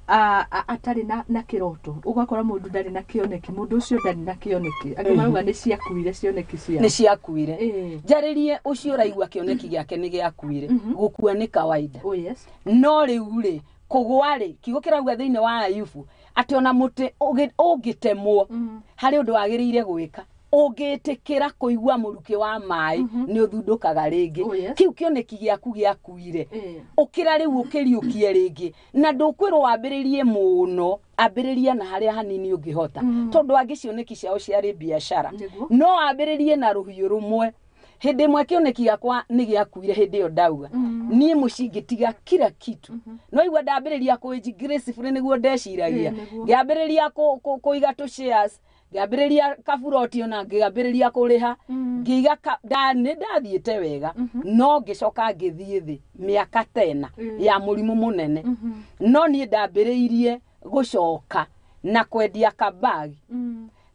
atarĩ na kĩroto, ũgakora mũndũ ndarĩ na kĩoneki, mũndũ ũcio ndarĩ na kĩoneki, angĩ marauga nĩ ciakuire cioneki ciao. Nĩ ciakuire. Ĩĩ. Njarĩrie ũcio ũraigua kĩoneki gĩake nĩ gĩakuire. Gũkua nĩ kawaida. Oh yes. No rĩu rĩ, kũgwa rĩ, kiugo kĩrauga thĩinĩ wa Ayubu atĩ ona mũtĩ ũngĩtemwo, harĩ ũndũ wagĩrĩire gwĩka. Ũngĩtĩkĩra kũigua mũrukĩ wa maĩ, nĩ ũthundũkaga rĩngĩ. Kĩu kĩoneki gĩaku gĩakuire, ũkĩra rĩu ũkĩriũkie rĩngĩ, na ndũkwĩrwo wambĩrĩrie mũno, ambĩrĩria na harĩa hanini ũngĩhota, tondũ angĩ cioneki ciao ciarĩ biacara. No wambĩrĩrie na rũhiũ rũmwe. Hĩndĩ ĩmwe kĩoneki gĩakwa nĩ gĩakuire. Hĩndĩ ĩyo ndauga niĩ mũciĩ ngĩtiga kila kitu, no igua ndambĩrĩria kũĩnji gracefully nĩguo ndeciragia. Ĩĩ, nĩguo. Ngĩambĩrĩria kũiga tũ shares, ngĩambĩrĩria kaburoti, ona ngĩambĩrĩria kũrĩha, ngĩiga nĩ ndathiĩte wega, no ngĩcoka ngĩthiĩ thĩ mĩaka tena ya mũrimũ mũnene. No niĩ ndambĩrĩirie gũcoka na kwendia kabagi.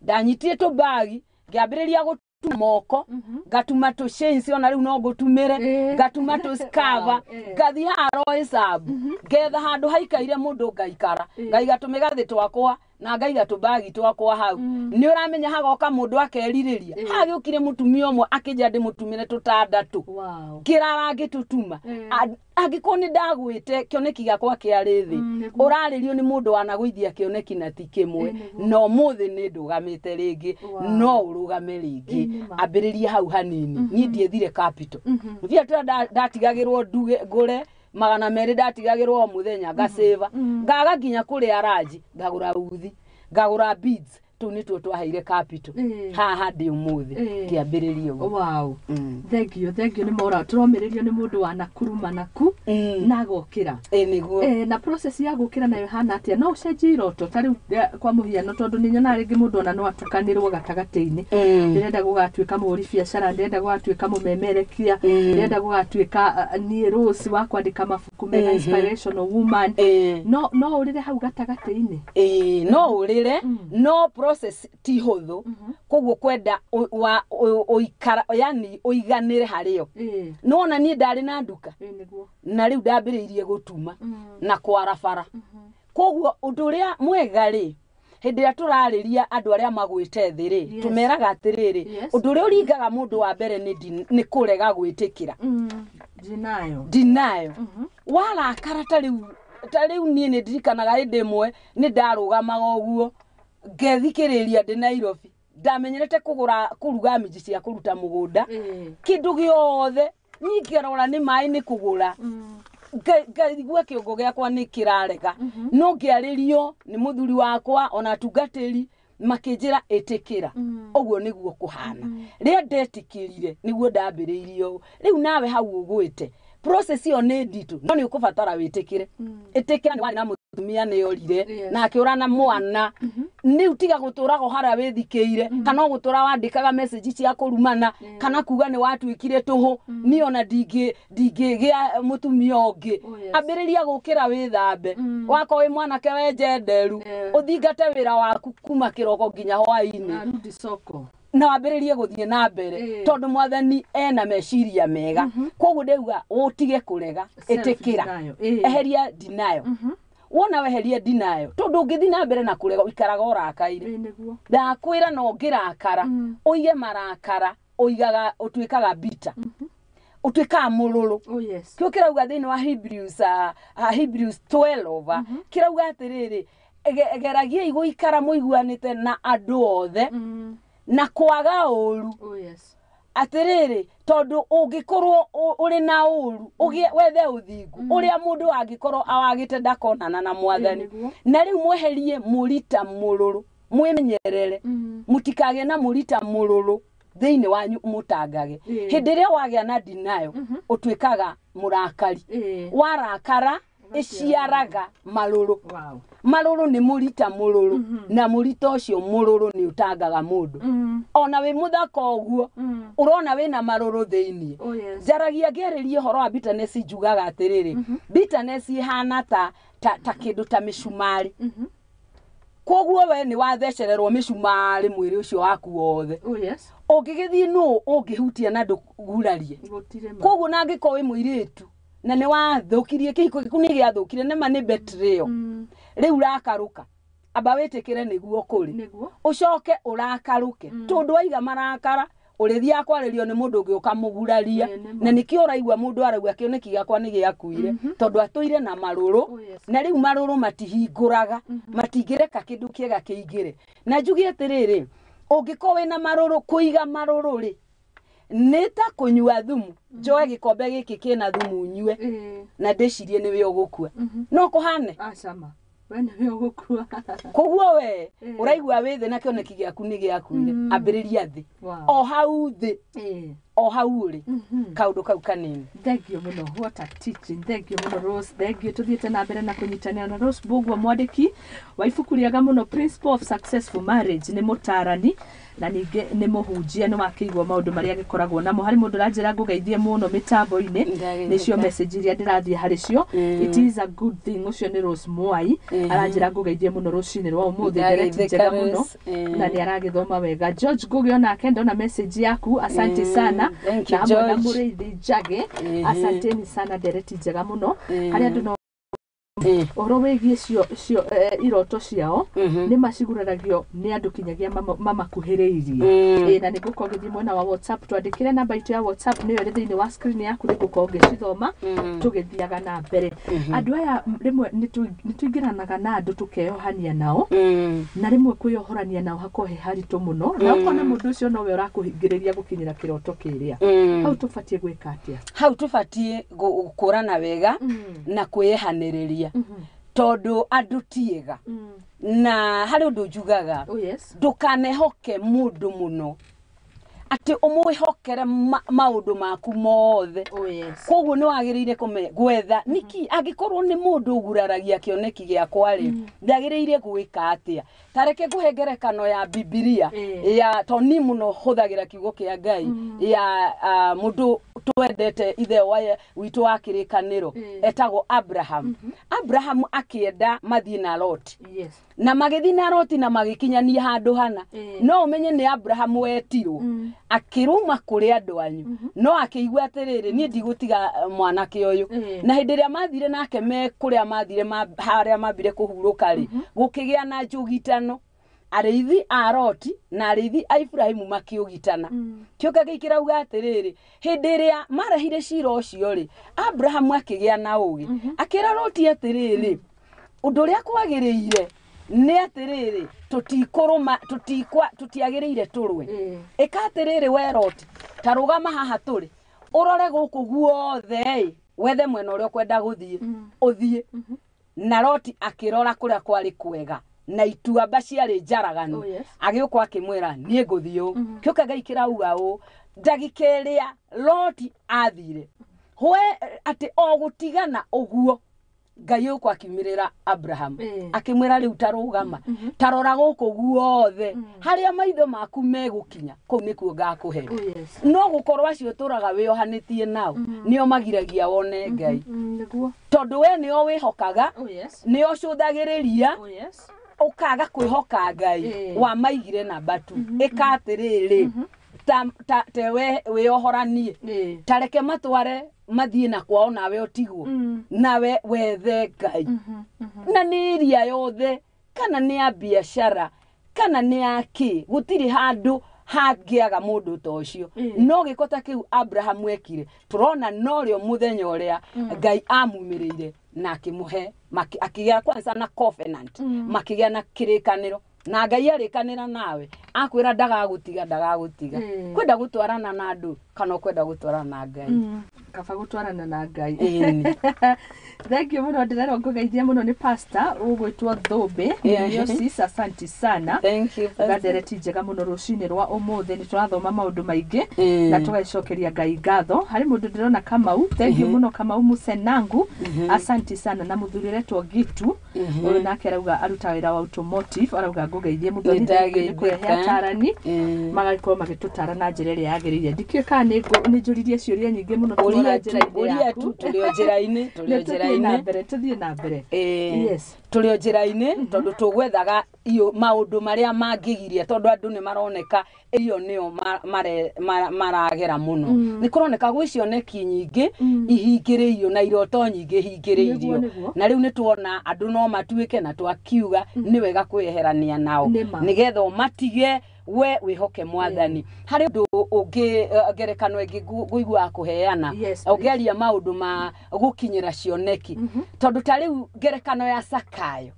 Ndanyitire tũbagi, ngĩambĩrĩria gũtuma moko, ngatuma tũ chains, ona rĩu no ngũtumĩre, ngatuma tũ scarf. Ngathiĩ haha Roysambu, ngetha handũ haikaire mũndũ, ngaikara, ngaiga tũmĩgathĩ twakwa na ngaiga tũbagi twakwa hau. Nĩ ũramenya hagoka mũndũ akerirĩria. Hagĩũkire mũtumia ũmwe akĩnjĩra ndĩmũtumĩre tũtandatũ. Ngĩrara ngĩtũtuma. Angĩkorwo nĩ ndagwĩte kĩoneki gĩakwa kĩarĩ thĩ, ũrarĩrio nĩ mũndũ wanagũithia kĩoneki na ti kĩmwe. Ĩĩ, nĩguo. Na ũmũthĩ nĩ ndũgamĩte rĩngĩ. No ũrũgame rĩngĩ. Ambĩrĩria hau hanini. Niĩ ndiethire capital mbia tũrĩa ndatigagĩrwo nduge ngũre 200, ndatigagĩrwo o mũthenya, ngacĩva, ngaga nginya kũrĩa ranji, ngagũra uthi, ngagũra beads. Tũu nĩtuo twaheire capital haha ndĩ ũmũthĩ kĩambĩrĩria ũguo. Wow. Thank you, thank you. Nĩ mora tũromĩrĩrio nĩ mũndũ wa Nakuru manaku na agokĩra. Ĩ nĩguo. Na process ya gũkĩra nayo ĩhana atĩa? No ũcenjie iroto ta rĩu kwa mũhiano, tondũ nĩ nyonaga rĩngĩ mũndũ ona no atukanĩrwo gatagatĩ-inĩ. Ndĩrenda gũgatuĩka mũhũri biacara, ndĩrenda gũgatuĩka mũmemerekia, ndĩrenda gũgatuĩka niĩ Rose wa kwandĩka mabuku mega, inspirational woman. No ũrĩre hau gatagatĩ-inĩ? Ĩĩ, no ũrĩre, no process ti hũthũ, koguo kwenda ũikara, yani ũiganĩre harĩo. Nĩwona niĩ ndarĩ na nduka na rĩu ndambĩrĩirie gũtuma na kwara bara, koguo ũndũ ũrĩa mwega rĩ, hĩndĩ ĩrĩa tũrarĩria andũ arĩa magwĩte thĩ rĩ, tũmeraga atĩrĩrĩ, ũndũ ũrĩa ũringaga mũndũ wa mbere nĩ kũrega gwĩtĩkĩra. Denial. Denial. Warakara, ta rĩu niĩ nĩ ndirikanaga hĩndĩ ĩmwe nĩ ndarũgamaga ũguo ngethikĩrĩria ndĩ Nairobi, ndamenyerete kũgũra kũruga minji cia kũruta mũgũnda, kĩndũ gĩothe niĩ ngĩrora nĩ maĩ nĩ kũgũra, ngaigua kĩongo gĩakwa nĩ kĩrarega, no ngĩarĩrio nĩ mũthuri wakwa ona atungatĩri makĩnjĩra ĩtĩkĩra, ũguo nĩguo kũhana. Rĩrĩa ndetĩkĩrire nĩguo ndambĩrĩirie ũũ. Rĩu nawe hau ũgwĩte process ĩyo nĩ nditũ, no nĩ ũkũbatara wĩtĩkĩre. Ĩtĩkĩra nĩ warĩ na mũtumia nĩ orire na akĩũra na mwana. Rĩu tiga gũtũraga harĩa wĩthikĩire, kana gũtũra wandĩkaga message cia kũrumana, kana kuga nĩ watuĩkire tũhũ, niĩ ona ndingĩgĩa mũtumia ũngĩ. Ambĩrĩria gũkĩra, wĩthambe, wakorwo wĩ mwanake wenje nderu, ũthingate wĩra waku kuma kĩroko nginya hwaĩ-inĩ. Arudi soko. Na wambĩrĩrie gũthiĩ na mbere, tondũ mwathani ena meciria mega. Koguo ndauga ũtige kũrega, ĩtĩkĩra. Self-denial. Eheria denial. Wona weheria denial, tondũ ũngĩthiĩ na mbere na kũrega ũikaraga ũrakaire. Nĩguo. Ndakwĩra, no ũngĩrakara ũige marakara, ũigaga ũtuĩkaga bitter, ũtuĩkaga mũrũrũ. Oh yes. Kĩo kĩrauga thĩinĩ wa Hebrews 12 kĩrauga atĩrĩrĩ, geragiai gũikara mũiguanĩte na andũ othe na kwaga ũru. Oh yes. Atĩrĩrĩ, tondũ ũngĩkorwo ũrĩ na ũru, ũgĩe wethe ũthingu ũrĩa mũndũ angĩkorwo awagĩte ndakonana na mwathani. Na rĩu mweherie mũrita mũrũrũ, mwĩmenyerere mũtikagĩe na mũrita mũrũrũ thĩinĩ wanyu mũtangage. Hĩndĩ ĩrĩa wagĩa na denial ũtuĩkaga mũrakari. Warakara ĩciaraga marũrũ. Marũrũ nĩ mũrita mũrũrũ, na mũrita ũcio mũrũrũ nĩ ũtangaga mũndũ. Ona wĩ mũthaka ũguo ũrona wĩna marũrũ thĩinĩ. Oh yes. Njaragia ngĩarĩria ũhoro wa bitterness, njugaga atĩrĩrĩ, bitterness ĩhana ta kĩndũ ta mĩcumarĩ. Koguo we nĩ wathecererwo mĩcumarĩ mwĩrĩ ũcio waku wothe. Oh yes. Ũngĩgĩthiĩ nũ ũngĩhutia na ndũgurarie? Gũtirĩ ma. Koguo na angĩkorwo wĩ mũirĩtu na nĩ wathũkirie kĩhiko gĩaku, nĩ gĩathũkire nĩma nĩ betrayal, rĩu rakarũka, amba wĩtĩkĩre nĩguo kũrĩ. Ũcoke ũrakarũke, tondũ waiga marakara ũrĩthiaga kwarĩrio nĩ mũndũ ũngĩ ũkamũguraria. Na nĩkĩo ũraigua mũndũ arauga kĩoneki gĩakwa nĩ gĩakuire, tondũ atũire na marũrũ. Na rĩu marũrũ matihingũraga, matingĩreka kĩndũ kĩega kĩingĩre. Na njuge atĩrĩrĩ, ũngĩkorwo wĩna marũrũ, kũiga marũrũ rĩ nĩ ta kũnyua thumu. Njoe gĩkombe gĩkĩ kĩna thumu nyue na ndĩcirie nĩwe ũgũkua, no kũhane? Acama. We nĩwe ũgũkua. Koguo we ũraigua wĩ thĩ na kĩoneki gĩaku nĩ gĩakuire, ambĩrĩria thĩ. O hau thĩ, o hau ũrĩ, kaũndũ kau kanini. Thank you mũno, what a teaching. Thank you mũno Rose, thank you. Tũthiĩte na mbere na kũnyitanĩra na Rose Mbũgua, mwandĩki wa ibuku rĩega mũno Principle of Successful Marriage, nĩ mũtarani na ningĩ nĩ mũhunjia. Nĩ wakĩigua maũndũ marĩa agĩkoragwo namo. Harĩ mũndũ ũranjĩra ngũgeithie mũno mĩtambo-inĩ. Nĩcio message iria ndĩrathiĩ harĩ cio. It is a good thing. Ũcio nĩ Rose Mwai, aranjĩra ngũgeithie mũno rũcinĩ rwa ũmũthĩ. Ndereti njega mũno. Rose. Na nĩ aragĩthoma wega. George Ngugi onake ndona message yaku, asante sana. Thank you, Na hamwe na George. Mũrĩithi Njage, asanteni sana, ndereti njega mũno. Harĩ andũ no ũhoro wĩgiĩ cio iroto ciao nĩ maciguraragio nĩ andũ kinyagia mamakuhĩrĩirie. Na nĩ ngũkorwo ngĩthiĩ mwena wa WhatsApp. Twandĩkĩre namba itũ ya WhatsApp, nĩyo ĩrĩ thĩinĩ wa screen yaku, nĩ ngũkorwo ngĩcithoma tũgĩthiaga na mbere. Andũ aya rĩmwe nĩ tũingĩranaga na andũ tũkeyohania nao, na rĩmwe kwĩyohorania nao hakorwo he haritũ mũno, na ũkona mũndũ ũcio nowe ũrakũhingĩrĩria gũkinyĩra kĩroto kĩrĩa. Hau tũbatiĩ gwĩka atĩa? Hau tũbatiĩ gũkũrana wega na kwĩyehanĩrĩria. Tondũ andũ tiega. Na harĩ ũndũ njugaga. Oh yes. Ndũkanehoke mũndũ mũno. Atĩ ũmwĩhokere maũndũ maku mothe. Oh yes. Koguo nĩ wagĩrĩire gwetha niki angĩkorwo nĩ mũndũ ũguraragia kĩoneki gĩakwa rĩ, ndagĩrĩire gwĩka atĩa? Ta reke ngũhe ngerekano ya Bibilia ya to ni mũno hũthagĩra kiugo kĩa Ngai ya mũndũ twendete ithe wa witũ wa kĩrĩkanĩro etagwo Abraham. Abraham akĩenda mathiĩ na Lot. Yes. Na magĩthiĩ na Loti na magĩkinyania handũ hana. No ũmenye nĩ Abraham wetirwo. Akĩruma kũrĩ andũ anyu. No akĩigua atĩrĩrĩ, niĩ ndigũtiga mwanake ũyũ. Na hĩndĩ ĩrĩa mathire nake me kũrĩa mathire harĩa mambire kũhurũka rĩ, gũkĩgĩa na njũgitano. Arĩithi a Loti na arĩithi a Ibrahimu makĩũgitana. Kĩũka gĩkĩ kĩrauga atĩrĩrĩ, hĩndĩ ĩrĩa marehire cira ũcio rĩ, Abrahamu akĩgĩa na ũgĩ. Akĩra Loti atĩrĩrĩ, ũndũ ũrĩa kwagĩrĩire nĩ atĩrĩrĩ, tũtikũrũma, tũtiagĩrĩire tũrũe. Ĩka atĩrĩrĩ we Loti, ta rũgama haha tũrĩ, ũrore gũkũ guothe ĩ, wethe mwena ũrĩa ũkwenda gũthiĩ, ũthiĩ. Na Loti akĩrora kũrĩa kwarĩ kwega na ituamba ciarĩ njaraganu. Oh, yes. Agĩũka akĩmwĩra niĩ ngũthiĩ ũũ. Kĩũka Ngai kĩrauga ũũ, ndagĩka ĩrĩa Loti athire, hwe atĩ o gũtigana ũguo, Ngai ũkwa akiumĩrĩra Abraham. Akĩmwĩra rĩu ta rũgama, ta rora gũkũ guothe, harĩa maitho maku megũkinya, kũu nĩkuo ngakũhe. Oh yes. No gũkorwo acio ũtũraga wĩohanĩtie nao, nĩo magiragia wone Ngai. Nĩguo. Tondũ we nĩo wĩhokaga, Oh yes. nĩo cũthagĩrĩria, Oh yes. ũkaga kwĩhoka Ngai, wamaigire namba tu. Ĩka atĩrĩrĩ, ta we wĩohoranie, ta reke matware mathiĩ na kwao nawe ũtigwo, nawe wethe Ngai. Na nĩ iria yothe, kana nĩ ya biacara, kana nĩ ya kĩ, gũtirĩ handũ hangĩaga mũndũ ta ũcio. No gĩko ta kĩu Abraham ekire, tũrona norĩo mũthenya ũrĩa Ngai amumĩrĩire na akĩmũhe, akĩgĩa kwanza na covenant, makĩgĩa na kĩrĩkanĩro. Na Ngai arĩkanĩra nawe, akwĩra ndagagũtiga, ndagagũtiga. Kwenda gũtwarana na andũ kana ũkwenda gũtwarana na Ngai? Kaba gũtwarana na Ngai. Ĩni. Thank you mũno, ndĩrerwo ngũgeithie mũno nĩ pastor ũgwĩtwo Thũmbĩ. Diocese, asanti sana. Thank you, pastor. Ndereti njega mũno rũcinĩ rwa ũmũthĩ, nĩ tũrathoma maũndũ maingĩ na tũgacokeria Ngai ngatho. Harĩ mũndũ ndĩrona Kamau, thank you mũno Kamau Musenangu, asanti sana. Na mũthuri ũretwo Gitu, ũyũ nake arauga aruta wĩra wa automotive, arauga ngũgeithie mũthoni, thank you nĩ kũrehe atarani magakorwo magĩtũtara na njĩra ĩrĩa yagĩrĩire. Ndikĩũĩ kana nĩ njũririe ciũria nyingĩ mũno Ũria tũrora tu, njĩra-inĩ ũria yaku. tu, tũrĩ o njĩra-inĩ, tũrĩ o Nĩ tũthiĩ na njĩra-inĩ. mbere, tũthiĩ na mbere. Yes. Tũrĩ o njĩra-inĩ tondũ tũgwethaga maũndũ marĩa mangĩgiria, tondũ andũ nĩ maroneka ĩyo nĩyo maragera mũno. Nĩ kũroneka gwĩ cioneki nyingĩ ihingĩrĩirio na iroto nyingĩ ihingĩrĩirio. Nĩguo. Na rĩu nĩ tuona andũ no matuĩke na twakiuga nĩ wega kwĩyeherania nao Nĩma. nĩgetha ũmatige we wĩhoke mwathani. Harĩ ũndũ ũngĩ, ngerekano ĩngĩ ngũiguaga kũheana, Yes, please. ũngĩaria maũndũ ma gũkinyĩra cioneki, tondũ ta rĩu ngerekano ya Sakayo.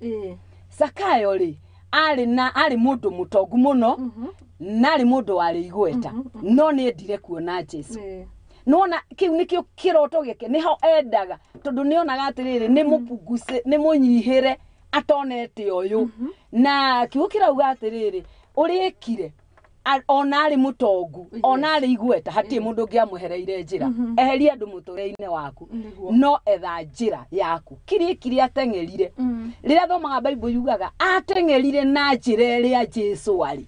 Sakayo rĩ, arĩ mũndũ mũtongu mũno, na arĩ mũndũ warĩ igweta, no nĩ endire kuona Jesu. Nona kĩu nĩkĩo kĩroto gĩake, nĩho endaga, tondũ nĩonaga atĩrĩrĩ, nĩ mũpunguce, nĩ mũnyihĩre atonete ũyũ. Na kiugo kĩrauga atĩrĩrĩ, ũrĩa ekire, ona arĩ mũtongu, ona arĩ igweta, hatirĩ mũndũ ũngĩamwehereire njĩra. Eheria andũ mũtũrĩre-inĩ waku, no etha njĩra yaku. Kĩrĩa kĩrĩa ateng'erire, rĩrĩa thomaga Bible yugaga ateng'erire na njĩra ĩrĩa Jesu arĩ.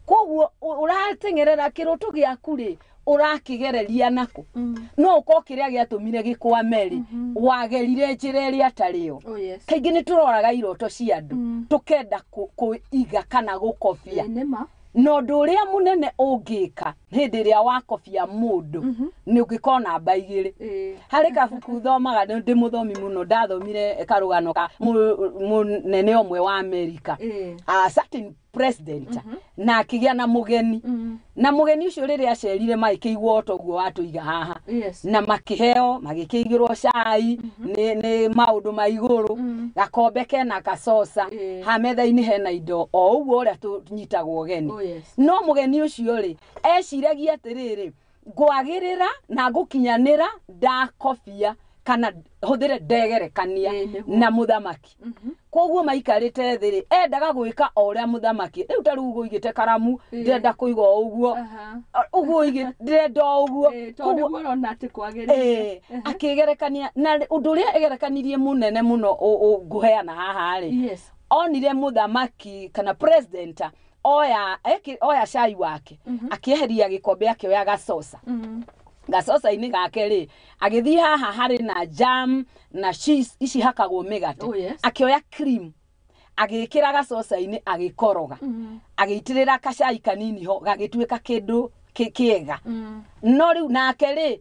Koguo ũrateng'erera kĩroto gĩaku rĩ, ũrakĩgereria nakũ? No ũkorwo kĩrĩa gĩatũmire gĩkwame rĩ, wagerire njĩra ĩrĩa atarĩ yo. Oh yes. Kaingĩ nĩ tũroraga iroto cia andũ, tũkenda kũiga kana gũkobia. Nĩma. Na ũndũ ũrĩa mũnene ũngĩka hĩndĩ ĩrĩa wakobia mũndũ, nĩ ũngĩkorwo namba igĩrĩ. Harĩ kabuku thomaga, ndĩ mũthomi mũno, ndathomire karũgano ka mũnene ũmwe wa Amerika, a certain president, na akĩgĩa na mũgeni. Na mũgeni ũcio rĩrĩa acerire magĩkĩigua o toguo watũiga haha. Yes. Na makĩheo, magĩkĩigĩrwo cai, nĩ maũndũ ma igũrũ, gakombe kena kacoca, ha metha-inĩ hena indo o ũguo ũrĩa tũnyitagwo ũgeni. Oh yes. No mũgeni ũcio rĩ, eciragia atĩrĩrĩ, ngwagĩrĩra na ngũkinyanĩra ndakobia Kana hũthĩre ndegerekania na mũthamaki. Koguo maikarĩte thĩ rĩ, endaga gwĩka o ũrĩa mũthamaki. Rĩu ta rĩu ũigĩte karamu, ndĩrenda kũiga o ũguo. Ũguo ũigĩte, ndĩrenda o ũguo. Tondũ nĩguo ũrona atĩ kwagĩrĩire. Akĩgerekania na ũndũ ũrĩa egerekanirie mũnene mũno ngũheana haha rĩ. Onire mũthamaki kana president oya cai wake, akĩeheria gĩkombe akĩoya gacoca. Gacoca-inĩ gake rĩ, agĩthiĩ haha harĩ na jam na cheese ici hakagwo mĩgate. Akĩoya cream agĩkĩra gacoca-inĩ agĩkoroga. Agĩitĩrĩra kacai kanini ho gagĩtuĩka kĩndũ kĩega. No rĩu nake rĩ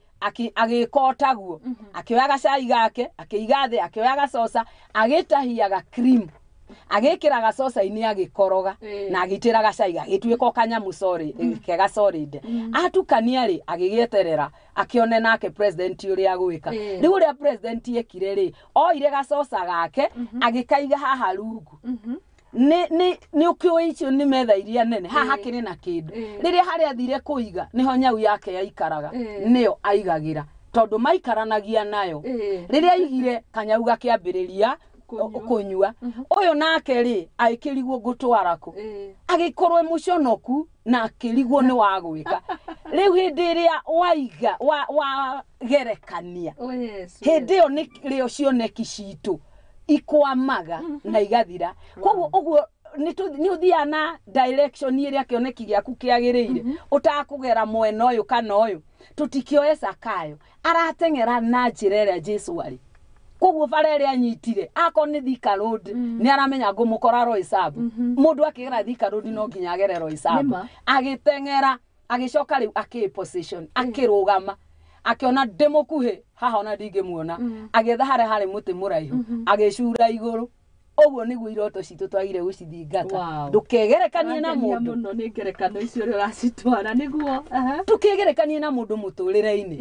agĩka o taguo. Akĩoya gacai gake akĩiga thĩ, akĩoya gacoca agĩtahia ga cream agĩkĩra gacoca-inĩ agĩkoroga na agĩitĩra gacai gagĩtuĩka o kanyamũ sorry kega solid. Atukania rĩ agĩgĩeterera akĩone nake president ũrĩa agwĩka. Rĩu ũrĩa president ekire rĩ, oire gacoca gake agĩkaiga haha rungu. Nĩ ũkĩũĩ icio nĩ metha iria nene haha hakĩrĩ na kĩndũ. Rĩrĩa harĩa athire kũiga nĩho nyau yake yaikaraga, nĩyo aigagĩra tondũ maikaranagia nayo. Rĩrĩa aigire kanyau gakĩambĩrĩria kũnyua. Ũyũ nake rĩ agĩkĩrigwo ngũtwara kũ, agĩkorwo mũconoku na akĩrigwo nĩ wa gwĩka. Rĩu hĩndĩ ĩrĩa waiga wagerekania, hĩndĩ ĩyo nĩrĩo cioneki citũ ikwamaga na igathira. Koguo ũguo nĩ ũthiaga na direction ĩrĩa kĩoneki gĩaku kĩagĩrĩire, ũtakũgera mwena ũyũ kana ũyũ. Tũtikĩoe Zakayo arateng'era na njĩra ĩrĩa Jesu arĩ. Koguo bara ĩrĩa anyitire akorwo nĩ Thika Road nĩ aramenya ngũmũkora Roysambu. Mũndũ akĩgera Thika Road no nginya agere Roysambu. Agĩteng'era agĩcoka rĩu akĩ position akĩrũgama akĩona ndĩmũkuhĩ haha ona ndingĩmuona, agĩetha harĩa harĩ mũtĩ mũraihu agĩcura igũrũ. Ũguo nĩguo iroto citũ twagire gũcithingata. Ndũkegerekanie na mũndũ. Mũno nĩ ngerekano icio ũrĩa ũracitwara nĩguo. Ndũkegerekanie na mũndũ mũtũrĩre-inĩ.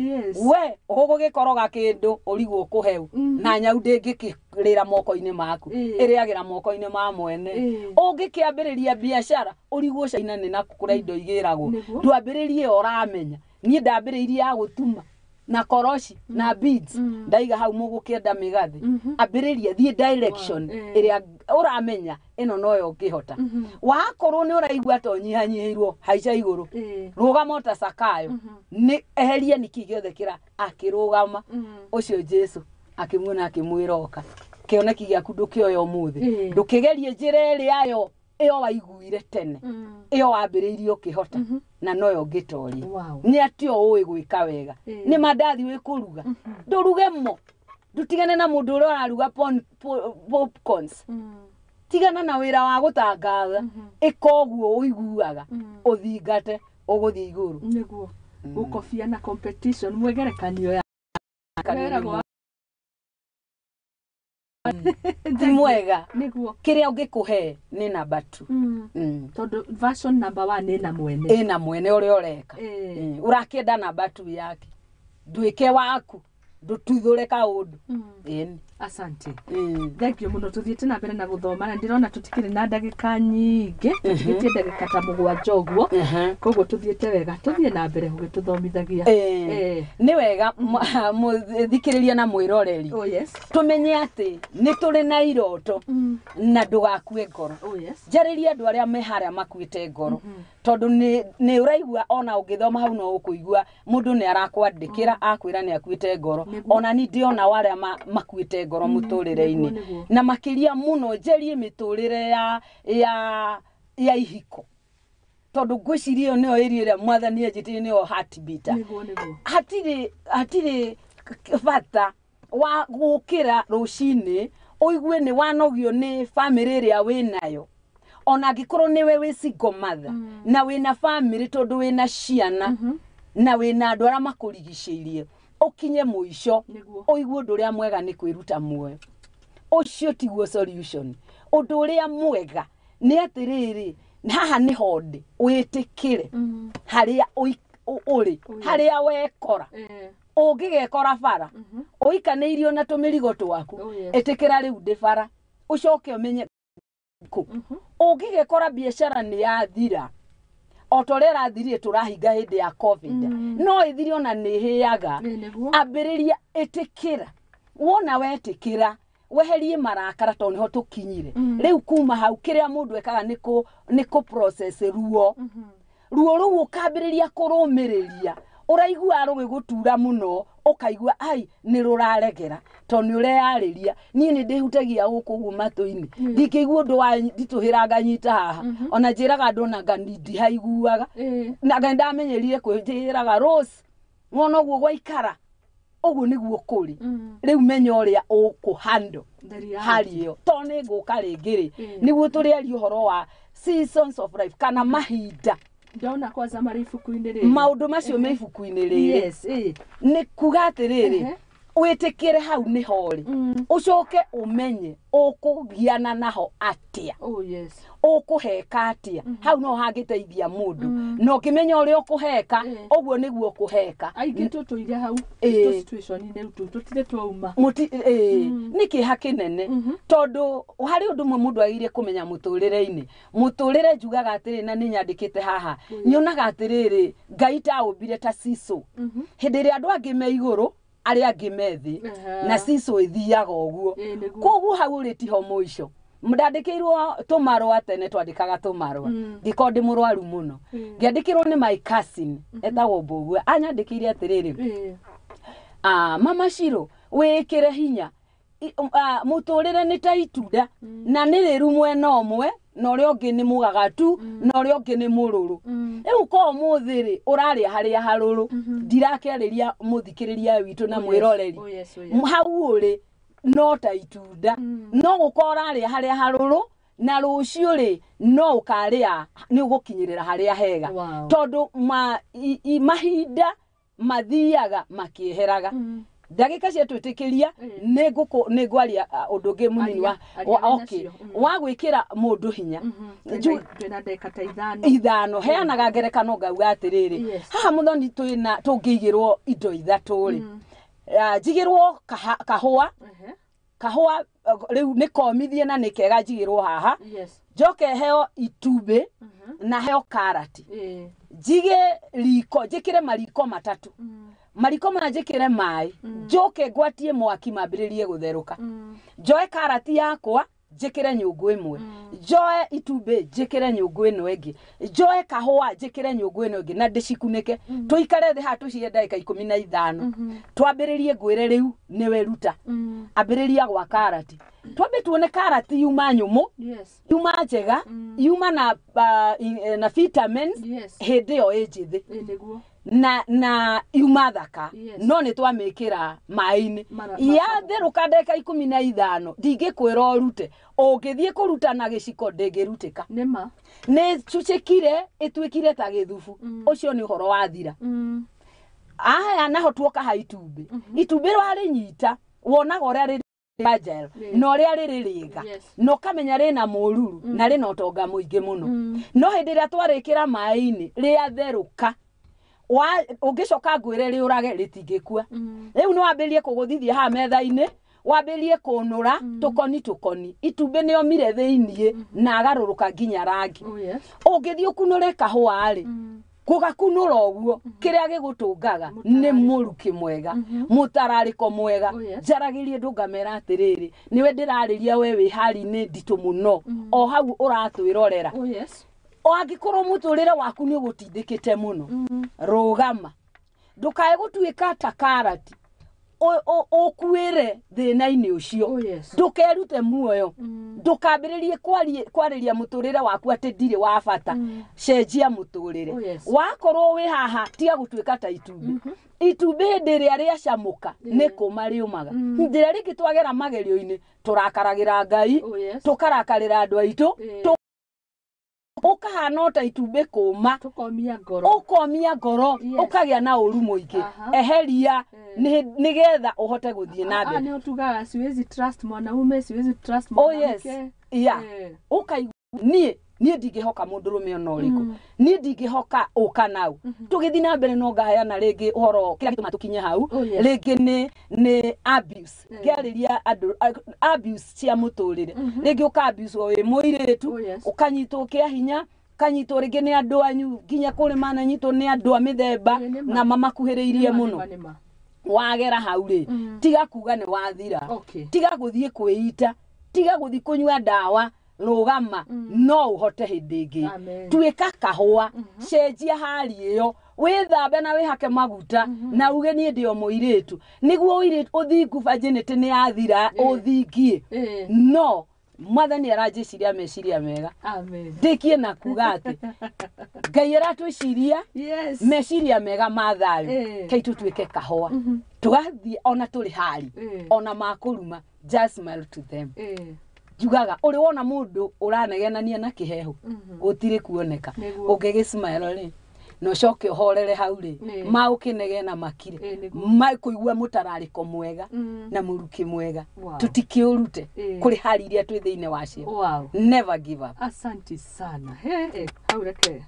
We ũgũgĩkoroga kĩndũ ũrigwo kũheu na nyau ndĩngĩkĩrĩra moko-inĩ maku, ĩrĩagĩra moko-inĩ ma mwene. Ũngĩkĩambĩrĩria biacara ũrigwo China nĩ naku kũrĩa indo igĩragwo, ndwambĩrĩrie ũramenya. Niĩ ndambĩrĩirie ya gũtuma na koroshi na beads ndaiga hau mũgũkĩenda mĩgathĩ. Ambĩrĩria thiĩ direction ĩrĩa ũramenya ĩno noyo ũngĩhota. Wakorwo nĩ ũraigua ta ũnyihanyihĩirwo, haica igũrũ, rũgama o ta Zakayo, nĩ eheria nĩkĩ gĩothe kĩra. Akĩrũgama ũcio Jesu akĩmuona akĩmwĩra oka, kĩoneki gĩaku ndũkĩoya ũmũthĩ, ndũkĩgerie njĩra ĩrĩa yo ĩyo waiguire tene, ĩyo wambĩrĩirie ũkĩhota na noyo ũngĩtoria. Nĩ atĩ o ũĩ gwĩka wega. Nĩ mandathi wĩ kũruga, ndũruge mo, ndũtigane na mũndũ ũrĩa ũraruga popcorns. Tigana na wĩra wa gũtangatha, ĩka ũguo ũiguaga, ũthingate ũgũthiĩ igũrũ. Nĩguo gũkobia na competition mwĩgerekanio ya ti mwega. Nĩguo kĩrĩa ũngĩkũhe nĩ namba 2. Tondũ version number 1 ĩna mwene, ĩna mwene ũrĩa ũreka. Ũrakĩenda namba 2 yake, ndwĩke waku, ndũtuthũre kaũndũ. Asante. Thank you mũno. Tũthiĩte na mbere na gũthoma na ndĩrona tũtikĩrĩ na ndagĩka nyingĩ, tũtigĩtie ndagĩka ta 7 ũguo. Koguo tũthiĩte wega, tũthiĩ na mbere ũgĩtũthomithagia. Nĩ wega mũthikĩrĩria na mwĩroreri. Tũmenye atĩ nĩ tũrĩ na iroto na ndũgakue ngoro. Njarĩrie andũ arĩa me harĩa makuĩte ngoro, tondũ nĩ ũraigua ona ũngĩthoma hau no ũkũigua mũndũ nĩ arakwandĩkĩra akwĩra nĩ akuĩte ngoro. Ona ni ndĩona arĩa makuĩte ngoro mũtũrĩre-inĩ, na makĩria mũno njerie mĩtũrĩre ya ihiko, tondũ ngwĩciria ĩyo nĩyo ĩria ĩrĩa mwathani anjĩtĩire nĩyo heartbeat. Hatirĩ bata wa gũkĩra rũcinĩ ũigue nĩ wanogio nĩ bamĩrĩ ĩrĩa wĩnayo, ona angĩkorwo nĩwe wĩ single mother na wĩna bamĩrĩ, tondũ wĩna ciana na wĩna andũ arĩa makũrigicĩirie, ũkinye mũico ũigue ũndũ ũrĩa mwega nĩ kwĩruta muoyo. Ũcio tiguo solution. Ũndũ ũrĩa mwega nĩ atĩrĩrĩ, haha nĩho ndĩ, wĩtĩkĩre harĩa ũrĩ, harĩa wekora. Ũngĩgekora bara ũikanĩirio na tũmĩrigo twaku, ĩtĩkĩra rĩu ndĩ bara, ũcoke ũmenye kũ. Ũngĩgekora biacara nĩ yathira o ta ũrĩa ĩrathirire tũrahinga hĩndĩ ya COVID, no ĩthire ona nĩ ĩhĩaga, ambĩrĩria ĩtĩkĩra. Wona wetĩkĩra weherie marakara tondũ nĩho tũkinyire. Rĩu kuma hau kĩrĩa mũndũ ekaga nĩ kũ process ruo. Ruo rũu ũkambĩrĩria kũrũmĩrĩria, ũraigua rũgĩgũtura mũno, ũkaigua ai nĩ rũraregera tondũ nĩ ũreyarĩria. Niĩ nĩ ndĩhutagia gũkũ ũguo matũ-inĩ, ndingĩigua ũndũ wa nditũhĩra nganyita haha, ona njĩraga andũ ona ndihaiguaga, na nga ndamenyerire kwĩnjĩraga Rose, wona ũguo gwaikara ũguo nĩguo kũrĩ. Rĩu menya ũrĩa ũkũhandle hali ĩyo, tondũ nĩ ngũka rĩngĩ rĩ, nĩguo tũrĩaria ũhoro wa seasons of life kana mahinda. Ndona kwanza marĩ ibuku-inĩ rĩrĩ. Maũndũ macio me ibuku-inĩ rĩrĩ. Yes, Nĩ kuga atĩrĩrĩ, wĩtĩkĩre hau nĩho rĩ, ũcoke ũmenye ũkũgiana naho atĩa. Oh yes. Ũkũheka atĩa. Hau no hangĩteithia mũndũ, na ũkĩmenya ũrĩa ũkũheka, ũguo nĩguo ũkũheka. Aingĩ tũtũire hau tũ situation-inĩ rĩu tũtirĩ twauma. Nĩ kĩeha kĩnene, tondũ harĩ ũndũ ũmwe mũndũ agĩrĩire kũmenya mũtũrĩre-inĩ. Mũtũrĩre njugaga atĩrĩrĩ, na nĩ nyandĩkĩte haha, nyonaga atĩrĩrĩ, Ngai taũmbire ta cico. Hĩndĩ ĩrĩa andũ angĩ me igũrũ, arĩa angĩ me thĩ, na cico ĩthiaga ũguo. Koguo hau ũrĩ tiho mũico. Ndandĩkĩirwo tũmarũa tene, twandĩkaga tũmarũa, ngĩkorwo ndĩ mũrwaru mũno, ngĩandĩkĩrwo nĩ my cousin etagwo Mbũgua, anyandĩkĩire atĩrĩrĩ, mama Shiro, wĩkĩre hinya, mũtũrĩre nĩ ta itunda, na nĩ rĩru mwena ũmwe, na ũrĩa ũngĩ nĩ mũgagatu, na ũrĩa ũngĩ nĩ mũrũrũ. Rĩu ko ũmũthĩ rĩ, ũrarĩa harĩa harũrũ, ndirakĩarĩria mũthikĩrĩria witũ na mwĩroreri. Hau ũrĩ no ta itunda, no gũkorwo ũrarĩa harĩa harũrũ, na rũciũ rĩ no ũkarĩa, nĩ ũgũkinyĩrĩra harĩa hega. Tondũ mahinda mathiaga makĩeheraga. Ndagĩka ciatwĩtĩkĩria nĩ ngwaria ũndũ ũngĩ mũnini wa okay, wa gwĩkĩra mũndũ hinya. Twĩna ndagĩka ta ithano. Heanaga ngerekano ngauga atĩrĩrĩ, haha mũthoni twĩna tũngĩigĩrwo indo ithatũ rĩ, njigĩrwo kahũa, kahũa rĩu nĩ komithie na nĩ kega njigĩrwo haha, njoke heo itumbĩ na heo karati, njige riko, njĩkĩre mariko matatũ, mariko maya njĩkĩre maĩ, njoke ngwatie mwaki mambĩrĩrie gũtherũka, njoe karati yakwa njĩkĩre nyũngũ ĩmwe, njoe itumbĩ njĩkĩre nyũngũ ĩno ĩngĩ, njoe kahũa njĩkĩre nyũngũ ĩno ĩngĩ, na ndĩcikunĩke, tũikare thĩ haha tũcihe ndagĩka 15, twambĩrĩrie ngwĩre rĩu nĩwe ruta, ambĩrĩria gwa karati, twambe tuone karati yuma nyũmũ, yuma njega, yuma na vitamins, hĩndĩ ĩyo ĩ njĩthĩ na yuma thaka, no nĩ twamĩkĩra maĩ-inĩ, yatherũka ndagĩka 15, ndingĩkwĩra ũrute, ũngĩthiĩ kũruta na gĩciko ndĩngĩrutĩka. Nĩ cucĩkire ĩtuĩkire ta gĩthubu, ũcio nĩ ũhoro wathira. Aya naho tuoka ha itumbĩ, itumbĩ warĩnyita wonaga ũrĩa rĩrĩ fragile, na ũrĩa rĩrĩ rĩega, na ũkamenya rĩna mũruru, na rĩna ũtonga mũingĩ mũno. No hĩndĩ ĩrĩa twarĩkĩra maĩ-inĩ rĩatherũka, ũngĩcoka ngwĩre rĩũrage rĩtingĩkua. Rĩu nĩ wambĩrĩrie kũgũthithia haha metha-inĩ, wambĩrĩrie kũnũra tũkoni tũkoni, itumbĩ nĩomire thĩiniĩ na agarũrũka nginya rangi. Ũngĩthiĩ ũkunũre kahũa rĩ, gũgakunũra ũguo, kĩrĩa gĩgũtũngaga nĩ mũrukĩ mwega, mũtararĩko mwega. Njaragĩrie andũ ngamera atĩrĩrĩ, nĩwe ndĩrarĩria we wĩ hali-inĩ nditũ mũno, o hau ũratwĩrorera. O angĩkorwo mũtũrĩre waku nĩ ũgũtindĩkĩte mũno, rũgama, ndũkae gũtuĩka ta karati, ũkuĩre thĩna-inĩ ũcio, ndũkerute muoyo, ndũkambĩrĩrie kwarĩria mũtũrĩre waku atĩ ndirĩ wa bata, cenjia mũtũrĩre. Wakorwo wĩ haha, tiga gũtuĩka ta itumbĩ. Itumbĩ hĩndĩ ĩrĩa rĩacamũka nĩ kũma rĩũmaga. Hĩndĩ ĩrĩa rĩngĩ twagera magerio-inĩ, tũrakaragĩra Ngai, tũkarakarĩra andũ aitũ, ũkahana o ta itumbĩ kũma, ũkomia ngoro, ũkagĩa na ũru mũingĩ. Eheria nĩgetha ũhote gũthiĩ na mbere. Nĩ ũtugaga siwezi trust mwanaume, siwezi trust mwanamke. Ũkaigua niĩ ndingĩhoka mũndũrũme ona ũrĩkũ, niĩ ndingĩhoka ũka nau. Tũgĩthiĩ na mbere no ngaheana rĩngĩ ũhoro kĩrĩa gĩtũma tũkinye hau, rĩngĩ nĩ abuse, ngĩarĩria andũ abuse cia mũtũrĩre, rĩngĩ ũka abuse wĩ mũirĩtu, ũkanyitwo kĩa hinya, kanyitwo rĩngĩ nĩ andũ anyu, nginya kũrĩ mananyitwo nĩ andũ a mĩthemba na mamakuhĩrĩirie mũno. Wagera hau rĩ, tiga kuga nĩ wathira, tiga gũthiĩ kwĩita, tiga gũthiĩ kũnyua ndawa, rũgama, no ũhote hĩndĩ ĩngĩ. Tuĩka kahũa, cenjia hali ĩyo, wĩthambe na wĩhake maguta, na uge niĩ ndĩ o mũirĩtu, nĩguo ũirĩtu ũthingu virginity nĩ yathira, ũthingie. No Mwathani aranjĩciria meciria mega. Ndĩkie na kuga atĩ Ngai aratwĩciria meciria mega ma thayũ, kei tũtuĩke kahũa, tũgathiĩ ona tũrĩ hari, ona makũruma, just smile to them. Njugaga ũrĩ wona mũndũ ũranegenania na kĩhehu, gũtirĩ kuoneka. Ũngĩgĩ smile rĩ, na ũcoke ũhorere hau rĩ, maũkĩnegena makire, makũigua mũtararĩko mwega na mũrukĩ mwega. Tũtikĩũrute kũrĩ hari iria twĩ thĩinĩ wacio. Never give up. Asante sana. He, hau reke.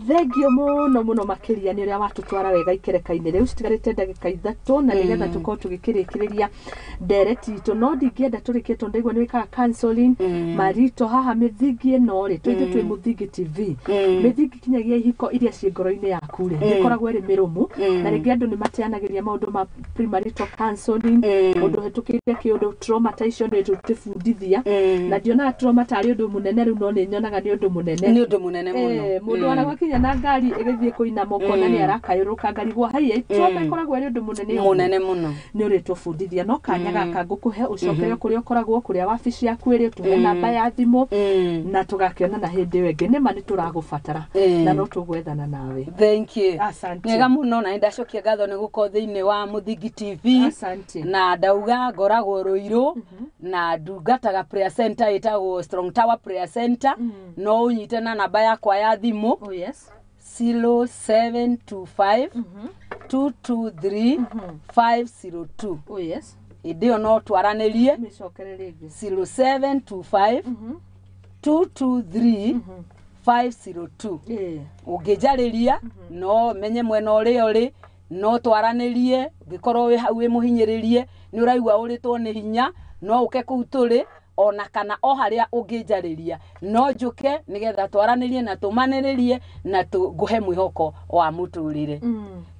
Thengio mũno mũno makĩria nĩ ũrĩa watũtwara wega ikereka-inĩ rĩu. Citigarĩte ndagĩka 3 na nĩgetha tũkorwo tũgĩkĩrĩkĩrĩria ndereti itũ, no ndingĩenda tũrĩkie tondũ ndaigua nĩ wĩkaga counseling marito haha mĩthingi ĩno rĩ, tũithuĩ twĩ Mũthingi TV. Mĩthingi kinyagia ihiko iria ciĩ ngoro-inĩ yaku rĩ, nĩkoragwo ĩrĩ mĩrũmu, na rĩngĩ andũ nĩ mateanagĩria maũndũ ma premarital counseling, mũndũ ũhĩtũkĩire kĩũndũ trauma ta icio nĩ tũtĩbundithia, na ndionaga trauma tarĩ ũndũ mũnene rĩu, no nĩ nyonaga nĩ ũndũ mũnene. Nĩ ũndũ mũnene mũno. Mũndũ aragwakinya na ngari ĩgĩthiĩ kũinama ũkona nĩ arakayũrũka ngarigwo haiya, trauma ĩkoragwo ĩrĩ ũndũ mũnene ũguo. Mũnene mũno. Nĩ ũrĩtũbundithia, no kanya gaka ngũkũhe ũcokere kũrĩa ũkoragwo, kũrĩa wabici yaku ĩrĩ, ũtũhe namba ya thimũ, na tũgakĩonana hĩndĩ ĩyo ĩngĩ. Nĩma nĩ tũragũbatara na no tũgwethana nawe. Thank you. Asante. Wega mũno, na nĩndacokia ngatho nĩ gũkorwo thĩinĩ wa Mũthingi TV. Asante. Na ndauga ngoragwo Rũirũ, na ndungataga prayer center ĩtagwo Strong Tower Prayer Center. No ũnyite na namba yakwa ya thimũ. Oh yes. 0725 223 502. Oh yes. Hĩndĩ ĩyo no twaranĩrie. Mĩcokere rĩngĩ. 0725 223 502. Ũngĩnjarĩria no menye mwena ũrĩa ũrĩ, no twaranĩrie. Ũngĩkorwo wĩ hau wĩ mũhinyĩrĩrie, nĩ ũraigua ũrĩtwo nĩ hinya, no ũke kũu tũrĩ, ona kana o harĩa ũngĩnjarĩria no njũke, nĩgetha twaranĩrie na tũmanĩrĩrie na ngũhe mwĩhoko wa mũtũrĩre.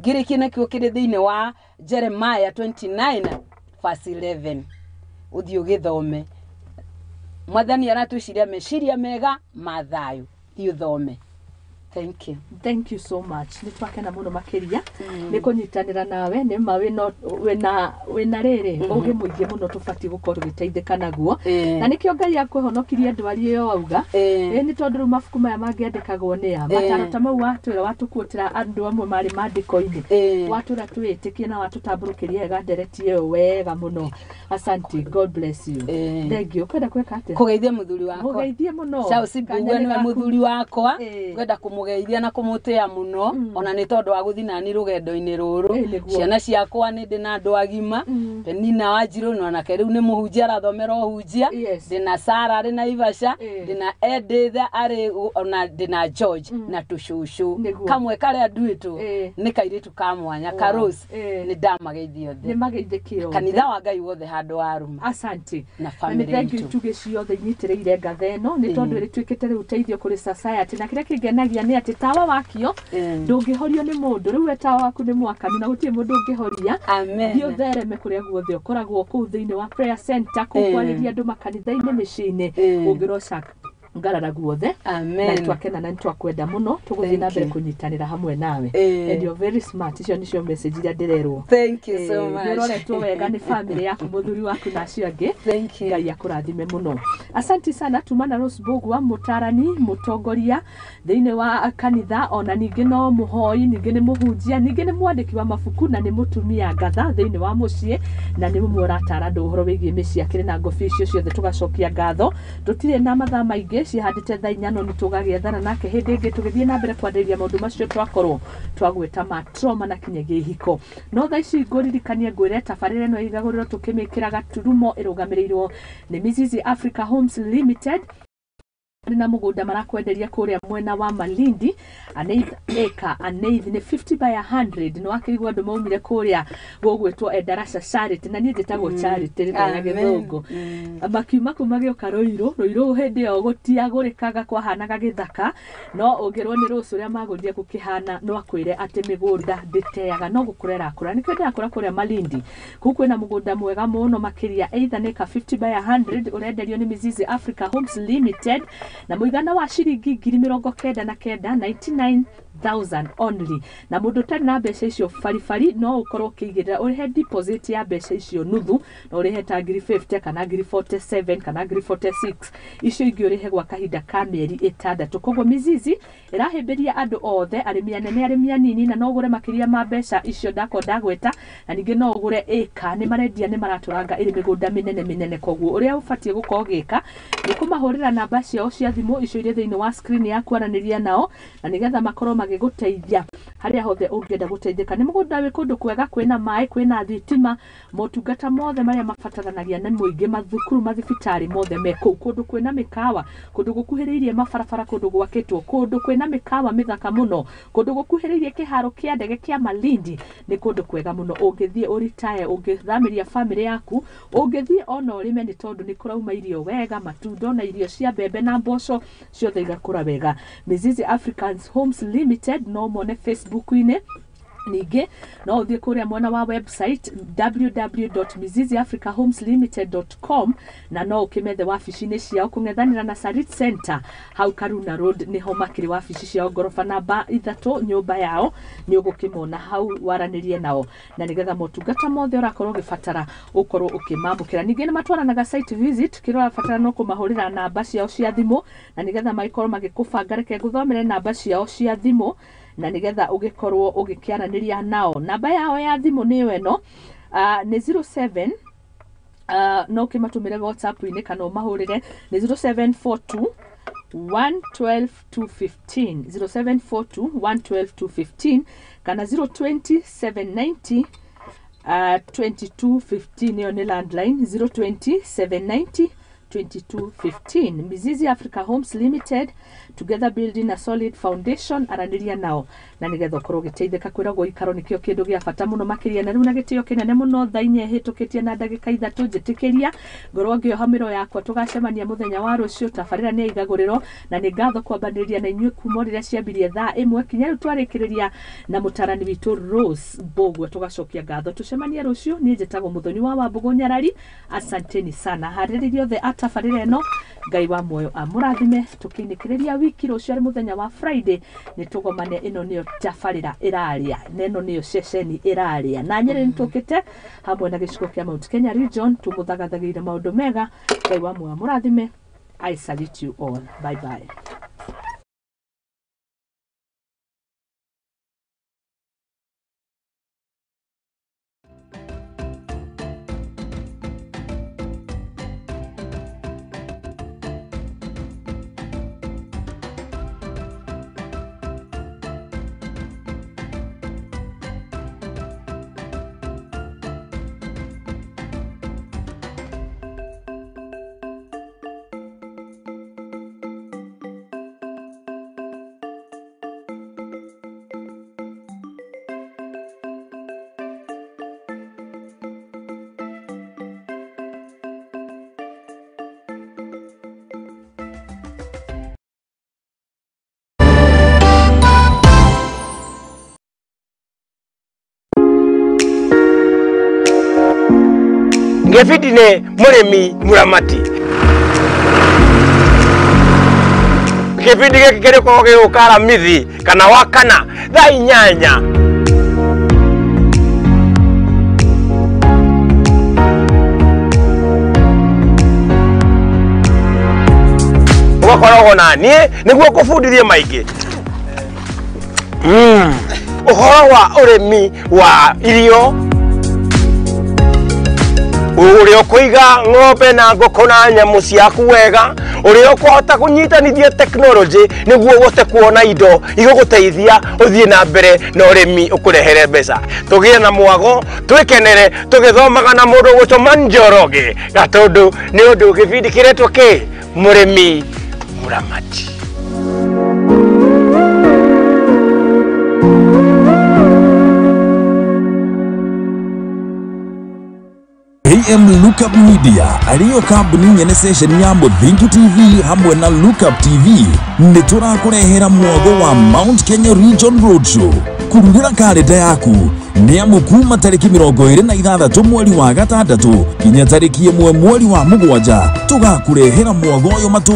Ngĩrĩkie nakĩo kĩrĩ thĩinĩ wa Jeremiah 29 verse 11, ũthiĩ ũgĩthome. Mwathani aratwĩciria meciria mega ma thayũ, thiĩ ũthome. Thank you. Thank you so much. Nĩ twakena mũno makĩria nĩ kũnyitanĩra nawe. Nĩ ma wĩna wĩna rĩrĩ ũgĩ mũingĩ mũno tũbatiĩ gũkorwo tũgĩteithĩka naguo, na nĩkĩo Ngai akũhonokirie ndwari ĩyo auga. Nĩ tondũ rĩu mabuku maya mangĩandĩkagwo nĩ a mataro ta mau watwĩra, watũkuotĩra andũ amwe marĩ mandĩko-inĩ, watwĩra twĩĩtĩkie na watũtambũrũkĩria wega ndereti ĩyo wega mũno. Asante, God bless you. Thank you. Ũkwenda gwĩka atĩa? Kũgeithia mũthuri wakwa. Mũgeithie mũno. Charles Mbugua nĩwe mũthuri wakwa. Ngwenda Ngwenda kũmũgeithia na kũmũtĩa mũno, ona nĩ tondũ wa gũthiĩ nani rũgendo-inĩ rũrũ. Ciana ciakwa nĩ ndĩ na andũ agima, Penina Wanjirũ na onake rĩu nĩ mũhunjia, arathomera ũhunjia. Ndĩna Sarah arĩ Naivasha, ndĩna Edith arĩ, ona ndĩna George na tũcũcũ kamwe karĩa nduĩtwo nĩ kairĩtu ka mwanya ka Rose. Nĩ ndamageithia othe. Nĩ mageithĩke othe. Kanitha wa Ngai wothe handũ warũma. Asante. Na Na nĩ family thank you itũ. itugĩ ciothe inyitĩrĩire ngatha ĩno, nĩ tondũ ĩrĩtuĩkĩte rĩu ũteithio kũrĩ society, na kĩrĩa kĩngenagia nĩ atĩ tawa wakio ndũngĩhorio nĩ mũndũ. Rĩu we tawa waku nĩ mwakanu na gũtirĩ mũndũ ũngĩhoria. Amen. Thiĩ ũthereme kũrĩa guothe ũkoragwo kũu thĩinĩ wa prayer center, kũu kwarĩria andũ makanitha-inĩ, mĩciĩ-inĩ, ũngĩroca ngarara guothe. Amen. Na twakena na nĩtwakwenda mũno, tũgũthiĩ na mbere kũnyitanĩra hamwe nawe. And you're very smart. Icio nĩcio message iria ndĩrerwo. Thank you so much. Nĩ ũroretwo wega nĩ family yaku, mũthuri waku na acio angĩ. Thank you. Ngai akũrathime mũno. Asante sana. Tuma na Rose Mbugua, mũtarani mũtongoria thĩinĩ wa kanitha, ona ningĩ no mũhoi, ningĩ nĩ mũhunjia, ningĩ nĩ mwandĩki wa mabuku, na nĩ mũtumia ngatha thĩinĩ wa mũciĩ, na nĩ ũmwe ũratara andũ ũhoro wĩgiĩ mĩciĩ. Akĩrĩ na ngobia icio ciothe, tũgacokia ngatho. Tũtirĩ na mathaa maingĩ, cihandĩte thaa 4, no nĩ tũgagĩethana nake hĩndĩ ĩngĩ tũgĩthiĩ na mbere kwarĩrĩria maũndũ macio twakorwo twagwĩta ma trauma na kinyagia ihiko. No thaa ici ngũririkanie ngwĩre tabarĩra ĩno ĩigagũrĩrwo tũkĩmĩkĩra gaturumo, ĩrũgamĩrĩirwo nĩ Mizizi Africa Homes Limited. Na mũgũnda marakwenderia kũrĩa mwena wa Malindi, an eighth acre, an eighth nĩ 50 by 100. Nĩ wakĩigua andũ maumire kũrĩa gũgwĩtwo Endarasha Charity, na niĩ njĩtagwo Charity rĩtwa rĩa gĩthũngũ. Makiuma kuu magĩũka Rũirũ. Rũirũ hĩndĩ ĩyo gũtiagũrĩkaga, kwahanaga gĩthaka, no ũngĩrwo nĩ rũciũ ũrĩa magũrire gũkĩhana, no akwĩre atĩ mĩgũnda ndĩteaga, no gũkũra ĩrakũra. Nĩkĩo ndĩrakũra kũrĩa Malindi, kũu kwĩna mũgũnda mwega mũno makĩria, either nĩ ka 50 by 100, ũrenderio nĩ Mizizi Africa Homes Limited na mũigana wa ciringi 99,000, 99,000 only. Na mũndũ ũtarĩ na mbeca icio baribari, no ũkorwo ũkĩigĩrĩra ũrĩhe deposit ya mbeca icio nuthu, na ũrĩhe ta ngiri 50 kana ngiri 47 kana ngiri 46, icio ingĩ ũrĩhe gwa kahinda ka mĩeri 6. Koguo Mizizi ĩrahĩmbĩria andũ othe, arĩmi anene, arĩmi anini, na no ũgũre makĩria ma mbeca icio ndakwa ndagweta, na ningĩ no ũgũre ĩka. Nĩ marendia, nĩ maratũranga ĩrĩ mĩgũnda mĩnene mĩnene. Koguo ũrĩa ũbatiĩ gũkorwo ũgĩka nĩ kũmahũrĩra namba ciao cia thimũ icio irĩ thĩinĩ wa screen ya kwaranĩria nao, na nĩgetha makorwo magĩgũteithia harĩa hothe ũngĩenda gũteithĩka. Nĩ mũgũnda wĩ kũndũ kwega, kwĩna maĩ, kwĩna thitima, motungata mothe marĩa mabataranagia nĩ mũingĩ, mathukuru, mathibitarĩ mothe me kũu, kũndũ kwĩna mĩkawa, kũndũ gũkuhĩrĩirie mabarabara, kũndũ gwakĩtwo, kũndũ kwĩna mĩkawa mĩthaka mũno, kũndũ gũkuhĩrĩirie kĩharo kĩa ndege kĩa Malindi. Nĩ kũndũ kwega mũno ũngĩthiĩ ũritae, ũngĩthamĩria bamĩrĩ yaku, ũngĩthiĩ ona ũrĩme, nĩ tondũ nĩ kũrauma irio wega, matunda ona irio cia mbembe na mboco ciothe igakũra wega. Mizizi Africans Homes Limited no mone Facebook-inĩ, ningĩ no ũthiĩ kũrĩa mwena wa website www.miziziafricahomslimited.com, na no ũkĩmethe wabici-inĩ ciao kũng'ethanĩra na Sarit Center hau Karuna Road, nĩho makĩrĩ wabici ciao, ngoroba namba 3, nyũmba yao nĩ ũgũkĩmona hau, waranĩrie nao na nĩgetha motungata mothe ũrakorwo ũgĩbatara ũkorwo ũkĩmamũkĩra. Ningĩ nĩ matwaranaga site visit, kĩrĩa ũrabatara no kũmahũrĩra namba ciao cia thimũ na nĩgetha magĩkorwo magĩkũbanga. Reke ngũthomere namba ciao cia thimũ na nĩgetha ũgĩkorwo ũgĩkĩaranĩria nao. Namba yao ya thimũ nĩyo ĩno, nĩ 07, no ũkĩmatũmĩre WhatsApp-inĩ kana ũmahũrĩre, nĩ 0742 112 215, 0742 112 215 kana 020 790 2215. Ĩyo nĩ landline, 020 790 2215. Mizizi Africa Homes Limited, together building a solid foundation. Aranĩria nao na nĩgetha ũkorwo ũgĩteithĩka. Kwĩragwo ikaro nĩkĩo kĩndũ gĩa bata mũno makĩria. Na rĩu na gĩtĩo kĩnene mũno, thaa 4 hĩtũkĩtie na ndagĩka 3, njĩtĩkĩria ngorwo ngĩoha mĩro yakwa. Tũgacemania mũthenya wa rũciũ. Tabarĩra nĩ igagũrĩro, na nĩ ngatho kwambanĩrĩria na inyuĩ kuma rĩrĩa ciambirie thaa 1 kinya rĩu twarĩkĩrĩria na mũtarani witũ Rose Mbũguo. Tũgacokia ngatho, tũcemanie rũciũ. Niĩ njĩtagwo Mũthoni wa Wambũgũ Nyarari. Asanteni sana harĩrĩria othe a tabarĩra ĩno. Ngai wa muoyo amũrathime. Tũkĩinĩkĩrĩria wiki, rũciũ arĩ mũthenya wa Friday nĩ tũgomane. Ĩno nĩyo tabarĩra ĩraria, na ĩno nĩyo ceceni ĩraria, na Nyĩrĩ nĩ tũkĩte hamwe na gĩcigo kĩa Mount Kenya region, tũmũthagathagĩire maũndũ mega. Ngai wa muoyo amũrathime. I salute you all. Bye bye. Ngĩbindi nĩ mũrĩmi mũramati. Kĩbindi gĩkĩ kĩrĩkoragwo gĩgũka Aramithi kana Wakana thaa 8. Ũgakoragwo na niĩ nĩguo ngũbundithie maingĩ ũhoro wa ũrĩmi wa irio, ũrĩa ũkũiga ng'ombe na ngũkũ na nyamũ ciaku wega, ũrĩa ũkũhota kũnyitanithia tekinoronjĩ nĩguo ũhote kuona indo igũgũteithia ũthiĩ na mbere na ũrĩmi ũkũrehere mbeca. Tũgĩe na mwago, twĩkenere tũgĩthomaga na mũndũ ũgwĩtwo Manjoroge Gatũndũ, nĩ ũndũ gĩbindi kĩretwo kĩ Mũrĩmi Mũramati. AM Lookup Media ariyo kambuni nyene station ya Muthingi TV hamwe na Lookup TV nĩ tũrakũrehera mwago wa Mount Kenya Region Roadshow. Kururĩra karenda yaku nĩ amu kuma tarĩki 26 mweri wa 6 nginya tarĩki 1 mweri wa 7 tũgakũrehera mwago ũyũ matũ.